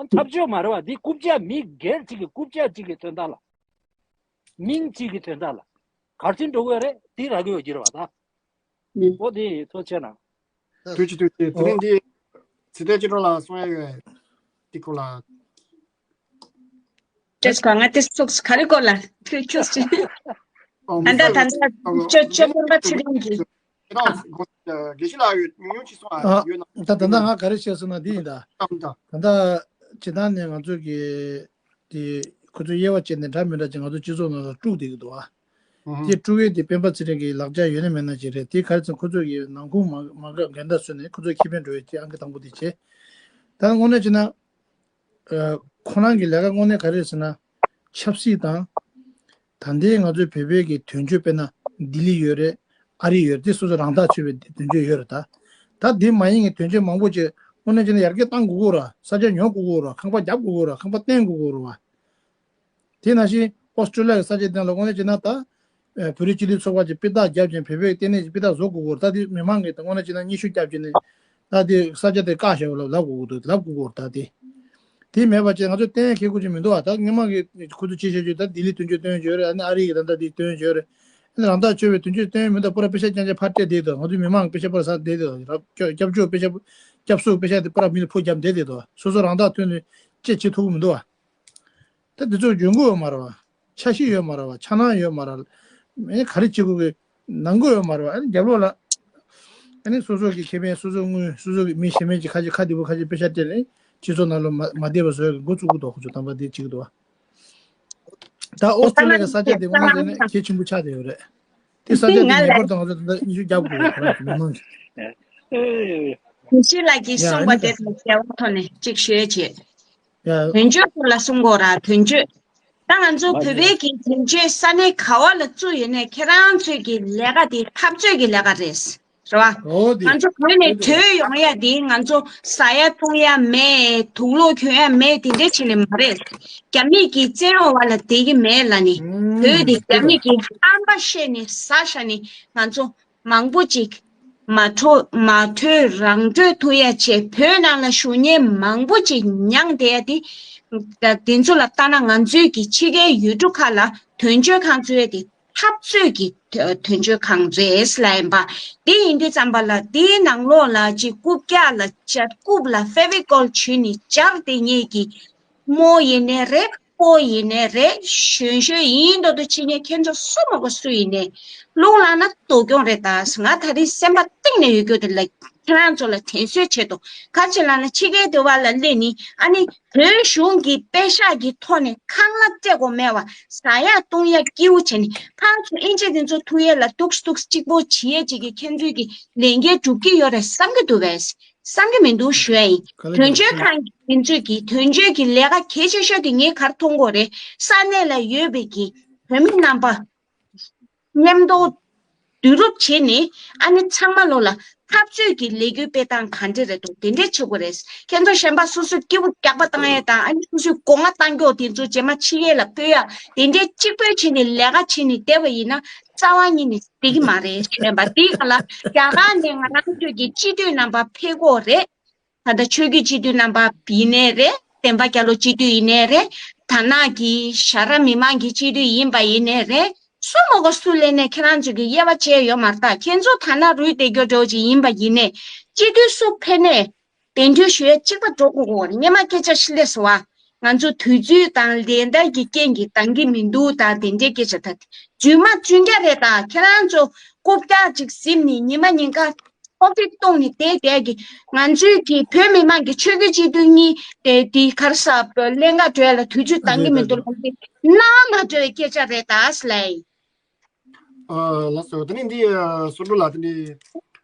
འཐབ་ཕྱོགས་མ་རེད་བ། འདི་རྐུབ་བཀྱག་མི་སྒེར་གཅིག་གི་རྐུབ་བཀྱག་གཅིག་གི་དོན་དག་ལ། མིང་གཅིག་གི་དོན་དག་ལ། གར་ཐིན་འགྲོ་གི་ཡོད་རེད། འདི་རག་གི་ཡོད་ཀྱི་རེད་བ་ད། ཨོ་དེ་ཐུགས་རྗེ་ཆེ་གནང་། ཐུགས་རྗེ་ཆེ། ཐུགས་རྗེ་ཆེ། དེ་རིང་འདི་ཚེ་བརྟན་སྐྱིད་གྲོགས་ལ་གསུང་ཡ་ཡོད། ཏི་ཀོ་ལ། ཅེས་ག་ང་དེ་ཚོགས་ག་རེ་གོ་ལ་ཁྱོད་ཁྱོད་ཅི། ཨོ་ད་ད་ད་ཅོ་ཅོ་མོར་བ་ཚེ་རིང་གི། དེ་དང་དགེ་བཤེས་ལགས་ཡོད། ཉུང་ཉུང་ཅིག་གསུང་ཨ་ཡོད་ན། ད་ད་ལྟ་ང་ག་རེ་བཤད་སོང་ན་འདི་ཡིན་ད། ད་ད་ད་ལྟ་སྤྱིར་བཏང་ནས་ང་ཚོ་གི་དེ་ཁོ་ཚོས་དབྱེ་བ་བྱས་ནས་འདྲ་མི་འདྲ་ཅིག་ང་ཚོ་སྤྱི་ཚོགས་ནང་ལ་དཀྲུགས་བསྡད་ཀྱི་འདུག་ཨ། དེ་དཀྲུགས་ཡས་དེ་སྤེན་པ་ཚེ་རིང་གི་ལག་ཆ་ཡོད་ན་མེད་ན་ཅིག་རེད། དེ་ག་རེ་ཟེར་ན་ཁོ་ཚོ་གི་ནང་ཁུངས་མ་མ་འགལ་འགལ་ཟླ་བཟོས་ནས་ཁོ་ཚོ་ཁེ་ཕན་འགྲོ་ཡས་དེ་ཨང་ཀི་དང་པོ་དེ་བྱས། ད་དངོས་གནས་བྱས་ན། ཁོ་རང་གི་ལས་ཀ་དངོས་གནས་ག་རེ་རེད་ཟེར་ན། ཆབ་སྲིད་དང་། ད་ལྟའི་ང་ཚོའི་བོད་པའི་གི་དོན་གཅོད་དཔེར་ན་ལྡི་ལི་ཡོད་རེད། ཨ་རི་ཡོད་རེད། དེ་སོ་སོ་རང་ཐག་ཆོད་པའི་དོན་གཅོད་ཡོད་རེད་ད། ད་དེ་མ་ཡིན་གི་དོན་གཅོད་མང་པོ་ཅིག་དངོས་གནས་བྱས་ན་ཡར་རྒྱས་གཏང་དགོས་ཀྱི་ཡོད་རེད། ས་ཆ་ཉོ་དགོས་ཀྱི་ཡོད་རེད། ཁང་པ་རྒྱབ་དགོས་ཀྱི་ཡོད་རེད། ཁང་པ་བརྟན་དགོས་ཀྱི་ཡོད་རེད་བ། དེ་ནང་བཞིན་ཨོ་སི་ཀྲོ་ལི་ཡ་གི་ས་ཆ་དེ་ལ་དངོས་གནས་བྱས་ན་ད། ཨ་བོད་རིགས་སྤྱི་མཐུན་ཚོགས་པ་ཅིག་དཔེ་རྟགས་བརྒྱབ་ཅིང་བོད་པའི་ལྟེ་གནས་ཀྱི་དཔེ་རྟགས་བཟོ་དགོས་ཀྱི་ཡོད་རེད། ད་དེ་མི་མང་གིས་ད་དངོས་གནས་བྱས་ན་སྙན་ཞུ་བརྒྱབ་བྱས་ནས། ད་དེ་ས་ཆ་དེ་བཀག་བཞག་ཡོད་ལབ་ལབ་དགོས་ཀྱི་འདུག་ལབ་དགོས་ཀྱི་ཡོད་རེད་ད་དེ། དེ་མེད་པ་བྱས་ང་ཚོ་བསྟན་ཡ་ཁེ་ཁུར་ཅིག་མི་འདུག་བ། ད་སྔོན་མ་གི་ཁོ་ཚོ་ཅི་བྱེད་ཅིག་ད་ལྡི་ལི་དོན་གཅོད་བཏོན་ཡོད་རེད། ཨ་ནི་ཨ་རི་གི་ད་ལྟ་དེ་བཏོན་ཡོད་རེད། ཨ་ནི་རང་ཐག་ཆོད་པའི་དོན་གཅོད་བཏོན་ཡོད་མི་འདུག་པུ་ར་པེ་ཤ་རྐྱང་རྐྱང་ཕར་སྤྲད་བསྡད་འདུག་ང་ཚོའི་མི་མང་པེ་ཤ་པུ་ར་ཟ་བསྡད་འདུག་རབ་སྐྱབས་སྐྱབས་བཅོལ་པེ་ཤ་སྐྱབས་གསོ་པེ་ཤ་དེ་པུ་ར་མི་ལ་ཕུ་བརྒྱབ་བསྡད་བསྡད་འདུག་སོ་སོ་རང་ཐག་ཐོན་ནས་ཅི་བྱེད་ཐུབ་ཀྱི་མི་འདུག་བ། ད་འདི་ཚོ་འཇོན་གོ་ཡོད་མ་རེད་བ། འཆར་གཞི་ཡོད་མ་རེད་བ། འཆར་སྣང་ཡོད་མ་རེད་བ། ཨེ་ག་རེ་བྱེད་དགོས་གི་ནང་གོ་ཡོད་མ་རེད་བ། ཨ་ནི་རྒྱབ་ལོགས་ལ། ཨ་ནི་སོ་སོ་གི་ཁེ་ཕན་སོ་སོ་དངུལ་སོ་སོ་གི་མི་གཞན་མི་གཅིག་ཁ་ཅིག་ཁ་བདེ་པོ་ཁ་ཅིག་པེ་ཤ་སྤྲད་ནས་སྤྱི་ཚོགས་ནང་ལ་མ་མ་བདེ་བ་བཟོ་ཡ་གི་འགོ་བཙུགས་གི་འདུག་ཁོ་ཚོ་དམ་པ་དེ་བྱེད་ཀྱི་འདུག་བ། ད་ཨོ་སི་ཀྲོ་ལི་ཡ་གི་ས་ཆ་དེ་དངོས་གནས་བྱས་ན་གལ་ཆེན་པོ་ཆགས་བསྡད་ཡོད་རེད། དེ་ས་ཆ་དེ་ངེས་པར་དུ་ང་ཚོ་ད་ལྟ་ཉི་ཤུ་རྒྱབ་དགོས་ཡོད་ཁོ་རང་གི་མི་མང་གི། ཡེ་ཤེས་ལགས་ཀྱིས་ཡ་གསུངས་པ་ཨ་ནི་དེ་ད་དང་འབྲེལ་བའི་ཐོག་ནས་གཅིག་ཞུ་ཡས་བྱེད། ཡ། དོན་གཅོད་སྐོར་ལ་གསུང་དགོས་ར་དོན་གཅོད། ད་ང་ཚོ་བོད་པའི་གི་དོན་གཅོད་ས་གནས་ག་བ་ལ་བཙུགས་ཡོད་ནའི་ཁྱེད་རང་ཚོའི་གི་ལས་ཀ་དེ་འཐབ་རྩོད་ཀྱི་ལས་ཀ་རེད། རེད་བ། ཨོ་དེ། ང་ཚོ་བོད་ནས་ཨོ་དེ། བྲོས་ཡོང་ཡ་དེ་ང་ཚོ་ཟ་ཡ་བཏུང་ཡ་མེད། དུག་ལོག་གྱོན་ཡ་མེད་དེ་འདྲས་བྱས་ནས་མ་རེད། རྒྱ་མིས་གི་བཙན་འོག་བ་ལ་བསྡད་ཀྱི་མེད་ལབ་ནས། ཨུམ་བོད་དེ་རྒྱ་མིས་གི་ཧམ་པ་བཤད་ནས་ཟ་བཞག་ནས་ང་ཚོ། མང་པོ་ཅིག་མ་འཕྲོ་མ་གྲོལ་རང་གྲོལ་ཐུབ་ཡ་བྱས་བོད་ནང་ལ་བཞུགས་མཁན་མང་པོ་ཅིག་མྱངས་བསྡད་ཡ་དེ། དེ་ཚོ་ལ་ལྟ་ན་ང་ཚོའི་གི་ཕྱི་རྒྱལ་ཡུལ་གྲུ་ཁག་ལ་དོན་གཅོད་ཁང་བཙུགས་ཡ་དེ་འཐབ་རྩོད་ཀྱི་དོན་གཅོད་ཁང་རེད་ལབ་ཡིན་པ། དེ་ཡིན་དུས་ཙམ་པ་ལ་དེའི་ནང་ལོགས་ལ་ཅིག་རྐུབ་བཀྱག་ལ་བཅར་རྐུབ་ལ་ཕེ་བི་ཀོལ་བྱུགས་ནས་སྦྱར་བསྡད་མཁན་གྱི་རྨོ་ཡིན་ནའི་རེད། སྤོ་ཡིན་ནའི་རེད། གཞོན་གཞོན་ཡིན་མདོག་མདོག་བྱེད་མཁན་ཁྱེད་ཚོ་སུ་མ་གོ་སུ་ཡིན་ནའི་རླུང་ལངས་ན་སྡུག་གྱོང་རེད་ད། ང་ད་རིང་སེམས་པ་གཏིང་ནས་ཡོད་རྒྱུ་དེ་ལ་ཁྱེད་རང་ཚོ་ལ་དྲན་གསོའི་ཆེད་དུ་ག་ཅི་ལབ་ན་ཕྱི་རྒྱལ་དུ་བ་ལ་སླེབས་ནི་ཨ་ནི་བོད་གཞུང་གི་པེ་ཤག་གི་ཐོག་ནས་ཁང་གླ་སྤྲད་དགོས་མེད་བ་ཟ་ཡག་བཏུང་ཡག་སྐྱིད་པོ་བྱས་ནི་ཕར་ཚུར་ཨིན་ཇི་དེ་ཚོ་ཐུག་ཡས་ལ་ཏོག་ཙམ་ཏོག་ཙམ་གཅིག་པོ་བྱེད་ཡས་ཅིག་གི་ཁྱེད་ཚོའི་གི་ལས་འགན་སྒྲུབ་ཀྱི་ཡོད་རེད་བསམ་གྱི་འདུག་བས། བསམ་གྱི་མི་འདུག་ཞུ་ཡ་ཡིན། ག་ལེར་དོན་གཅོད་ཁང་གི་དེ་ཚོས་ཀྱི་དོན་གཅོད་ཀྱི་ལས་ཀ་གལ་ཆེ་ཤོས་དེ་ངས་ག་རེ་མཐོང་གི་ཡོད་རེད། ས་གནས་ལ་ཡོད་པའི་གི་བོད་མི་རྣམ་པ་མཉམ་དུ་བསྡུ་རུབ་བྱས་ནས་ཨ་ནི་ཚང་མ་ལོ་ལ་འཐབ་རྩོད་ཀྱི་ལས་འགུལ་སྤེལ་སྟངས་ག་འདྲ་རེད་འདུག་དེ་འདྲས་བྱེད་དགོས་རེད། ཁྱེད་ཚོ་གཞན་པ་སོ་སོའི་སྐྱིད་པོ་རྒྱག་པ་བཏང་ཡས་དང་ཨ་ནི་སོ་སོའི་སྒོ་ང་གཏང་རྒྱུ་དེ་ཚོ་རྗེས་མ་ཕྱི་རྒྱལ་ལ་སྤོས་ཡ་དེ་འདྲས་གཅིག་པོས་བྱས་ནས་ལས་ཀ་བྱས་ནས་བསྡད་པ་ཡིན་ན་རྩ་བ་ཉིད་ནས་བསྡད་ཀྱི་མ་རེད་ཞུས་པ་འདིའི་སྒང་ལ་རྒྱ་གར་ནས་ང་རང་ཚོའི་གི་སྤྱི་འཐུས་རྣམ་པ་ཕེབས་ཀྱི་ཡོད་རེད། ད་ལྟ་ཆོས་བརྒྱུད་སྤྱི་འཐུས་རྣམ་པ་ཡིན་ནའི་རེད། བསྟན་པ་རྒྱ་ལོ་སྤྱི་འཐུས་ཡིན་ནའི་རེད། ད་ནང་གི་ཞྭ་དྲག་མི་མང་གི་སྤྱི་འཐུས་ཡིན་པ་ཡིན་ནའི་རེད། སུ་མ་གོ་སུ་སླེབས་ནའི་ཁྱེད་རང་ཚོ་གི་དབྱེ་བ་བྱས་ཡོད་མ་རེད་ད། ཁྱེད་ཚོ་ཐ་ན་རུས་བསྡད་རྒྱུ་འདྲ་བོ་ཅིག་ཡིན་པ་ཡིན་ནའི་སྤྱི་འཐུས་སུ་ཕེབས་ནའི་གདན་འདྲེན་ཞུ་ཡ་གཅིག་པ་འགྲོ་དགོས་ཀྱི་ཡོད་རེད། སྔོན་མ་སྐད་ཆ་ཞིག་སླེབས་སོང་བ། ང་ཚོ་དུས་ཚོད་དང་ལས་འདའ་གི་རྐྱེན་གྱིས་འདང་གི་མི་འདུག་ད་དེ་འདྲའི་སྐད་ཆ་ད་རྫུན་མ་རྫུན་རྐྱང་རེད་ད། ཁྱེད་རང་ཚོ་རྐུབ་བཀྱག་ཅིག་ཟིན་ནས་ཉི་མ་ཉིན་གང་ཕོག་ཐུག་བཏང་ནས་བསྡད་བསྡད་ཀྱི། ང་ཚོའི་གི་བོད་མི་མང་གི་ཆོས་བརྒྱུད་སྤྱི་འཐུས་གཉིས་དེ་དེ་ག་རེ་ཟ་གླེན་ག་འགྲོ་ཡ་ལ་དུས་ཚོད་འདང་གི་མི་འདུག་ལབ་ཀྱི། རྣ་བ་མ་འགྲོ་བའི་སྐད་ཆ་རེད་ད་ཟེར་ལབ་ཡིན། ཨ་ལགས་སོ། དེ་ནས་འདི་ཨ་སོ་འགྲོ་ལ་དེ་ནས་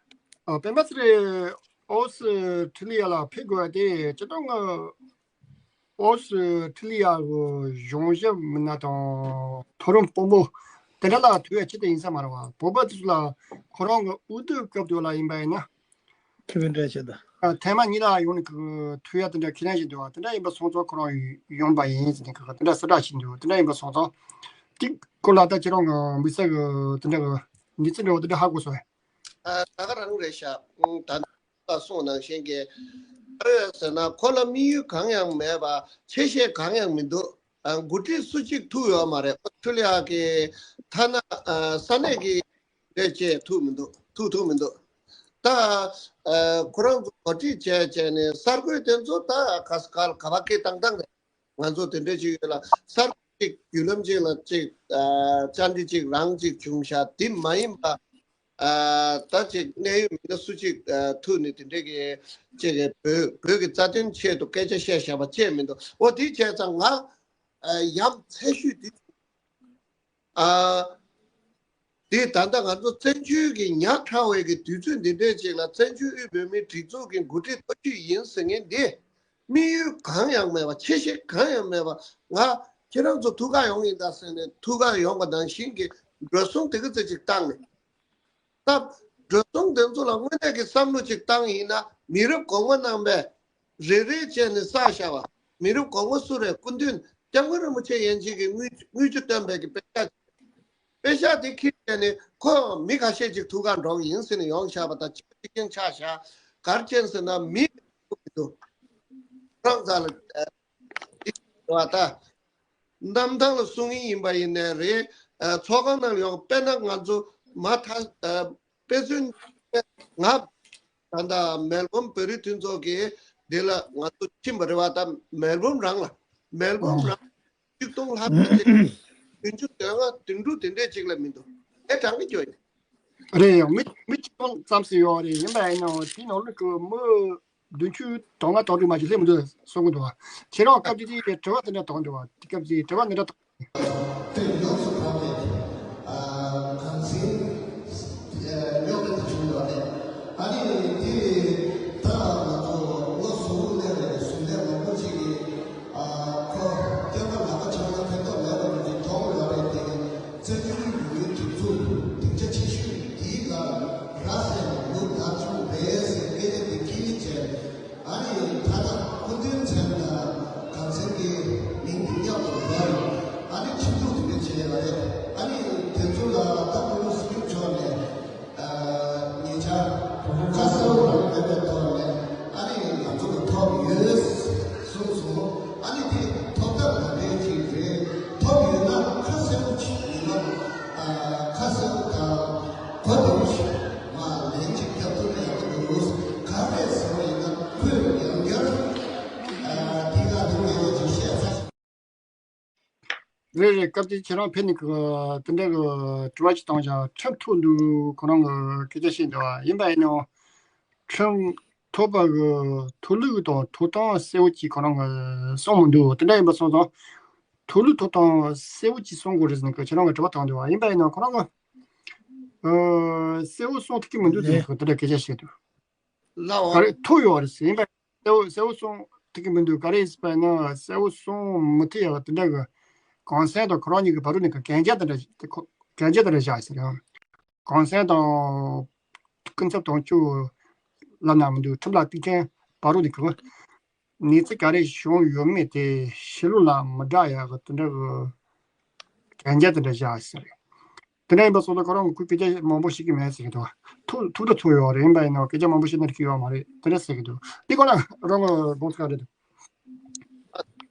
ཨ་སྤེན་པ་ཚེ་རིང་ཨོ་སི་ཁྲི་ལི་ཡ་ལ་ཕེབས་དགོས་པ་དེ་སྤྱིར་བཏང་ཨོ་སི་ཁྲི་ལི་ཡ་གི་གཞུང་ཞབས་མི་སྣ་དང་མཐོ་རིམ་དཔོན་པོ་དེ་འདྲ་ལ་ཐུག་ཡ་ཆེད་དུ་ཡིན་ས་མ་རེད་བ། བོད་པ་དེ་ཚོ་ལ་ཁོ་རང་གི་དབུ་ཐུག་སྐབས་དུས་ལ་ཡིན་པ་ཡིན་ན། ཁེ་ཕན་འདྲ་ཆེ་ད། ཨ་ཐེངས་མ་གཉིས་ལ་ཡོང་ནས་ཁོ་ཐུག་ཡ་དེ་འདྲ་ཁས་ལེན་བཞིན་འདུག་བ། དེ་འདྲ་ཡིན་པ་སོང་ཙང་ཁོ་རང་ཡོང་པ་ཡིན་ཟེར་ནས་ཁོ་དེ་འདྲ་གསལ་བསྒྲགས་བྱས་འདུག་དེ་འདྲ་ཡིན་པ་སོང་ཙང་དེ་ཁོ་ལ་ད་ཁྱེད་རང་གི་དམིགས་བསལ་གི་དེ་འདྲ་གི་གནས་ཚུལ་འདྲ་བོ་དེ་འདྲ་ཧ་གོ་སོང་བས། ཨ་ད་ག་རང་རེད་ཤག་ཨུ་ད་ལྟ་གསུངས་ནང་བཞིན་གྱི་ཨ་རེད་ཟེར་ན་ཁོ་ལ་དམིགས་ཡུལ་གང་ཡང་མེད་པ་ཆེ་བཤད་གང་ཡང་མི་འདུག་ཨ་འགོ་ཁྲིད་སུ་གཅིག་ཐུག་ཡོད་མ་རེད། ཨོ་སི་ཁྲུ་ལི་ཡ་གི་ཐ་ན་ཨ་ས་གནས་ཀྱི་རེད་ཅེས་ཐུག་མི་འདུག་ཐུག་ཐུག་མི་འདུག་ད་ཨ་ཁོ་རང་ཚོ་གོ་སྒྲིག་བྱས་བྱས་ནས་གསར་འགོད་དེ་ཚོ་ད་ག་ས་ག་ལ་ག་བ་སྐད་བཏང་བཏང་རེད། ང་ཚོ་དེ་འདྲ་ཅིག་ཡོད་ལ་གསར་འགོད་ཅིག་བརྒྱུད་ལམ་ཅིག་ལ་ཅིག་ཨ་བཅར་འདྲི་ཅིག་རང་ཅིག་བྱུང་ཤག་དེ་མ་ཡིན་པ་ཨ་ད་ཅིག་གནད་ཡོད་མི་སྣ་སུ་ཅིག་ཨ་ཐུག་ནས་དེ་འདྲ་གི་ཅིག་གི་བོད་བོད་ཀྱི་རྩ་དོན་ཆེད་དུ་སྐད་ཆ་བཤད་བཞག་པ་ཅིག་མི་འདུག་འོ་དེ་བྱས་ཙང་ང་ཨ་ཡ་མཚན་ཤོས་དེ། ཨ། དེ་ད་ལྟ་ང་ཚོ་བཙན་བྱོལ་གྱི་ཉག་ཕྲ་བའི་གི་དུས་ཚོད་འདི་འདྲའི་ཅིག་ལ་བཙན་བྱོལ་དབུས་བོད་མིའི་སྒྲིག་འཛུགས་ཀྱི་འགོ་ཁྲིད་སྟོབས་ཤུགས་ཡིན་ཟེར་མཁན་འདི་ དམིགས་ཡུལ་གང་ཡང་མེད་པ། ཆེ་བཞེས་གང་ཡང་མེད་པ། ང་ཁྱེད་རང་ཚོ་ཐུགས་ཁག་ཡོང་ཡིན་ད་ཟེར་ནས་ཐུགས་ཁག་ཡོང་བ་ནང་བཞིན་གྱི་འགྲོ་སོང་དེ་ག་ཙམ་ཅིག་བཏང་ནས། སྟབས། འགྲོ་སོང་དེ་ཚོ་ལ་དངོས་གནས་ཀྱི་བསམ་བློ་ཅིག་བཏང་ཡིན་ན། མི་རབས་གོང་མ་རྣམ་པས་རེ་རེ་བྱས་ནས་བསགས་བཞག་པ། མི་རབས་གོང་མ་སུ་རེད། སྐུ་མདུན་སྐྱབས་མགོན་རིན་པོ་ཆེ་ཡན་ཆད་ཀྱིས་དངུལ་དངུལ་ཆུ་བཏོན་པའི་གི་དཔེ་ཆ། དཔེ་ཆ་དེ་ཁྱེར་བྱས་ནས་ཁོ་མི་ཁ་ཤས་ཅིག་ཐུགས་ཁག་འགྲོ་གི་ཡིན་ཟེར་ནས་ཡོང་བཞག་པ་དང་གཅིག་པ་གཅིག་རྐྱང་ཆགས་བཞག་ག་རེ་བྱས་ཟེར་ན་མི་ཐུག་གི་འདུག་རང་ཚ་ལ་བ་ད། གནམ་ཐང་ལ་གསུང་གི་ཡིན་པ་ཡིན་ནའི་རེད། ཨ། ཚོགས་ཁང་ནང་ཡོང་། དཔེར་ན་ང་ཚོ་མ་མཐའ། ཨ། དཔེ་མཚོན། ང་ད་ལྟ་མེལ་བོན་བོད་རིགས་མཐུན་ཚོགས་ཀྱི་འདི་ལ་ང་ཚོ་ཕྱིན་པ་རེད་བ། ད་མེལ་བོན་རང་ལ། མེལ་བོན་རང་ཆིག་སྟོང་ལྷག་ཙམ་ཅིག་བདུན་ཅུ་དོན་ལྔ་དོན་དྲུག་དེ་འདྲས་ཅིག་ལས་མི་འདུག་ཨེ་གྲངས་ཀྱི་སྐྱོ་ཡིན། རེད་ཡང་མི་མི་ཆིག་སྟོང་ཙམ་ཞིག་ཡོད་རེད། ཡིན་པ་ཡིན་ནའང་དེ་ནང་ལོགས་ཀྱི་མི་བདུན་ཅུ་དོན་ལྔ་དོན་དྲུག་མ་གཏོགས་སླེབས་མི་འདུག་གསུང་གི་འདུག་བ། ཁྱེད་རང་སྐབས་དེ་དུས་དྲི་བ་དེ་འདྲ་དྲིས་འདུག་བ། དེ་སྐབས་དེ་དྲི་བ་འདི་འདྲ་དྲིས། དེ་ཡོངས་སུ་གྲགས་པའི་གང་ཟིན་རྙོག་དྲ་དེ་བྱུང་ཡོད་རེད། ཨ་ནི་དེ་ད་ང་ཚོ་ལོ་གསུམ་ལས་རེད། གསུམ་ལས་མང་པོ་ཅིག་གིས་ཁོ་སྐྱེས་པ་ལག་པ་འཆང་ན་ཕན་ཐོགས་མེད་པ་དེ་མཐོང་ཡོད་རེད་དེ། བཙན་བྱོལ་ཡུལ་གྱི་སྒྲིག་འཛུགས་སྡིངས་ཆ་ཆེ་ཤོས་འདིའི་ནང་ར་བཟི་ནས་ལོ་ཟླ་བཅུ་རེད་ཟེར་སྐད་ཆ་དེ་ཁྱི་ལི་བྱས། ཨ་ནི་ད་ལྟ་སྐུ་མདུན་མཚན་དང་གངས་སེང་གི་མིང་འདི་མཉམ་དུ་འབོད། ཨ་ནི་ཆིབས་བསྒྱུར་དེ་འདྲ་བྱས་ཡོད་རེད། ཨ་ནི་དེ་ཚོ་ལ་ད་ཁོང་ཚོ་སྲིད་སྐྱོང་མཆོག་ནས་ཉེ་ཆར་ཁ་གསལ་པོ་རང་མེད་པའི་ཐོག་ནས་ཨ་ནི་ང་ཚོ་ལ་ཐོབ་ཡོད་གསུངས་སོང་། ཨ་ནི་དེ་ཐོབ་ཐབས་ག་འདྲས་ཅིག་རེད། ཐོབ་ཡོད་ན་ཁ་གསལ་པོ་ཅིག་ཡིན་ན་ཁ་གསལ་པོ་དང་གོ་བདེ་པོ་ཞིག་མ་ལན་ཅིག་རྒྱབ་ཐུབ་ན་ཡག་པོ་འདུག་ག་རེ་ཟེར་བ་ཡིན་ན་ཁོས་ཡང་བསྐྱར་དེ་ག་དེ་ངས་ཅིག་བཤད་ཚར། རེད་རེད། སྐབས་དེ་ཁྱེད་རང་ཕེབས་ནས་གི་དེ་འདྲ་གི་དྲི་བ་ཅིག་བཏང་བཞག་ཁྲིམས་ཐོག་འདུག་ཁོ་རང་གི་སྐད་ཆ་བཤད་འདུག་བ། ཡིན་པ་ཡིན་ནའང་ཁྲིམས་ཐོག་པ་གི་ཐོག་ལུགས་དང་ཐོབ་ཐང་གསལ་བོ་ཅིག་ཁོ་རང་གི་གསུངས་མི་འདུག་དེ་འདྲ་ཡིན་པ་སོང་ཙང་ཐོག་ལུགས་ཐོབ་ཐང་གསལ་བོ་ཅིག་གསུང་དགོས་རེད་ཟེར་ནས་གི་ཁྱེད་རང་གི་དྲི་བ་བཏང་འདུག་བ། ཡིན་པ་ཡིན་ནའང་ཁོ་རང་གི་ཨ་གསལ་བོ་གསུང་ཐུབ་ཀྱི་མི་འདུག་ཟེར་ནས་གི་དེ་འདྲ་སྐད་ཆ་བཤད་འདུག་ལའོ། ག་རེ་ཐུག་ཡོད་རེད་ཟེར། ཡིན་པ་གསལ་བོ་གསལ་བོ་གསུང་ཐུབ་ཀྱི་མི་འདུག་ག་རེ་ཟེར་བ་ན་གསལ་བོ་གསུང་མི་ཐུབ་ཡ་དེ་འདྲ་གི་གངས་སེང་དང་ཁོ་རང་གཉིས་ཀྱི་བར་དུ་ནས་གན་རྒྱ་དེ་འདྲ་གན་རྒྱ་དེ་འདྲ་བཞག་ཟེར་ཡང་། གངས་སེང་དང་ཀུན་ཚབ་དོན་གཅོད་ལབ་ན་མི་འདུག་ཁྲིམས་ལ་གཏུག་མཁན་བར་དུ་ནས་གི་གནས་ཚུལ་ག་རེ་བྱུང་ཡོད་མེད་དེ་ཕྱི་ལོགས་ལ་མི་བསྒྲགས་ཡ་གི་དེ་འདྲ་གི་གན་རྒྱ་དེ་འདྲ་བཞག་ཟེར། དེ་འདྲ་ཡིན་པ་སོགས་ལ་ཁོ་རང་གི་སྐད་ཆ་མང་པོ་ཤེས་ཀྱི་མེད་ཟེར་གྱི་འདུག་ཐུགས་ཐུགས་དོགས་ཚོར་ཡོད་རེད། ཡིན་པ་ཡིན་ནའང་སྐད་ཆ་མང་པོ་བཤད་ན་འགྲིག་གི་ཡོད་མ་རེད། དེ་འདྲ་ཟེར་གྱི་འདུག་འདི་སྐོར་ལ་རང་གི་དགོངས་ཚུལ་ག་རེ་འདུག་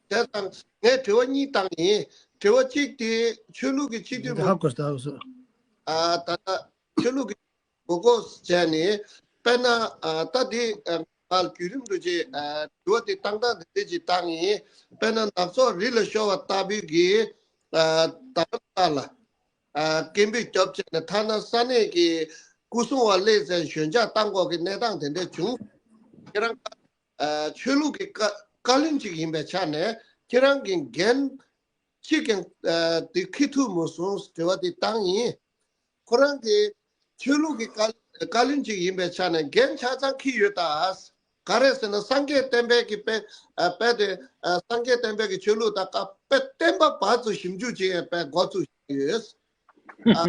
དེ་དང་ངས་དྲི་བ་གཉིས་བཏང་ཡིན། དྲི་བ་གཅིག་དེ་ཆོས་ལུགས་ཀྱི་སྤྱི་འཐུས་དེ་ཧ་གོ་ས་ཨ་ད་ལྟ་ཆོས་ལུགས་ཀྱི་མགོ་སྐོར་བྱས་ནས་དཔེར་ན་ཨ་ད་དེ་ཨ་ང་བརྒྱུད་རིམ་དུ་ཅིག་ཨ་དྲི་བ་དེ་བཏང་སྟངས་དེ་འདྲ་ཅིག་བཏང་ཡིན། དཔེར་ན་ནག་ཚོགས་རི་ལ་ཤོར་བ་ལྟ་བུའི་གི་ཨ་རྡ་རམ་ས་ལ། ཨ་སྐད་འབོད་རྒྱབ་བྱས་ནས་ཐ་ན་ས་གནས་ཀྱི་སྐུ་སྲུང་བ་སླེབས་ཚེ་ཞོད་འཇགས་བཏང་དགོས་ཀྱི་གནས་སྟངས་དེ་འདྲ་བྱུང་། ཁྱེད་རང་ཨ་ཆོས་ལུགས་ཀྱི་བཀའ་བཀའ་བློན་ཅིག་ཡིན་པའི་ཆ་ནས་ཁྱེད་རང་གི་འགན་གཅིག་ཀྱང་ཨ་དེ་འཁྱེར་ཐུབ་མ་སོང་དྲི་བ་དེ་བཏང་ཡིན། ཁོ་རང་གིས་ཆོས་ལུགས་ཀྱི་བཀའ་བཀའ་བློན་ཅིག་ཡིན་པའི་ཆ་ནས་འགན་ཆ་ཚང་འཁྱེར་ཡོད་ད། ག་རེ་ཟེར་ན་སངས་རྒྱས་བསྟན་པའི་གི་དཔེ་ཨ་དཔེ་དེ་ཨ་སངས་རྒྱས་བསྟན་པའི་གི་ཆོས་ལུགས་དང་ཀ་དཔེ་བསྟན་པ་བར་དུ་ཞིབ་འཇུག་བྱེད་ཡས་དཔེ་འགོ་བཙུགས་ཡོད། ཨ་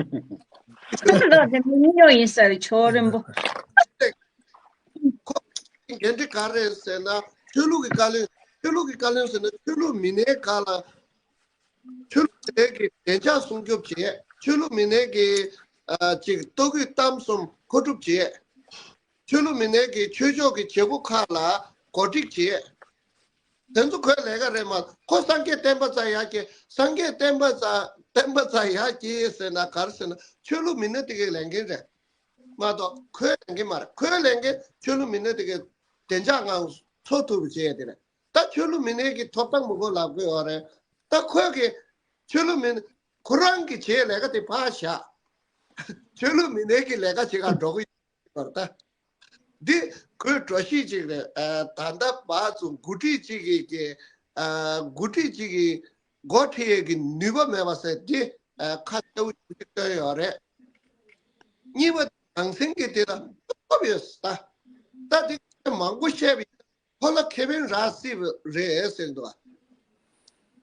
ཆོས་ལུགས་དང་དེ་མི་ཉོ་ཡིན་ས་རེད་ཆོས་རིན་པོ། ཁོ་འགན་འཁྲི་ག་རེ་ཟེར་ན་ཆོས་ལུགས་ཀྱི་བཀའ་བློན་ཆོས་ལུགས་ཀྱི་བཀའ་བློན་ཟེར་ན་ཆོས་ལུགས་མི་སྣའི་སྒང་ལ། ཆོས་ལུགས་མི་སྣའི་གི་བདེ་འཇགས་སྲུང་སྐྱོབ་བྱེད། ཆོས་ལུགས་མི་སྣའི་གི་ཨ་ཅིག་ལྟོ་གོས་གཏམ་གསུམ་མཁོ་སྒྲུབ་བྱེད། ཆོས་ལུགས་མི་སྣའི་གི་ཆོས་ཕྱོགས་ཀྱི་བྱེད་སྒོ་ཁག་ལ་གོ་སྒྲིག་བྱེད། དེ་ཚོ་ཁོའི་ལས་ཀ་རེད་མ། ཁོ་སངས་རྒྱས་བསྟན་པ་རྩ་ཡག་གི་སངས་རྒྱས་བསྟན་པ་རྩ་བསྟན་པ་རྩ་ཡག་གི་ཟེར་ན་ག་རེ་ཟེར་ན་ཆོས་ལུགས་མི་སྣ་དེ་གའི་ལས་འགན་རེད། མ་གཏོགས་ཁོའི་ལས་འགན་མ་རེད། ཁོའི་ལས་འགན་ཆོས་ལུགས་མི་སྣ་དེ་གའི་བདེ་འཇགས་ངང་འཚོ་ཐུབ་པ་བྱེད་ཡ་དེ་རེད། ད་ཆོས་ལུགས་མི་སྣའི་གི་ཐོབ་ཐང་མི་དགོས་ལབ་དགོས་ཡོད་རེད། ད་ཁོས་གི་ཆོས་ལུགས་མི་སྣ་ཁོ་རང་གི་བྱེད་ལས་ཀ་དེ་ཕར་བཞག་ཆོས་ལུགས་མི་སྣའི་གི་ལས་ཀ་བྱེད་ག་འགྲོ་གི་ཡོད་རེད། ད་འདི་ཁོའི་འགྲོ་གཞི་ཅིག་རེད། ཨ་ད་ལྟ་བར་དུ་འགོ་ཁྲིད་ཅིག་གི་གི་ཨ་འགོ་ཁྲིད་ཅིག་གི་འགོ་ཁྲིད་ཡས་ཀྱི་ནུས་པ་མེད་པ་ཟེར་འདི་ཨ་ཁ་གསལ་པོ་ཅིག་སྟོན་ཡོད་རེད། གཉིས་པ་གངས་སེང་གི་དེ་ལ་སྟོབས་ཡོད་ས། ད་དེ་མང་པོ་བཤད་པ་ཡིན། ཁོ་ལ་ཁེ་ཕན་རག་སྲིད་པ་རེད་ཟེར་འདུག་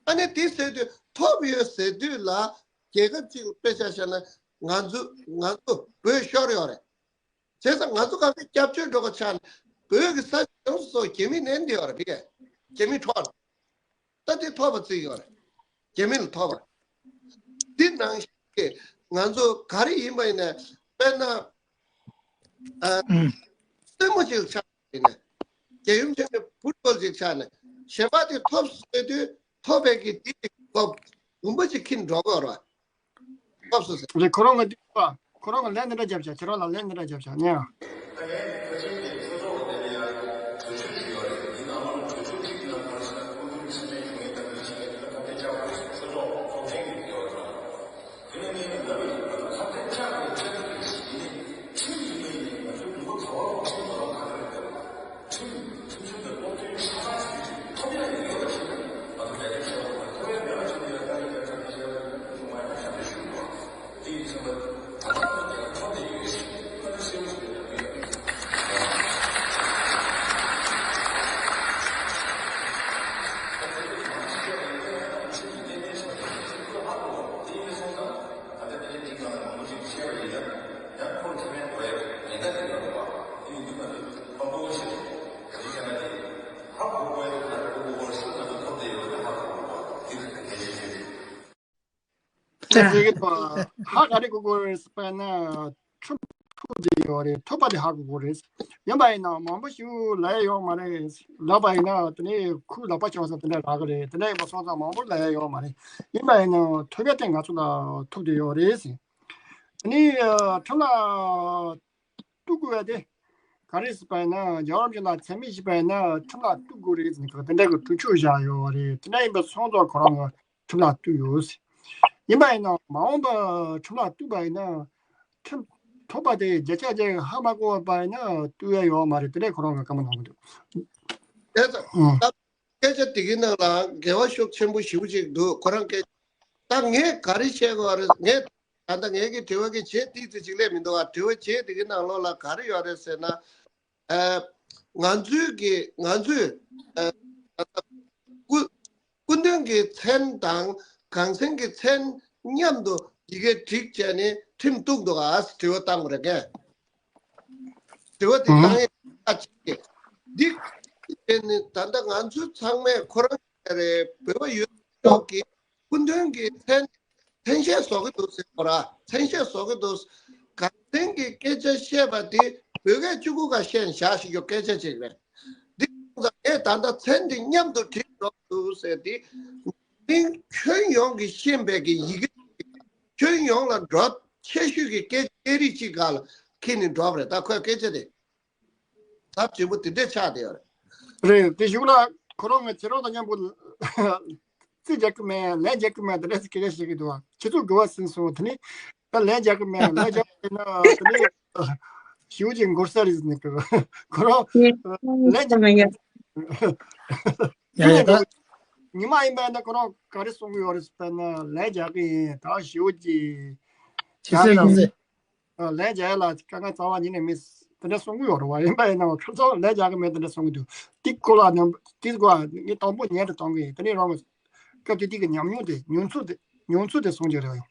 ཨ་ནི་དེ་ཟེར་དུས་ཐོབ་ཡོད་ཟེར་དུས་ལ་རྒྱལ་ཁབ་ཅིག་དཔེ་ཆ་བཞག་ན་ང་ཚོ་ང་ཚོ་བོད་ཤོར་ཡོད་རེད། བྱས་ཙང་ང་ཚོ་གང་ག་སྐྱབས་བཅོལ་འགྲོ་གི་ཆ་ནས་བོད་ཀྱི་ས་ཆ་ཡོངས་སུ་རྫོགས་རྒྱ་མི་ནས་འདི་ཡོད་རེད་བི་ཀ་རྒྱ་མི་འཕྲོག་རེད། ད་དེ་ཐོབ་པ་བརྩི་ཡོད་རེད། རྒྱ་མི་ལ་ཐོབ་པ། འདི་ནང་བཞིན་གྱི་ང་ཚོ་ག་རེ་ཡིན་པ་ཡིན་ན་དཔེར་ན་ཨ། ཨུམ། རྩེད་མོ་ཅིག་ཆགས་ཡིན་ན། རྒྱལ་ཡུམ་ཆེན་མོའི་ཕུཊ་སྦོལ་ཅིག་ཆགས་ནས་གཞན་པ་དེ་ཐོབ་ཟེར་དུས་ཐོབ་པའི་གི་དེ་ཅིག་གོ་བུམ་པ་ཅིག་ཁྱེར་འགྲོ་དགོས་རེད། ཐོབ་སོང་ཟེར། རེད། ཁོ་རང་གི་འདི་པ། ཁོ་རང་གི་ལན་འདི་འདྲ་རྒྱབ་བྱ། ཁྱེད་རང་ལ་ལན་འདི་འདྲ་རྒྱབ་བྱ་ཉན། ཅེས་ཟེར་གྱི་འདུག་ཧ་ག་རེ་གོ་དགོས་རེད་ཟེར་བ་ན། ཁྲིམས་ཐོབ་བསྡད་ཡོད་རེད། ཐོབ་པ་དེ་ཧ་གོ་དགོས་རེད། ཡིན་པ་ཡིན་ན་མང་པོ་ཞིག་ལབ་ཡོད་མ་རེད། ལབ་པ་ཡིན་ན་དེ་ནས་ཁོའི་ལག་པ་བྱང་ས་དེ་འདྲ་རག་གི་རེད། དེ་འདྲ་ཡིན་པ་སོང་ཙང་མང་པོ་ལབ་ཡོད་མ་རེད། ཡིན་པ་ཡིན་ན་ཐོབ་ཡ་དེ་ང་ཚོ་ལ་ཐོབ་བསྡད་ཡོད་རེད་ཟེར། དེ་ནས་ཁྲིམས་ལ་གཏུག་དགོས་པ་དེ་ག་རེ་ཟེར་བ་ཡིན་ན། རྒྱལ་བ་རིན་པོ་ཆེ་ལ་མཚན་སྨད་ཞུས་པ་ཡིན་ན་ཁྲིམས་ལ་གཏུག་དགོས་རེད་ཟེར་ནས་དེ་འདྲ་གི་གྲོས་ཆོད་བཞག་ཡོད་རེད། དེ་འདྲ་ཡིན་པ་སོང་ཙང་ཁོ་རང་གི་ཁྲིམས་ལ་གཏུག་ཡོད་ཟེར། ཡིན་པ་ཡིན་ན་མ་འོངས་པ་ཁྲིམས་ལ་གཏུག་པ་ཡིན་ན་ཁྲིམས་ཐོབ་པ་དེ་བརྒྱ་ཆ་བརྒྱ་ཧ་མ་གོ་བ་ཡིན་ན་གཏུག་ཡ་ཡོད་མ་རེད། དེ་འདྲ་ཁོ་རང་གི་བཀའ་མོལ་གནང་གི་འདུག་དེ་ཙམ། ཨང་། སྐད་ཆ་དེ་གི་ནང་ལ་འགལ་བ་ཤུགས་ཆེན་པོ་ཞེ་པོ་ཅིག་འདུག་ཁོ་རང་སྐད་ཆ་ད་ངས་ག་རེ་བཤད་དགོས་རེད། ངས་ད་ལྟ་ངས་ཀྱི་དྲི་བ་གི་བྱེད་ཏིག་ཙི་ཅིག་ལས་མི་འདུག་བ། དྲི་བ་བྱེད་དེ་གི་ནང་ལོགས་ལ་ག་རེ་ཡོད་རེད་ཟེར་ན། ཨ། ང་ཚོའི་གི་ང་ཚོས་ཨ། སྐུ་སྐུ་མདུན་གྱི་མཚན་དང་གངས་སེང་གི་མཚན་མཉམ་དུ་ཡི་གེ་བྲིས་བྱས་ནས་ཁྲིམས་གཏུག་འདུག་ག་ཟེར་དྲི་བ་བཏང་བ་རེད་ཀྱང་། དྲི་བ་དེ་ཨང་། བཏང་ཡས་ཨ་ཅིག་གི་འདི་བྱས་ནས་ད་ལྟ་ང་ཚོ་ཚང་མས་ཁོ་རང་རེད། བོད་པ་ཡོད་ཚོགས་ཀྱི་སྐུ་མདུན་གྱི་མཚན་མཚན་ཤས་བཟོ་གི་འདུག་ཟེར་གོ་ར། མཚན་ཤས་བཟོ་གི་འདུག་གངས་སེང་གི་སྐད་ཆ་བཤད་པ་དེ་བོད་སྐད་བཅུ་དགུ་ཁ་བཤད་ནས་བཞག་ཞིག་ཡོད་སྐད་ཆ་ཅིག་རེད། འདི་ངས་ད་ལྟ་མཚན་དེ་མཉམ་དུ་བྲིས་འགྲོ་གི་འདུག་ཟེར་དེ་མིང་ཁྱོན་ཡོངས་ཀྱི་ཤེས་པའི་གི་ཡི་གེ་ཁྱོན་ཡོངས་ལ་འགྲོ་ཆེ་ཤོས་ཀྱི་སྐད་སྐད་རིགས་ཅིག་ག་ལ་ཁྱེར་ནས་འགྲོ་བ་རེད། ད་ཁོའི་སྐད་ཆ་དེ། ཚབས་ཆེན་པོ་དེ་འདྲས་ཆགས་བསྡད་ཡོད་རེད། རེད། དེ་གཞུག་ལ་ཁོ་རང་ངས་ཁྱེད་རང་དང་མཉམ་པོ་རྩིས་རྒྱག་གི་མེད། ལན་རྒྱག་གི་མེད། དེ་འདྲས་སྐད་ཆ་བཤད་ཀྱི་འདུག་ཁྱེད་ཚོ་དགོས་པ་ཟིན་སོང་། དེ་ནི་ད་ལན་རྒྱག་གི་མེད། ལན་རྒྱག་གི་མེད་ན་དེ་ནི་ཞེ་པོ་ཅིག་འགོར་ས་རེད་ཟེར་ནས་ཁོ་རང་ལན་རྒྱག་གི་མེད། ཡ་ཡ་ད། ཉི་མ་ཡིན་པ་ཡིན་ན་ཁོ་རང་ག་རེ་གསུང་གི་ཡོད་རེད་ཟེར་ན་ལན་རྒྱག་གི་ཡིན། ད་ཞེ་པོ་ཅིག་ཕྱི་གསལ་ནང་གསལ། ཨ། ལན་རྒྱག་ཡ་ལ་དཀའ་ངལ་རྩ་བ་ཉིད་ནས་མེད་དེ་འདྲ་གསུང་གི་ཡོད་རེད་བ། ཡིན་པ་ཡིན་ནའང་ཁ་སང་ལན་རྒྱག་གི་མེད་དེ་འདྲ་གསུང་གི་འདུག་དེ་སྐོར་ལ་ནམ་དེ་སྐོར་ངས་དང་པོ་ཉན་དུ་གཏོང་གི་ཡིན། དེ་ནས་རང་གི་སྐབས་དེ་དུས་ཀྱི་ཉམས་མྱོང་དེ་མྱོང་ཚོར་དེ་མྱོང་ཚོར་དེ་གསུང་རྒྱུ་རེད་བ།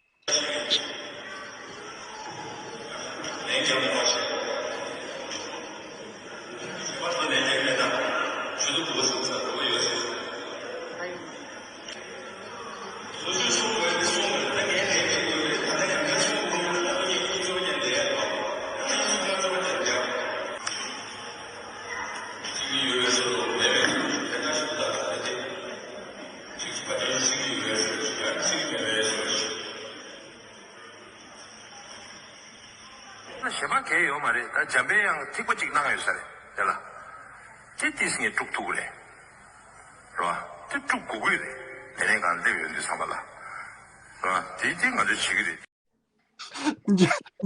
ཡང་། གཞན་པ་གང་ཡང་ཡོད་མ་རེད། ད་འཇམ་དཔལ་དབྱངས་ཐིགས་པ་གཅིག་གནང་ཡོད་ས་རེད་དེ་ལ། དེ་ཏིས་ངས་དཀྲུག་ཐུབ་ཀྱི་རེད། རེད་བ། དེ་དཀྲུག་དགོས་ཀྱི་རེད། དེ་ནས་གང་སླེབས་ཡོད་འདུག་བསམ་པ་ལ། རེད་བ། དེ་དེ་ང་ཚོས་བྱེད་ཀྱི་རེད།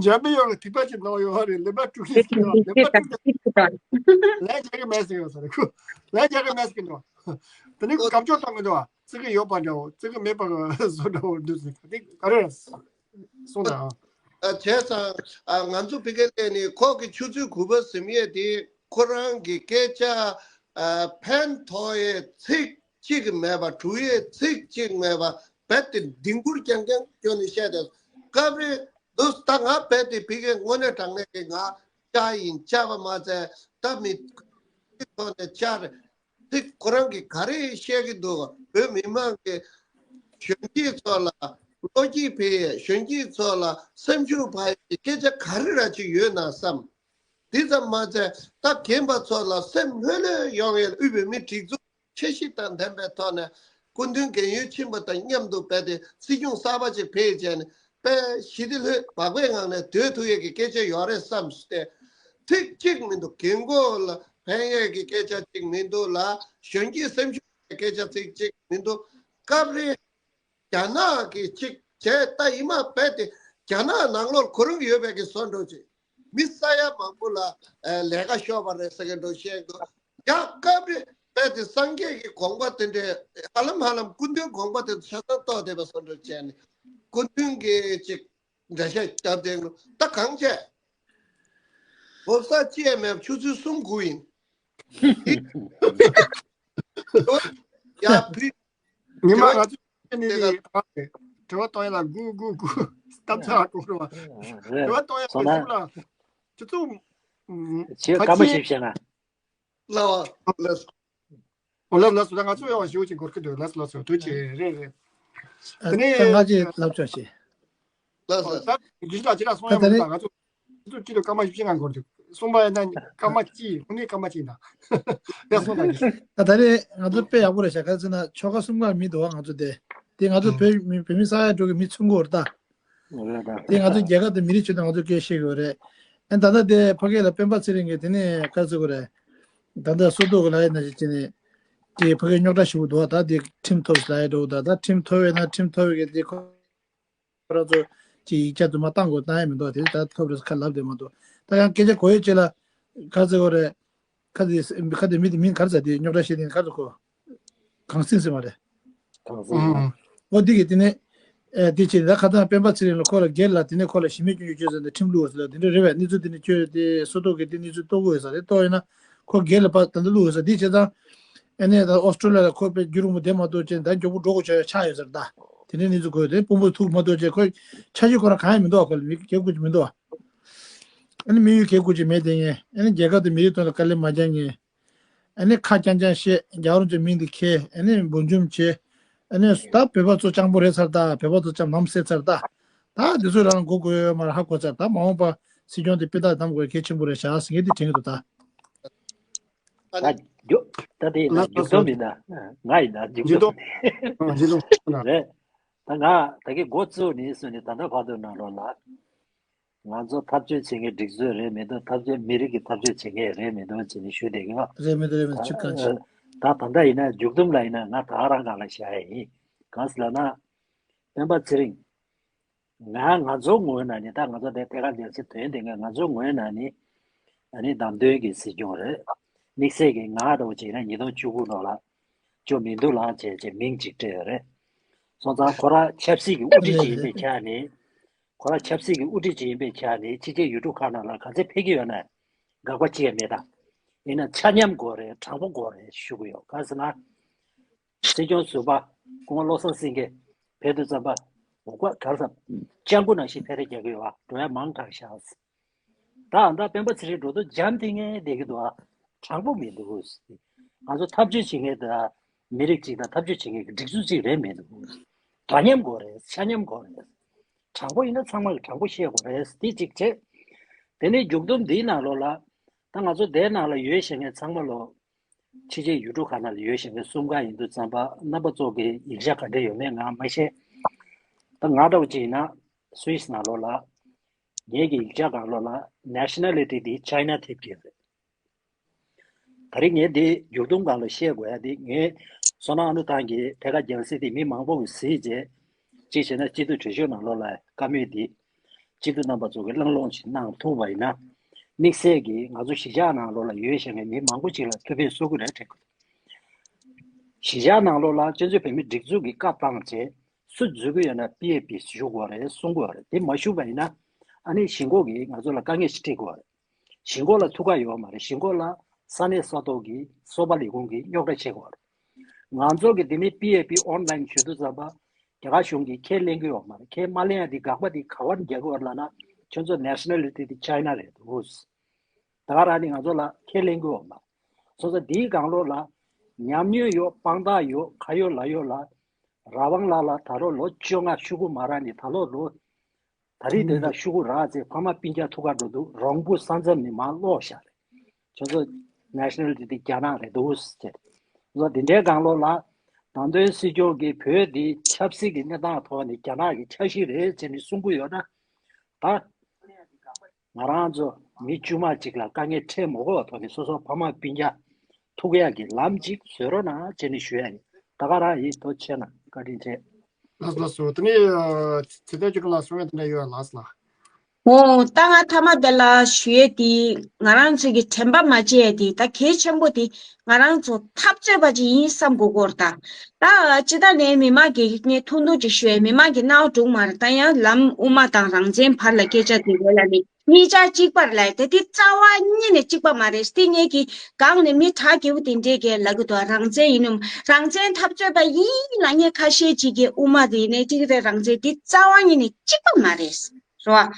འཇམ་དཔལ་དབྱངས་ཀྱིས་ཐིགས་པ་གཅིག་གནང་ཡོད་རེད། ལེན་པ་དཀྲུག་ཡོད་ཟེར་གྱི་འདུག་ལེན་པ་དཀྲུག་ལན་རྒྱག་གི་མེད་ཟེར་ཡོད་ས་རེད་ཁོ། ལན་རྒྱག་གི་མེད་ཟེར་གྱི་འདུག་དེ་ནས་ཁོ་སྐབས་བཅོལ་གཏོང་གི་འདུག་བ། བརྩི་གི་ཡོད་པ་འདྲ་བོ། བརྩི་གི་མེད་པ་བཟོ་འདྲ་བོ་འདུག་ཟེར་གི་འདུག་ག་རེ་གསུངས་དང་། ཨ། བྱས་ཙང་། ཨ། ང་ཚོ་ཕ་གིར་སླེབས་ནས་ཁོ་གི་ཆུ་ཚོད་དགུ་པ་ཟིན་ཡས་དེ་ཁོ་རང་གི་སྐད་ཆ་ ཨ་ཕན་ཐོགས་ཡས་ཚིག་གཅིག་མེད་པ། གྲུ་ཡས་ཚིག་གཅིག་མེད་པ། རྦད་དེ་ལྡིང་སྐུར་རྐྱང་རྐྱང་སྐྱོན་ནས་བཤད་དེ། སྐབས་རེ་འདུག་ད་ང་རྦད་དེ་ཕ་གིར་དངོས་གནས་དྲང་གནས་ཀྱི་ང་བཅར་ཡིན། བཅར་བ་མ་ཚད་ད་མི་ཐོག་ནས་བཅར། ཚིག་ཁོ་རང་གིས་ག་རེ་བཤད་ཀྱི་འདུག་བོད་མི་མང་གི་གཞོན་སྐྱེས་ཚོ་ལ་བློ་སྐྱེད་ཕུལ་ཡས། གཞོན་སྐྱེས་ཚོ་ལ་སེམས་ཤུགས་འཕར་ཡས་ཀྱི་སྐད་ཆ་ག་རེ་ར་ཅིག་ཡོད་ན་བསམ། དེ་ཙམ་མ་ཚད་ད་རྒན་པ་ཚོ་ལ་སེམས་ལྷོད་ལྷོད་ཡོང་ཡས་དབུས་བོད་མིའི་སྒྲིག་འཛུགས་འཆར་གཞི་དང་ལྡན་པའི་ཐོག་ནས་སྐུ་མདུན་རྒན་ཡོལ་ཕྱིན་པ་དང་མཉམ་དུ་རྦད་དེ་སྲིད་སྐྱོང་གསར་པ་ཅིག་ཕེབས་བྱས་ནས་དཔེ་ཞི་བདེ་ལྷོད་བག་ཕེབས་ངང་ནས་སྡོད་ཐུབ་ཡས་ཀྱི་སྐད་ཆ་ཡོད་རེད་བསམ་སྟེ། ཚིག་གཅིག་མི་འདུག་རྒན་གོག་ལ་ཕན་ཡས་ཀྱི་སྐད་ཆ་གཅིག་མི་འདུག་ལ། གཞོན་སྐྱེས་སེམས་ཤུགས་ཀྱི་སྐད་ཆ་ཚིག་གཅིག་མི་འདུག་སྐབས་རེ་རྒྱ་ནག་གི་ཅིག་བྱས་ད་ཡིན་མ་རྦད་དེ་རྒྱ་ནག་ནང་ལོགས་ཁོ་རང་ཡོད་པའི་གི་བཟོ་འདྲ་ཅིག་མི་ས་ཡ་མང་པོ་ལ་ཨ་ལས་ཀ་ཤོར་བ་རེད་ཟེར་གི་འདྲ་བཤད་འདུག་ཡང་སྐབས་རེ་རྦད་དེ་སངས་རྒྱས་ཀྱི་དགོངས་པ་དེ་འདྲའི་ཧ་ལམ་ཧ་ལམ་སྐུ་མདུན་དགོངས་པ་དེ་ཚོ་ཆ་ཚང་རྟོགས་བསྡད་པ་བཟོ་འདྲ་བྱས་ནས་སྐུ་མདུན་གྱི་ཅིག་འགྲེལ་བཤད་བརྒྱབ་བསྡད་འདུག་ད་གང་བྱས། བོད་ས་ཅི་ཡང་མེད་པ་ཆུ་ཚོད་གསུམ་དགུ་ཡིན། ཡ་བུ། ཉི་མ་ང་ཚོ་ནི་དྲི་བ་གཏོང་ཡ་ལ་སྒུག་སྒུག་སྒུག་གཏམ་ཚ་གོ་རོ་བ། དྲི་བ་གཏོང་ཡ་ལ་སུ་ལ་ཆུ་ཚོད་ཁ་ཆེ་ལ་བ་ལ། ཨོ་ལགས་ལགས་སོ། ད་ང་ཚོ་ཡང་ཞུ་ཅིག་འགོར་གི་འདུག་ལགས་སོ་ལགས་སོ། དུས་ཅིག་རེད་རེད། ཨ་དེ་ནས་ད་ང་ཅིག་ལབ་ཆོག་ཤེས། ལགས་སོ། ད་རྒྱུན་ལ་ཅི་ལ་སོང་ཡ་མི་འདུག་ད་ང་ཚོ་ང་ཚོ་སྤྱི་ལོ་སྐར་མ་བཞི་བཅུ་ལྔ་འགོར་འདུག་གསུམ་པ་ཡིན་ན་སྐར་མ་གཅིག་ཧུ་ནི་སྐར་མ་གཅིག་ཡིན་ད། ཡ་སོང་ད་ཡིན། ད་ད་རེས་ང་ཚོ་དཔེ་ཡག་པོ་རེད་ཤག་ག་ཚོད་ན་ཆོལ་ཁ་གསུམ་ཀ་མི་འདུག་ང་ཚོ་དེ་དེ་ང་ཚོ་བོད་མི་བོད་མི་ས་ཡ་དྲུག་གི་མི་ཚུན་གོ་རེད་ད། དེ་ང་ཚོ་རྒྱལ་ཁབ་དང་མི་རིགས་ཆོས་དང་ང་ཚོ་སྐད་བཤད་དགོས་རེད། ཨ་ད་ལྟ་དེ་ཕ་གི་ལ་སྤེན་པ་ཚེ་རིང་གིས་དེ་ནས་ག་ཚོད་དགོས་རེད། ད་ལྟ་སོ་ཏོ་གི་ལ་ཡིན་ན་ཅི་ནས་དེ་ཕ་གི་རྙོག་དྲ་ཞུ་གི་འདུག་ད་དེ་ཁྲིམས་ཐོབ་ལ་ཡི་འགྲོ་ད་ད་ཁྲིམས་ཐོབ་ཡོད་ན་ཁྲིམས་ཐོབ་ཡོད་གི་དེ་ཁོ་རང་ཚོ་ཅི་ཡིག་ཆ་དུ་མ་བཏང་དགོས་བཏང་ཡ་མི་འདུག་དེ་ད་ཐོབ་རེད་ཁ་ལབ་དེ་མ་གཏོགས་ད་ཡང་སྐད་ཆ་གོ་ཡོད་ཅེ་ལ་ག་ཚོད་དགོས་རེད། ཁ་དེ་ཁ་དེ་མི་དེ་མིང་ག་རེ་ཟེར་དེ་རྙོག་དྲ་བཤད་དེ་ག་རེ་གོ་གངས་སེང་ཟེར་མ་རེད། གངས་སེང་། ཨང་། འོ་འདི་གི་དེ་ནས་ཨེ་དེ་ཕྱིར་ད་ཁ་སང་སྤེན་པ་ཚེ་རིང་ལ་ཁོ་ལ་སྒེར་ལ་དེ་ནས་ཁོ་ལ་ཞི་མོལ་སྐྱོན་བརྗོད་བྱས་ཟེར་ནས་ཁྲིམས་བླུགས་ཟེར་ལ་དེ་འདྲ་རེད་བས། གནས་ཚུལ་དེ་ནས་བཅོས་ཏེ་སོ་ཏོ་གི་དེ་གནས་ཚུལ་རྟོགས་དགོས་ཟེར་རེད། རྟོགས་ཡོད་ན་ཁོ་སྒེར་ལ་ཕར་ད་ལྟ་བླུགས་ཟེར་དེ་བྱས་ཙང་ཨེ་ནས་ད་ཨོ་སི་ཀྲོ་ལི་ཡ་ལ་ཁོ་དཔེ་རྒྱུན་རིང་པོ་བསྡད་མ་ཐུབ་ཅེས་ད་མགྱོགས་པོ་འགྲོ་དགོས་ཆགས་ཆགས་ཡོད་ཟེར། ད་དེ་འདྲའི་གནས་ཚུལ་གོ་ཡོད་དེ་དཔོན་པོ་ཐུག་མ་ཐུབ་ཅེས་ཁོ་ཆ་རྒྱུས་ཁོ་རང་གང་ཡང་མི་འདུག་ཁོ་ལ་མི་སྐད་དགོས་ཀྱི་མི་འདུག་ཨ་ནི་དམིགས་ཡུལ་གལ་དགོས་ཀྱི་མེད་དེ་ངས་ཨ་ནི་རྒྱལ་ཁབ་དང་མི་རིགས་དོན་ལ་དཀའ་ལས་མ་རྒྱག་ངས། ཨ་ནི་ཁ་རྐྱང་རྐྱང་བཤད། རྒྱ་གར་ཚོའི་མིང་འདི་ཁྱེར། ཨ་ནི་འབུར་འཇོམས་བྱེད། ཨ་ནི་ད་བོད་པ་ཚོ་སྤྱང་པོ་རེད་ཚར། ད་བོད་པ་ཚོ་ལྕམ་ལམ་སེལ་ཚར། ད་ད་འདི་ཚོ་རང་མགོ་སྒུར་ཡོད་མ་རེད། ཧ་གོ་ཚར། ད་མ་འོངས་པ་སྲིད་སྐྱོང་དེ་དཔེ་ད་གདམ་དགོས་གལ་ཆེན་པོ་རེད་ཤག་ཟེར་མཁན་དེ་དྲན་གྱི་འདུག་ད་ད་རྒྱུ་ད་དེ་ཡིན་ན་ལགས་མཇུག་སྡོམ་ཡིན་ན་ང་ཡིན་ན་མཇུག་སྡོམ་རེད། ད་ང་ད་གི་འགོ་བཙུགས་ནས་བཟུང་ནས་ད་ལྟ་བར་དུ་ནང་ལོགས་ལ། ང་ཚོ་འཐབ་རྩོད་བྱེད་མཁན་སྒྲིག་འཛུགས་རེད་མི་འདུག་འཐབ་རྩོད་མི་རིགས་ཀྱི་འཐབ་རྩོད་བྱེད་མཁན་རེད་མི་འདུག་ཅེས་ནས་ཞུས་བསྡད་ཀྱི་ཡོད། རེད་མི་འདུག་རེད་མི་འདུག་ཅི་གང་ཤེས། ད་ད་ལྟ་ཡིན་ན་མཇུག་སྡོམ་ལ་ཡིན་ན་ང་ད་རང་སྒང་ལ་བཞག་ཡ་ཡིན། གང་ཟེར་ལབ་ན། སྤེན་པ་ཚེ་རིང་། ང་ང་ཚོའི་ངོས་ནས་ནི་ད་ང་ཚོ་དེ་ཐད་ཀར་རྒྱལ་སྤྱི་དོན་དེ་ང་ང་ཚོའི་ངོས་ནས་ནི། ཨ་ནི་བདམས་ཐོན་གྱི་སྲིད་སྐྱོང་རེད། དམིགས་བསལ་གྱི་ང་འདྲ་བོ་བྱས་ན་ཉིས་སྟོང་བཅུ་དགུ་ནང་ལ་ཅོ་མི་འདུག་ལགས་བྱས་བྱས་མིང་ཅིག་སྤྲད་ཡོད་རེད། སོང་ཙང་ཁོ་རང་ཆབ་སྲིད་ཀྱི་དབུ་ཁྲིད་ཅིག་ཡིན་པའི་ཆ་ནས། ཁོ་རང་ཆབ་སྲིད་ཀྱི་དབུ་ཁྲིད་ཅིག་ཡིན་པའི་ཆ་ནས་ཕྱི་རྒྱལ་ཡུལ་གྲུ་ཁག་ནང་ལ་ག་ཚོད་ཕེབས་ཀྱི་ཡོད་ན་དགག་པ་ཅི་ཡང་མེད་ད། ཡིན་ན་ཆ་མཉམ་དགོས་རེད། དྲང་པོ་དགོས་རེད་ཞུ་གི་ཡོད། ག་ཟེར་ན། སྲིད་སྐྱོང་ཟུར་པ་སྐུ་ངོ་བློ་བཟང་སེང་གེ་ཕེབས་དུས་ཙམ་པ་འོ་ཀ་གར་ས་སྤྱང་ཀི་ནང་བཞིན་ཕེ་རེ་རྒྱག་གི་ཡོད་ཨ། འགྲོ་ཡ་མང་དྲགས་ཤག་ད་ད་སྤེན་པ་ཚེ་རིང་འགྲོ་དུས་འཇམ་ཐིང་ངེ་བསྡད་ཀྱི་འདུག་ཨ། དྲང་པོ་མི་འདུག་ང་ཚོ་འཐབ་རྩོད་བྱེད་མཁན་དང་མི་རིགས་གཅིག་དང་འཐབ་རྩོད་བྱེད་མཁན་གྱི་སྒྲིག་འཛུགས་གཅིག་རེད་མི་འདུག་འདྲ་མཉམ་དགོས་རེད། ཆ་མཉམ་དགོས་རེད། དྲང་པོ་ཡིན་ན་ཚང་མ་གིས་དྲང་པོ་བཤད་དགོས་རེད། དེ་གཅིག་བྱས། དེ་ནས་མཇུག་སྡོམ་འདིའི་ནང་ལོགས་ལ་ད་ང་ཚོ་འདིའི་ནང་ལ་ཡོད་བཞག་མཁན་ཚང་མ་ལོ། ཕྱི་རྒྱལ་ཡུལ་གྲུ་ཁག་ནང་ལ་ཡོད་བཞིན་པའི་གསུམ་ཀ་ཡིན་དུས་ཙམ་པ་རྣམ་པ་ཚོ་གི་ཡིག་ཆ་ག་འདྲ་ཡོད་མེད་ང་མ་ཤེས། ད་ང་འདྲ་བོ་ཅིག་ཡིན་ན་སུད་སི་ནང་ལོགས་ལ་ངེད་ཀྱི་ཡིག་ཆ་སྒང་ལོགས་ལ་ནེ་ཤ་ན་ལི་ཊི་འདི་ཅའི་ན་ཐེབས་ཀྱི་རེད། ད་རེས་ངས་འདི་མཇུག་སྡོམ་སྒང་ལ་བཤད་དགོས་ཡ་འདི་ངས་བསོད་ནམས་ཨ་ནུ་ཐང་གི་ཐད་ཀར་རྒྱང་སྲིང་འདི་མི་མང་པོ་གིས་གཟིགས་རྗེས། གཅིག་བྱས་ན་སྤྱི་འཐུས་གྲོས་ཆོད་ནང་ལོགས་ལ་བཀའ་མོལ་འདི། སྤྱི་འཐུས་རྣམ་པ་ཚོ་གིས་བླང་བླང་ཅིག་གནང་ཐུབ་པ་ཡིན་ན། དམིགས་བསལ་གྱིས་ང་ཚོ་གཞིས་ཆགས་ནང་ལོགས་ལ་ཡོད་བཞིན་པའི་མི་མང་པོ་ཅིག་ལ་ཐུགས་ཕན་གསོས་ཀྱི་རེད་དྲན་གྱི་འདུག་གཞིས་ཆགས་ནང་ལོགས་ལ་སྤྱི་ཚོགས་བོད་མིའི་སྒྲིག་འཛུགས་ཀྱི་བཀའ་བཏང་རྗེས་སུ་འཛུལ་གྱི་ཡོད་ན་པི་ཨེ་པི་ཞུ་དགོས་རེད། གསུང་དགོས་རེད། དེ་མ་ཞུས་པ་ཡིན་ན་ཨ་ནི་གཞིས་འགོ་གིས་ང་ཚོ་ལ་དཀའ་ངལ་ཞིག་འཕྲད་དགོས་རེད། གཞིས་འགོ་ལ་ཐུགས་ཁག་ཡོད་མ་རེད། གཞིས་འགོ་ལ་ ས་གནས་ས་ཐོག་གི་སོ་པ་ལས་ཁུངས་ཀྱིས་རྙོག་དྲ་བྱེད་དགོས་རེད། ང་ཚོ་གི་འདི་ནི་པི་ཨེ་པི་ཨོན་ལན་ཞུ་དུས་ཙམ་པ་རྒྱ་གར་གཞུང་གིས་ཁས་ལེན་གྱི་ཡོད་མ་རེད། ཁས་མ་ལེན་ཡ་དེ་དགག་པ་དེ་ག་བར་རྒྱག་གི་ཡོད་རེད་ལབ་ན་ཁྱོད་ཚོ་nationality་དེ་ཅའི་ན་རེད་འདུག་ད་ག་རང་ནི་ང་ཚོ་ལ་ཁས་ལེན་གྱི་ཡོད་མ་རེད། སོ་སོ་འདིའི་སྒང་ལོགས་ལ་ཉམས་མྱོང་ཡོད། དཔང་རྟགས་ཡོད། ཁ་ཡོད་ལག་ཡོད་ལ། ར་བང་ལགས་ལ་ད་ལོ་ལོ་བཅོ་ལྔ་ཤོག་གུ་མ་རག་ནི་ད་ལོ་ལོ། ད་རེས་དེ་དག་ཤོག་གུ་རག་ཚེ་ཕ་མ་སྤུན་ཀྱག་ཐུག་ག་འགྲོ་འདུག་རོང་པོ་ས་མཚམས་ནས་མར་སློག་བཞག་རེད། ཁྱོད་ཚོ་nationality་དེ་རྒྱ་ནག་རེད་འདུག་ཟེར། ལོ་དེ་འདྲའི་སྒང་ལོགས་ལ་བདམས་ཐོན་སྲིད་སྐྱོང་གིས་བོད་འདི་ཆབ་སྲིད་ཀྱི་གནས་སྟངས་ཐོག་ནས་རྒྱ་ནག་གི་འཆར་གཞི་རེད་ཟེར་ནས་གསུང་གི་ཡོད་ན། ད་ང་རང་ཚོ་མི་དཀྱུས་མ་གཅིག་ལ་དཀའ་ངལ་འཕྲད་མ་དགོས་པའི་ཐོག་ནས་སོ་སོ་ཕ་མ་སྤུན་ཀྱག་ཐུག་ཡག་གི་ལམ་གཅིག་བཟོས་རོགས་གནང་ཅེས་ནས་ཞུ་ཡ་ཡིན། ད་ག་རང་ཡིན། ཐུགས་རྗེ་ཆེ་གནང་། བཀའ་དྲིན་ཆེ། ལགས་སོ་ལགས་སོ། དེ་ནས་ཚེ་བརྟན་ཆོས་སྒྲོན་ལགས་གསུང་ཡ་དེ་འདྲ་ཡོད་ལགས་སོ་ལགས། འོ་ད་ང་མཐའ་མ་དེ་ལ་ཞུ་ཡས་དེ་ང་རང་ཚོ་གི་དྲན་པ་མ་བརྗེད་ཡས་དེ་ད་གལ་ཆེན་པོ་དེ་ང་རང་ཚོ་འཐབ་རྩོད་པ་ཅིག་ཡིན་བསམ་དགོས་སྐོར་དང་། ད་ཅི་ད་ནས་མི་མང་གི་ངས་ཐུང་ཐུང་ཅིག་ཞུ་ཡས། མི་མང་གི་སྣང་བ་འགྲུག་མ་རེད། ད་ཡང་ལམ་དབུ་མ་དང་རང་བཙན་བར་ལ་སྐད་ཆ་དེ་ཡོད་ལ་ནི། གཉིས་ཆ་གཅིག་པར་ལས་དེ་དེ་རྩ་བ་ཉིད་ནས་གཅིག་པ་མ་རེད། དེ་ངེད་ཀྱི་སྒང་ནས་མི་དྲག་རྒྱས་པོ་དེ་འདྲས་ཀྱིས་ལབ་གི་འདུག་རང་བཙན་ཡིན་ནམ། རང་བཙན་འཐབ་རྩོད་པ་ཡིན་ལ་ངས་ཁ་ཤས་ཅིག་གིས་དབུ་མ་དེ་ཡིན་ནའི་གཅིག་རེད། རང་བཙན་དེ་རྩ་བ་ཉིད་ནས་གཅིག་པ་མ་རེད། རེད་བ།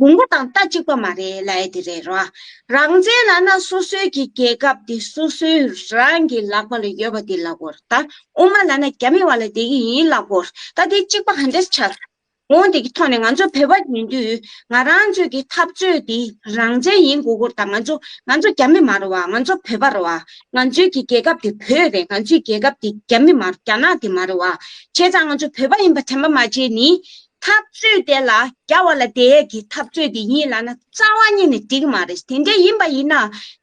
དགོངས་པ་དང་ལྟ་གཅིག་པ་མ་རེད་ལབ་ཡ་དེ་རེད། རེད་བ། རང་བཙན་ལབ་ན་སོ་སོའི་གི་རྒྱལ་ཁབ་དེ་སོ་སོའི་རང་གི་ལག་པ་ལ་ཡོད་པ་དེ་ལབ་དགོས་རེད། ད་དབུ་མ་ལབ་ན་རྒྱ་མི་བ་ལ་བསྡད་ཀྱི་ཡིན་ལབ་དགོས་རེད། ད་དེ་གཅིག་པ་ག་འདྲས་ཆགས། འོང་དེ་གི་ཐོག་ནས་ང་ཚོ་བོད་པ་ཡིན་དུས་ང་རང་ཚོའི་གི་འཐབ་རྩོད་དེ་རང་བཙན་ཡིན་དགོས་སྐོར་དང་། ང་ཚོ་ང་ཚོ་རྒྱ་མི་མ་རེད་བ། ང་ཚོ་བོད་པ་རེད་བ། ང་ཚོའི་གི་རྒྱལ་ཁབ་དེ་བོད་རེད། ང་ཚོའི་རྒྱལ་ཁབ་དེ་རྒྱ་མི་མ་རེད། རྒྱ་ནག་དེ་མ་རེད་བ། བྱས་ཙང་ང་ཚོ་བོད་པ་ཡིན་པ་དྲན་པ་མ་བརྗེད་ནི། འཐབ་རྩོད་དེ་ལ་རྒྱ་བ་ལ་བསྡད་ཡས་ཀྱི་འཐབ་རྩོད་དེ་ཡིན་ལབ་ན་རྩ་བ་ཉིད་ནས་འགྲིག་གི་མ་རེད། དེ་འདྲ་ཡིན་པ་ཡིན་ན་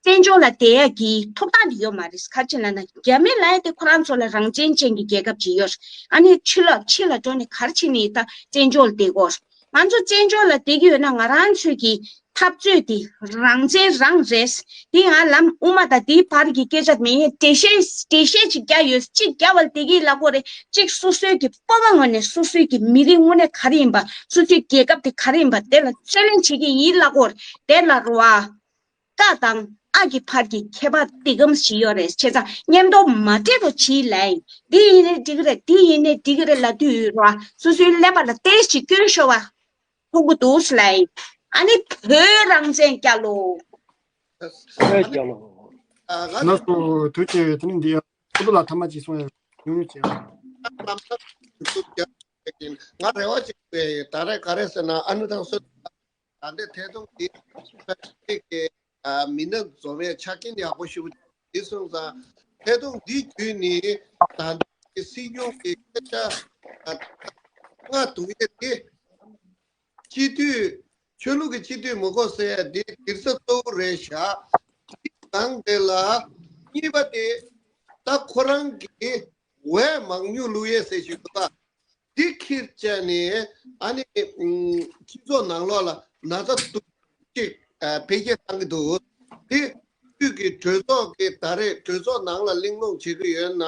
བཙན་བྱོལ་ལ་བསྡད་ཡས་ཀྱི་ཐོབ་ཐང་དེ་ཡོད་མ་རེད། ག་རེ་བྱས་ལབ་ན་རྒྱ་མི་ལབ་ཡས་དེ་ཁོ་རང་ཚོ་ལ་རང་བཙན་ཅན་གྱི་རྒྱལ་ཁབ་ཅིག་ཡོད་རེད། ཨ་ནི་ཕྱི་ལོགས་ཕྱི་ལ་འགྲོ་ནས་ག་རེ་བྱས་ནས་ད་བཙན་བྱོལ་ལ་བསྡད་དགོས་རེད། ང་ཚོ་བཙན་བྱོལ་ལ་བསྡད་ཀྱི་ཡོད་ན་ང་རང་ཚོའི་གི་འཐབ་རྩོད་དེ་རང་བཙན་རང་རེད། དེ་ཡང་ལམ་དབུ་མ་དང་དེའི་བར་གྱི་སྐད་ཆ་མིན། འགྲེལ་བཤད་འགྲེལ་བཤད་ཅིག་རྒྱག་ཡོད། གཅིག་རྒྱ་བ་ལ་བསྡད་ཀྱི་ལབ་དགོས་རེད། གཅིག་སོ་སོའི་གི་སྤོབས་པ་ངོས་ནས་སོ་སོའི་གི་མི་རིགས་དངོས་གནས་ག་རེ་ཡིན་པ། སོ་སོའི་རྒྱལ་ཁབ་དེ་ག་རེ་ཡིན་པ་དེ་ལ་རྩོད་ལེན་བྱེད་ཀྱི་ཡིན་ལབ་དགོས་རེད། དེ་ལ་རེད་བ། ཀ་དང་ཨ་གི་བར་གྱི་ཁྱད་པར་འདི་གམ་ཞིག་ཡོད་རེད། བྱས་ཙང་མཉམ་དུ་མ་འབྲེལ་རོ་བྱིས་ལབ་ཡིན། འདི་ཡིན་ནའི་འགྲིག་གི་རེད། འདི་ཡིན་ནའི་འགྲིག་གི་རེད་ལབ་དུས་རེད་བ། སོ་སོའི་ཀླད་པ་ལ་ཏོག་ཙམ་སྐྱོན་ཤོར་བ། ཕོག་གི་འདུག་ལབ་ཡིན། ཨ་ནི་བོད་རང་བཙན་རྒྱལ་ལོ། བོད་རྒྱལ་ལོ། ལགས་སོ། ཐུགས་རྗེ་ཆེ། དེ་ནི་འདི་ཡང་ཁོ་ཚོ་ལ་ཐ་མ་ཅིག་གསུང་ཡ་ཉུང་ཉུང་བྱས། ང་རེ་བ་ཅིག་ཡོད། ད་རེས་ག་རེ་ཟེར་ན་ཨ་ནུ་ཐང་སོ། ད་ལྟའི་ཐད་གཏོང་འདི་ཕ་གི་མི་སྣ་འཛོམས་པའི་ཆ་རྐྱེན་ཡག་པོ་ཞེ་པོ་འདི་སོང་ཙང་། ཐད་གཏོང་འདི་བརྒྱུད་ནས་ད་ལྟའི་སྲིད་སྐྱོང་གི་སྐད་ཆ་ལྔ་བརྡུང་ཡས་དེ། སྤྱི་འཐུས། ཆོས་ལུགས་ཀྱི་སྤྱི་འཐུས་མི་དགོས་ཟེར་ཡ་འདི་སྒྲིག་ས་གཙོ་བོ་རེད་བཞག་འདི་ནང་དེ་ལ་གཉིས་པ་དེ་ད་ཁོ་རང་གི་འོས་མང་ཉུང་བླུག་ཡས་ཟེར་ཞིག་འདུག་ག་འདི་ཁྱེར་བྱས་ནས་ཨ་ནི་སྤྱི་ཚོགས་ནང་ལོགས་ལ་ན་ཚ་སྡུག་ཅིག་འཕེལ་རྒྱས་བཏང་གི་འདུག་འདི་ཁུལ་གྱི་གྲོས་ཚོགས་ཀྱི་ད་རེས་གྲོས་ཚོགས་ནང་ལ་གླེང་སློང་བྱེད་ཀྱི་ཡོད་ན།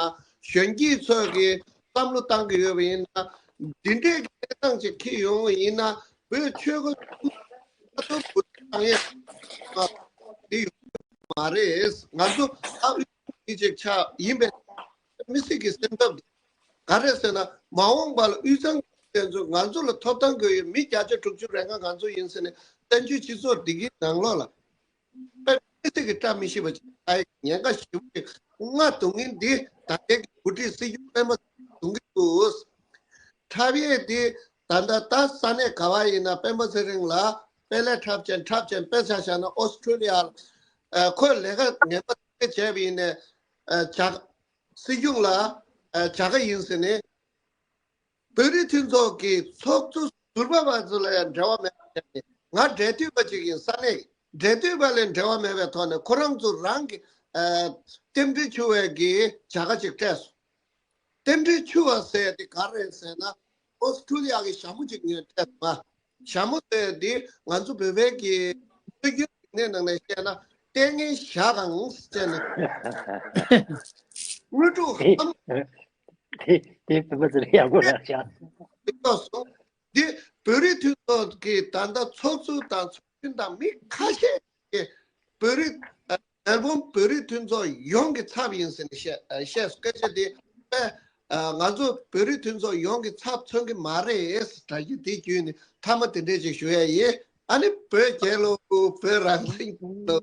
གཞོན་སྐྱེས་ཚོས་ཀྱི་བསམ་བློ་བཏང་གི་ཡོད་པ་ཡིན་ན། འདི་འདྲའི་གནས་སྟངས་ཅིག་འཁེལ་ཡོང་བ་ཡིན་ན་བོད་ཆོལ་ཁ་ཁ་ཐོར་བུ་བཏང་ཡས་འདི་ཡོང་གི་མ་རེད། ང་ཚོ་ཨ་དབུས་གཞུང་གི་ཅིག་ཆགས་ཡིན་པས་མི་སྲིད་ཀྱི་སེམས་འཚབ་འདུག་ག་རེ་ཟེར་ན་མ་འོངས་པ་ལ་དབུས་གཙང་གི་དེ་ཚོ་ང་ཚོ་ལ་ཐོབ་ཐང་དགོས་ཡོད། མི་བརྒྱ་ཆ་དྲུག་ཅུ་རེ་ལྔ་ང་ཚོ་ཡིན་ཟེར་ནས་བཙན་བྱོལ་སྤྱི་ཚོགས་འདི་གི་ནང་ལོགས་ལ་དཔེ་མི་སྲིད་ཀྱི་བཀྲ་མི་ཤིས་པ་ཅིག་ཨའི་ཉེན་ཁ་ཞེ་པོ་ཅིག་ལྔ་བརྡུང་མཁན་འདི་ད་ལྟའི་གི་འགོ་ཁྲིད་སྲིད་སྐྱོང་སྤེན་པ་བརྡུང་གི་འདུག་འཁྲབ་ཡས་འདི་ད་ལྟ་ད་ས་གནས་ག་བ་ཡིན་ན་སྤེན་པ་ཚེ་རིང་ལ་དཔེ་ལས་འཁྲབ་ཅན་འཁྲབ་ཅན་དཔེ་ཆ་བཞག་ན་ཨོ་སི་ཁྲུ་ལི་ཡ་ལ་ཁོས་ལས་ཀ་ངན་པ་དེ་བྱས་པ་ཡིན་ནས་བྱ། སྲིད་སྐྱོང་ལ་ཨ་བྱ་དགའ་ཡིན་ཟེར་ནས། བོད་རིགས་མཐུན་ཚོགས་ཀྱི་ཚོགས་གཙོ་ཟུར་པ་བ་ཚོ་ལ་ཡང་འབྲེལ་བ་མེད་པ་བྱས་ནས། ང་འབྲེལ་མཐུད་པ་ཅིག་ཡིན། ས་གནས་འབྲེལ་མཐུད་པ་ལས་འབྲེལ་བ་མེད་པའི་ཐོག་ནས་ཁོ་རང་ཚོ་རང་གི་ཨ་རྟེན་འབྲེལ་ཆུ་བའི་གི་བྱ་དགའ་ཅིག་སྤྲད་སོང་། རྟེན་འབྲེལ་ཆུ་བ་ཟེར་དེ་ག་རེ་རེད་ཟེར་ན། ཨོ་སི་ཁྲུ་ལི་ཡ་གི་ཞྭ་མོ་ཅིག་ངས་སྤྲད་སོང་ང་། ཞྭ་མོ་དེ་འདི་ང་ཚོ་བོད་པའི་གི་སྲོལ་རྒྱུན་རིག་གནས་ནང་ནས་བཤད་ན་ལྟས་ངན་ཞྭ་གང་ཟེར་ནས། དངོས་གྲུབ་ཧམ། དེ་དེ་བོད་པ་ཚོ་ལ་ཡག་པོ་རག་ཤག་མི་ཐོག་སོང་། འདི་བོད་རིགས་མཐུན་ཚོགས་ཀྱི་ད་ལྟ་ཚོགས་གཙོ་དང་ཚོགས་གཞོན་དང་མི་ཁ་ཤས་ཀྱིས་བོད་རིགས་ཨ་ མེལ་བོན་བོད་རིགས་མཐུན་ཚོགས་ཡོངས་ཀྱི་ཚབ་ཡིན་ཟེར་ནས་བཤད་བཤད་སྐད་ཆ་དེ་པས། ང་ཚོ་བོད་རིགས་མཐུན་ཚོགས་ཡོངས་ཀྱི་ཚབ་མཚོན་གྱི་མ་རེད་ཟེར་གྱི་དེ་བརྒྱུད་ནས་མཐའ་མ་དེ་འདྲས་ཅིག་ཞུ་ཡ་ཡིན། ཨ་ནི་བོད་རྒྱལ་ལོ། བོད་རང་བཙན་ལོ།